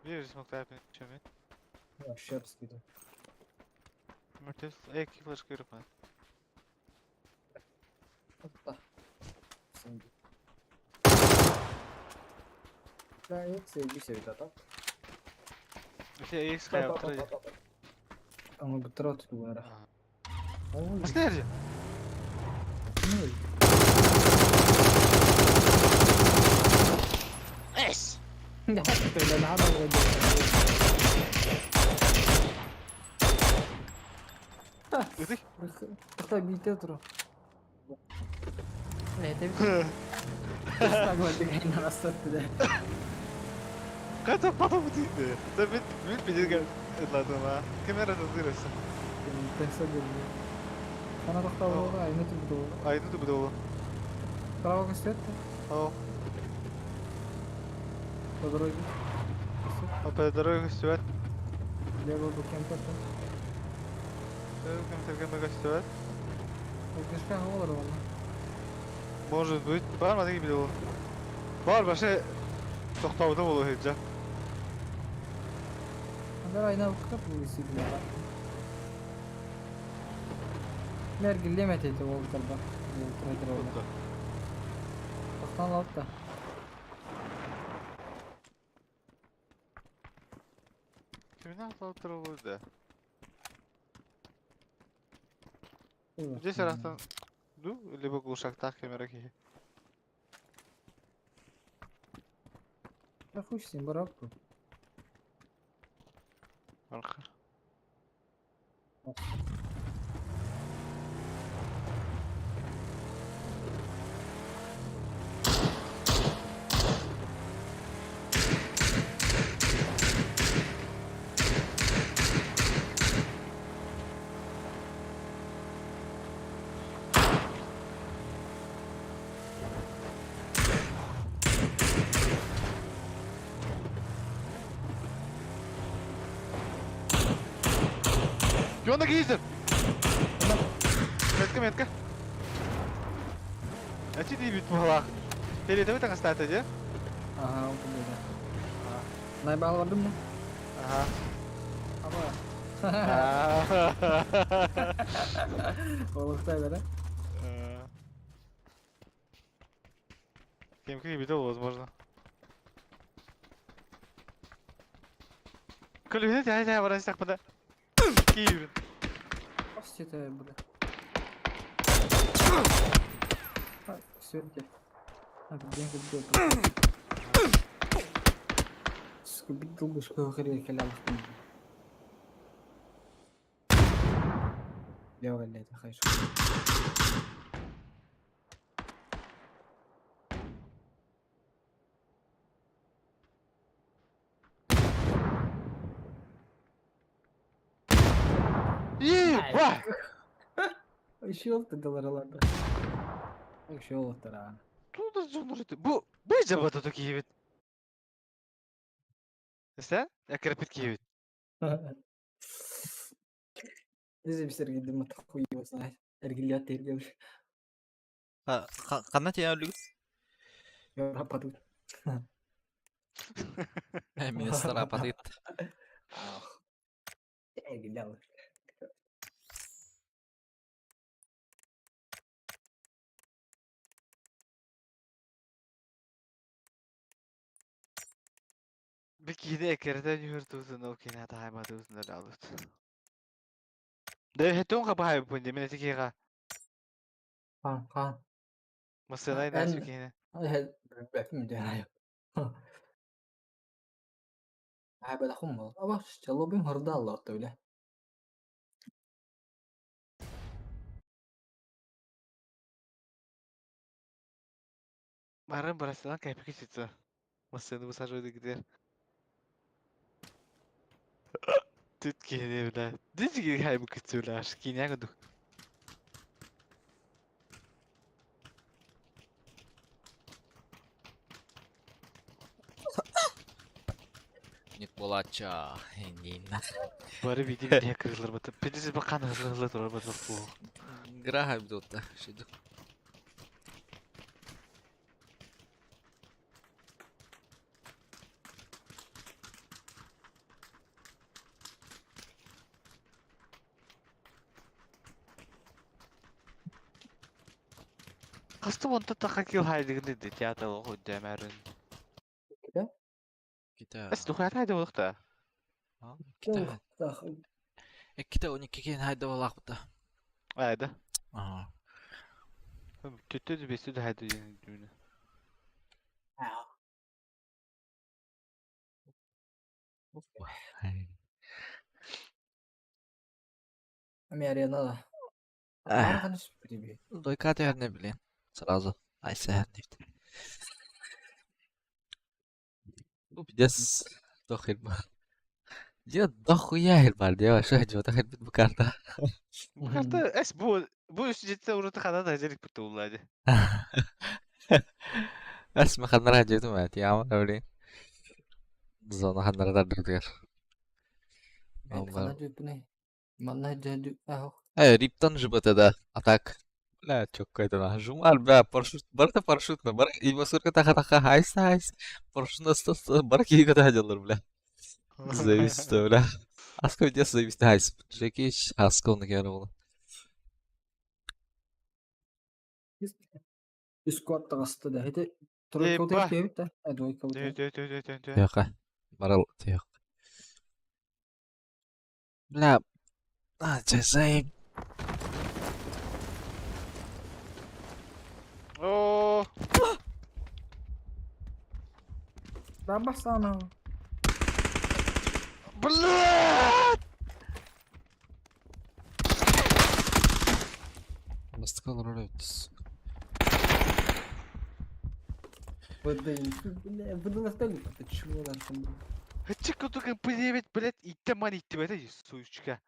Bir smoke yapayım. Вообще скидываю. Мертвец. Эй, флешка ирпа. Опа. Да, я себе так. Ити AX хайаптыр. Аңа бутыра отут бара. Машина nerede? Эс! Ытык. Тоқта бүйте тұр. Не, это да. Ката потом дейді. Да мен бедерген ладно ма. Камера тызырысы. Сана тоқта болға, айны түбі болға. Айны түбі болға. Право көстетті? Ау. По дороге. А по дороге көстет. Лево был кемпер. Кемпер көстет. Кешка олар оны. Может быть. Бар ма деген біле Бар башы тоқтауда болу хеджа. Андар айна ұқтап бұл есі біле. Мергілдем әтеті ол тарба. Ол. Тоқтан алды да. Кимин алып тұр да? Здесь арақтан ду, либо глушактах камера ки. Я хуй с ним, барак. Арқа. Жонда гейзер! Метка, метка. А ти бит була. Передавай так остаться, де? Ага, ол буде. Найбал бардым mı? Ага. Аба. Олықтай бер, а? Кемки видел, возможно. Көлүнө тää тää барасак бада. Киевин. Ос это буде. Все, где? А, где где? Скубить долго школу хрен халял. Лево это хайш. Ебать! Еще ты доллар Еще лотара. Туда зонурты. Бу бу жабата то киевит. Сен? Я крепит киевит. Изи бисер гидим хуй его знает. Эргилят эргил. Қанна тиен өлүгүт? Рапатут. Министр апатыт. Эргилят. Бикиде экерден юртузун ол кине таймадузун алут. Де хетон хабай бунде мен тикига. Хан, хан. Масынай нас бикине. Бәпім де. Айбада хум. Аба, чалобим хордалла отто. Барын барасынан кайпики читса. Масыны высаживает где. Тут кине бля. Дичи хайбу китсула, киня году. Ник болача. Нина. Бары биди биди кырылыр бата. Пидиз бакан hızlı hızlı турар бата бу. Граха бдота. Шиду. Касты онта таха кил хайдыгын диди театр хуйда мәрин. Кита? Кита. Эс духат хайды болыкта. Иккитэ. Иккитэ 12 киһини хайда буолаахпыта. Айда. Ага. Түттү бестү да хайда диэн. Ами арена да. Дойка түһэрне билин. Сразу. Айса нефть. Ну, пиздец. Дохер бар. Дьэ, дохуя бар, дьэ, вообще, дьэ, хэрбит бу карта. Бу карта эс бу үс житте ураты хана да жерик бутта уллады. Эс ме ханнара дьэтим эт, яма блин. Зона ханнара тардырдыгар. Хана дьүппүнэй. Манна дьэ ахох. Э, риптан жибата да. А так, бля, чё какая-то на жумар, бля, парашют, барыта парашют, на бар, и басырка таха таха, хайс хайс, парашют на сто, бар киһи көтө бля. Зависит, бля. Аска видео зависит, хайс. Джекич, аска он кere була. Дискорд таҕыста да. Ити тройка Ебать. утуйар да? А двойка Дө утуйар. дө дө дө дө дө. Тыаха. Барал тыах. Бля, а, часай. Оо, Рабасана. блядь! Бастыкал роль өтіс. ВД, бля, ВД на столе. Это чего там? Хачык кутук МП9, блядь, итте ман итте бәді, суючка.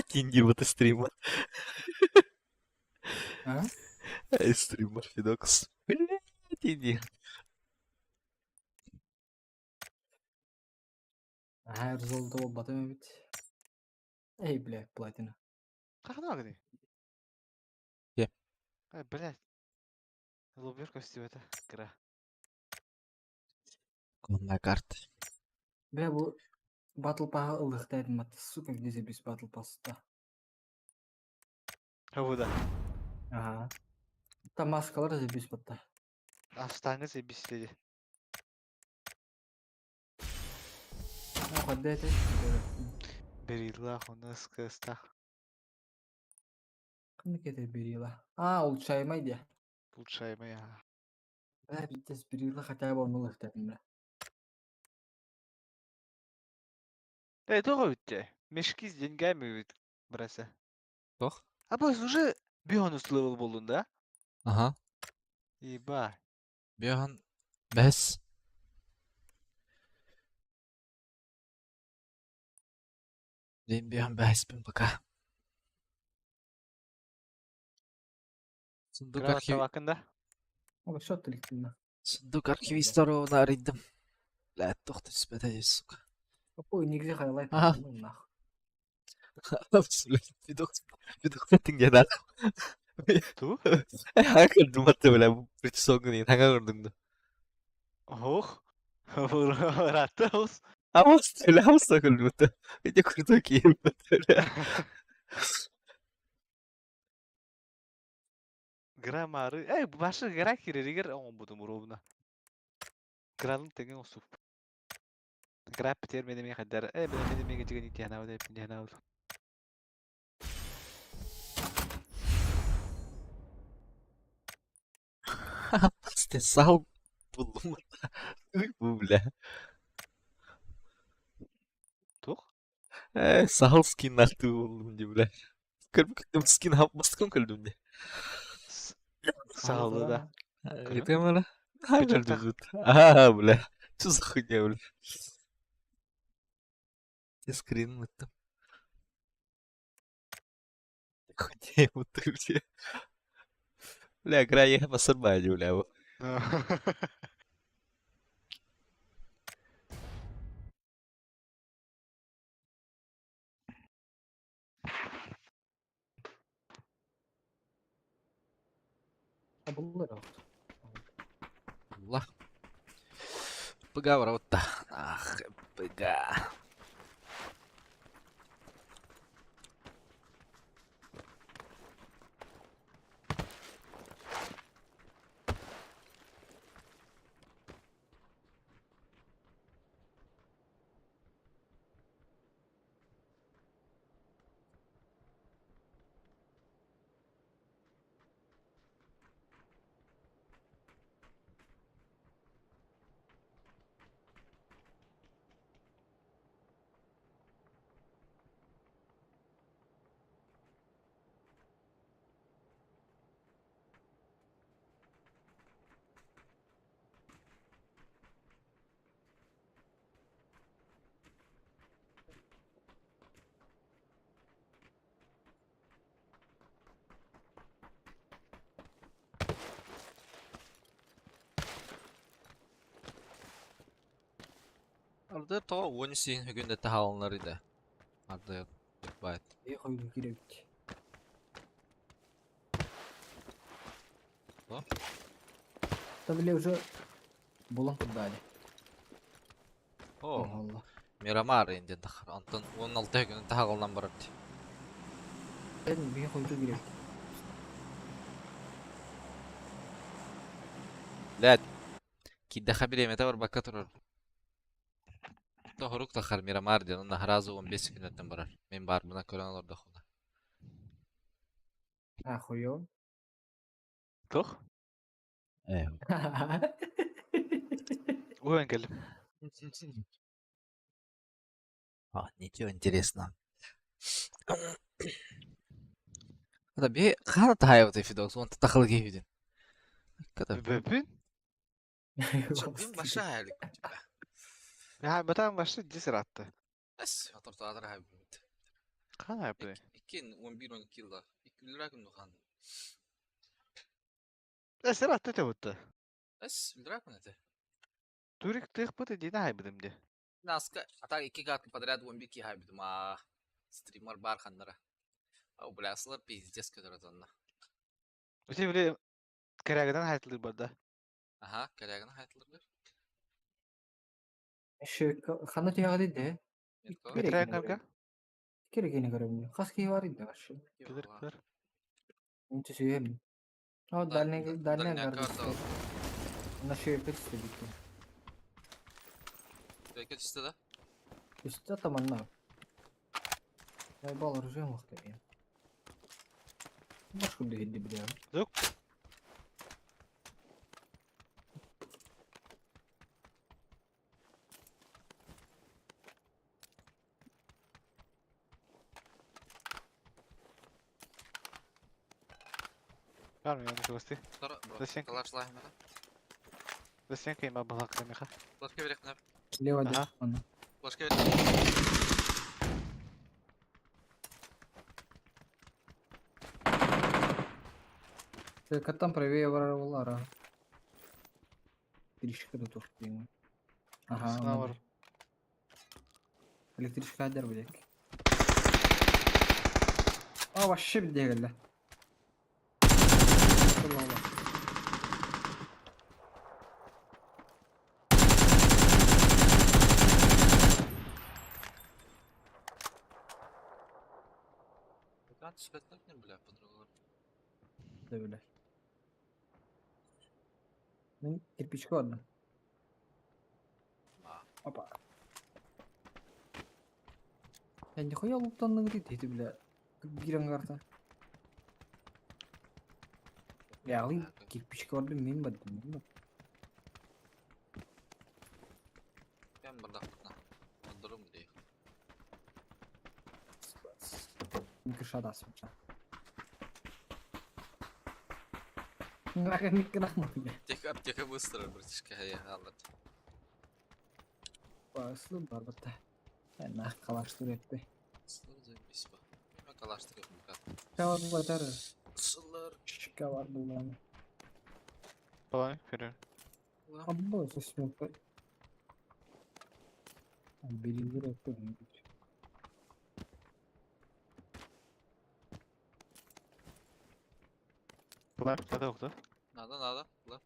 Кинги вот стример. А? Стример Фидокс. Блядь, иди. Ага, золото болбатым бит. Эй, бля, платина. Қақына ағыны? Е. Ай, блядь. Лоберка істеп это. Кра. Конная карта. Бля, бу Battle Pass ылыктайдым ат. Сука, где запись Battle Pass-та? Хавуда. Ага. Там маскалар запись батта. Афстаңы себістеді. Ну, хадда это. Берила, оны скыста. Кымны кете берила? А, улучшаемый де. Улучшаемый, ага. Бля, пиздец, берила хотя бы он ылыктайдым, бля. Эй, тоға өтте. Мешки с деньгами ведь, брася. Тох? А бос уже бионус левел болдun да? Ага. Еба. Бьохан. Бәс. Дин бьохан бәспін пока. Сундук Граната архив... вакында. О, что ты ликтин? Сундук архивисторовна арыйдым. Бля, тохты түспәді, сука. Какой нигде хайлайт? Ага. Ну нахуй. Блядь, Фидокс, Фидокс тиңге Ту? Хакер думатты, бля, причесогын, хакер думды. Ох. Раттаус. Амос, бля, амос көрдүм. Видео крутой киим, бля. Граммары. Эй, башы гра киреригер оң будум ровно. Гралын деген осуп. Гра питер менеме хаддар. Эй, менеме менеме жеген итяна деп итяна. Сал булдум. Бу, бля. Тух? Э, сал скин артı buldum diye, бля. Көрүп кеттим скин баскан көрдүм де. Сағылды да. Это мара. Пиджактах. А, бля. Что за хуйня, бля? Я скрин это. Хуйня, вот ты, бля. Бля, игра я басырмай, бля. А буллар алды. Allah. Быга бар Ах, быга. Ардыгар тоҕо 13 күндэ таһаалынар да. Ардыгар баайт. Эх, ойду кирэбит. Что? Да бля уже булан курдали. О, Алла. Мирамар диэн тахар. Онтон 16 күнүн таһаалынан барар дии. Ben bir хойду кирэбит. Блядь. Киирдэххэ бириэмэтэ барбакка турар. Тоһорук тахар Мирамар диэн онно сразу 15 күнүттэн барар. Мин баарбына көрөн олордохпуна. А, хуё. Toch? Э. Уһун кэллим. А, ничего интересного. Это би хана таһаайбытай Фидокс, уонна тахылы киһибитин. Ката. Бөпүн? Мин баша хайлык типа. Я батан башы дисер атты. Эс, отортаатар хайбыт. Кана yaptı? 2 11 12 yılda. 2 lira күн хан. Эсер атты те бутты. Эс, lira күн это. Турик тых быты дина хайбыдым де. Наска, а так 2 гат подряд 11 ки хайбыдым а. Стример бар ханнара. А бля, сылар пиздец көтөрөт онно. Үте биле керегеден хайтылыр барда. Аха, керегин хайтылыр. Хана түйәгә диде. Метко. Метрая карга? Керегене көрөм. Хас ки бар иде башы. Килер килер. Инче сөйем. А дальний дальний Дальняя карта. карта. На шею битти. Бәке түсті да? Үстә таманна. Айбал оружие мохты мен. Баш күндө хидди билем. Зук. Var mı yanlış bastı? Тора, калаш лахмена. Застенка има была кремиха. Флашка берек нап. Лево Ага. аны. Флашка берек. Каттан правее барар болар. Электричка да тух дейм. Ага. Сына бар. Электричка дер билек. А вообще бир келди. Allah Allah. Экран түспәтнек не бля, подругалар. Да биле. Мен кирпичка алдым. Опа. Я нихуя луптанның дейді бля. Бирен карта. Яғли кирпичка алдым мен бардым. Мен Мен бардақпытна. Ондырым дейік. Крышадасым. Аптека, аптека быстро, братишка, я алат. Басылы бар бітті. Нақ қалаштыр етті. Сылар заебись ба. Мен калаштыр етім брат. Шка бар бұл айтары. Сылар. Шка бар бұл маны. Балан, ферер. Абы, сөз мен. Белгілер етті. Балан, када окtu. Надо, надо. Ла.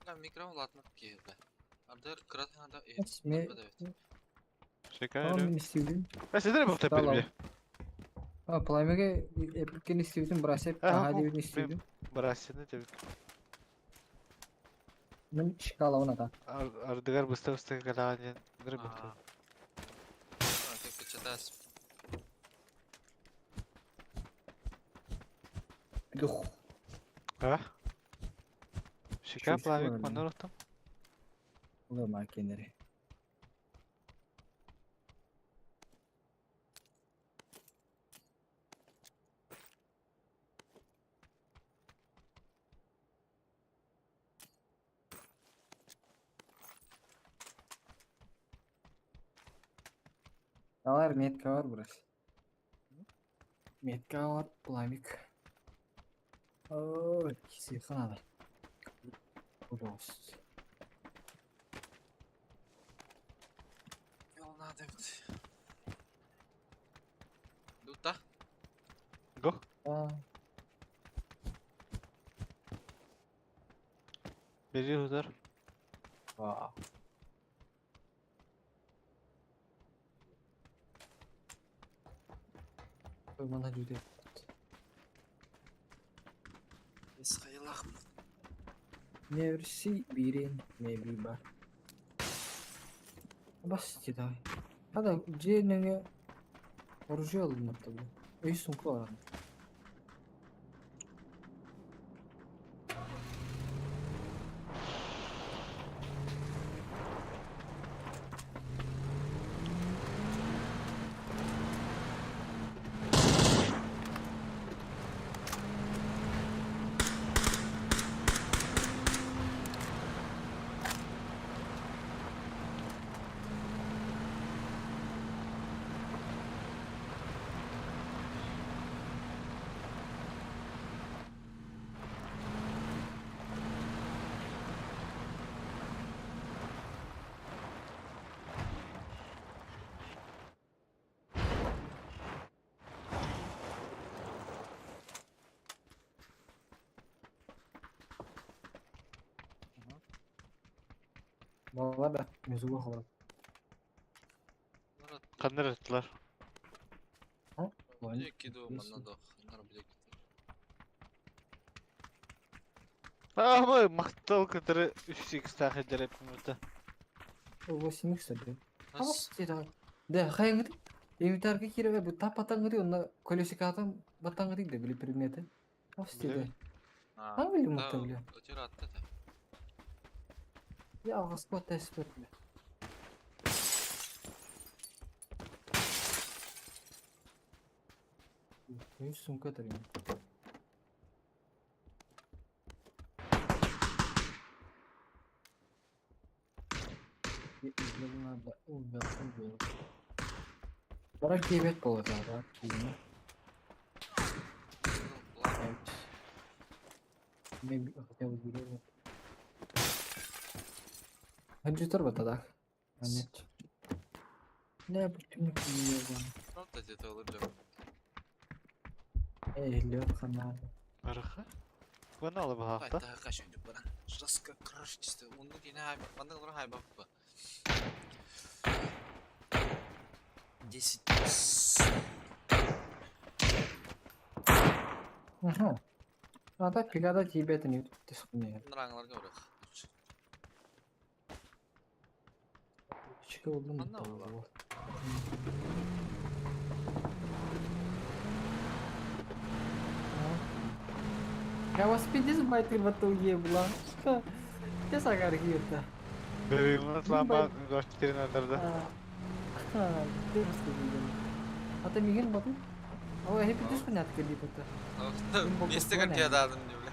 Я микрофон латмап ки, бля. Ардыр крат надо. Мен Шека. мен істеудім. Ben sizlere mi Tamam. бile? А, пламеге эпиккен істеудім, брасеп, Ага, аха деуін істеудім. Брасины деп. Мен шка алауын ата. Ардыгар быста быста калаган дыр быста. Как читать? Дух. А? Шика Şu пламик var маныр оттым. Улы макенери. Алар метка бар брат. Метка бар, пламик. Ой, кисе надо. Пожалуйста. эбит. Дута. Го. Бери удар. Мана жүдэ. Исхайлах. Never see бирин maybe бар. Бас давай. Хада дьиэ оружие алыннар бу. Өй сумка бар. Балар да мезуга холор. Ханнар ыттылар. Киду манна да ханнар билек. Ама мактал кытары 3x тахы дереп мурта. 8 x да. Абас давай. Да, хайыңы Инвентарьга кииребе бу тапатаңы онна колесикатан батаңы да били предметы. Абас да. А били мурта били. Өтер атты да. Я алғаспа тәсіп били. Үс сумка тарин. Бара кебет болады ара кийини. Мен хотя бы билем. Компьютер батадах. А нет. Не, почему не Правда где-то улыбля. Эй, лед хана. Барыха. Вана алып хакта. Хайта кашын деп баран. Жестко краш чисто. Онны кине хай, мандың лар хай бап. 10 плюс. Ага. А так пигада тебе это не ты не. Нраңларга урах. Чика болдум. Манна була. Я вас пиздец байтыр батыл була. Что? Те сагар киетта. Берилмет лама 24 надарда. А, ты рассказывай. А ты миген батыл? Ой, я пиздец понятно кали бата. Месте как я дадым не бля.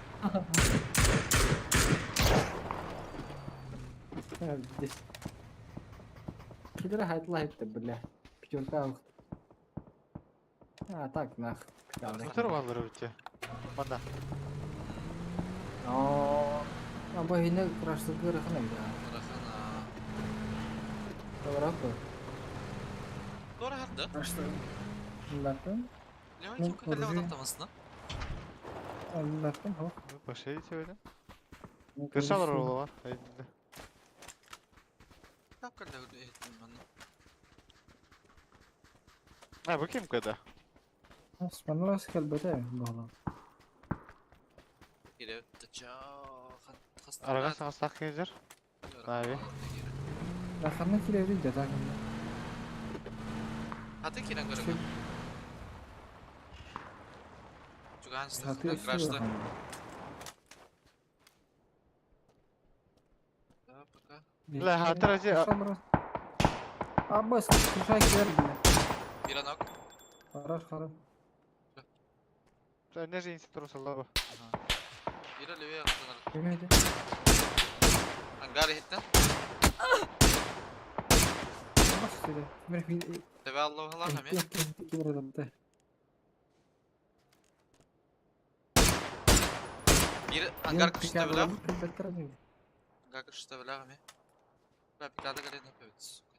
Здесь. Кидра хайтлайт бля. Пятерка. А, так, нах. Мотор баллары өте. Мана. О, а бо хине краштыгы рахна да. Рахана. Добра бу. Doğru herhalde. Латын. Левай Ну, ким кале оружие. атамасына. Латын, хо. Башай söyle. Kırsalar oğlu var. Elinde. Как кале этим манна. Ha bu kim kadar? Спанлас калбата бала. Кире тача хаста. Araga sana sak gelir. Abi. Рахана килеби да так. Хаты кирен көрөк. Чуган Хаты крашты. Да, пока. Бля, хатыр ази- Аббас, кушай кер, бля. Иранок. Хорош, хорош. Ne jinsi tursa bu. Ира левее атанар. Кемеде? Ангар хитте. Аббас сюда. Мер Тебе Аллах Аллах ами. Кемеде. Бир ангар кышта бля. Ангар кышта бля ами. Бля, пикада гале не певец, сука.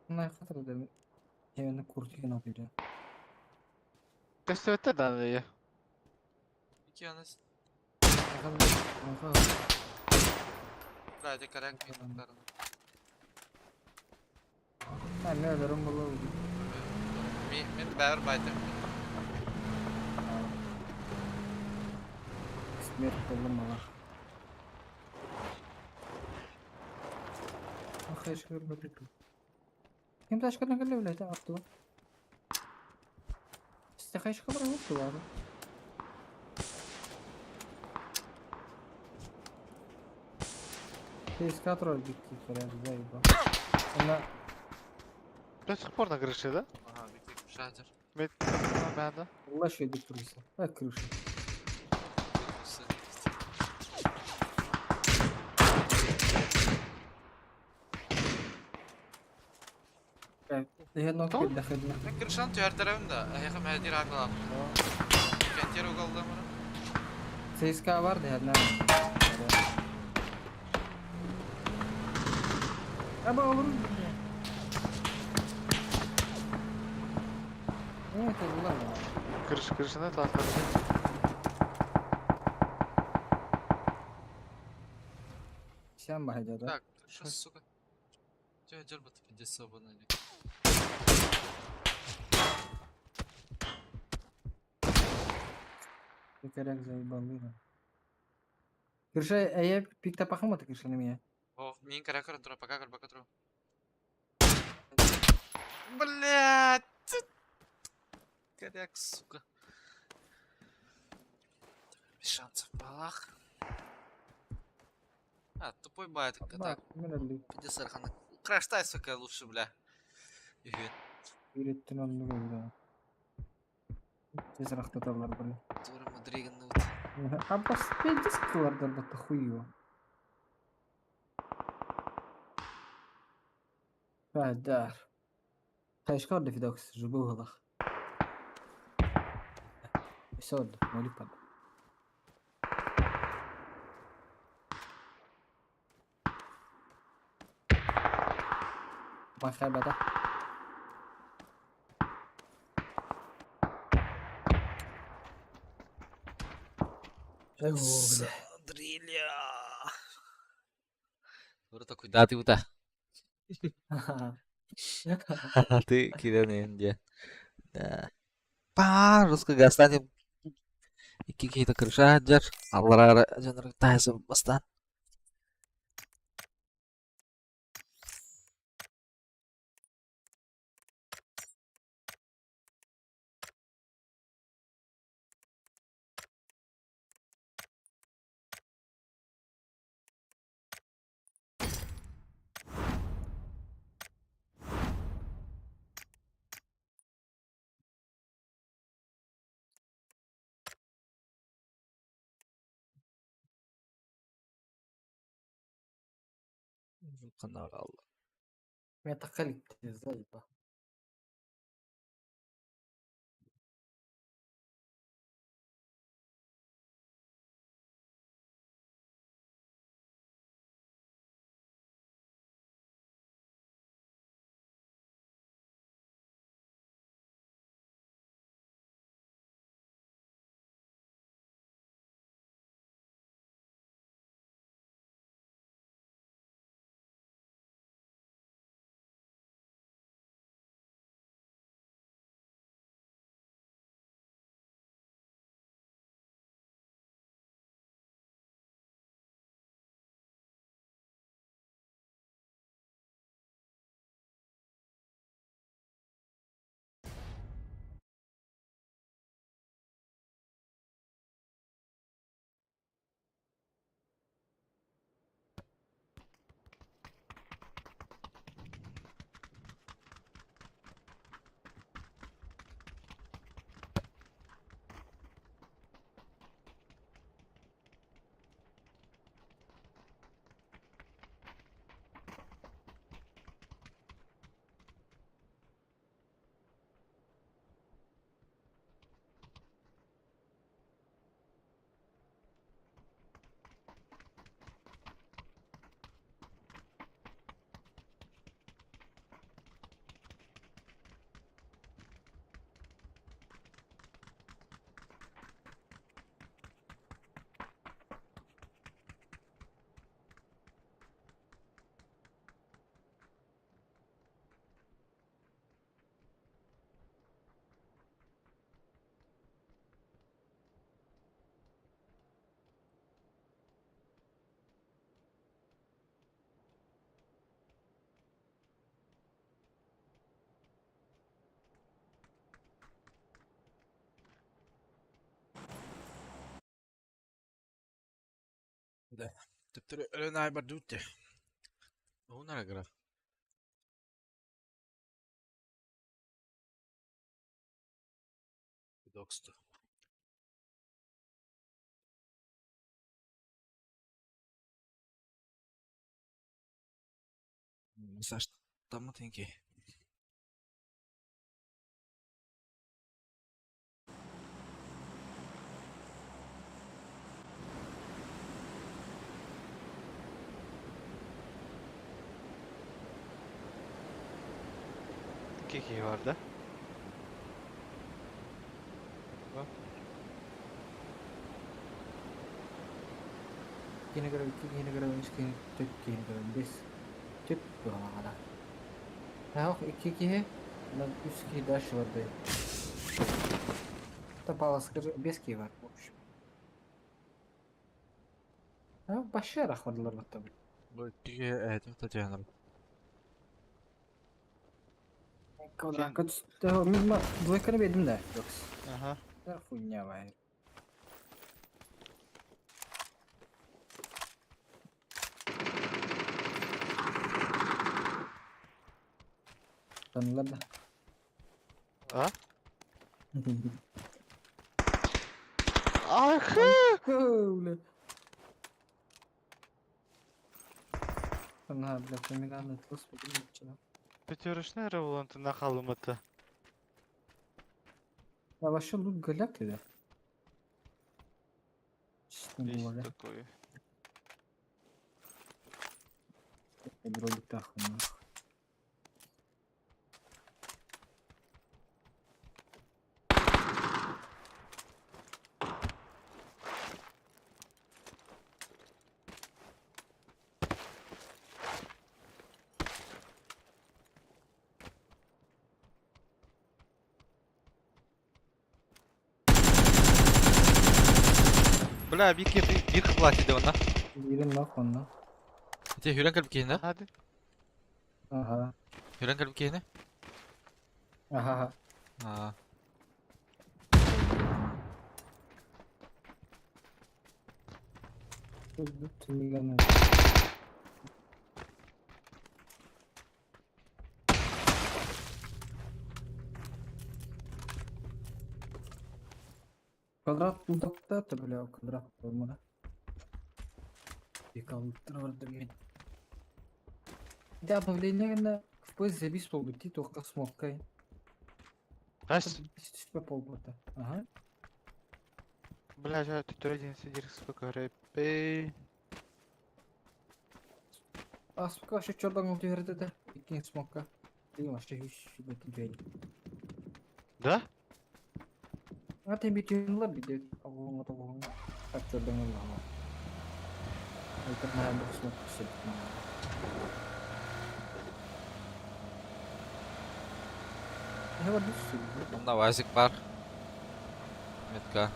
Bunlar kadar da hemen kurtuyun alıyor. Көстүбэттэр даҕаны дии. Iki yanız. Ne kadar Бля, коряк минутларını. Ben ne ölürüm bulur. Мен бәрі байтым. Смерть болдum bana. Ахай шкыр бөтүк. Ким ташкырдан келе билет аттı. Сте хайшка бар болду бар. ЦСКА тролль битти порядок, заеба. Она До сих пор на крыше, да? Ага, битти шатер. Мен бәнде. Allah şey dik tursa. Ha крыша. Легенда дохидна. Мен крышаны түһәртерәм да, әйхә мәдир акла. Кентер угалды моны. ЦСКА бар дехидна. Аба olur mu? Evet Allah ya. Крыш крышаны таастарды. Sen bahede da. Так, крыша, сука. Түһәр бит пиздец свободно. Коряк заебал да. Крыша, а я пик-то пахмата крыша на меня. О, мин коряк тура, пока пока тура. Блядь. Коряк, сука. Без шансов, балах. А, тупой байт, так. Пиздец, Архана. Краштай, сука, лучше, бля. Үһүн. Ürettin onu böyle. Tez rahtatalar böyle. Тура мудриган вот. Abbas пиздец кылардар бата хуё. Фадар. Хайшкар дефидокс жубугалах. Сод, молипад. Махабада. Дрилья. Тура такой, да, ты ута. Ты киданын дьэ. Да. Па, русская гастани. Икки киһитэ крыша дьэр, аллара дьоннор таһыса бастаан. Канал. ما تقلت زايبة. Да. Төптөрү өлөн аай бардыбыт дии. Уһун арагыра. Доксту. Саштаммыт инки. İki kişi vardı. Bak. Киһини көрөбүн, икки киһини көрөбүн, үс киһини, түөрт киһини көрөбүн, биэс, түөрт быһалаҕа. Таах икки киһи, онон үс киһи дальше барда. Тапаласка биэс киһи бар, в общем. А, вообще рахмадылар баттабын. Бу икки этим Татьяна. Квадратка түсті. Мен двойканы бердим да, Жокс. Ага. Да хуйня бар. Танылар да. А? Ах! Бля. Ана, бля, фамилияны господи, вчера. Пятерочная револанты на халымыты. А вообще лут голяк тогда? Честно Есть говоря. такое. Дробик нахуй. Бля, bir bir bir kıplat idi ona. Yerim нахуй, на. Ити хүрэн кэлбит киһини. Hadi. Ага. Хүрэн кэлбит киһини. Ага. Аа. Квадрат булдакта бля, квадрат болмады. Екі мен. Да, обновление на FPS завис болду, только смоккай. Раз. Түспе полбота. Ага. Бля, жа, тут один сидир спокойно. Пей. А смокка вообще чордан oldu yerde de. İkinci смокка. Деген вообще hiç бөтен жай. Да? А ты битюнлар биде. Оғыңа тоғыңа. Так чордан oldu ama. Это на бок смокка сидит. Не var bir Онда вазик бар. Метка.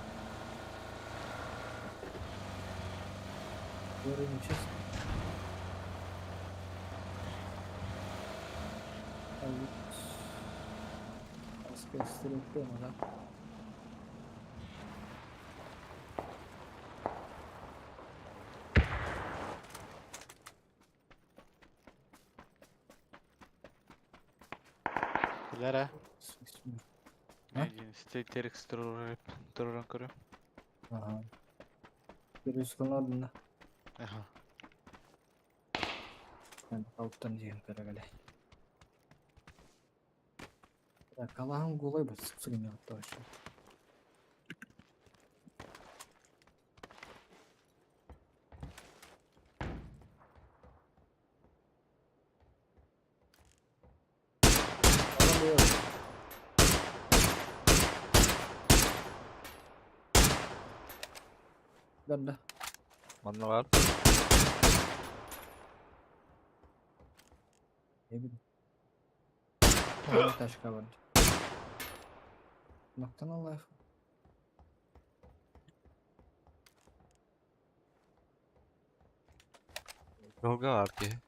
Говорю, честно. А вот... да? Лера. А? Терекс туруран көрүм. Ага. Перескалар Ага. Алттан деген көрөгөлө. Так, Аллахым гулай бас сыгыны вообще. Да, да. Манна бар. Не билим. Ташка бар. Нактан Аллах. Долга бар ки.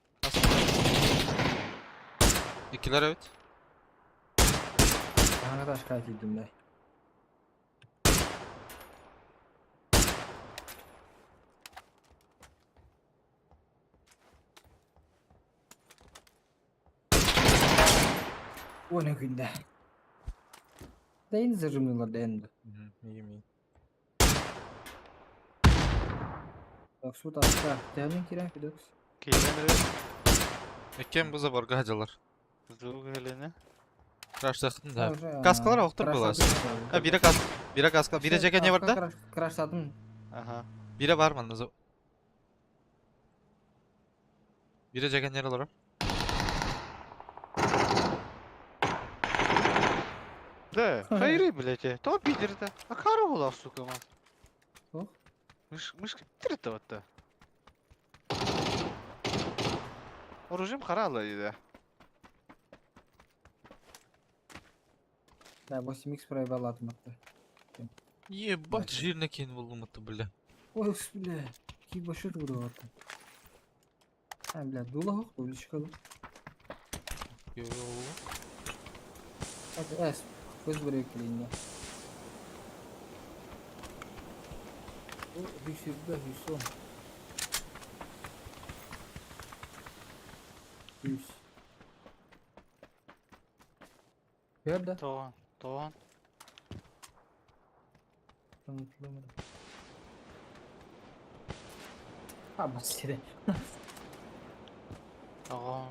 Икилер evet. Аңа ташка тидим да. Уон күндэ. Дайын зажимнылар дайынды. Миги Таксу таска. Тәнин кирәк кидекс. Киирэн эрэ. Эккен бу заборга хадьалар. Звук гелене. Краштахтын да. Каскалар оқтыр булас. А бире кас, бире каска, бире жеке не бар да? Краштадым. Ага. Бире бар манна. Бире жеке не олар? Да, хайры, блядь. То пидер-то. А кара була, сука, мать. Ох. Мыш, мышка пидер-то вот то. Оружием харала да. Да, 8x проебал атматты. Ебать, жирно кин булдым это, бля. Ой, бля. Ки башы тугры атты. А, бля, дула хок, уличка. Йо. Эс, көз бір екілейін. Hüsürde hüsün. Hüs. Nerede? Тоон, тоон. Unutulamadım. Ha basire. Тоон.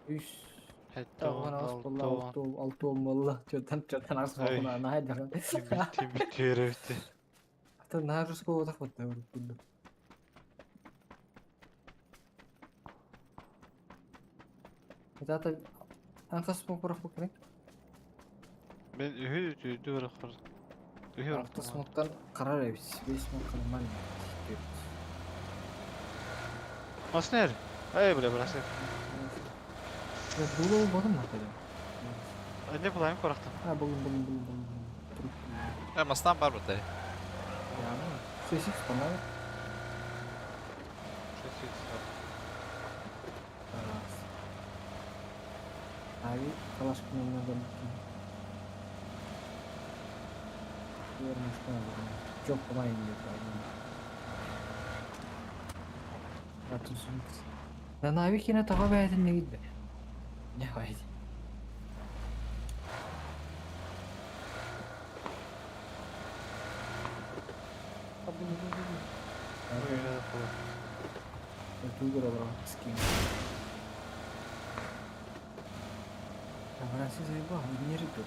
Üç. Хэтэ Тағын ас болла, алтон. алты алты болла. Чотан чотан ас Ай. болла, на хайда. Тимби теребти. Ата на русского так вот буду. Это Анхас смок барах бу Мен үһү түйдү барах бар. Үһү Алты смоктан карар эбит. Беш смок нормально. Маснер. Эй, бля, брасы. Я дула болдым ма дедим. Не булайым корактым. Ha buldum buldum buldum buldum. Туруп. Э, мастан бар бу тай. Я, 6x bana. Abi калашкын ойногон Жок кылайын деп Нави кине тага бәйтин не гидбе. Не байд. Скин. Браси заебал, не рыбы.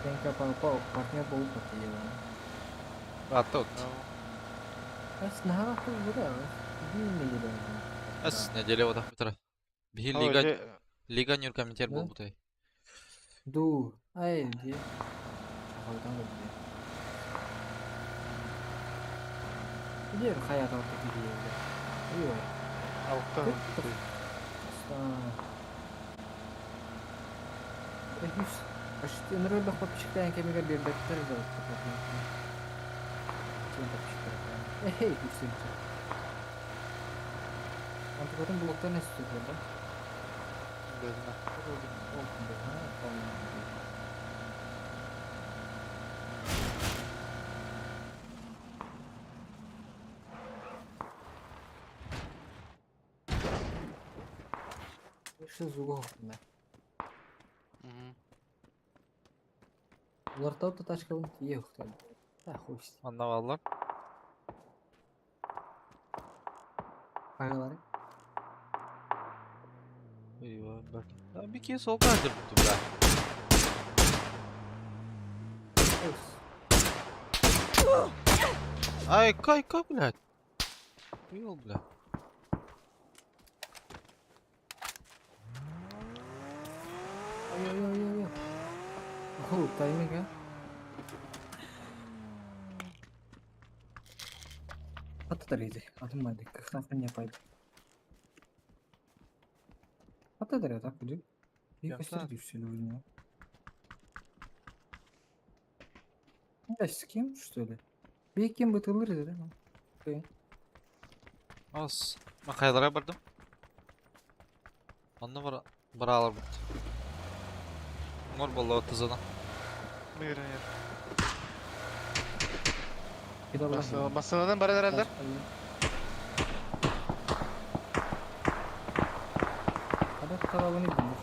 Тенка пал партнер болуп батыева. Ата от. Ас нахара буда. Би неделя. Ас неделя вот бутара. Биһи лига лига нюр комитет Да? бол бутай. Ду. Ай, ди. Ахалтан да ди. Где хаят алты диye. Ой. Алта. Эхис. Почти нрөбө подписчиктен кемеге бербектер да. Чем подписчиктер? Эй, үсүн. Антикотун блоктар не сүтөт да? Безна. Что звук да? Улар таута тачкабын тие ухтан. Да, хуй. Анна валлар. Кайгалары? Eyvah bak. Ya bir kez sol kaydırdı бля. Ай, кай, кай, блядь. Уел, бля. Ой, ой, ой, ой. О, тайминг, а? Ата дариди. Атым майды. Кахтан не пайды. Ата дари, так буду. И Я костер знаю. дюшсели у Да, с кем, что ли? Би кем бытылыр да? Ас. Мен кайларга бардым. Онно бар баралар бут. Мор болла зона. Мыгырын ер. Басынадан баран эрэллэр. Kada kalabalığını bilmiyorum.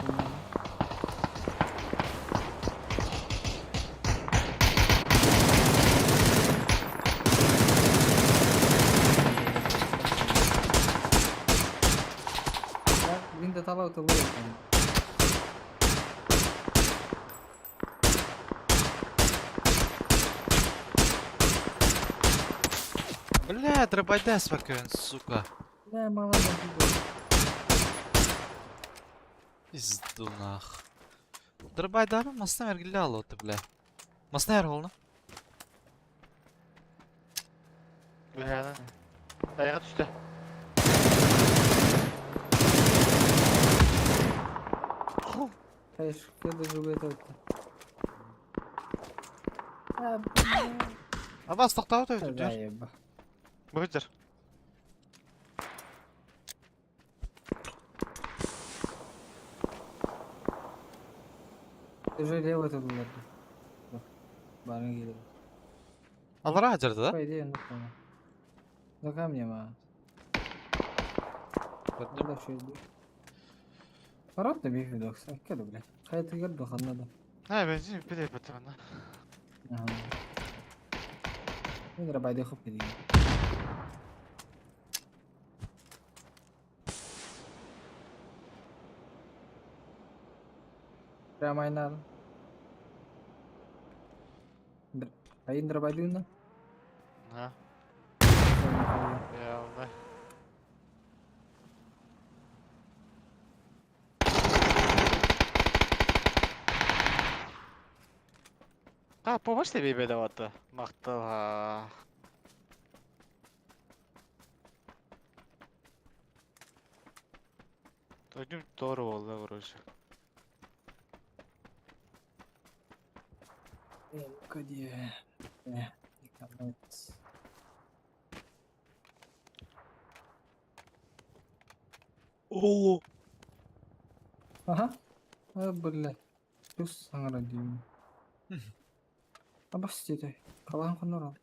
Ya bugün de tala otobu yok. Бля, дробайда спокойно, сука. Не, мало не Пизду нах. Дробайда масна вергилля алоты, бля. Масна вергилна. Бля. Ayağa düştü. Hayır, я даже это. Абас тоқтау өтіп жүр. Заеба. Бөтер. Ты же лево это было. Барın geliyor. Алара ажырды да? По идее, ну понял. Ну ко мне, ма. Да, что иду. Пород на бих видок, кеду, блядь. Хай ты герду, надо. Ha benzin bir de yapatım ben. Ага. Ну, дробай, хоп, иди. Прямо и надо. Айын дробай дүйін Ha. Ya Allah. Ha, помощь тебе бедовато. Мактала. Дойдум doğru oldu короче. Где? Оо. Ага. А, бля. Плюс саңара деймін. Абас деді. Қалаған қонор ал.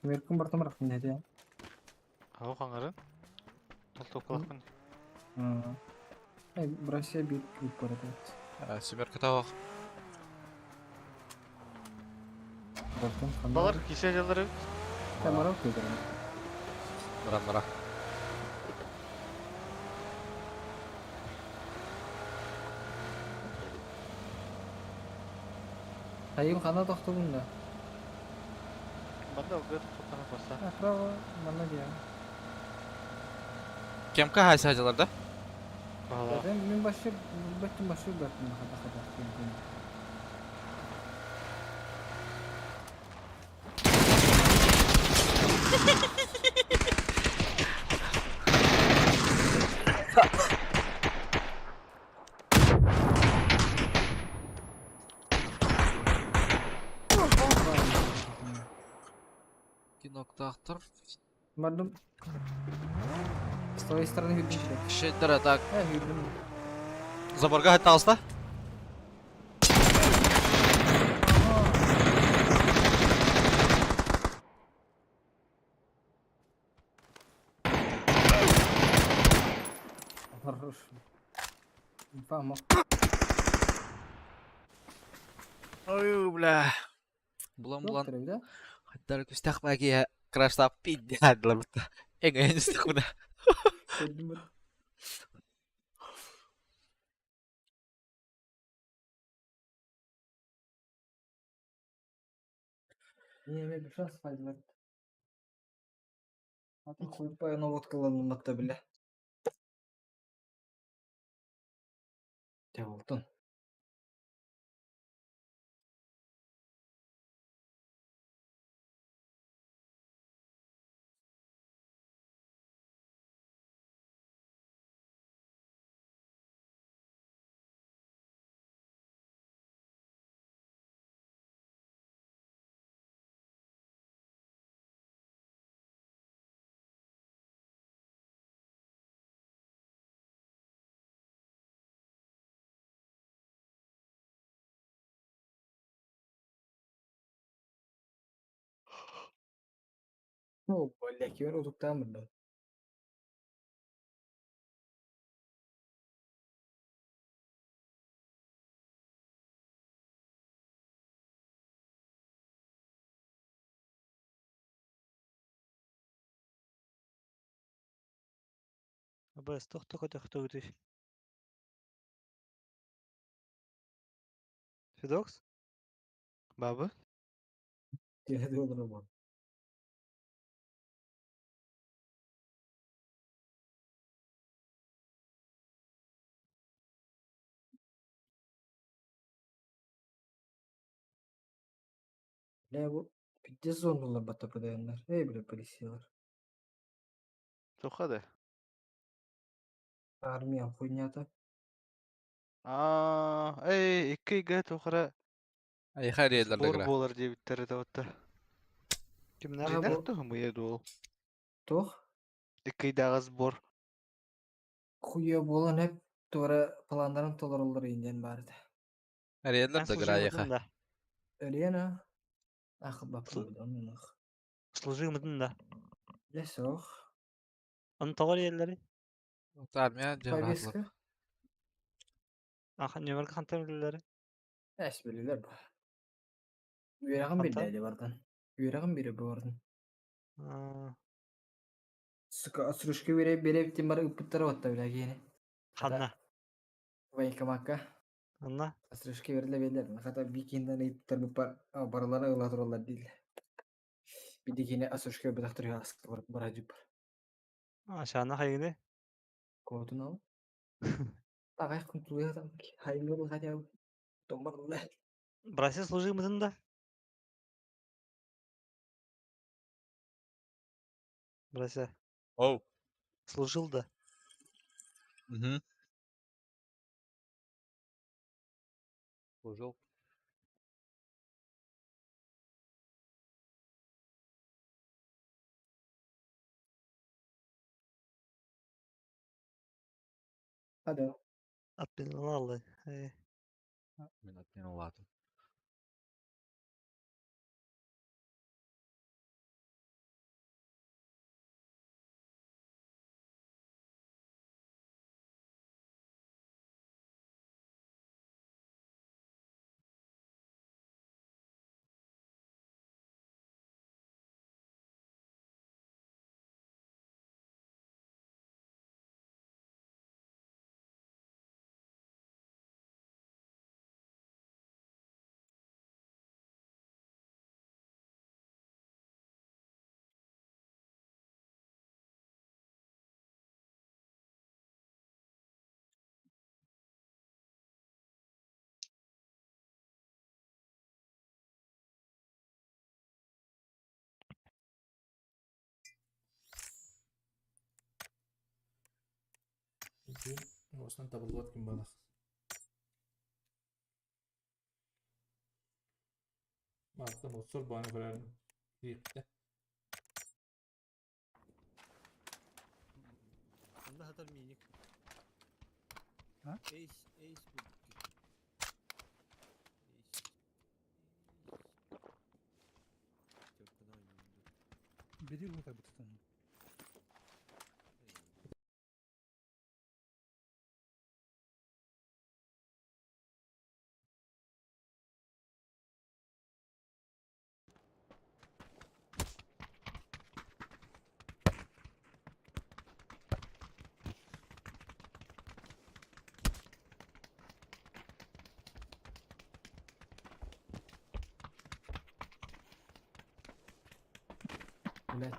Меркім бар тамырақ не де. Хау қаңырын. Толтоқлақпын. Ай, Россия бит бит барады. Семерка тавақ. Бартын Балар кеше жылдары Тамарау көдірім. Бара бара. Айым қана тоқтылым да. Банда алгы тоқтана баса. Акрава, мана дейм. Кемка хайсы ажаларда? Бала. Мен башы, бәттім башы бәттім қада қада. Киноктақтыр. Бардым. С твоей стороны видно. Шеддер так. Э, видно. Заборга хатта алста? Хорош. Помог. Ой, бля. Булан булан. Да? Хаттар күстәк багия краштап пиддядылар бутта. Эң энистик буда. Не, мен бір шанс пайда бар. Атын қойып баян водкаларын матта біле. Болтун. О, бля, киһи утуктаан барда. Абыс тохто көтөхтөгүтүй. Федокс? Бабы? Диэхэ олорор. Бля, бу пиздец зоналар батта продаяннар. Эй, бля, полициялар. Тоха да. Армия хуйнята. Аа, эй, икки га тохара Айха рейдлер сбор игра. буолар диэбиттэр это вот. Кимнээх Аа, сбор? бу Дьиҥнээх дуо туох? Икки ыйдааҕы сбор. Хуя буолан эп туора планнарын толороллор индиэн баар этэ. Рейдлер Эн да игра служил айха. мытын да? Өлүөн аа? Ах, баппын оннук. Служил мытын да? Бля, суох. Оны тоҕо диэллэри? Армия дьэ баһатлар. Повестка? Аха нөмерге хантан билэллэри? Эс билилер бу. Үөрэҕин Хантан? билдээди бардан. Үөрэҕин бире бу бардан. Аа, Сука, отсрочка бере бере бары ыппыттара батта бля киһини. Хата ханна? военкомакка Анна? отсрочка бериле берилер. Хата викинден ыйыттар буппар барылара ыла тураллар дииллэр. Биди киһини отсрочка бытах турар бара дьуппар. Ашаана хайыгыны? Куотун ал. Тагай кунтулуя там. Хайынгы хотя бы. Томбарлы. Братья служил мытын да? Братья. Оу. Служил да? Угу. Служил. Hadi. Отменил аллы. Мин отменил лату. Осынан табылбат ким балах. Мартын отсор баны көрәрін. Deyipti. Онда хатар миник. А? Эйс, эйс бу. Бери bunu tabi tutun. Блядь.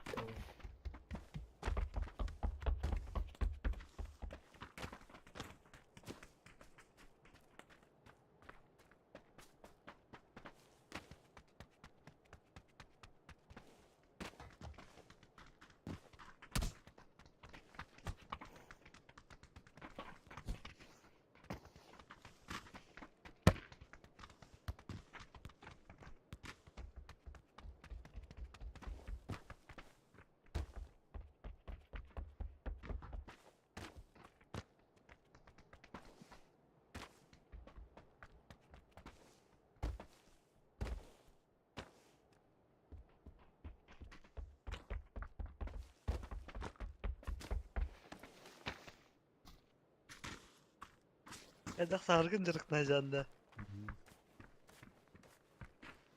Эдэх сааргын дьарыктана дьаанда.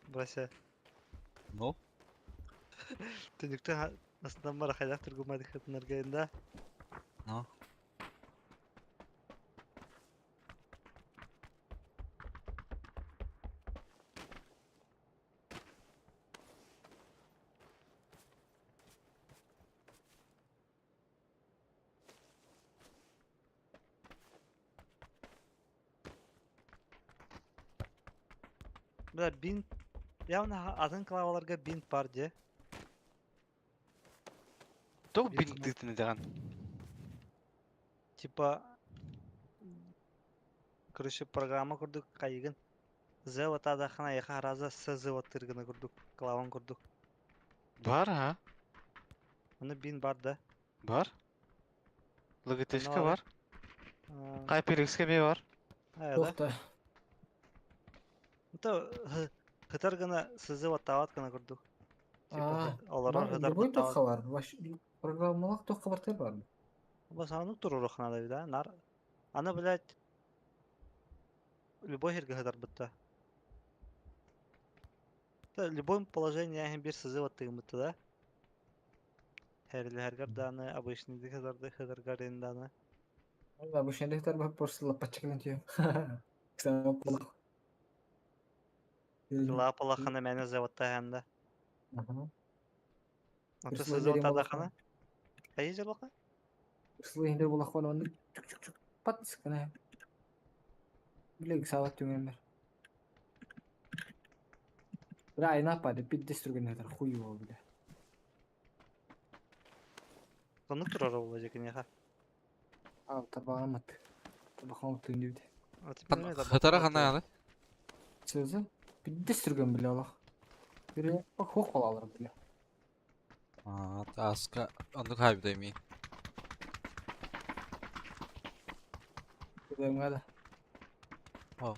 Брася. Ну? Түнүктэн астынан бара хайдах тургумадыхытынарга да. Ну? Бля, бинт. Явно атын клаваларга бинт бар де. Тоқ бинт тыытын дэҕэн. Типа, короче, программа курдук хайыгын. З ватадахана яха хараза С З ваттыргына курдук, клаван курдук. Бар ha. Оны бин бар да. Бар. Логотешка бар. HyperX-ке ме бар. Да. То хытар гына СЗ ваттават гына курдук. Типа, олорор хытар Любой тохха бар. Программалах тохха бар бар. Басану турурухна да да. Нар. Аны, блядь, любой жерге хытар бытта. Да, любом положении бир СЗ ваттыгын бытта да. Херлергер даны, обычный хытарды хытаргар даны. Да, бу шенде хытар бар просто лапачык тиyo. Ксама полах. Лапалахана мәне заводта хәнда. Ага. Аты СЗ ваттадахана. Кайы жерлока? Слы индер булах ван онды чук чук чук пат скана. Биле сават түгенбер. Бра айна пады пиддес түргеннер хуй бо биле. Соны турар ол жекене А табагамат. Табахам түндү. Хытара хана аны. Сөзі пиддес түрген биле алах. Бире хох балалар биле. А, таска онду хайбы ми. Көдөңгө да. О.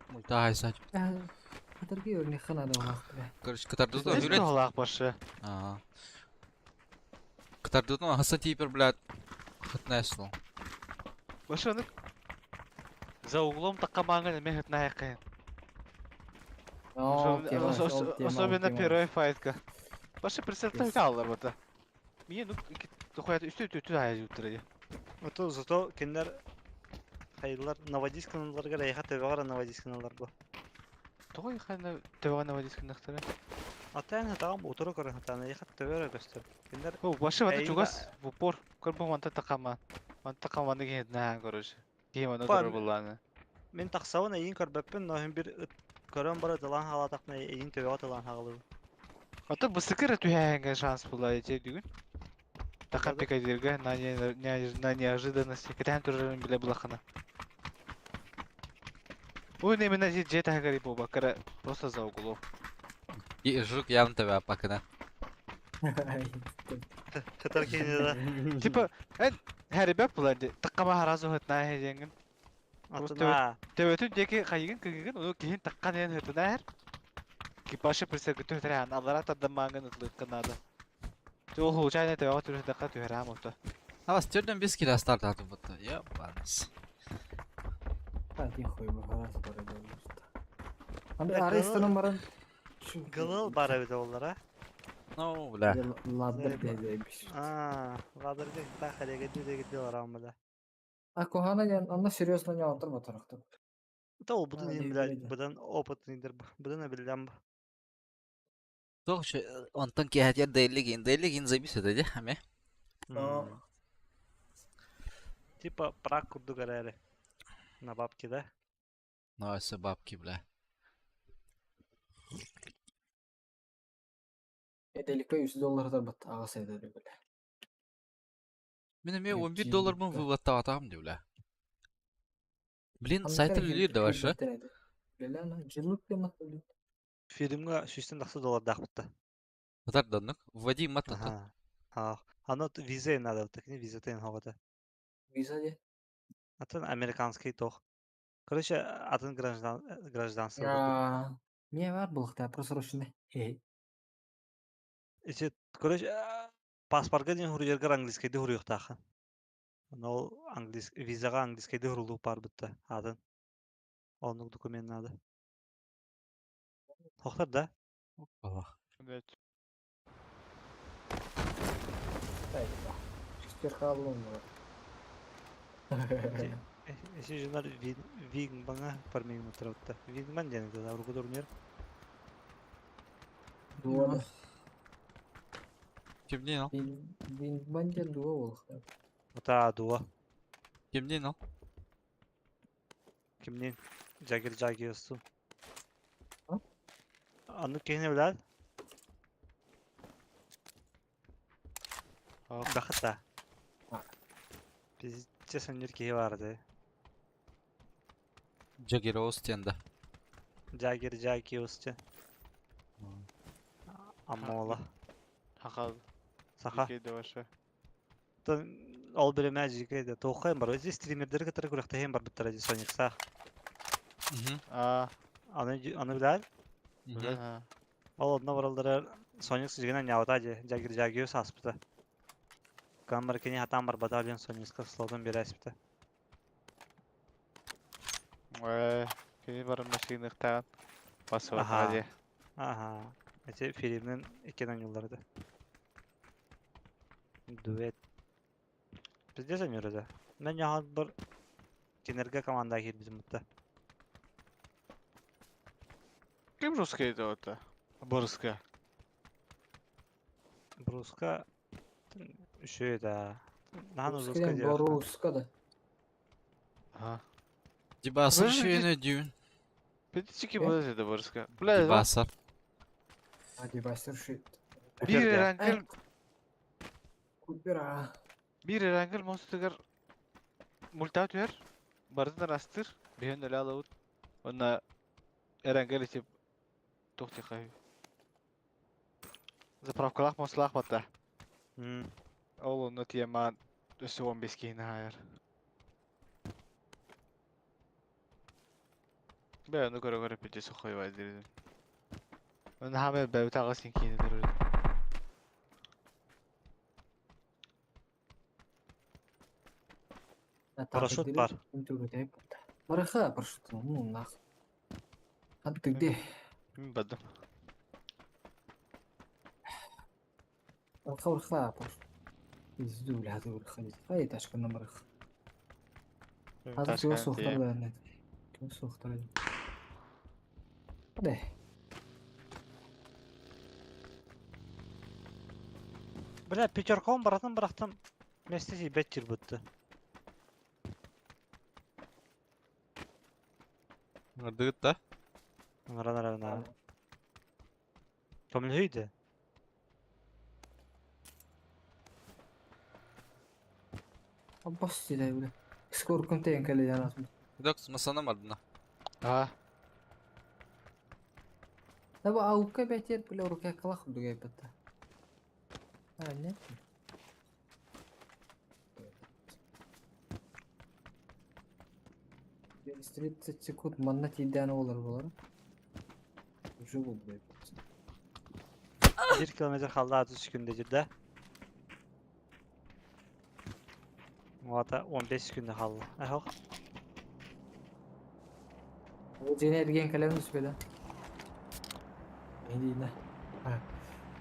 Мульта хайсач. Хатарги өрне хана да алах биле. Короче, кытардыды Нес жүрет. тоғлақ башы. А. Кытардыды хаса типер, блядь. Хытнайсыл. Башы аны за углом такка маңын эме хытна якын. Особенно первая файтка. Башы прицел так алар бата. Мие ну тухуят үстү үстү үстү хайы юттырды. Ото зато киндер хайылар наводисканаларга райха төбөгөр наводисканалар бу. Той хана төбөгө наводисканалар. Атан хатагам утура көрөн хатаны яха төбөгөр көстөр. Киндер О, башы бата чугас в упор. Көрбө манта такама. Манта такаманы ген на короче. Кийим аны турар булланы. Мен таксабын эйин көрбөппүн, но бир көрөн бара тылан халатакны эйин төбөгө тылан хагалы. Ата бысыкыр түһәңгә шанс була эте дүгүн. Такап пикадирге на на неожиданности. Кэтэн турарын биле булахана. Ой, не меня здесь джета говори боба, кара просто за углов. И жук явно тебя пакана. Хытар кейне да. Типа, хэрибеп булар ди. Таккама харазу хытна хежеңин. Атына. Төбөтүн деки хайыгын кыгыгын, уну кихин таккан эн хытына хэр. Кипашы присел күтү хытыран, аллара таддан маңын ытлыккынады. Ол случайно төбөгө түрү такка түһәрам отто. А вас төрдөн бес кило старт атып бутты. Ебанас. Один хуй бу харасы бар эди. Анда арестанын баран. Гылыл бар эбит олар, а? Ну, бля. Ладыр дезейбиш. А, ладырга та халеге деге делар амда. А кохана ян анна серьезно не алтыр батаракты. Та ол будан им бля, будан опытныйдыр, будан билем. Тох онтон киһатер дейлигин, дейлигин заебись это, де, аме. Типа прак курду гараре. На бабки, да? Ну, это бабки, бля. Эделикпе 100 доллар бат агасы эде бля. Мен эме 11 доллар мын вывод табатам ди, бля. Блин, сайт үлелер да вообще. Бля, на жылык демат блин. Фильмга 180 доллар дахпытта. Хатар даннык, вводи мат ата. Ага. Ано виза надо, так не виза тен хогата. Виза де? Атын американский тох. Короче, атын граждан гражданство. Не бар булыкта просроченный. Эти, короче, паспортка ден хуруяргар английский де хуруяктаха. Ол английс визаҕа английскайдыы уһуллуук баарбыт да аатын. Оннук документ наада. Тохтор да? Аллах. Блять. Эси дьоннор Вигмаҥа пармигматтарабытта. Вигман диэн это урукку турнир. Дуо. Кимниин ол? Вингман диэн дуо буолуохтаах. Утаа дуо. Кимниин ол? Кимниин? Жагир Жагиосту. Оннук киһини билээр? Бахыта. Пиздец өннүр киһи баар этэ. Джаггер диэн да. Жагир Жагиос диэн. Амма уола. Хаха. Саха. Дикий вообще. Ол биримэ дьиикэй да туоххайын бар. Ити стримердэри кытары күрэхтэһиэн барбыттара дии Сониксаах. Аа. Аны аны билээр? Билэр. Ол онно бараллара Соникс дьигинэн ньаабата дии. Жагир Жагиос ааспыта. Камера кини хатаан барбата диэн Соникска слотун биэрээспитэ. Ээ, кини баран машиныктаан басыбатаҕа Аха. дии. Аха. Ити фильмнин иккиэн оонньууллар этэ. Дуэт. Пиздец оонньуур этэ. Мен ньаһалбар кинилэргэ командаҕа киирбитим бытта. Ким русский это вот? Боруска. Бруска үчүгэй да. Наһаа Русский русска диэн диэххэ. боруска да. Ага. Дебасар Подожди. үчүгэйин өйдүүбүн. Пятички подожди это Боруска. Бля, Дебасар. А дебастер шит. биир эрангел Купер а. биир эрангел мостугар мультаа түһэр. Барытын арастыр. Биһэн өлө алабыт. Онна эрангел ити туох диэххэ Заправкалаах мостулаах батта. Ол онно тиэмаан өссө 15 киһини хаайар. Бля, ону көрө-көрө пиздец сухой диирин. Оны хаамай бэбит аҕыс киһини көрөр. Парашют бар. Бараха парашют. Ну нах. Хантык де. Мин бардым. Бараха бараха парашют. Пизду бля, хазы бараха. Хай ташкана бараха. Хазы чего сохтар да нет. Чего сохтар. Да. Бля, пятерком баратын бырахтым. Вместе тиийбэт киирбитте. Ыҥырдыгыт да? Ыҥыран эрэн аа. Көмөлөһүй Аббас дидай бля. Скоро контейн кэлэ жанасым. Док, масана бардына. Аа. Таба аука бэтер бля рука калах дугай бата. А, нет. Через 30 секунд манна тиийдээн олар болар. Уже болду. 1 километр хаалла 30 күндэ дьирдэ. Уата 15 күндэ хаалла. Эхох. Дьиэни эргийэн кэлэн түспэтэ. Медина.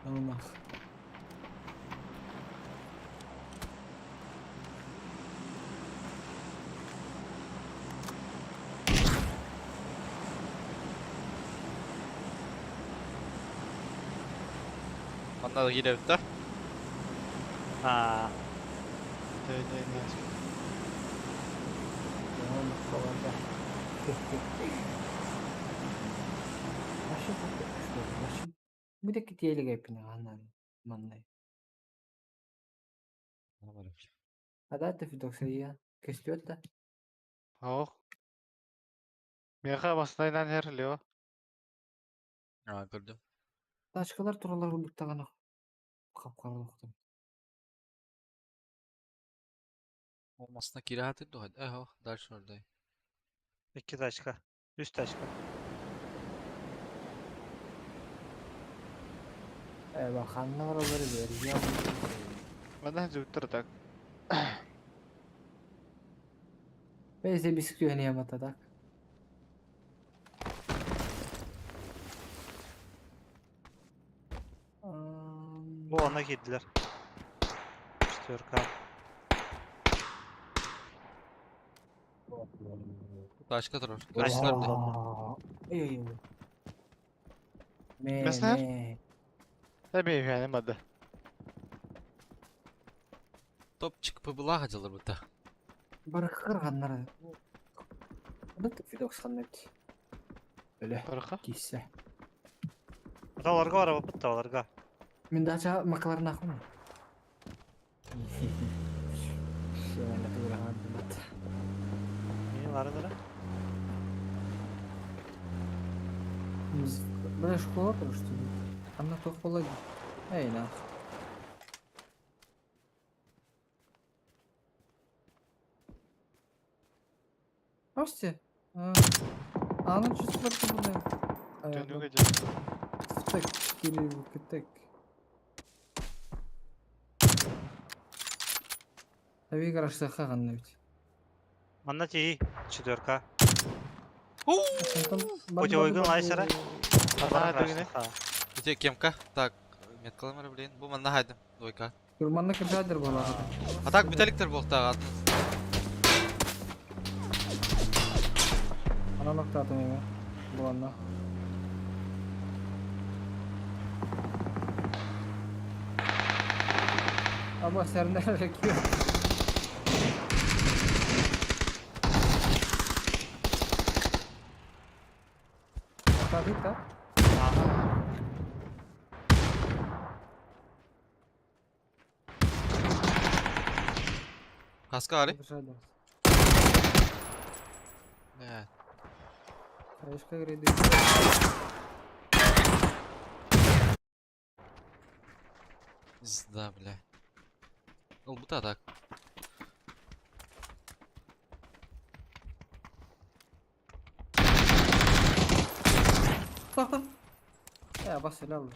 Алынах. Манна да киирэбит да? Аа. Бүтэкки тиэлигэйпинэ хааннаан маннай. Адаата фидоксия көстүөт да. Ох. Миэхэ бастайынан иһэр Лео. Аа, көрдүм. Тачкалар тураллар курдуктаҕына хап-хара Ол масына киирэ сатыыр дуо? Э, дальше ордай. Икки тачка. Үс тачка. Э, ханна бараллар берген. Манна жүктөр так. Бэйсе бискүөнү ямата так. Бу онно киирдилэр. Четверка. Тачка турар. Көрүстүлэр дии. Эй. Ме, Мясная? ме. Эми үһәнем барды. Топчик ПБЛА дьылар быта. Барыккыр ханнара. Быт фидокс ханнат. Өлө. Барыкка? Киссе. Таларга барабыт таларга. Мин дача макаларын ахмын. Шöyle турахан бит. Мин ларыдыра. Бля, школа просто. Анна тох бола. Эй, нах. Осте. А, ну чувство бля. Төнүгө дьэ. Так, кирилл, так. Таби гаражда ханна бит. Манна тии. Четверка. Антон, Ойгын лайсара. Ана дөгүнэ. Ити кемка. Так, меткаламар блин. Бу манна хайдым. Двойка. Турманна кырдадыр бола. А так бүтәликтер болтага. Ана нокта атым эме. Буланна. Аба сәрнер кио. Tabii ta. Хаска ари. Э, Хаешка грейди. Пизда, бля. Ол бута так. Ya bas helal.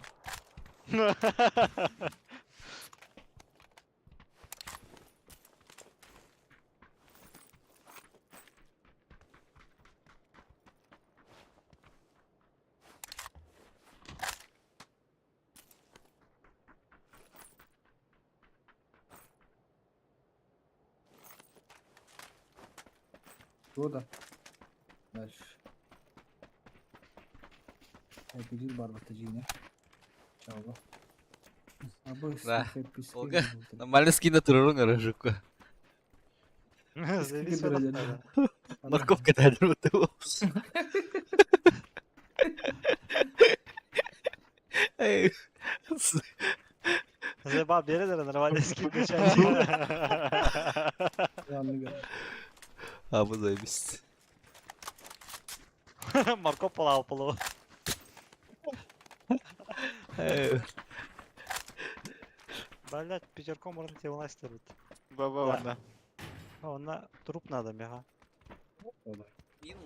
Года. Дальше. RPG бар батажине. Чао. Абы Да. Олга, нормально скина турурун гаражукка. Заебись вот. Морковка тәдір бутты бу. Эй. Заеба бередер нормально скин А бу заебись. Морковь полау полу. Эй. Блять, пятерком можно тебе власть бит. Баба ванна. Онна труп надо мега.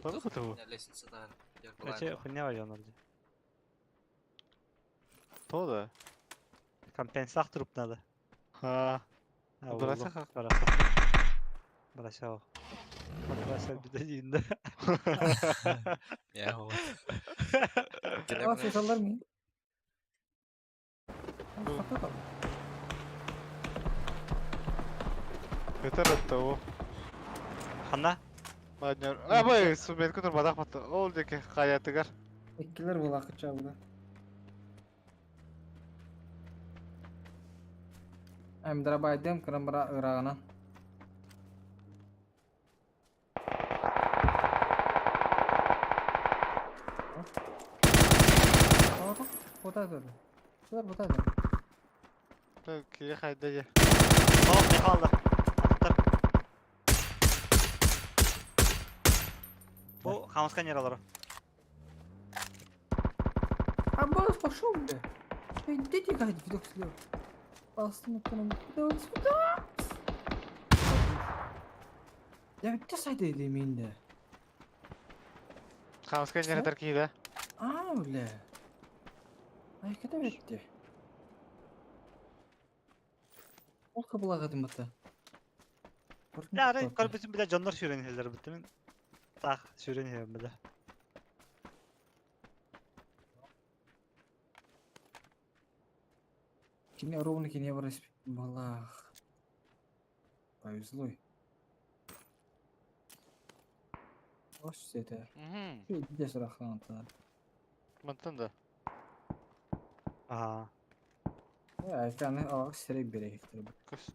Тоже того? Лестница да. Эти хуйня военная. То да. Компенсах труп надо. Ха. А, Бросах? Бросах. Бросах. Бросах бедадин, да. Я вот. Aa ses alır mıyım? Kapat Өтөр того. Ханна? Маднер. А бай, субет көтөр бадах батты. Ол деке хаятыгар. Иккилер була кыча була. Эм драбайдым кырамбара ырагына. Бота бота. Так, кие хайда же. О, не қалды. Аттар. Бу хамска нералары. Аббас пошел, бля. Эй, дети гадь, вдох слева. Бастым оттан. Да, Я ведь те сайт деймин Хамска нератар киде. А, бля. Ай, кете бетти. Ол кабыла гадым бата. Я арай көрбүтүм бile дьоннор сүүрэн иһэллэр бит мин. Таах сүүрэн иһэбин бile. Кини ровно кине бар балах. Повезло. Ось это. Где сарахланта? Мантан да. Аа. Я, это аны алак сирек берегиктер. Көс.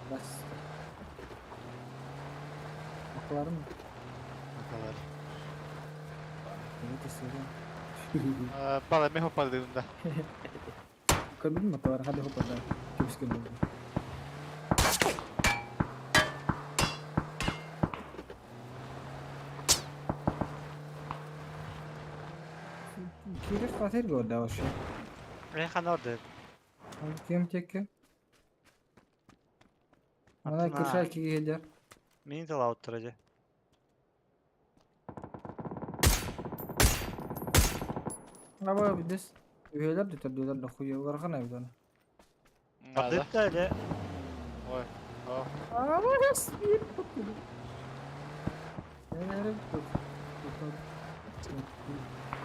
Бас. Акыларым Акалар. не тесеген. Бала мен хоппардыгым да. Көрбүтүм маталар хады хоппарда. Көпскен болды. Кирек фатер көрді вообще. Мен хана орды. Кем текке? Мана кырша кигелер. Мин тала оттура же. Аба бидес. Üyeler de tabii da хуя varхан evden. Ардыт да эле. Ой. О. Аба спир потуду.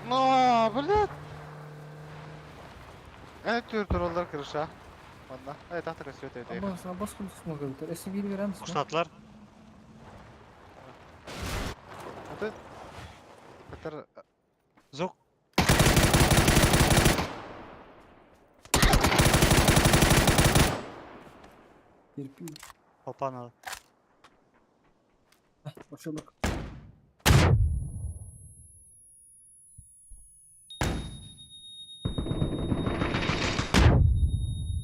Но, блядь. Э, түр туралар крыша. Манна. Эй, тахта красиво это. Абас, абас кулус могу. Эси бир беремиз. Уштатылар. Это Это Зук. Терпи. Опана. Вообще бак.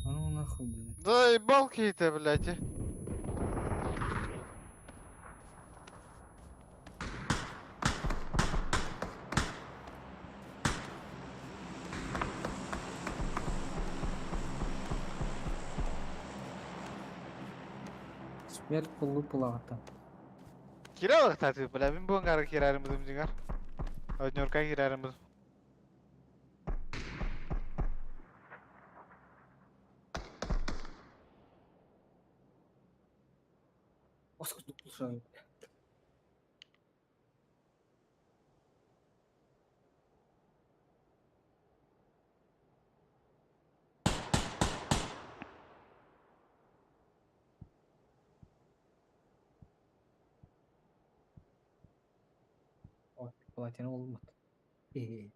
А ну нахуй, блядь. Да и балки это, блядь. Смерть полупалата. Киралык татып, бля, мин бүгін қара кирарым бұдым дигар. Однерка кирарым бұдым. Оскар дуплушаю. Ой, платина olmadı. Ee.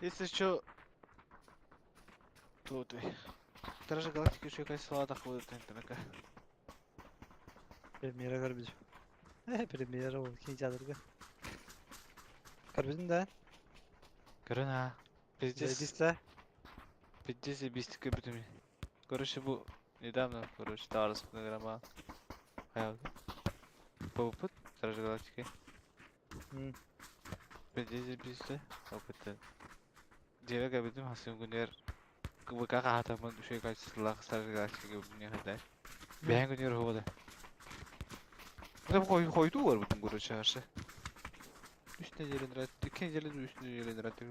Если что... Тут. Стражи Галактики еще якась салата ходит интернетка. Премьера көрбүтүм. Премьера ол кинотеатрга. Көрбүтүм да. Көрөн Пиздец. Пиздец. Пиздец и бистик көрбүтүм. Короче, бу недавно, короче, тарыс программа. Хаялды. Попыт Стражи Галактики. Бэдиэдэ опыттан. Дьиэбэ кэлбитим хасым күнүгэр КВК хаһаатаммын үчүгэй качестволаах старый билиэхэдэ. Бэһэн күнүгэр уһуга да. Это хойдуу барбытым короче аршы. Үс неделя нрат, икки неделя үс неделя нрат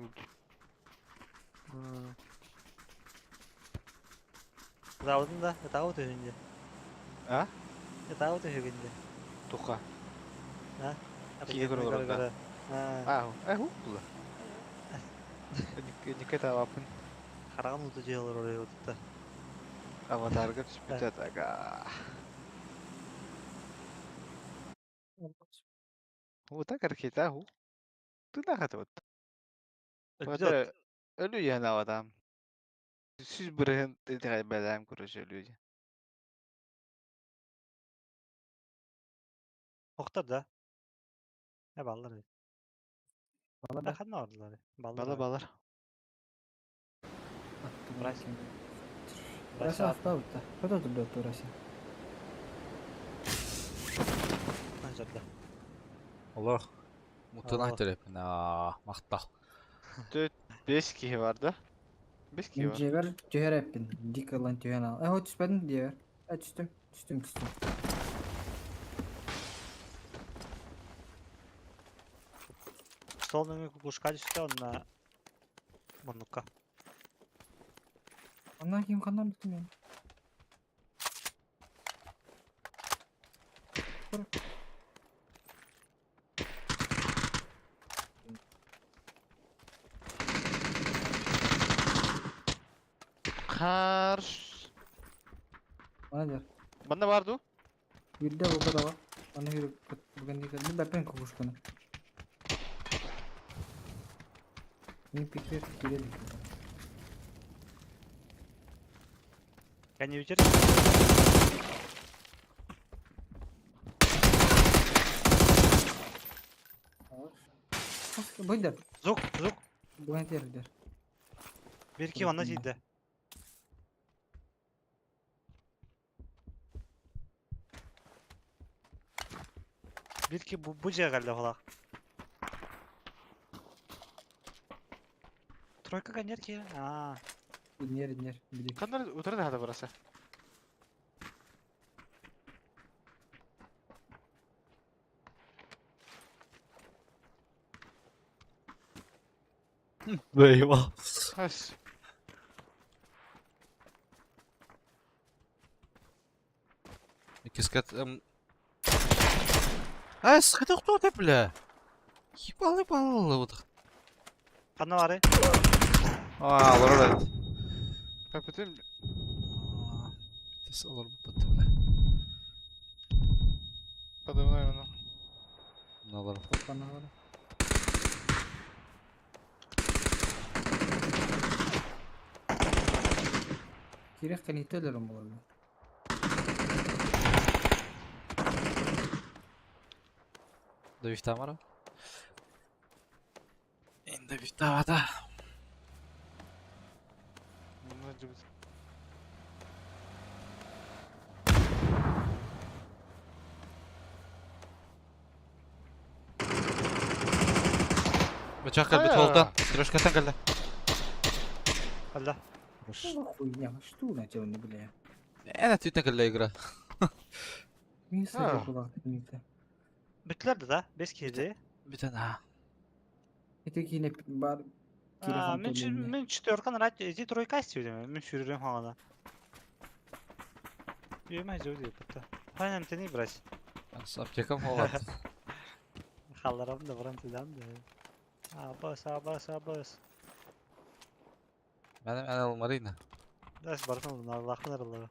Ытаабытын да, ытаабыт үһүн дии. А? Ытаабыт үһүгүн дии. Туха. А? Киһи Ракетаны көрө көрө-көрө. Аа, э, хула. Никита авапын. Хараҕын уута дьиэ олорор уйулта. Аватарга түспүтэ тага. Ута ракета ху. Тына хатыбыт. Өлбүт. Өлүү иһэн аватам. Сүз бырыһын итэҕэйбэлээн короче өлүү. Охтор да. Э баллар. Балар Да ханна бардылар. Баллар. Бала балар. Брась. Рася автоутта. Куда тут дает Рася? Анжарда. Олох. Мутунах Аллах. төрөпүн. Аа, мактал. Бес киһи бар да. Бес киһи Мен бар. жебер түһэр эппин. Дик ылан түһэн ал. Э, түспәдим диэбер. Э, түстүм. Түстүм, түстүм. Сол нөҥүө кукушка түстэ онно муннукка. Оннан ким ханнан бүттүм мен. Карш. Bana der. Banda бар ду? Бирде бу да бар. Аны хүрүп бүгін дикер. Бәпен кукушканы. Мен пикер кирелик. Кәне өтер. Бу дер. Звук, звук. Бүгін дер дер. Бир ки онна тиийдэ. Бир ки бу бу дьиэ кэллэ буолаах. Тройка кэннер ки. Аа. Инер инер. Билик. Кандар утара да хата бараса. Eyvah. Хас. Иккискат Ай, схайда кто ты, бля? Ебалы балалы вот. Ханна бары. Аа, олорор. Капитан Тес олор бутты, бля. подымной оны. Мыналар. Бана бар. Кирек кәнителерім болады. Dövüşten var o. Endi bitti havada. Мына жібіт. Bıçak geldi soldan. Трешкатан geldi. Кэллэ. Что за хуйня? Что на тебя не бля? Эне түйтен geldi игра. Мен А. сізге құлақ тимейді. Бүттүлэр да да. Бес киһи. Бүтен ha. Это кейіне бар Аа, мен мен четверка нарать эти тройка истибитим. Мен сүүрүрүм хаҥана. Үйөмө жөө дип бутта. Хайнам тени брать. Аптекам болат. Халларам да баран тыдан да. Абас, абас, абас. Benim en almalıydı. Дас барсын Аллахтан арылыгы.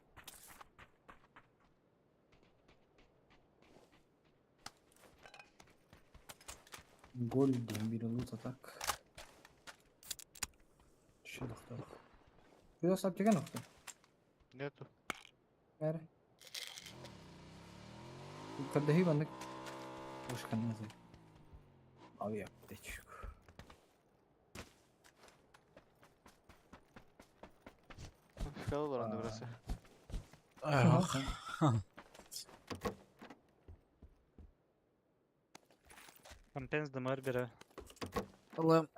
Гол дейін бір лут атак. Шылықтық. Куда сап деген оқты? Нету. Бәрі. Кырдахи бандык. Ушкан назы. Авиа аптечку. Фикалы бар анда бараса. Ах. Компенс дымыр бере. Allah'ım.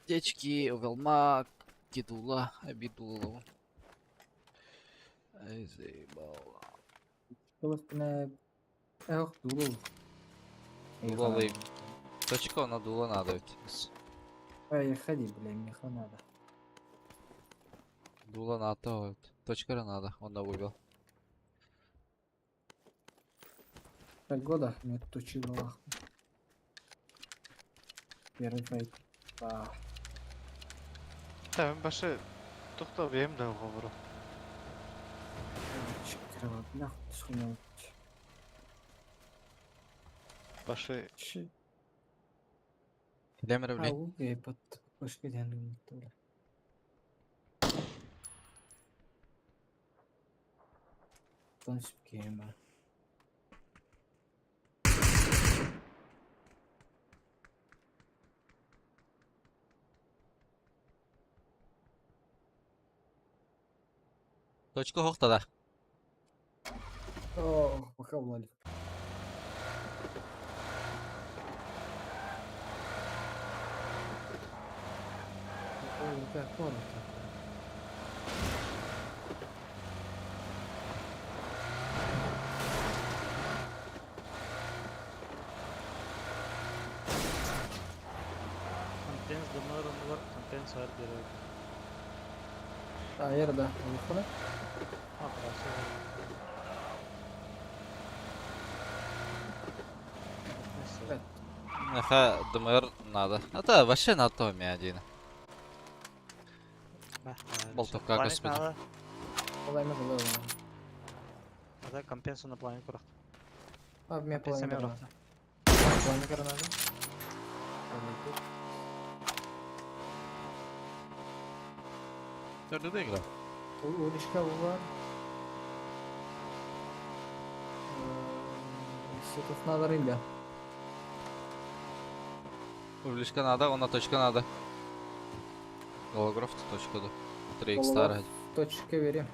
Аптечки, Велмак, Кидула, Абидулова. Ай, заебал. Собственно, эх, дулал. Дулалы. Точка на дула надо ведь. Ай, ходи, бля, меха надо. Дула надо, вот. Точка надо, он на вывел. Так года мне точило нахуй. Первый файт. А, Та, башы тоқта бэйэм да оҕолору. кровать, нахуй, схуял. Башы Лемер, А, блин. угэй, под башка дьян бля. Тон сүпкем Точка хохтада. Ох, пока Владик. Ой, как коротко. Контенс дымар оннулар, контенс ар берер. А, ер да, выхода. А, хорошо. Наха, ДМР надо. А то вообще на то один. Болтовка, господи. Олай ма олай. Ада компенсу на плане курах. А, мне Компенсия плане мера. надо. Плане надо. Төрдү игра. Уличка var. Сетов надо рыбя. Уличка надо, она точка надо. Голограф точка да. 3 x старый. Точка бери.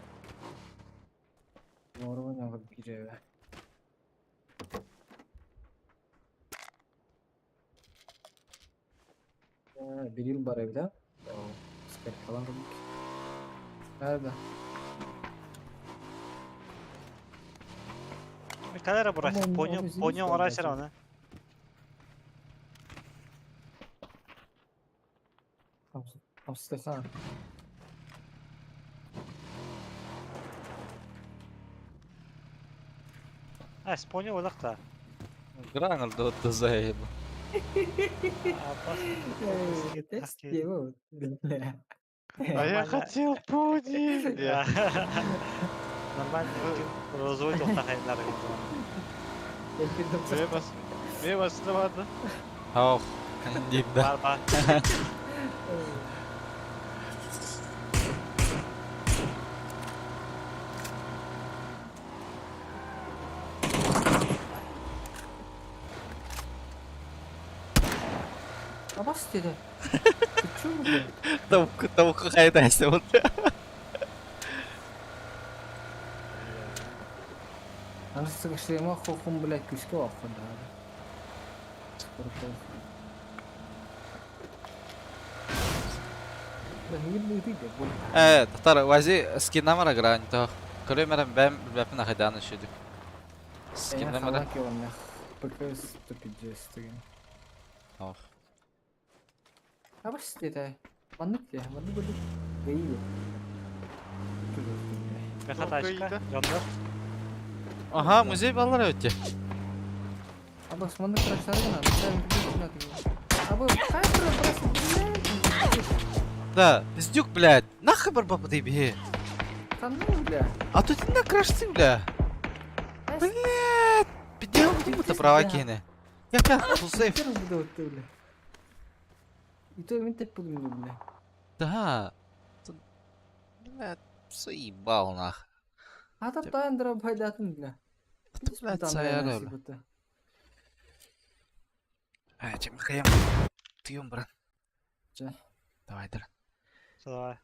Уровень биреве. Бирил бар evde. Скалькалар Nerede? Калера бурах. Ama Понял, onu понял, izlemiş арасер zaten. оны. Там слыха. А, понял, олақта. Гранул да заебал. А я хотел пудинг! Нормально, розовый тоқтақайындар. Мен басында барды. Ох, да. Бар, бар. Абас dedi. Ты чё, блядь? Tavuk, tavuk kayda вот. Аны сыгышлыйма хохум, блядь, күскә вакытында. Э, татар, вази скинамара грань, то. Көрөмөрөн бэм бэпин ахайдааны шүдүк. Скинамара. ПК 150 деген. Ох. Абас dedi. Маннык де, маннык бөлүк. Гейли. Мехатачка, жондар. Ага, музей баллар өтте. Абас маннык краштаргана, Абы, кайф просто, блядь. Да, пиздюк, блядь. Нахуй бар баба бе. Да ну, бля. А тут не крашцы, бля. Блядь. Пидел, будто права кене. Я пят, фул сейф. Бля. И то мен теп будем, бля. Да. Блядь, заебал нах. А то тайндра байдатын, бля. Блядь, саяра, бля. А, чем хаям? Ты брат. Чэ. Давай, дра. Давай.